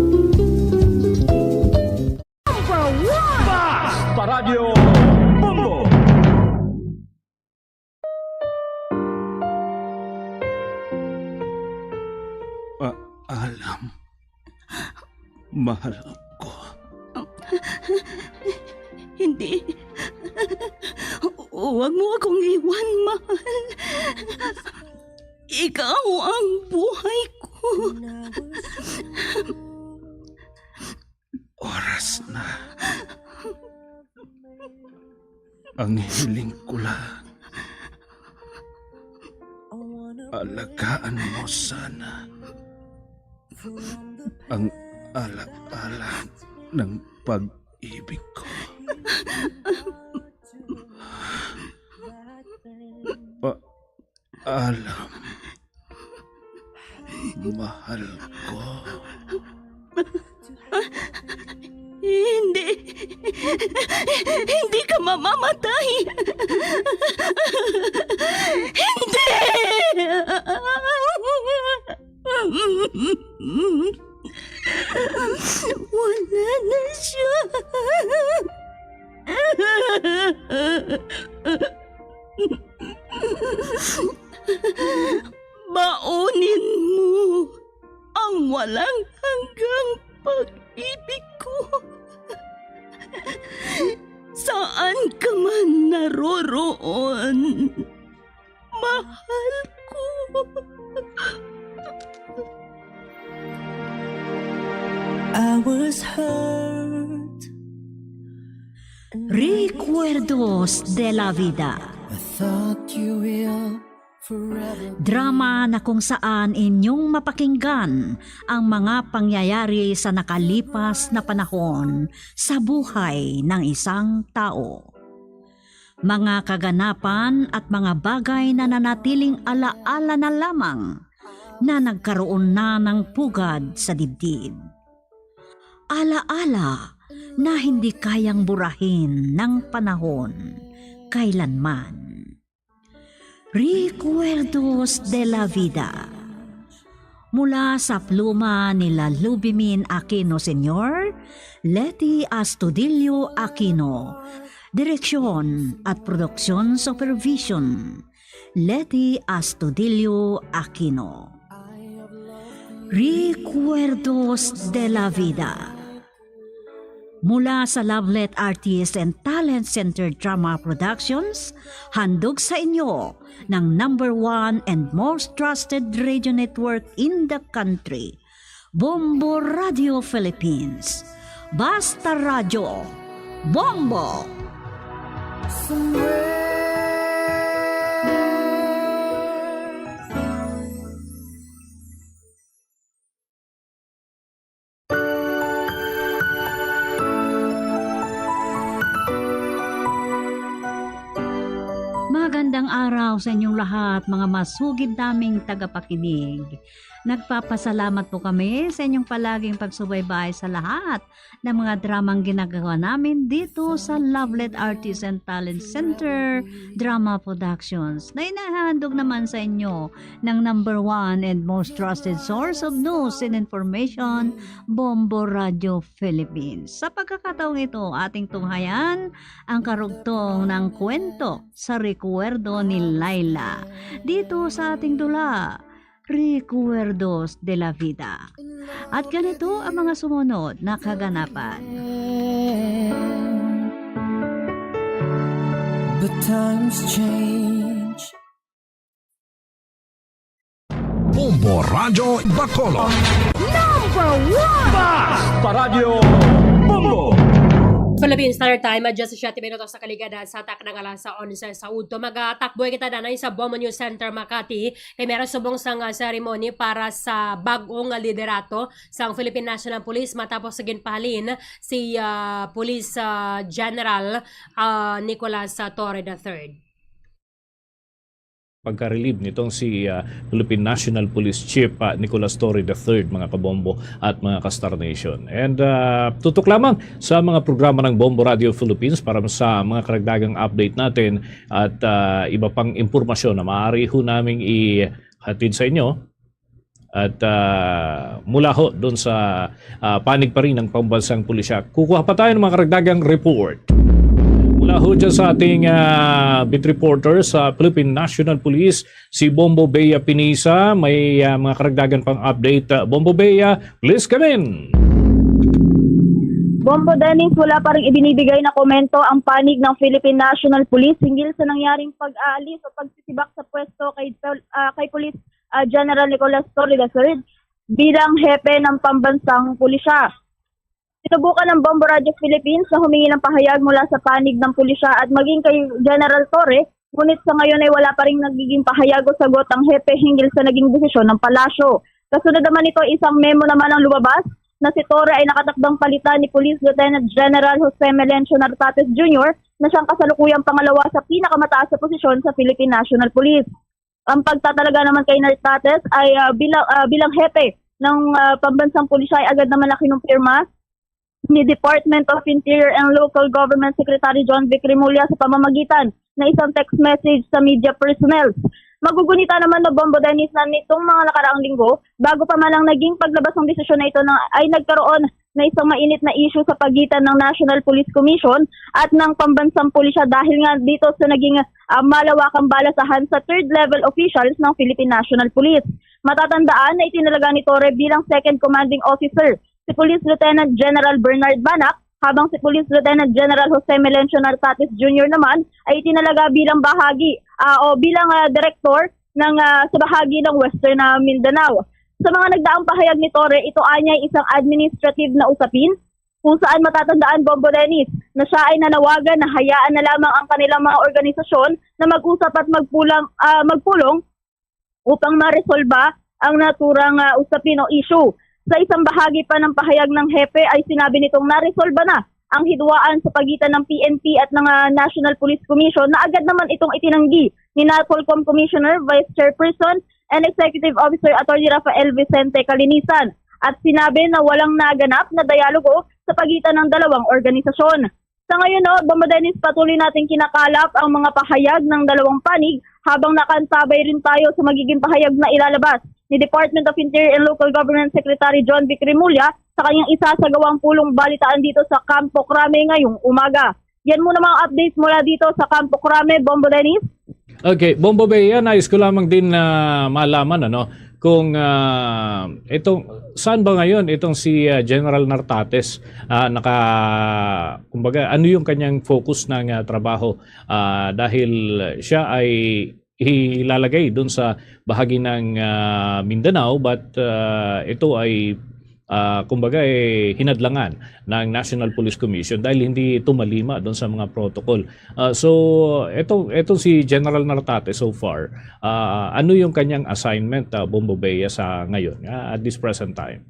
Number one! Basta Radyo Bombo! Paalam, mahal ko. Hindi. Huwag mo akong iwan, mahal. Ikaw ang buhay ko. Oras na. Ang hiling ko lang, alagaan mo sana ang ala-ala ng pag-ibig ko. Pa- Alam, mahal ko. Hindi. Hindi ka mamamatay! Hindi! Wala na siya. Baunin mo ang walang hanggang pag-ibig ko. Saan ka man naroroon, mahal ko. I was hurt. Recuerdos de la Vida. I thought you will forever. Drama na kung saan inyong mapakinggan ang mga pangyayari sa nakalipas na panahon sa buhay ng isang tao. Mga kaganapan at mga bagay na nanatiling alaala na lamang na nagkaroon na ng pugad sa dibdib. Alaala na hindi kayang burahin ng panahon kailanman. Recuerdos de la Vida. Mula sa pluma nila Lubimin Aquino Senior, Leti Astudillo Aquino. Direksyon at production supervision, Leti Astudillo Aquino. Recuerdos de la Vida. Mula sa Lovelet Artist and Talent Center Drama Productions, handog sa inyo ng number one and most trusted radio network in the country, Bombo Radio Philippines. Basta Radyo, Bombo! Somewhere. Magandang araw sa inyong lahat, mga masugid naming tagapakinig. Nagpapasalamat po kami sa inyong palaging pagsubaybay sa lahat ng mga dramang ginagawa namin dito sa Lovelet Artists and Talent Center Drama Productions, na inahandog naman sa inyo ng number one and most trusted source of news and information, Bombo Radio Philippines. Sa pagkakataong ito, ating tunghayan ang karugtong ng kwento sa rekwerdo ni Laila dito sa ating dula, Recuerdos de la Vida. At ganito ang mga sumunod na kaganapan. But times change. Bombo Radyo Bacolod. Number one! Basta Radyo Bombo! Philippine Standard Time, alas siyete minutos sa kaligada sa takna nga alas onse sa udto. Magatakbo kita danay sa Bombo News Center, Makati, kay meron subong sang, ah, ceremony para sa bag-ong, ah, liderato sang Philippine National Police matapos sa ginpahalin si, ah, Police, ah, General, ah, Nicolas, ah, Torre the third. Pagka-relieve nitong si, ah, Philippine National Police Chief, ah, Nicolas Torre the third, mga kabombo at mga ka-Star Nation. And, ah, tutok lamang sa mga programa ng Bombo Radio Philippines para sa mga karagdagang update natin at, ah, iba pang impormasyon na maaari ho naming ihatid sa inyo. At, ah, mula ho dun sa, ah, panig pa rin ng pambansang pulisya, kukuha pa tayo ng mga karagdagang report. Mula ho dyan sa ating, ah, beat reporter sa Philippine National Police, si Bombo Bea Pinisa. May, ah, mga karagdagan pang update. Ah, Bombo Bea, please come in. Bombo Dennis, wala pa rin ibinibigay na komento ang panig ng Philippine National Police hinggil sa nangyaring pag-aalis o pagsisibak sa pwesto kay, ah, kay Police, ah, General Nicolas Torre the third bilang hepe ng pambansang pulisya. Sinubukan ng Bombo Radio Philippines na humingi ng pahayag mula sa panig ng pulisya at maging kay General Torre, ngunit sa ngayon ay wala pa rin nagiging pahayag o sagot ang hepe hinggil sa naging desisyon ng palasyo. Kasunod naman nito, isang memo naman ang lumabas na si Torre ay nakatakdang palitan ni Police Lieutenant General Jose Melencio Nartates Junior na siyang kasalukuyang pangalawa sa pinakamataas na posisyon sa Philippine National Police. Ang pagtatalaga naman kay Nartates ay, ah, bilang, ah, bilang hepe ng, ah, pambansang pulisya ay agad naman na kinumpirma ni Department of Interior and Local Government Secretary John Vic Remulla sa pamamagitan na isang text message sa media personnel. Magugunita naman na, Bombo Dennis, na nitong mga nakaraang linggo, bago pa man ang naging paglabas ng desisyon na ito, na, ay nagkaroon na isang mainit na issue sa pagitan ng National Police Commission at ng pambansang pulisya dahil nga dito sa naging, ah, malawakang balasahan sa third level officials ng Philippine National Police. Matatandaan na itinalaga ni Torre bilang second commanding officer si Police Lieutenant General Bernard Banac, habang si Police Lieutenant General Jose Melencio Nartates Junior naman ay itinalaga bilang bahagi, ah, o bilang, ah, direktor ng, ah, sa bahagi ng Western, ah, Mindanao. Sa mga nagdaang pahayag ni Torre, ito anya ay isang administrative na usapin kung saan matatandaan, Bombo Dennis, na siya ay nanawagan na hayaan na lamang ang kanilang mga organisasyon na mag-usap at magpulang, ah, magpulong upang maresolba ang naturang, ah, usapin o issue. Sa isang bahagi pa ng pahayag ng hepe ay sinabi nitong naresolba na ang hidwaan sa pagitan ng P N P at ng, ah, National Police Commission na agad naman itong itinanggi ni NAPOLCOM Commissioner, Vice Chairperson, and Executive Officer Attorney Rafael Vicente Calinisan at sinabi na walang naganap na dialogo sa pagitan ng dalawang organisasyon. Sa ngayon, no, Bombo Dennis, patuloy nating kinakalap ang mga pahayag ng dalawang panig habang nakaantabay rin tayo sa magiging pahayag na ilalabas ni Department of Interior and Local Government Secretary John Vic Remulla sa kanyang isasagawang pulong balitaan dito sa Campo Crame ngayong umaga. Yan muna mga updates mula dito sa Campo Crame, Bombo Dennis. Okay, Bombo Bea, nais ko lamang din na malaman, ano, kung, ah, itong, saan ba ngayon itong si, ah, General Nartates, ah, naka, kumbaga, ano yung kanyang focus ng, ah, trabaho? Ah, dahil siya ay ilalagay dun sa bahagi ng, ah, Mindanao, but, ah, ito ay, ah, kumbaga, eh, hinadlangan ng National Police Commission dahil hindi tumalima dun sa mga protocol. Ah, so, eto, eto si General Nartates so far, ah, ano yung kanyang assignment, ah, Bombo Bea, sa ngayon, ah, at this present time?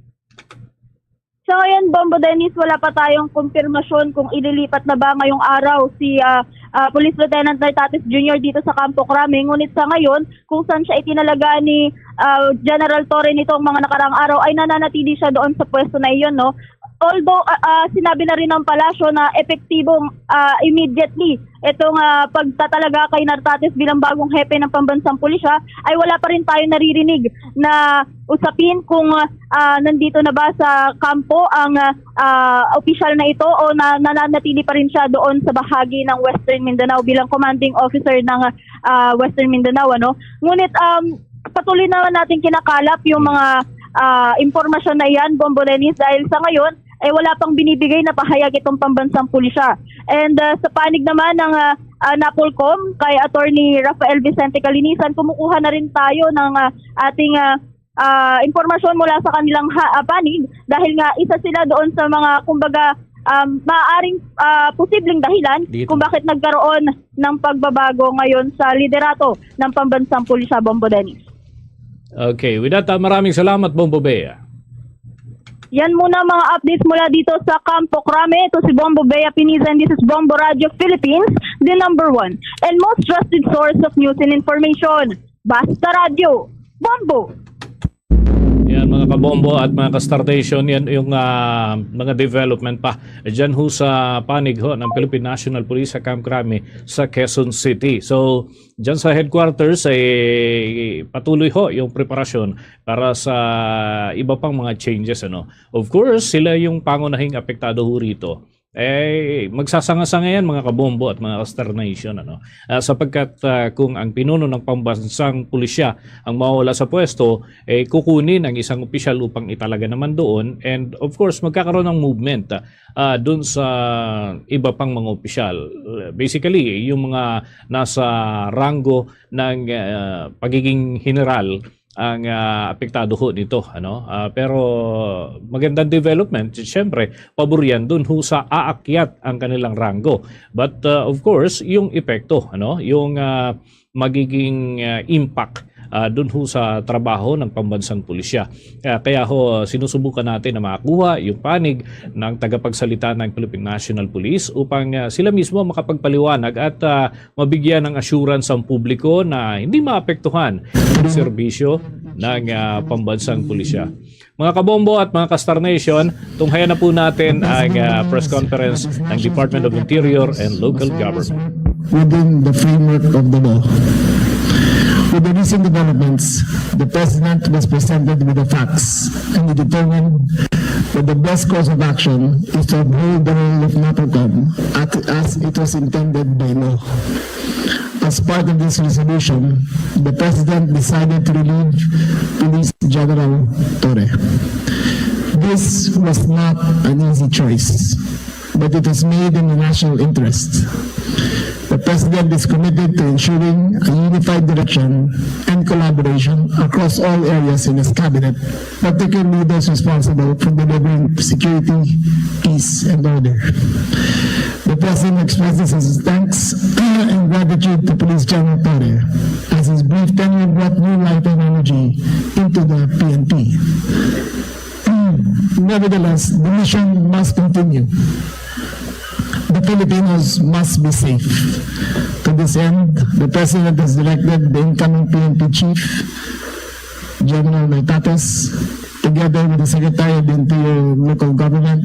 Sa ngayon, Bombo Dennis, wala pa tayong kumpirmasyon kung ililipat na ba ngayong araw si, ah, ah, Police Lieutenant Nartates Junior dito sa Campo Crame. Ngunit sa ngayon, kung saan siya itinalaga ni, ah, General Torre nitong mga nakaraang araw, ay nananatili siya doon sa pwesto na iyon, no? Although, ah, ah, sinabi na rin ng palasyo na epektibong, ah, immediately itong, ah, pagtatalaga kay Nartates bilang bagong hepe ng pambansang pulisya, ay wala pa rin tayo naririnig na usapin kung, ah, nandito na ba sa kampo ang, ah, opisyal na ito o na, nananatili pa rin siya doon sa bahagi ng Western Mindanao bilang commanding officer ng, ah, Western Mindanao, ano? Ngunit, um, patuloy naman natin kinakalap yung mga, ah, impormasyon na yan, Bombo Dennis, dahil sa ngayon ay wala pang binibigay na pahayag itong pambansang pulisya. And, ah, sa panig naman ng, ah, ah, NAPOLCOM kay Attorney Rafael Vicente Calinisan, kumukuha na rin tayo ng, ah, ating, ah, ah, impormasyon mula sa kanilang ha- ah, panig dahil nga isa sila doon sa mga, kumbaga, um, maaaring, ah, posibleng dahilan Dito. kung bakit nagkaroon ng pagbabago ngayon sa liderato ng pambansang pulisya, Bombo Dennis. Okay, with that, ah, maraming salamat, Bombo Bea. Yan muna mga updates mula dito sa Campo Crame. Ito si Bombo Bea Piniza and this is Bombo Radio Philippines, the number one and most trusted source of news and information. Basta Radio, Bombo! Yan, mga kabombo at mga ka-star station, yan yung, ah, mga development pa dyan ho sa panig ho ng Philippine National Police sa Camp Crame sa Quezon City. So, dyan sa headquarters ay patuloy ho yung preparasyon para sa iba pang mga changes, ano. Of course, sila yung pangunahing apektado ho rito. Eh, magsasanga-sanga yan, mga kabombo at mga ka-star nation, ano. Ah, sapagkat, ah, kung ang pinuno ng pambansang pulisya ang mawawala sa pwesto, eh, kukunin ang isang opisyal upang italaga naman doon. And of course, magkakaroon ng movement, ah, doon sa iba pang mga opisyal. Basically, yung mga nasa rango ng, ah, pagiging general ang, ah, apektado ho nito, ano. Ah, pero magandang development, siyempre, pabor yan dun ho sa aakyat ang kanilang rango. But, ah, of course, yung epekto, ano, yung, ah, magiging, ah, impact, ah, dun ho sa trabaho ng pambansang pulisya. Ah, kaya ho, sinusubukan natin na makakuha yung panig ng tagapagsalita ng Philippine National Police upang, ah, sila mismo makapagpaliwanag at, ah, mabigyan ng assurance ang publiko na hindi maapektuhan ang serbisyo ng ah, pambansang pulisya. Mga kabombo at mga ka-Star Nation, tunghayan na po natin ang ah, press conference ng Department of Interior and Local Government. Within the framework of the law. With the recent developments, the President was presented with the facts and he determined that the best course of action is to uphold the role of NAPOLCOM at, as it was intended by law. As part of this resolution, the President decided to relieve Police General Torre. This was not an easy choice, but it was made in the national interest. The President is committed to ensuring a unified direction and collaboration across all areas in his cabinet, particularly those responsible for delivering security, peace, and order. The President expresses his thanks and gratitude to Police General Torre, as his brief tenure brought new life and energy into the P N P. Nevertheless, the mission must continue. The Filipinos must be safe. To this end, the President has directed the incoming P N P Chief, General Naitates, together with the Secretary of the Interior and Local Government,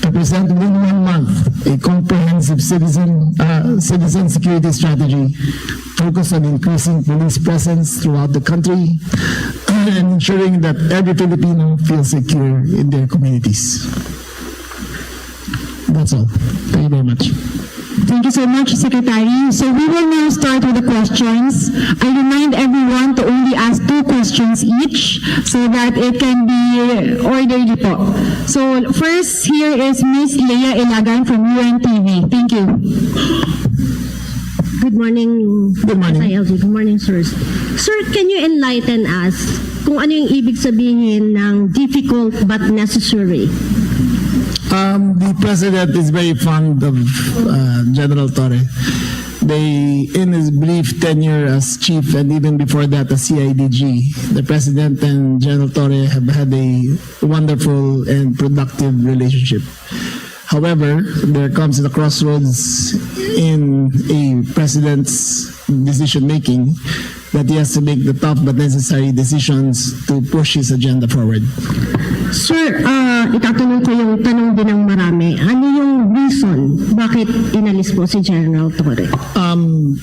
to present within one month a comprehensive citizen, uh, citizen security strategy focused on increasing police presence throughout the country and ensuring that every Filipino feels secure in their communities. That's all. Thank you very much. Thank you so much, Secretary. So we will now start with the questions. I remind everyone to only ask two questions each so that it can be orderly po. So first, here is Miss Leah Ilagan from U N T V. Thank you. Good morning, Good morning. S I L G. Good morning, sirs. Sir, can you enlighten us kung ano yung ibig sabihin ng difficult but necessary? Um, the president is very fond of uh, General Torre. They, in his brief tenure as chief and even before that as C I D G, the president and General Torre have had a wonderful and productive relationship. However, there comes a crossroads in a president's decision making that he has to make the tough but necessary decisions to push his agenda forward. Sir, uh, itatanong ko yung tanong din ng marami. Ano yung reason bakit inalis po si General Torre? Um,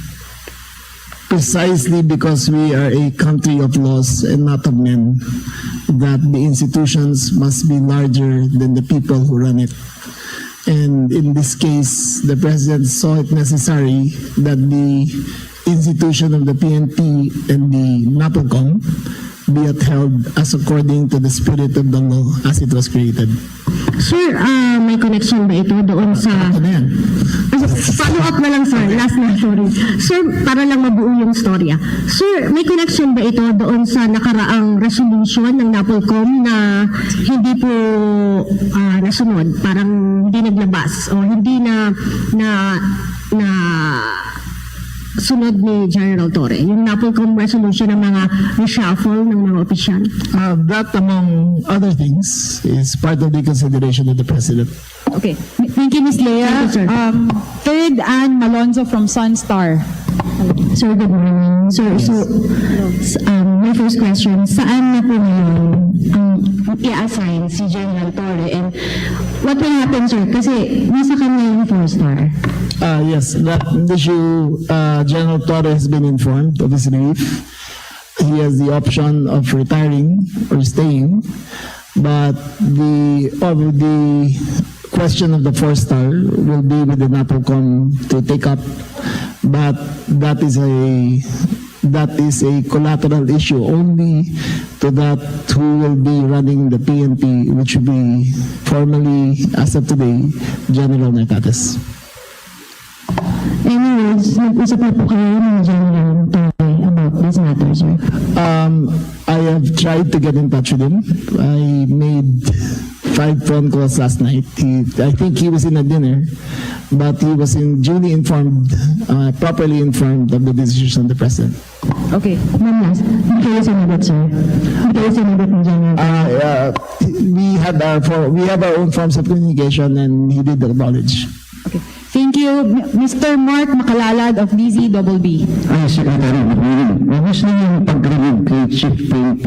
precisely because we are a country of laws and not of men, that the institutions must be larger than the people who run it. And in this case, the President saw it necessary that the institution of the P N P and the NAPOLCOM be upheld as according to the spirit of the law as it was created. Sir, ah, may connection ba ito doon sa... Ano yan? Follow up na lang, sir. Last na, sorry. Sir, para lang mabuo yung storya. Sir, may connection ba ito doon sa nakaraang resolution ng NAPOLCOM na hindi po ah, nasunod? Parang hindi naglabas o hindi na na na sunod ni General Torre, yung NAPOLCOM resolution ng mga reshuffle ng mga opisyal? Uh, that, among other things, is part of the consideration of the President. Okay. M- Thank you, Miss Leah. Thank you, sir. Um, third, Ann Malonzo from Sunstar. Sir, good morning. Sir, so, s- um, my first question, saan na po ngayon ang i-assign si General Torre and what will happen, sir? Kasi nasa kanya yung four-star. Uh, yes, that issue, uh, General Torre has been informed of his relief. He has the option of retiring or staying, but the of the question of the four-star will be with the NAPOLCOM to take up. But that is a that is a collateral issue only to that who will be running the P N P, which will be formally, as of today, General Naitates. Anyways, nag-usap na po kayo ni General Torre about this matter, sir? Um, I have tried to get in touch with him. I made five phone calls last night. He, I think he was in a dinner, but he was in duly informed, uh, properly informed of the decision of the president. Okay. Ma'am, last, hindi kayo sinagot, sir? Hindi kayo sinagot ni General? Uh, uh, we had our for, we have our own forms of communication, and he did acknowledge. Okay. Thank you, M- Mister Mark Makalalad of D Z Double B. Ah, Secretary, good morning. Obviously, yung pag-remove kay Chief P N P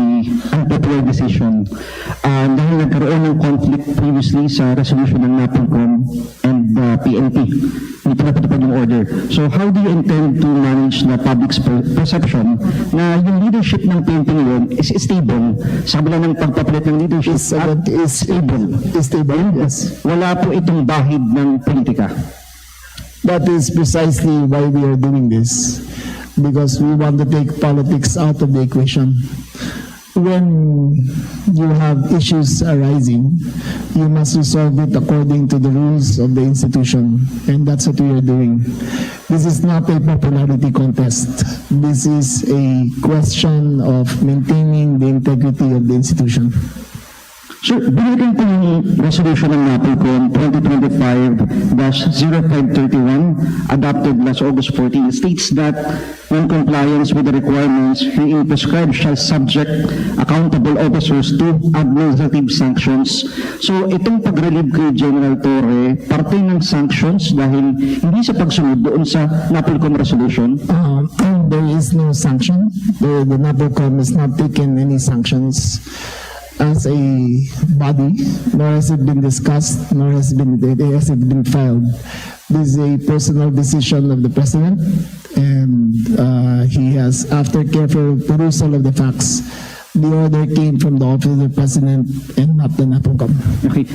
unpopular decision, ah, dahil nagkaroon ng conflict previously sa resolution ng NAPOLCOM and, ah, P N P. Hindi pa natutupad yung order. So how do you intend to manage the public's per- perception na yung leadership ng P N P ngayon is stable sa kabila ng pagpapalit ng leadership? Is, at again, is stable. Is stable, and yes. Wala po itong bahid ng politika. That is precisely why we are doing this, because we want to take politics out of the equation. When you have issues arising, you must resolve it according to the rules of the institution, and that's what we are doing. This is not a popularity contest. This is a question of maintaining the integrity of the institution. Sir, binalikan ko yung resolution ng NAPOLCOM twenty twenty-five dash zero five thirty-one, adopted last August fourteen, states that non-compliance with the requirements herein prescribed shall subject accountable officers to administrative sanctions. So, itong pag-relieve kay General Torre, parte ng sanctions dahil hindi sa pagsunod doon sa NAPOLCOM resolution? Um, there is no sanction. The, the NAPOLCOM has not taken any sanctions as a body, nor has it been discussed, nor has been, it has it been filed. This is a personal decision of the president, and, uh, he has, after careful perusal of the facts, the order came from the office of the president and not the NAPOLCOM. Okay.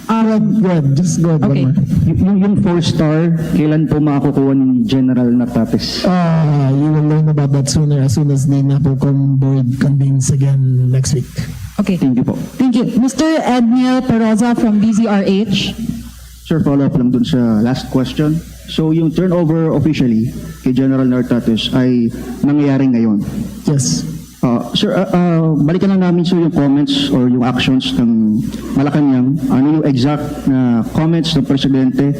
Go ahead, go ahead. Just go ahead, okay. One more. Y- yung, yung four star, kailan po makakukuha ni General Nartates? Uh, you will learn about that sooner, as soon as the NAPOLCOM board convenes again next week. Okay. Thank you po. Thank you. Mister Edniel Peroza from D Z R H. Sir, follow up lang dun sa last question. So, yung turnover officially kay General Nartates ay nangyayari ngayon? Yes. Ah, sir, ah, ah, balikan lang namin, sir, yung comments or yung actions ng Malacañang. Ano yung exact na comments ng presidente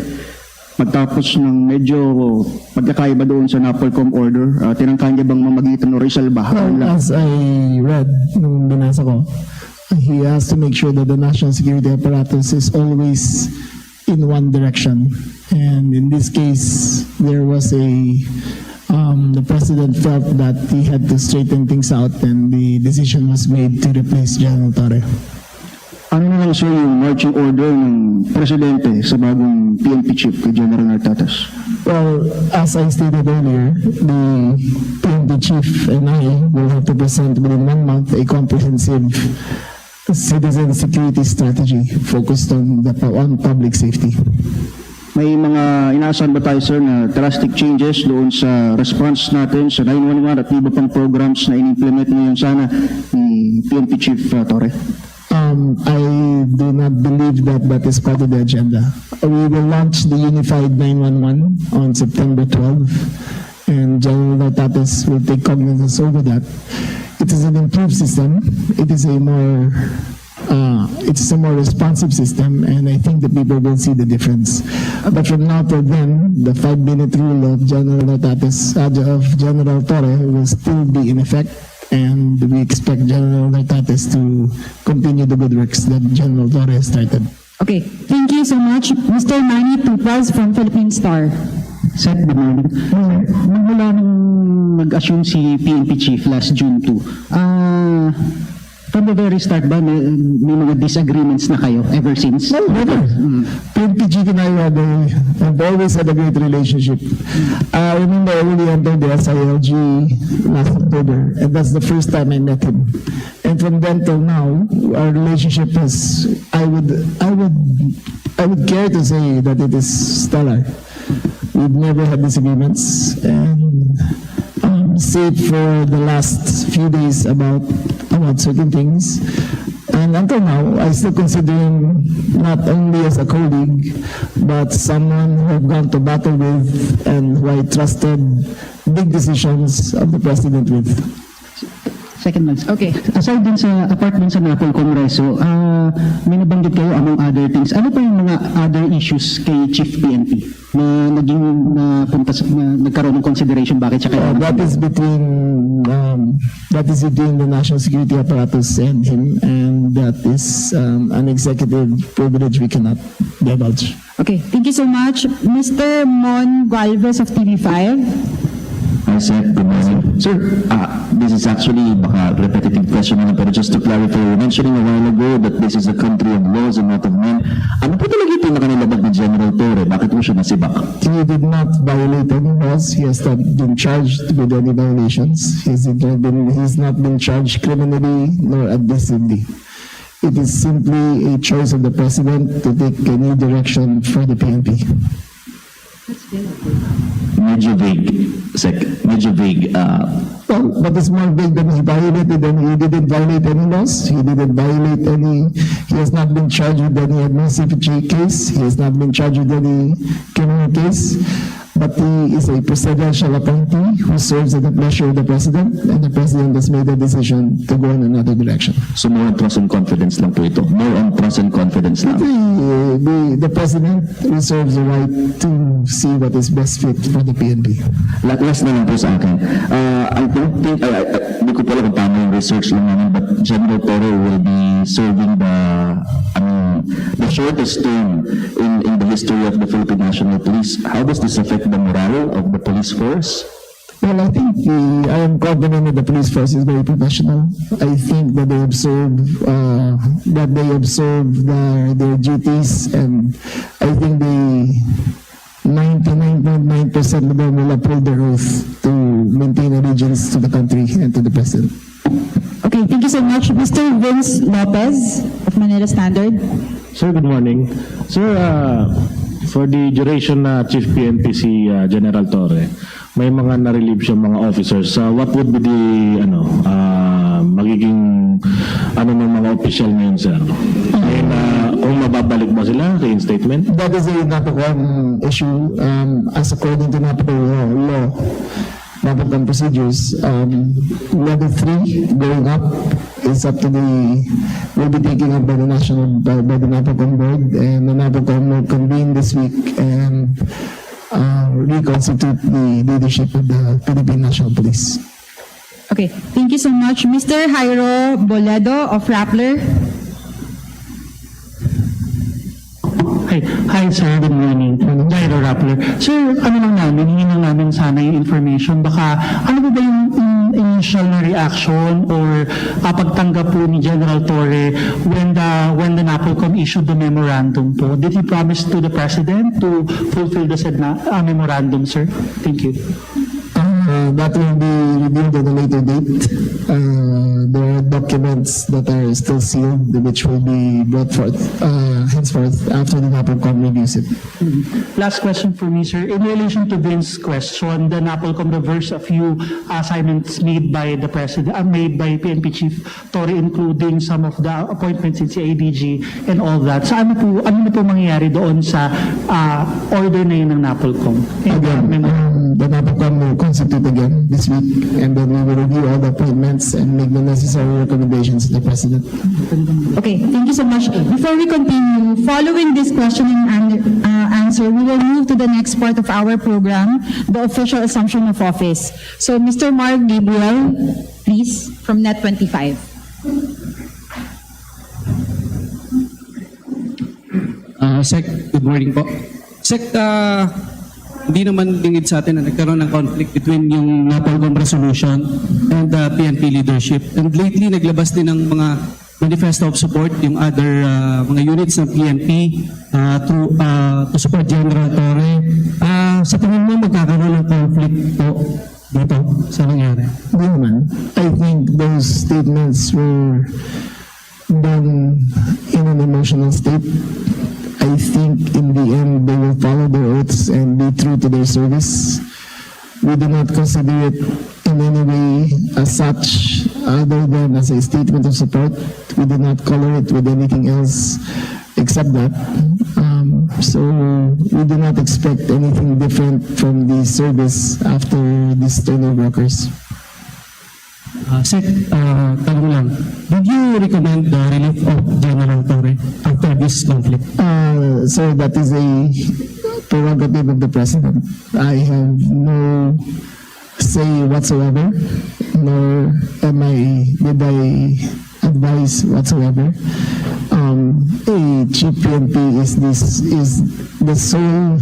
pagtapos ng medyo pagkakaiba doon sa NAPOLCOM order? Ah, tinangka niya bang mamagitan o resolbahan? Well, lang? As I read, nung binasa ko, he has to make sure that the national security apparatus is always in one direction. And in this case, there was a, um, the president felt that he had to straighten things out, and the decision was made to replace General Torre. Ano na lang, sir, yung marching order ng presidente sa bagong P N P chief, kay General Nartates? Well, as I stated earlier, the P N P chief and I will have to present within one month a comprehensive citizen security strategy focused on the pu- on public safety. May mga inaasahan ba tayo, sir, na drastic changes doon sa response natin sa nine one one at iba pang programs na in-implement ngayon sana ni P N P Chief, uh, Torre? Um, I do not believe that that is part of the agenda. We will launch the unified nine one one on September twelve, and General Nartates will take cognizance over that. It is an improved system. It is a more, uh, it's a more responsive system, and I think the people will see the difference. But from now till then, the five-minute rule of General Nartates, uh, of General Torre will still be in effect, and we expect General Nartates to continue the good works that General Torre started. Okay, thank you so much. Mister Manny Tupaz from Philippine Star. Sir, good morning. Sir, nung mula nung nag-assume si P N P chief last June two, ah, from the very start ba, may, may mga disagreements na kayo ever since? No, never. Mm. P N P chief and I had a, have always had a great relationship. I remember I only entered the S I L G last October, and that's the first time I met him. And from then till now, our relationship has, I would, I would, I would care to say that it is stellar. We've never had disagreements, and, um, save for the last few days about, about certain things. And until now, I still consider him not only as a colleague, but someone who I've gone to battle with and who I trusted big decisions of the president with. Second lang. Okay. Aside dun sa, apart dun sa NAPOLCOM reso, ah, may nabanggit kayo, among other things. Ano pa yung mga other issues kay Chief P N P na naging, napunta sa, na nagkaroon ng consideration, bakit siya Uh, kailangan that is between, um, that is between the national security apparatus and him, and that is, um, an executive privilege we cannot divulge. Okay, thank you so much. Mister Mon Gualvez of T V five. Hi, Sec. Good morning. Sir, ah, this is actually baka repetitive question na, pero just to clarify, you're mentioning a while ago that this is a country of laws and not of men. Ano po talaga yung pinakanilabag ni General Torre? Bakit po siya nasibak? He did not violate any laws. He has not been charged with any violations. He's not been, he's not been charged criminally nor admisively. It is simply a choice of the president to take a new direction for the P N P. Medyo vague, Sec. Medyo vague. Uh, well, but it's more vague than he violated, and he didn't violate any laws. He didn't violate any, he has not been charged with any administrative case. He has not been charged with any criminal case. But he is a presidential appointee who serves at the pleasure of the president, and the president has made a decision to go in another direction. So more on trust and confidence lang po ito. More on trust and confidence lang. The, the, the president reserves the right to see what is best fit for the P N P. La- Last na lang po sa akin. Uh, I don't think, I, I, I, di ko po alam kung tama yung research lang namin, but General Torre will be serving the, I mean, the shortest term in, in the history of the Philippine National Police. How does this affect the morale of the police force? Well, I think the, I am confident that the police force is very professional. I think that they observe uh, that they observe their, their duties, and I think they ninety-nine point nine percent of them will uphold their oath to maintain allegiance to the country and to the president. Okay, thank you so much. Mister Vince Lopez of Manila Standard. Sir, good morning. Sir, uh, for the duration na Chief P N P si uh, General Torre, may mga na-relieve siya mga officers. Uh, what would be the ano uh, magiging ano ng mga opisyal ngayon, sir? And uh, kung mababalik ba sila, reinstatement? That is a NAPOCOM issue um, as according to NAPOCOM law. NAPOCOM procedures, um, level three going up is up to the, will be taken up by the national, by, by the NAPOCOM board, and the NAPOCOM will convene this week and uh, reconstitute the leadership of the Philippine National Police. Okay, thank you so much. Mister Jairo Boledo of Rappler. Hi, hi sir, good morning. Jairo Rappler. Sir, ano lang namin, hingin lang namin sana yung information. Baka ano po ba yung in- initial na reaction or uh, pagtanggap po ni General Torre when the when the NAPOLCOM issued the memorandum po? Did he promise to the president to fulfill the said na, uh, memorandum, sir? Thank you. Uh, that will be revealed at a later date. Uh, there are documents that are still sealed, which will be brought forth uh, henceforth after the NAPOLCOM reviews it. Last question for me, sir. In relation to Vince's question, the NAPOLCOM reversed a few assignments made by the president, uh, made by P N P Chief Torre, including some of the appointments in C I D G and all that. So ano po, ano na po mangyayari doon sa uh, order na yun ng NAPOLCOM? And, uh, Again, memorandum? um, the NAPOLCOM will constitute again this week, and then we will review all the appointments and make the necessary recommendations to the President. Okay, thank you so much. Before we continue, following this question and an- uh, answer, we will move to the next part of our program, the official assumption of office. So, Mister Mark Gabriel, please, from Net twenty-five. Ah, Sec, good morning po. Sec, ah, hindi naman lingid sa atin na nagkaroon ng conflict between yung NAPOLCOM resolution and the P N P leadership. And lately, naglabas din ng mga manifesto of support yung other ah, mga units ng P N P ah, through, ah, to support General Torre. Ah, sa tingin mo, magkakaroon ng conflict po dito sa nangyari? Hindi naman. I think those statements were done in an emotional state. I think in the end they will follow their oaths and be true to their service. We do not consider it in any way as such, other than as a statement of support. We do not color it with anything else except that. Um, so we do not expect anything different from the service after this turnover occurs. Uh, Sec, uh, tanong lang, did you recommend the relief of General Torre after this conflict? Uh, so that is a prerogative of the president. I have no say whatsoever, nor am I did I advise whatsoever. Um, a chief P N P is this is the sole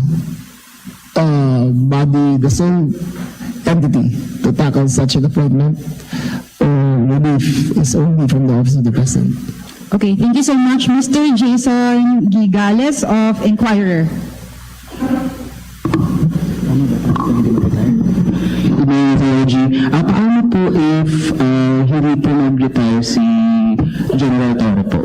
uh, body, the sole entity to tackle such an appointment or relief is only from the office of the president. Okay, thank you so much, Mister Jason Gigales of Inquirer. Good morning, Sir G. Ah, paano po if ah, hindi po nag-retire si General Torre po?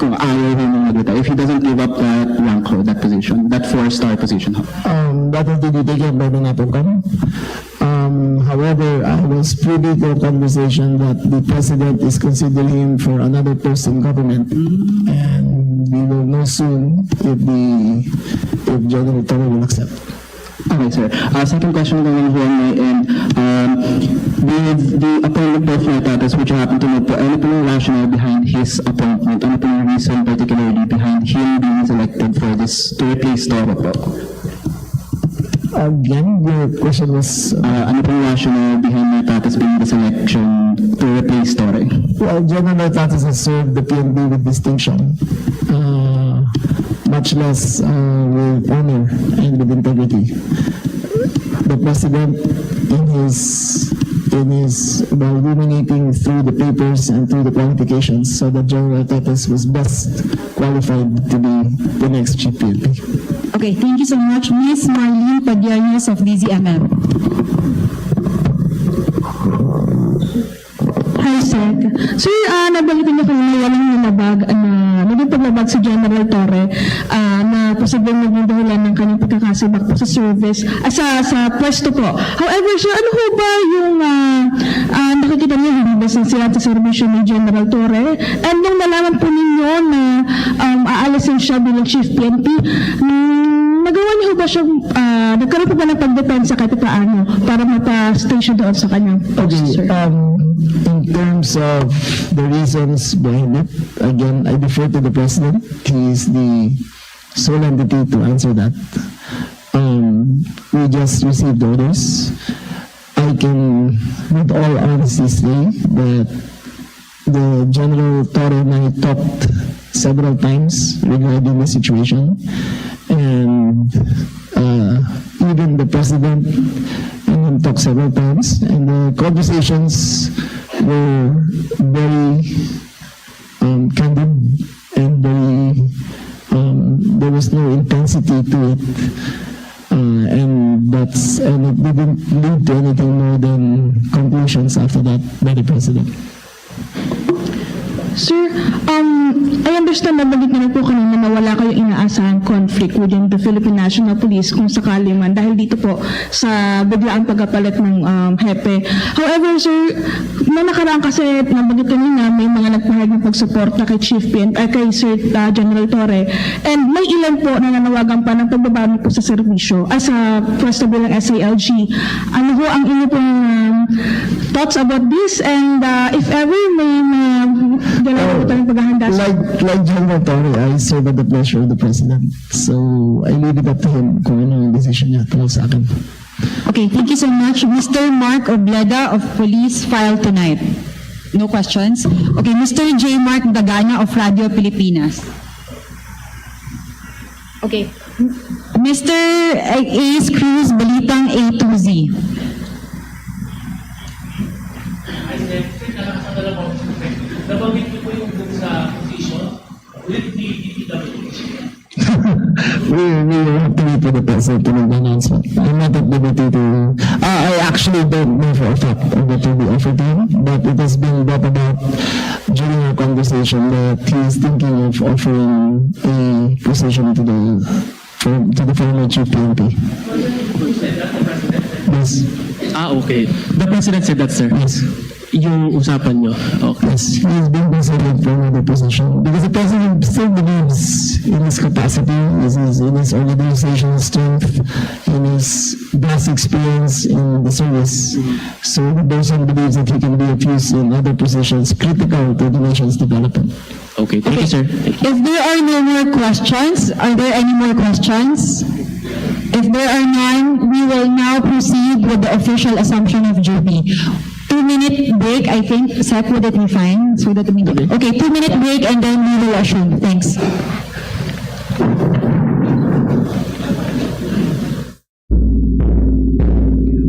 Kung ayaw po niya mag-retire, if he doesn't give up that rank ho, that position, that four-star position ho? Um, that will be taken by the NAPOCOM. Um, however, I was privy to a conversation that the president is considering him for another post in government, and we will know soon if the if General Torre will accept. Okay, sir. Uh, second question ko lang po on my end. Um, with the appointment po of Mayor Tatas, which happened to know po, ano po yung rationale behind his appointment? Ano po yung reason particularly behind him being selected for this, to replace Torre po? Again, your question was uh, Uh, ano po yung rationale behind Mayor Tatas being the selection to replace Torre? Well, General Tatas has served the P N P with distinction, uh, much less uh, with honor and with integrity. The president, in his in his while ruminating through the papers and through the qualifications, saw that General Tatas was best qualified to be the next chief P N P. Okay, thank you so much, Miss Marlene Padiernes of D Z M M. Hi, Sec. Sir, ah, nabanggit niyo kanina walang nilabag na naging paglabag si General Torre ah, na posibleng naging dahilan ng kanyang pagkakasibak po sa service, ah, sa, sa pwesto po. However, sir, ano ho ba yung ah, ah, nakikita niyo, hindi ba sincere sa serbisyo ni General Torre? And nung nalaman po ninyo na um, aalisin siya bilang Chief P N P, mm, nagawa niyo ho ba siyang, ah, nagkaroon po ba ng pagdepensa kahit paano para mapa-stay siya doon sa kanyang post, Okay, sir? um, in terms of the reasons behind it, again, I defer to the president. He is the sole entity to answer that. Um, we just received orders. I can, with all honesty, say that the General Torre and I talked several times regarding the situation, and uh, even the president and him talked several times, and the conversations were very um, candid and very um, there was no intensity to it. Uh, and that's and it didn't lead to anything more than conclusions after that by the president. Sir, um, I understand na bagit na po kanina na wala kayong inaasahang conflict within the Philippine National Police kung sakali man dahil dito po sa biglaang pagkapalit ng um, hepe. However, sir, na nakaraan kasi nabanggit kanina may mga nagpahayag ng pagsuporta kay Chief P N, ay kay Sir uh, General Torre and may ilan po na nanawagan pa ng pagbabago po sa serbisyo, ah, sa pwesto bilang S A L G. Ano ho ang inyo pong um, thoughts about this and uh, if ever may mga dalawa po tayong paghahanda sa Like, like General Torre, I serve at the pleasure of the president. So, I leave it up to him kung ano yung decision niya tungkol sa akin. Okay, thank you so much. Mister Mark Obleda of Police File Tonight. No questions? Okay, Mister J Mark Dagana of Radio Pilipinas. Okay. Mister Ace Cruz, Balitang A two Z. Nabanggit niyo po yung dun sa position with the D P W H. We, we will have to wait for the president to make the announcement. I'm not at liberty to. Uh, I actually don't know for a fact of what will be offered to him, but it has been brought about during our conversation that he is thinking of offering a position to the for, to the former chief P N P. Yes. Ah, okay. The president said that, sir. Yes. Yung usapan nyo. Okay. Yes, he is being considered for another position because the president still believes in his capacity, in his, in his organizational strength, in his vast experience in the service. So the person believes that he can be of use in other positions critical to the nation's development. Okay. Thank you, sir. If there are no more questions, are there any more questions? If there are none, we will now proceed with the official assumption of duty. Two-minute break, I think. Sec, would it be fine? So that we... Okay, two-minute break and then we will assume. Thanks.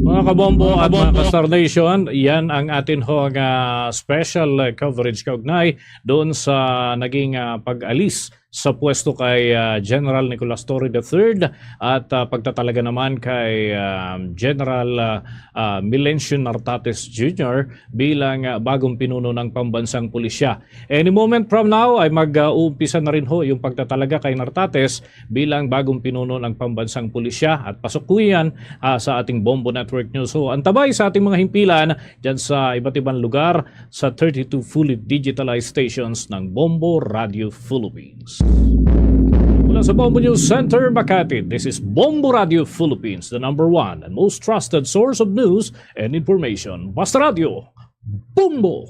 Mga Bombo at mga Bombo. Ka-Star Nation, yan ang atin ho nga special, uh, coverage kaugnay doon sa naging, uh, pag-alis sa pwesto kay, uh, General Nicolas Torre the third at, uh, pagtatalaga naman kay, uh, General, uh, uh, Melencio Nartates Junior bilang, uh, bagong pinuno ng pambansang pulisya. Any moment from now ay mag-uumpisa na rin ho yung pagtatalaga kay Nartates bilang bagong pinuno ng pambansang pulisya at pasukuyan, ah, sa ating Bombo Network News. So, antabay sa ating mga himpilan dyan sa iba't ibang lugar sa thirty-two fully digitalized stations ng Bombo Radio Philippines. Mula sa Bombo News Center, Makati, this is Bombo Radio Philippines, the number one and most trusted source of news and information. Basta Radio, Bombo!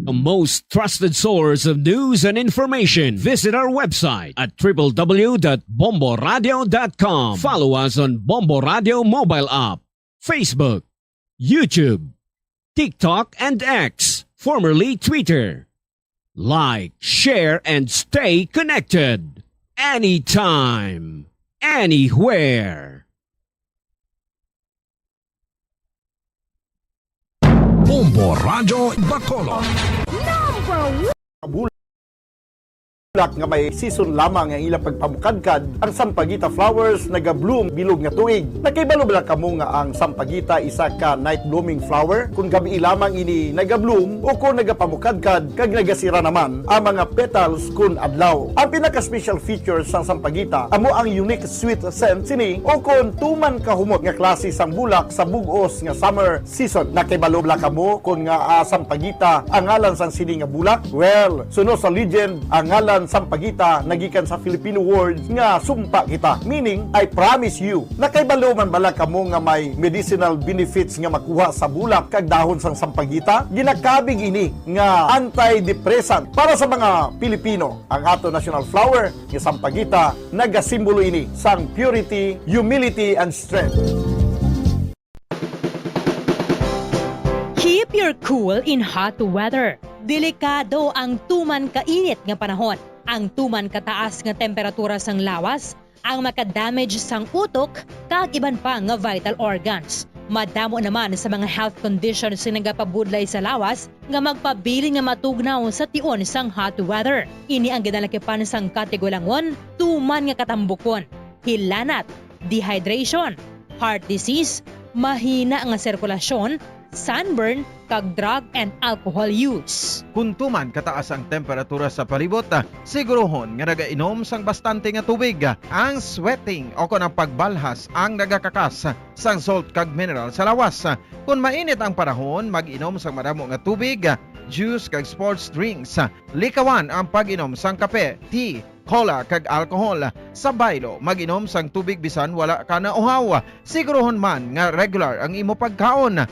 The most trusted source of news and information. Visit our website at triple w dot bomboradio dot com. Follow us on Bombo Radio mobile app, Facebook, YouTube, TikTok, and X, formerly Twitter. Like, share, and stay connected. Anytime, anywhere. Bombo Radyo Bacolod. Number one. Bulak nga may season lamang ang ilang pagpamukadkad, ang sampaguita flowers naga-bloom bilog nga tuig. Nakahibalo bala kamo nga ang sampaguita isa ka night blooming flower? Kung gabii lamang ini naga-bloom o kung nagapamukadkad kag nagasira naman ang mga petals kun adlaw. Ang pinaka-special feature sang sampaguita amo ang unique sweet scent sini o kon tuman kahumot nga klase sang bulak sa bug-os nga summer season. Nakahibalo bala kamo kon nga, ah, sampaguita ang ngalan sang sini nga bulak? Well, suno sa legend, ang ngalan sampaguita nagikan sa Filipino word nga sumpa kita, meaning I promise you. Nakahibalo man bala kamo nga may medicinal benefits nga makuha sa bulak kag dahon sang sampaguita? Ginakabig ini nga antidepressant para sa mga Pilipino. Ang ato national flower nga sampaguita, nagasimbolo ini sang purity, humility, and strength. Keep your cool in hot weather. Delikado ang tuman kainit nga panahon. Ang tuman kataas nga temperatura sang lawas ang maka-damage sang utok kag iban pa nga vital organs. Madamo naman sa mga health conditions nga nagapabudlay sa lawas nga magpabilin nga matugnaw sa tion sang hot weather. Ini ang ginalakipan sang katigulangon, tuman nga katambukon, hilanat, dehydration, heart disease, mahina nga sirkulasyon, sunburn, kag drug and alcohol use. Kung tuman kataas ang temperatura sa palibot, sigurohon nga nagainom sang bastante nga tubig. Ang sweating o kon ang pagbalhas ang nagakakas sang salt kag mineral sa lawas. Kung mainit ang panahon, mag-inom sang madamo nga tubig, juice kag sports drinks. Likawan ang pag-inom sang kape, tea, cola kag alcohol. Sa baylo, mag-inom sang tubig bisan wala ka nauhaw. Sigurohon man nga regular ang imo pagkaon.